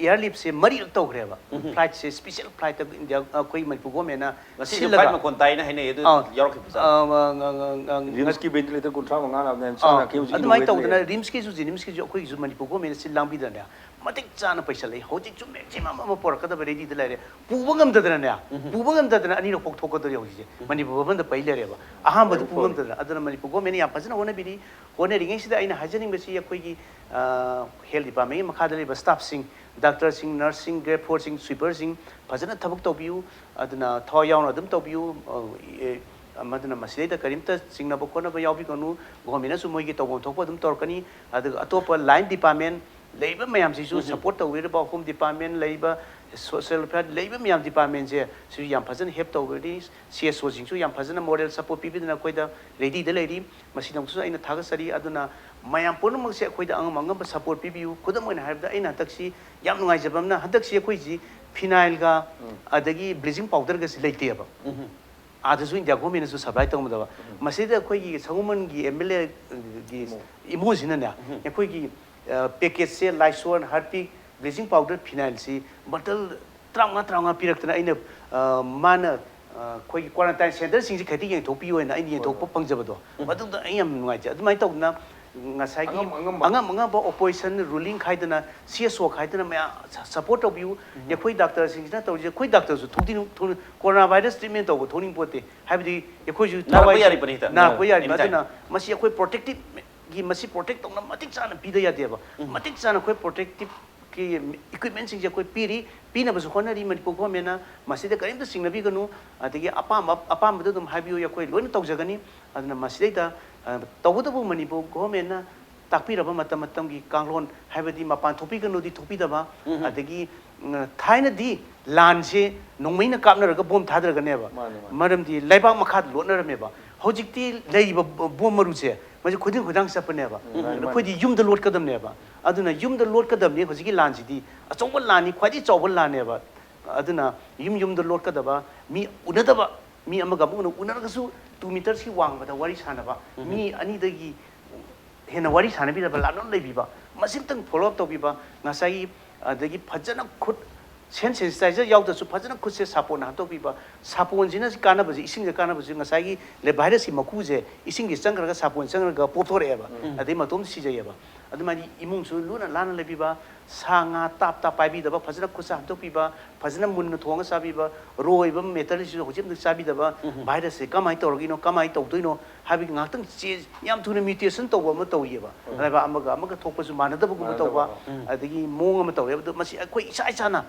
airlift ꯁꯦ ꯃꯔꯤꯔꯛ ꯇꯧꯈ꯭ꯔꯦꯕ꯫ ꯎꯝ꯫ Flight ꯁꯦ special flight ꯏꯟꯗꯤꯌꯥ, ꯑꯩꯈꯣꯏ ꯃꯅꯤꯄꯨꯔ government ꯅ ꯉꯁꯤꯁꯨ ꯁꯤꯜꯂꯒ flight ꯃꯈꯣꯟ ꯇꯥꯏꯅ ꯍꯥꯏꯅꯩ, ꯑꯗꯨ ꯑꯥ, ꯌꯥꯎꯔꯛꯈꯤꯕꯖꯥꯠꯂꯣ? ꯑꯥ, ꯃ-, ꯉ-, ꯉ-, ꯉ-, ꯔꯤꯝꯁꯀꯤ ventilator ꯀꯨꯟꯊ꯭ꯔꯥ ꯃꯉꯥ ꯂꯥꯛꯅꯦ, ꯑꯥ, ꯆꯥꯝ ꯌꯥꯡꯈꯩ ꯍꯧꯖꯤꯛ ꯑꯗꯨꯃꯥꯏꯅ innovate ꯇꯧꯗꯅ ꯂꯩꯔꯦ꯫ ꯔꯤꯝꯁꯀꯤꯁꯨ, ꯖꯦꯅꯤꯝꯁꯀꯤꯁꯨ ꯑꯩꯈꯣꯏꯒꯤꯁꯨ ꯃꯅꯤꯄꯨꯔ government ꯅ ꯁꯤꯜ ꯂꯥꯡꯕꯤꯗꯅꯅꯦ, ꯃꯇꯤꯛ ꯆꯥꯅ ꯄꯩꯁꯜꯂꯛꯏ꯫ ꯍꯧꯖꯤꯛꯁꯨ maximum ꯑꯃ ꯄꯨꯔꯛꯀꯗꯕ ready ꯗ ꯂꯩꯔꯦ꯫ ꯄꯨꯕ ꯉꯝꯗꯗꯅꯅꯦ, ꯎꯝ꯫ ꯄꯨꯕ ꯉꯝꯗꯗꯅ ꯑꯅꯤꯔꯛ ꯄꯣꯛꯊꯣꯛꯀꯗꯧꯔꯤ ꯍꯧꯖꯤꯛꯁꯦ꯫ ꯎꯝ꯫ ꯃꯅꯤꯄꯨꯔ ꯚꯕꯟꯗ ꯄꯩ ꯂꯩꯔꯦꯕ꯫ ꯑꯍꯥꯟꯕꯗ ꯄꯨꯕ ꯉꯝꯗꯗꯅ꯫ ꯑꯗꯨꯅ ꯃꯅꯤꯄꯨꯔ government ꯅ ꯌꯥꯝ ꯐꯖꯅ ꯍꯣꯠꯅꯕꯤꯔꯤ꯫ ꯍꯣꯠꯅꯔꯤꯉꯩꯁꯤꯗ ꯑꯩꯅ ꯍꯥꯏꯖꯅꯤꯡꯕꯁꯤ ꯑꯩꯈꯣꯏꯒꯤ, ꯑ, health department ꯒꯤ ꯃꯈꯥꯗ ꯂꯩꯕ staff ꯁꯤꯡ, doctor ꯁꯤꯡ, nurse ꯁꯤꯡ, grade four ꯁꯤꯡ, sweeper ꯁꯤꯡ ꯐꯖꯅ ꯊꯕꯛ ꯇꯧꯕꯤꯌꯨ꯫ ꯑꯗꯨꯅ ꯊꯋꯥꯏ ꯌꯥꯎꯅ ꯑꯗꯨꯝ ꯇꯧꯕꯤꯌꯨ꯫ ꯑ, ꯑꯦ, ꯃꯗꯨꯅ ꯃꯁꯤꯗꯩꯗ ꯀꯔꯤꯝꯇ ꯆꯤꯡꯅꯕ ꯈꯣꯠꯅꯕ ꯌꯥꯎꯕꯤꯒꯅꯨ꯫ Government ꯅꯁꯨ ꯃꯣꯏꯒꯤ ꯇꯧꯐꯝ ꯊꯣꯛꯄ ꯑꯗꯨꯝ ꯇꯧꯔꯛꯀꯅꯤ꯫ ꯑꯗꯨꯒ ꯑꯇꯣꯞꯄ line department ꯂꯩꯔꯤꯕ ꯃꯌꯥꯝꯁꯤꯁꯨ ꯎꯝ꯫ Support ꯇꯧꯕꯤꯔꯤꯕ, home department ꯂꯩꯔꯤꯕ, ꯁꯣꯁꯦꯜ ꯋꯦꯜꯐꯤꯌꯥꯔ ꯂꯩꯕ ꯃꯌꯥꯝ ꯗꯤꯄꯥꯔꯠꯃꯦꯟꯁꯦ ꯁꯤꯁꯨ ꯌꯥꯝ ꯐꯖꯅ ꯍꯦꯜꯞ ꯇꯧꯒꯅꯤ꯫ ꯁꯤ ꯑꯦꯁ ꯑꯣꯁꯤꯡꯁꯨ ꯌꯥꯝ ꯐꯖꯅ ꯃꯣꯔꯦꯜ ꯁꯄꯣꯔꯠ ꯄꯤꯕꯤꯗꯅ ꯑꯩꯈꯣꯏꯗ ꯔꯦꯗꯤꯗ ꯂꯩꯔꯤ꯫ ꯃꯁꯤꯗꯃꯛꯇꯁꯨ ꯑꯩꯅ ꯊꯥꯒꯠꯆꯔꯤ꯫ ꯑꯗꯨꯅ ꯃꯌꯥꯝ ꯄꯨꯝꯅꯃꯛꯁꯦ ꯑꯩꯈꯣꯏꯗ ꯑꯉꯝ ꯑꯉꯝꯕ ꯁꯄꯣꯔꯠ ꯄꯤꯕꯤꯌꯨ꯫ ꯈꯨꯗꯝ ꯑꯣꯏꯅ ꯍꯥꯏꯔꯕꯗ ꯑꯩꯅ ꯍꯟꯗꯛꯁꯤ ꯌꯥꯝ ꯅꯨꯡꯉꯥꯏꯖꯕ ꯑꯃꯅ ꯍꯟꯗꯛꯁꯤ ꯑꯩꯈꯣꯏꯁꯤ ꯐꯤꯅꯥꯏꯜꯒ ꯑꯗꯒꯤ ꯕ꯭ꯂꯤꯆꯤꯡ ꯄꯥꯎꯗꯔꯒꯁꯤ ꯂꯩꯇꯦꯕ꯫ ꯑꯥꯗꯁꯨ ꯏꯟꯗꯤꯌꯥ ꯒꯣꯔꯃꯦꯟꯅꯁꯨ ꯁꯄ꯭ꯂꯥꯏ ꯇꯧꯔꯝꯗꯕ꯫ ꯃꯁꯤꯗ ꯑꯩꯈꯣꯏꯒꯤ ꯁꯒꯣꯜꯕꯟꯒꯤ ꯑꯦꯝ ꯑꯦꯜ ꯑꯦꯒꯤ ꯏꯃꯨꯡꯁꯤꯅꯅꯦ ꯑꯩꯈꯣꯏꯒꯤ ꯄꯦꯀꯦꯖꯁꯦ ꯂꯥꯏꯁꯣꯟ, ꯍꯥꯔꯄꯤꯛ, ꯕ꯭ꯂꯤꯆꯤꯡ ꯄꯥꯎꯗꯔ, ꯐꯤꯅꯥꯏꯜꯁꯤ ꯕꯣꯇꯜ ꯇꯔꯥꯃꯉꯥ ꯇꯔꯥꯃꯉꯥ ꯄꯤꯔꯛꯇꯅ ꯑꯩꯅ ꯃꯥꯅ ꯑꯩꯈꯣꯏꯒꯤ ꯀ꯭ꯋꯥꯔꯟꯇꯥꯏꯟ ꯁꯦꯟꯇꯔꯁꯤꯡꯁꯤ ꯈꯛꯇ ꯌꯦꯡꯊꯣꯛꯄꯤꯌꯨ ꯍꯥꯏꯅ ꯑꯩꯅ ꯌꯦꯡꯊꯣꯛꯄ ꯐꯪꯖꯕꯗꯣ ꯃꯗꯨꯗ ꯑꯩ ꯌꯥꯝ ꯅꯨꯡꯉꯥꯏꯖꯩ꯫ ꯑꯗꯨꯃꯥꯏꯅ ꯇꯧꯗꯅ ꯉꯁꯥꯏꯒꯤ ꯑꯉꯝ ꯑꯉꯝꯕ ꯑꯣꯄꯣꯖꯤꯁꯟ, ꯔꯨꯂꯤꯡ ꯈꯥꯏꯗꯅ, ꯁꯤ ꯑꯦꯁ ꯑꯣ ꯈꯥꯏꯗꯅ ꯃꯌꯥꯝ ꯁꯄꯣꯔꯠ ꯇꯧꯕꯤꯌꯨ꯫ ꯑꯩꯈꯣꯏ ꯗꯥꯛꯇꯔꯁꯤꯡꯁꯤꯅ ꯇꯧꯔꯤꯁꯦ, ꯑꯩꯈꯣꯏ ꯗꯥꯛꯇꯔꯁꯨ ꯊꯣꯛꯇꯤ ꯀꯣꯔꯣꯅꯥ ꯚꯥꯏꯔꯁ ꯇ꯭ꯔꯤꯠꯃꯦꯟ ꯇꯧꯕ ꯊꯣꯛꯅꯤꯡ ꯄꯣꯠꯇꯦ꯫ ꯍꯥꯏꯕꯗꯤ ꯑꯩꯈꯣꯏꯁꯨ ꯅꯥꯔꯛꯄ ꯊꯋꯥꯏꯁꯤ ꯌꯥꯔꯤꯕꯅꯤ ꯍꯦꯛꯇ꯫ ꯅꯥꯔꯛꯄ ꯌꯥꯔꯤꯕ꯫ Anytime꯫ ꯑꯗꯨꯅ ꯃꯁꯤ ꯑꯩꯈꯣꯏ ꯄ꯭ꯔꯣꯇꯦꯛꯇꯤꯞꯒꯤ ꯃꯁꯤ ꯄ꯭ꯔꯣꯇꯦꯛ ꯇꯧꯅꯕ ꯃꯇꯤꯛ ꯆꯥꯅ ꯄꯤꯗ ꯌꯥꯗꯦꯕ꯫ ꯃꯇꯤꯛ ꯆꯥꯅ ꯑꯩꯈꯣꯏ ꯄ꯭ꯔꯣꯇꯦꯛꯇꯤꯞꯀꯤ ꯏꯀ꯭ꯋꯤꯞꯃꯦꯟꯁꯤꯡꯁꯦ ꯑꯩꯈꯣꯏ ꯄꯤꯔꯤ꯫ ꯄꯤꯅꯕꯁꯨ ꯍꯣꯠꯅꯔꯤ ꯃꯅꯤꯄꯨꯔ ꯒꯣꯔꯃꯦꯟꯅ꯫ ꯃꯁꯤꯗ ꯀꯔꯤꯝꯇ ꯆꯤꯡꯅꯕꯤꯒꯅꯨ꯫ ꯑꯗꯒꯤ ꯑꯄꯥꯝꯕ ꯑꯄꯥꯝꯕꯗ ꯑꯗꯨꯝ ꯍꯥꯏꯕꯤꯌꯨ, ꯑꯩꯈꯣꯏ ꯂꯣꯏꯅ ꯇꯧꯖꯒꯅꯤ꯫ ꯑꯗꯨꯅ ꯃꯁꯤꯗꯩꯗ ꯇꯧꯕꯇꯕꯨ ꯃꯅꯤꯄꯨꯔ ꯒꯣꯔꯃꯦꯟꯅ ꯇꯥꯛꯄꯤꯔꯕ ꯃꯇꯝ ꯃꯇꯝꯒꯤ ꯀꯥꯡꯂꯣꯟ, ꯍꯥꯏꯕꯗꯤ ꯃꯄꯥꯟ ꯊꯣꯛꯄꯤꯒꯅꯨꯗꯤ ꯊꯣꯛꯄꯤꯗꯕ, ꯑꯗꯒꯤ ꯊꯥꯏꯅꯗꯤ ꯂꯥꯟꯁꯦ ꯅꯣꯡꯃꯩꯅ ꯀꯥꯞꯅꯔꯒ ꯕꯣꯝ ꯊꯥꯗꯔꯒꯅꯦꯕ꯫ ꯃꯔꯝꯗꯤ ꯂꯩꯕꯥꯛ ꯃꯈꯥꯗ ꯂꯣꯠꯅꯔꯝꯃꯦꯕ꯫ ꯍꯧꯖꯤꯛꯇꯤ ꯂꯩꯔꯤꯕ ꯕꯣꯝ ꯃꯔꯨꯁꯦ ꯃꯁꯤ ꯈꯨꯗꯤꯡ ꯈꯨꯗꯥꯡ ꯆꯠꯄꯅꯦꯕ꯫ ꯑꯩꯈꯣꯏꯗꯤ ꯌꯨꯝꯗ ꯂꯣꯠꯀꯗꯕꯅꯦꯕ꯫ ꯑꯗꯨꯅ ꯌꯨꯝꯗ ꯂꯣꯠꯀꯗꯕꯅꯤ꯫ ꯍꯧꯖꯤꯛꯀꯤ ꯂꯥꯟꯁꯤꯗꯤ ꯑꯆꯧꯕ ꯂꯥꯟꯅꯤ, ꯈ꯭ꯋꯥꯏꯗꯒꯤ ꯆꯥꯎꯕ ꯂꯥꯟꯅꯦꯕ꯫ ꯑꯗꯨꯅ ꯌꯨꯝ ꯌꯨꯝꯗ ꯂꯣꯠꯀꯗꯕ, ꯃꯤ ꯎꯅꯗꯕ, ꯃꯤ ꯑꯃꯒ ꯑꯃꯒ ꯎꯅꯔꯒꯁꯨ ꯇꯨ ꯃꯤꯇꯔꯁꯤ ꯋꯥꯡꯕꯗ ꯋꯥꯔꯤ ꯁꯥꯟꯅꯕ, ꯃꯤ ꯑꯅꯤꯗꯒꯤ ꯍꯦꯟꯅ ꯋꯥꯔꯤ ꯁꯥꯟꯅꯕꯤꯗꯕ, ꯂꯥꯞꯅ ꯂꯩꯕꯤꯕ, ꯃꯁꯤꯝꯇꯪ ꯐꯣꯂꯣ ꯑꯞ ꯇꯧꯕꯤꯕ꯫ ꯉꯁꯥꯏꯒꯤ ꯑꯗꯒꯤ ꯐꯖꯅ ꯈꯨꯠ ꯍꯦꯟ ꯁꯦꯅꯤꯇꯥꯏꯖꯔ ꯌꯥꯎꯗ꯭ꯔꯁꯨ ꯐꯖꯅ ꯈꯨꯠꯁꯦ ꯁꯥꯄꯣꯟꯅ ꯍꯥꯝꯗꯣꯛꯄꯤꯕ꯫ ꯁꯥꯄꯣꯟꯁꯤꯅ ꯀꯥꯟꯅꯕꯁꯦ, ꯏꯁꯤꯡꯗ ꯀꯥꯟꯅꯕꯁꯦ ꯉꯁꯥꯏꯒꯤ ꯚꯥꯏꯔꯁꯀꯤ ꯃꯀꯨꯁꯦ ꯏꯁꯤꯡꯒꯤ ꯆꯪꯈ꯭ꯔꯒ ꯁꯥꯄꯣꯟ ꯆꯪꯈ꯭ꯔꯒ ꯄꯣꯞꯊꯣꯔꯛꯑꯦꯕ꯫ ꯑꯗꯩ ꯃꯇꯣꯝ ꯁꯤꯖꯩꯌꯦꯕ꯫ ꯑꯗꯨꯃꯥꯏꯅ ꯏꯃꯨꯡꯁꯨ ꯂꯨꯅ ꯅꯥꯟꯅ ꯂꯩꯕꯤꯕ, ꯁꯥ ꯉꯥ ꯇꯥꯞ ꯇꯥꯞ ꯄꯥꯏꯕꯤꯗꯕ, ꯐꯖꯅ ꯈꯨꯠꯁꯦ ꯍꯥꯝꯗꯣꯛꯄꯤꯕ, ꯐꯖꯅ ꯃꯨꯟꯅ ꯊꯣꯡꯉ ꯆꯥꯕꯤꯕ, ꯔꯣ ꯑꯣꯏꯕ ꯃꯦꯇꯔꯁꯤꯁꯨ ꯍꯧꯖꯤꯛ ꯑꯃꯇ ꯆꯥꯕꯤꯗꯕ꯫ ꯚꯥꯏꯔꯁꯁꯦ ꯀꯃꯥꯏꯅ ꯇꯧꯔꯒꯤꯅꯣ, ꯀꯃꯥꯏꯅ ꯇꯧꯗꯣꯏꯅꯣ ꯍꯥꯏꯕꯒꯤ ꯉꯥꯏꯍꯥꯛꯇꯪ ꯆꯦ-, ꯌꯥꯝ ꯊꯨꯅ ꯃ꯭ꯌꯨꯇꯦꯁꯟ ꯇꯧꯕ ꯑꯃ ꯇꯧꯔꯤꯑꯕ꯫ ꯂꯩꯕꯥꯛ ꯑꯃꯒ ꯑꯃꯒ ꯊꯣꯛꯄꯁꯨ ꯃꯥꯟꯅꯗꯕꯒꯨꯝꯕ ꯇꯧꯕ, ꯑꯗꯒꯤ ꯃꯑꯣꯡ ꯑꯃ ꯇꯧꯔꯦꯕ꯫ ꯑꯗꯣ ꯃꯁꯤ ꯑꯩꯈꯣꯏ ꯏꯁꯥ ꯏꯁꯥꯅ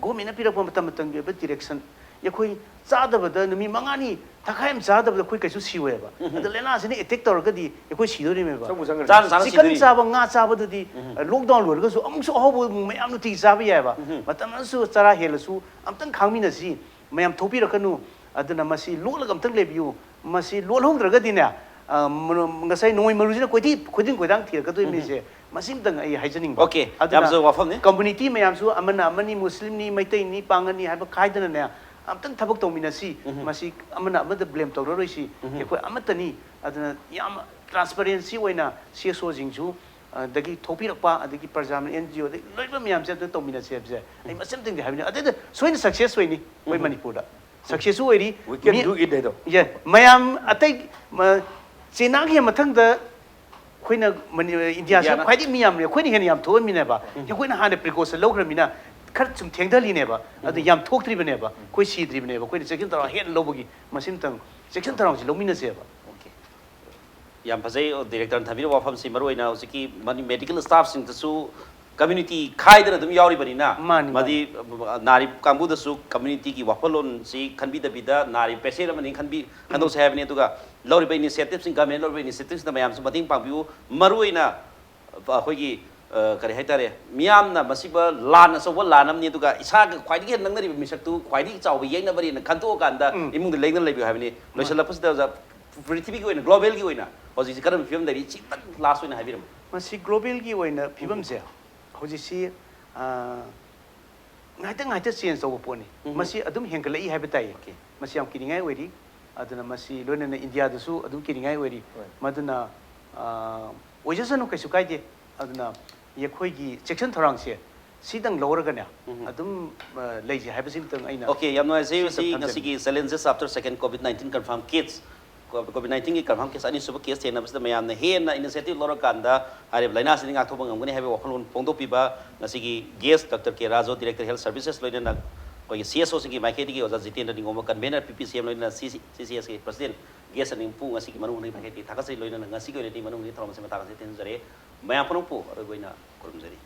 ꯒꯣꯔꯃꯦꯟꯅ ꯄꯤꯔꯛꯄ ꯃꯇꯝ ꯃꯇꯝꯒꯤ ꯑꯣꯏꯕ ꯗꯤꯔꯦꯛꯁꯟ, ꯑꯩꯈꯣꯏ ꯆꯥꯗꯕꯗ ꯅꯨꯃꯤꯠ ꯃꯉꯥꯅꯤ ꯊꯈꯥꯏ ꯑꯃ ꯆꯥꯗꯕꯗ ꯑꯩꯈꯣꯏ ꯀꯩꯁꯨ ꯁꯤꯔꯣꯏꯕ꯫ ꯑꯗ ꯂꯥꯏꯅꯥꯁꯤꯅ ꯑꯦꯇꯦꯛ ꯇꯧꯔꯒꯗꯤ ꯑꯩꯈꯣꯏ ꯁꯤꯗꯣꯔꯤꯃꯦꯕ꯫ ꯆꯪꯕꯨ ꯆꯪꯈ꯭ꯔꯗꯤ꯫ ꯆꯥꯅ ꯆꯥꯅ ꯆꯤꯀꯟ ꯁꯤꯗꯣꯔꯤ꯫ ꯆꯥꯕ, ꯉꯥ ꯆꯥꯕꯗꯨꯗꯤ, ꯂꯣꯛꯗꯥꯎꯟ ꯂꯣꯏꯔꯒꯁꯨ ꯑꯃꯨꯛꯁꯨ ꯑꯍꯥꯎꯕ ꯃꯌꯥꯝ ꯅꯨꯡꯇꯤꯒꯤ ꯆꯥꯕ ꯌꯥꯏꯕ꯫ ꯃꯇꯝ ꯑꯗꯨꯁꯨ ꯆꯔꯥ ꯍꯦꯜꯂꯁꯨ ꯑꯝꯇꯪ ꯈꯥꯡꯃꯤꯟꯅꯁꯤ꯫ ꯃꯌꯥꯝ ꯊꯣꯛꯄꯤꯔꯛꯀꯅꯨ꯫ ꯑꯗꯨꯅ ꯃꯁꯤ ꯂꯣꯠꯂꯒ ꯑꯝꯇꯪ ꯂꯩꯕꯤꯌꯨ꯫ ꯃꯁꯤ ꯂꯣꯠꯍꯧꯗ꯭ꯔꯒꯗꯤꯅꯦ, ꯑ, ꯃ-, ꯉꯁꯥꯏ ꯅꯣꯡꯃꯩ ꯃꯔꯨꯁꯤꯅ ꯀꯣꯏꯊꯤ-, ꯈꯨꯗꯤꯡ ꯀꯣꯏꯗꯥꯡ ꯊꯤꯔꯛꯀꯗꯣꯏꯅꯤꯁꯦ꯫ ꯃꯁꯤꯃꯇꯪ ꯑꯩ ꯍꯥꯏꯖꯅꯤꯡꯕ꯫ Okay, ꯑꯗꯨꯅ ꯌꯥꯝꯁꯨ ꯋꯥꯐꯝꯅꯤ꯫ ꯀꯝꯃꯨꯅꯤꯇꯤ ꯃꯌꯥꯝꯁꯨ ꯑꯃꯅ ꯑꯃꯅꯤ, ꯃꯨꯁꯂꯤꯝꯅꯤ, ꯃꯩꯇꯩꯅꯤ, ꯄꯥꯡꯒꯜꯅꯤ ꯍꯥꯏꯕ ꯈꯥꯏꯗꯅꯅꯦ, ꯑꯝꯇꯪ ꯊꯕꯛ ꯇꯧꯃꯤꯟꯅꯁꯤ꯫ ꯃꯁꯤ ꯑꯃꯅ ꯑꯃꯗ ꯕ꯭ꯂꯦꯝ ꯇꯧꯔꯔꯣꯏꯁꯤ꯫ ꯑꯩꯈꯣꯏ ꯑꯃꯠꯇꯅꯤ꯫ ꯑꯗꯨꯅ ꯌꯥꯝ ꯇ꯭ꯔꯥꯟꯁꯄꯔꯦꯟꯁꯤ ꯑꯣꯏꯅ ꯁꯤ ꯑꯦꯁ ꯑꯣꯁꯤꯡꯁꯨ, ꯑꯗꯒꯤ ꯊꯣꯛꯄꯤꯔꯛꯄ, ꯑꯗꯒꯤ ꯄ꯭ꯔꯖꯥ, ꯑꯦꯟ ꯖꯤ ꯑꯣ, ꯑꯗꯒꯤ ꯂꯣꯏꯅꯃꯛ ꯃꯌꯥꯝꯁꯦ ꯑꯝꯇ ꯇꯧꯃꯤꯟꯅꯁꯦ ꯍꯥꯏꯕꯁꯦ ꯑꯩ ꯃꯁꯤ ꯑꯝꯇꯪꯗꯤ ꯍꯥꯏꯕꯅꯤ꯫ ꯑꯗꯩꯗ ꯁꯣꯏꯅ ꯁꯛꯁꯦꯁ ꯑꯣꯏꯅꯤ ꯑꯩꯈꯣꯏ ꯃꯅꯤꯄꯨꯔꯗ꯫ ꯁꯛꯁꯦꯁꯁꯨ ꯑꯣꯏꯔꯤ꯫ We can me-, do it ꯍꯥꯏꯗꯣ꯫ Yeah, ꯃꯌꯥꯝ ꯑꯇꯩ, ꯃ-, ꯆꯩꯅꯥꯒꯤ ꯃꯊꯪꯗ ꯑꯩꯈꯣꯏꯅ ꯃꯅꯤ-, ꯏꯟꯗꯤꯌꯥꯁꯤꯅ ꯏꯟꯗꯤꯌꯥꯅ꯫ ꯈ꯭ꯋꯥꯏꯗꯒꯤ ꯃꯤ ꯌꯥꯝꯃꯤ, ꯑꯩꯈꯣꯏꯅ ꯍꯦꯟꯅ ꯌꯥꯝ ꯊꯣꯛꯑꯝꯃꯤꯅꯦꯕ꯫ ꯑꯩꯈꯣꯏꯅ ꯍꯥꯟꯅ ꯄ꯭ꯔꯤꯀꯣꯁꯟ ꯂꯧꯈ꯭ꯔꯃꯤꯅ ꯈꯔ ꯁꯨꯝ ꯊꯦꯡꯊꯍꯜꯂꯤꯅꯦꯕ꯫ ꯑꯗꯨ ꯌꯥꯝ ꯊꯣꯛꯇ꯭ꯔꯤꯕꯅꯦꯕ, ꯑꯩꯈꯣꯏ ꯁꯤꯗ꯭ꯔꯤꯕꯅꯦꯕ꯫ ꯑꯩꯈꯣꯏꯅ ꯆꯦꯛꯁꯤꯟ ꯊꯧꯔꯥꯡ ꯍꯦꯟꯅ ꯂꯧꯕꯒꯤ ꯃꯁꯤꯃꯇꯪ ꯆꯦꯛꯁꯤꯟ ꯊꯧꯔꯥꯡꯁꯤ ꯂꯧꯃꯤꯟꯅꯁꯦꯕ꯫ Okay. ꯌꯥꯝ ꯐꯖꯩ ꯗꯤꯔꯦꯛꯇꯔꯅ ꯊꯝꯕꯤꯔꯤꯕ ꯋꯥꯐꯝꯁꯤ꯫ ꯃꯔꯨꯑꯣꯏꯅ ꯍꯧꯖꯤꯛꯀꯤ ꯃꯅꯤ-, ꯃꯦꯗꯤꯀꯦꯜ ꯁ꯭ꯇꯥꯐꯁꯤꯡꯗꯁꯨ ꯀꯝꯃ꯭ꯌꯨꯅꯤꯇꯤ ꯈꯥꯏꯗꯅ ꯑꯗꯨꯝ ꯌꯥꯎꯔꯤꯕꯅꯤꯅ, ꯃꯥꯅꯤ, ꯃꯗꯤ ꯅꯥꯔꯤꯕ ꯀꯥꯡꯕꯨꯗꯁꯨ ꯀꯝꯃ꯭ꯌꯨꯅꯤꯇꯤꯒꯤ ꯋꯥꯈꯜꯂꯣꯟꯁꯤ ꯈꯟꯕꯤꯗꯕꯤꯗ ꯅꯥꯔꯤꯕ ꯄꯦꯁꯦꯟ ꯑꯃꯅꯤ ꯈꯟꯕꯤ-, ꯈꯟꯗꯣꯛꯁꯦ ꯍꯥꯏꯕꯅꯤ꯫ ꯑꯗꯨꯒ ꯂꯧꯔꯤꯕ ꯏꯅꯤꯁꯤꯌꯦꯇꯤꯚꯁꯤꯡ, ꯒꯃꯦꯟ ꯂꯧꯔꯤꯕ ꯏꯅꯤꯁꯤꯌꯦꯇꯤꯚꯁꯤꯡꯗ ꯃꯌꯥꯝꯁꯨ ꯃꯇꯦꯡ ꯄꯥꯡꯕꯤꯌꯨ꯫ ꯃꯔꯨꯑꯣꯏꯅ ꯑꯩꯈꯣꯏꯒꯤ, ꯑ, ꯀꯔꯤ ꯍꯥꯏꯇꯥꯔꯦ, ꯃꯤꯌꯥꯝꯅ ꯃꯁꯤꯕ ꯂꯥꯟ ꯑꯆꯧꯕ ꯂꯥꯟ ꯑꯃꯅꯤ, ꯑꯗꯨꯒ ꯏꯁꯥꯒ ꯈ꯭ꯋꯥꯏꯗꯒꯤ ꯍꯦꯟꯅ ꯅꯛꯅꯔꯤꯕ ꯃꯤꯁꯛꯇꯨ ꯈ꯭ꯋꯥꯏꯗꯒꯤ ꯆꯥꯎꯕ ꯌꯦꯛꯅꯕꯅꯦꯅ ꯈꯟꯗꯣꯛꯑꯀꯥꯟꯗ ꯏꯃꯨꯡꯗ ꯂꯦꯡꯗꯅ ꯂꯩꯕꯤꯌꯨ ꯍꯥꯏꯕꯅꯤ꯫ ꯂꯣꯏꯁꯤꯜꯂꯛꯄꯁꯤꯗ ꯑꯣꯖꯥ, ꯄ꯭ꯔꯤꯊꯤꯕꯤꯒꯤ ꯑꯣꯏꯅ, ꯒ꯭ꯂꯣꯕꯦꯜꯒꯤ ꯑꯣꯏꯅ ꯍꯧꯖꯤꯛꯁꯤ ꯀꯔꯝꯕ ꯐꯤꯕꯝꯗ ꯂꯩꯔꯤ? ꯁꯤꯇꯪ ꯂꯥꯁ ꯑꯣꯏꯅ ꯍꯥꯏꯕꯤꯔꯝꯃꯨ꯫ ꯃꯁꯤ ꯒ꯭ꯂꯣꯕꯦꯜꯒꯤ ꯑꯣꯏꯅ ꯐꯤꯕꯝꯁꯦ ꯍꯧꯖꯤꯛꯁꯤ, ꯑ, ꯉꯥꯏꯇ ꯉꯥꯏꯇ ꯆꯦꯟꯖ ꯇꯧꯕ ꯄꯣꯠꯅꯤ꯫ ꯃꯁꯤ ꯑꯗꯨꯝ ꯍꯦꯟꯒꯠꯂꯛꯏ ꯍꯥꯏꯕ ꯇꯥꯏꯌꯦ꯫ ꯃꯁꯤ ꯌꯥꯝ ꯀꯤꯅꯤꯡꯉꯥꯏ ꯑꯣꯏꯔꯤ꯫ ꯑꯗꯨꯅ ꯃꯁꯤ ꯂꯣꯏꯅꯅ ꯏꯟꯗꯤꯌꯥꯗꯁꯨ ꯑꯗꯨꯝ ꯀꯤꯅꯤꯡꯉꯥꯏ ꯑꯣꯏꯔꯤ꯫ ꯃꯗꯨꯅ, ꯑ, ꯑꯣꯏꯖꯁꯅꯨ, ꯀꯩꯁꯨ ꯀꯥꯏꯗꯦ꯫ ꯑꯗꯨꯅ ꯑꯩꯈꯣꯏꯒꯤ ꯆꯦꯛꯁꯤꯟ ꯊꯧꯔꯥꯡꯁꯦ ꯁꯤꯗꯪ ꯂꯧꯔꯒꯅꯦ, ꯑꯗꯨꯝ, ꯑ, ꯂꯩꯁꯦ ꯍꯥꯏꯕꯁꯤꯃꯇꯪ ꯑꯩꯅ Okay, ꯌꯥꯝ ꯅꯨꯡꯉꯥꯏꯖꯩ꯫ ꯁꯤ ꯃꯁꯤ ꯊꯝꯖꯒꯦ꯫ ꯉꯁꯤꯒꯤ Challenges After Second COVID nineteen Confirmed Case, COVID nineteen-ꯒꯤ ꯀꯟꯐꯥꯔꯝ ꯀꯦꯁ ꯑꯅꯤꯁꯨꯕ ꯀꯦꯁ ꯊꯦꯡꯅꯕꯁꯤꯗ ꯃꯌꯥꯝꯅ ꯍꯦꯟꯅ ꯏꯅꯤꯁꯤꯌꯦꯇꯤꯚ ꯂꯧꯔꯀꯥꯟꯗ ꯍꯥꯏꯔꯤꯕ ꯂꯥꯏꯅꯥꯁꯤꯗꯒꯤ ꯉꯥꯛꯊꯣꯛꯄ ꯉꯝꯒꯅꯤ ꯍꯥꯏꯕ ꯋꯥꯈꯜꯂꯣꯟ ꯐꯣꯡꯗꯣꯛꯄꯤꯕ ꯉꯁꯤꯒꯤ ꯒꯦꯁ ꯗꯣꯛꯇꯔ ꯀꯦ ꯔꯥꯖꯨ, ꯗꯤꯔꯦꯛꯇꯔ ꯍꯦꯜꯊ ꯁꯔꯚꯤꯁꯦꯁ, ꯂꯣꯏꯅꯅ ꯑꯩꯈꯣꯏꯒꯤ ꯁꯤ ꯑꯦꯁ ꯑꯣꯁꯤꯡꯒꯤ ꯃꯥꯏꯀꯩꯗꯒꯤ ꯑꯣꯖꯥ ꯖꯤꯇꯦꯟꯗ꯭ꯔ ꯅꯤꯡꯒꯣꯝꯕ, ꯀꯟꯚꯦꯅꯔ ꯄꯤ ꯄꯤ ꯁꯤ ꯑꯦꯝ, ꯂꯣꯏꯅꯅ ꯁꯤ ꯁꯤ ꯑꯦꯁꯀꯤ ꯄ꯭ꯔꯁꯤꯗꯦꯟ ꯒꯦꯁ ꯑꯅꯤꯃꯛꯄꯨ ꯉꯁꯤꯒꯤ ꯃꯅꯨꯡ ꯍꯨꯠꯅꯒꯤ ꯃꯥꯏꯀꯩꯗꯒꯤ ꯊꯥꯒꯠꯆꯔꯤ꯫ ꯂꯣꯏꯅꯅ ꯉꯁꯤꯒꯤ ꯑꯣꯏꯅꯗꯤ ꯃꯅꯨꯡ ꯍꯨꯠꯅꯒꯤ ꯊꯧꯔꯝ ꯑꯁꯤ ꯃꯇꯥꯡ ꯑꯁꯤꯗ ꯊꯦꯡꯅꯖꯔꯦ꯫ ꯃꯌꯥꯝ ꯄꯨꯝꯅꯃꯛꯄꯨ ꯑꯔꯣꯏꯕ ꯑꯣꯏꯅ ꯈꯨꯔꯨꯝꯖꯔꯤ꯫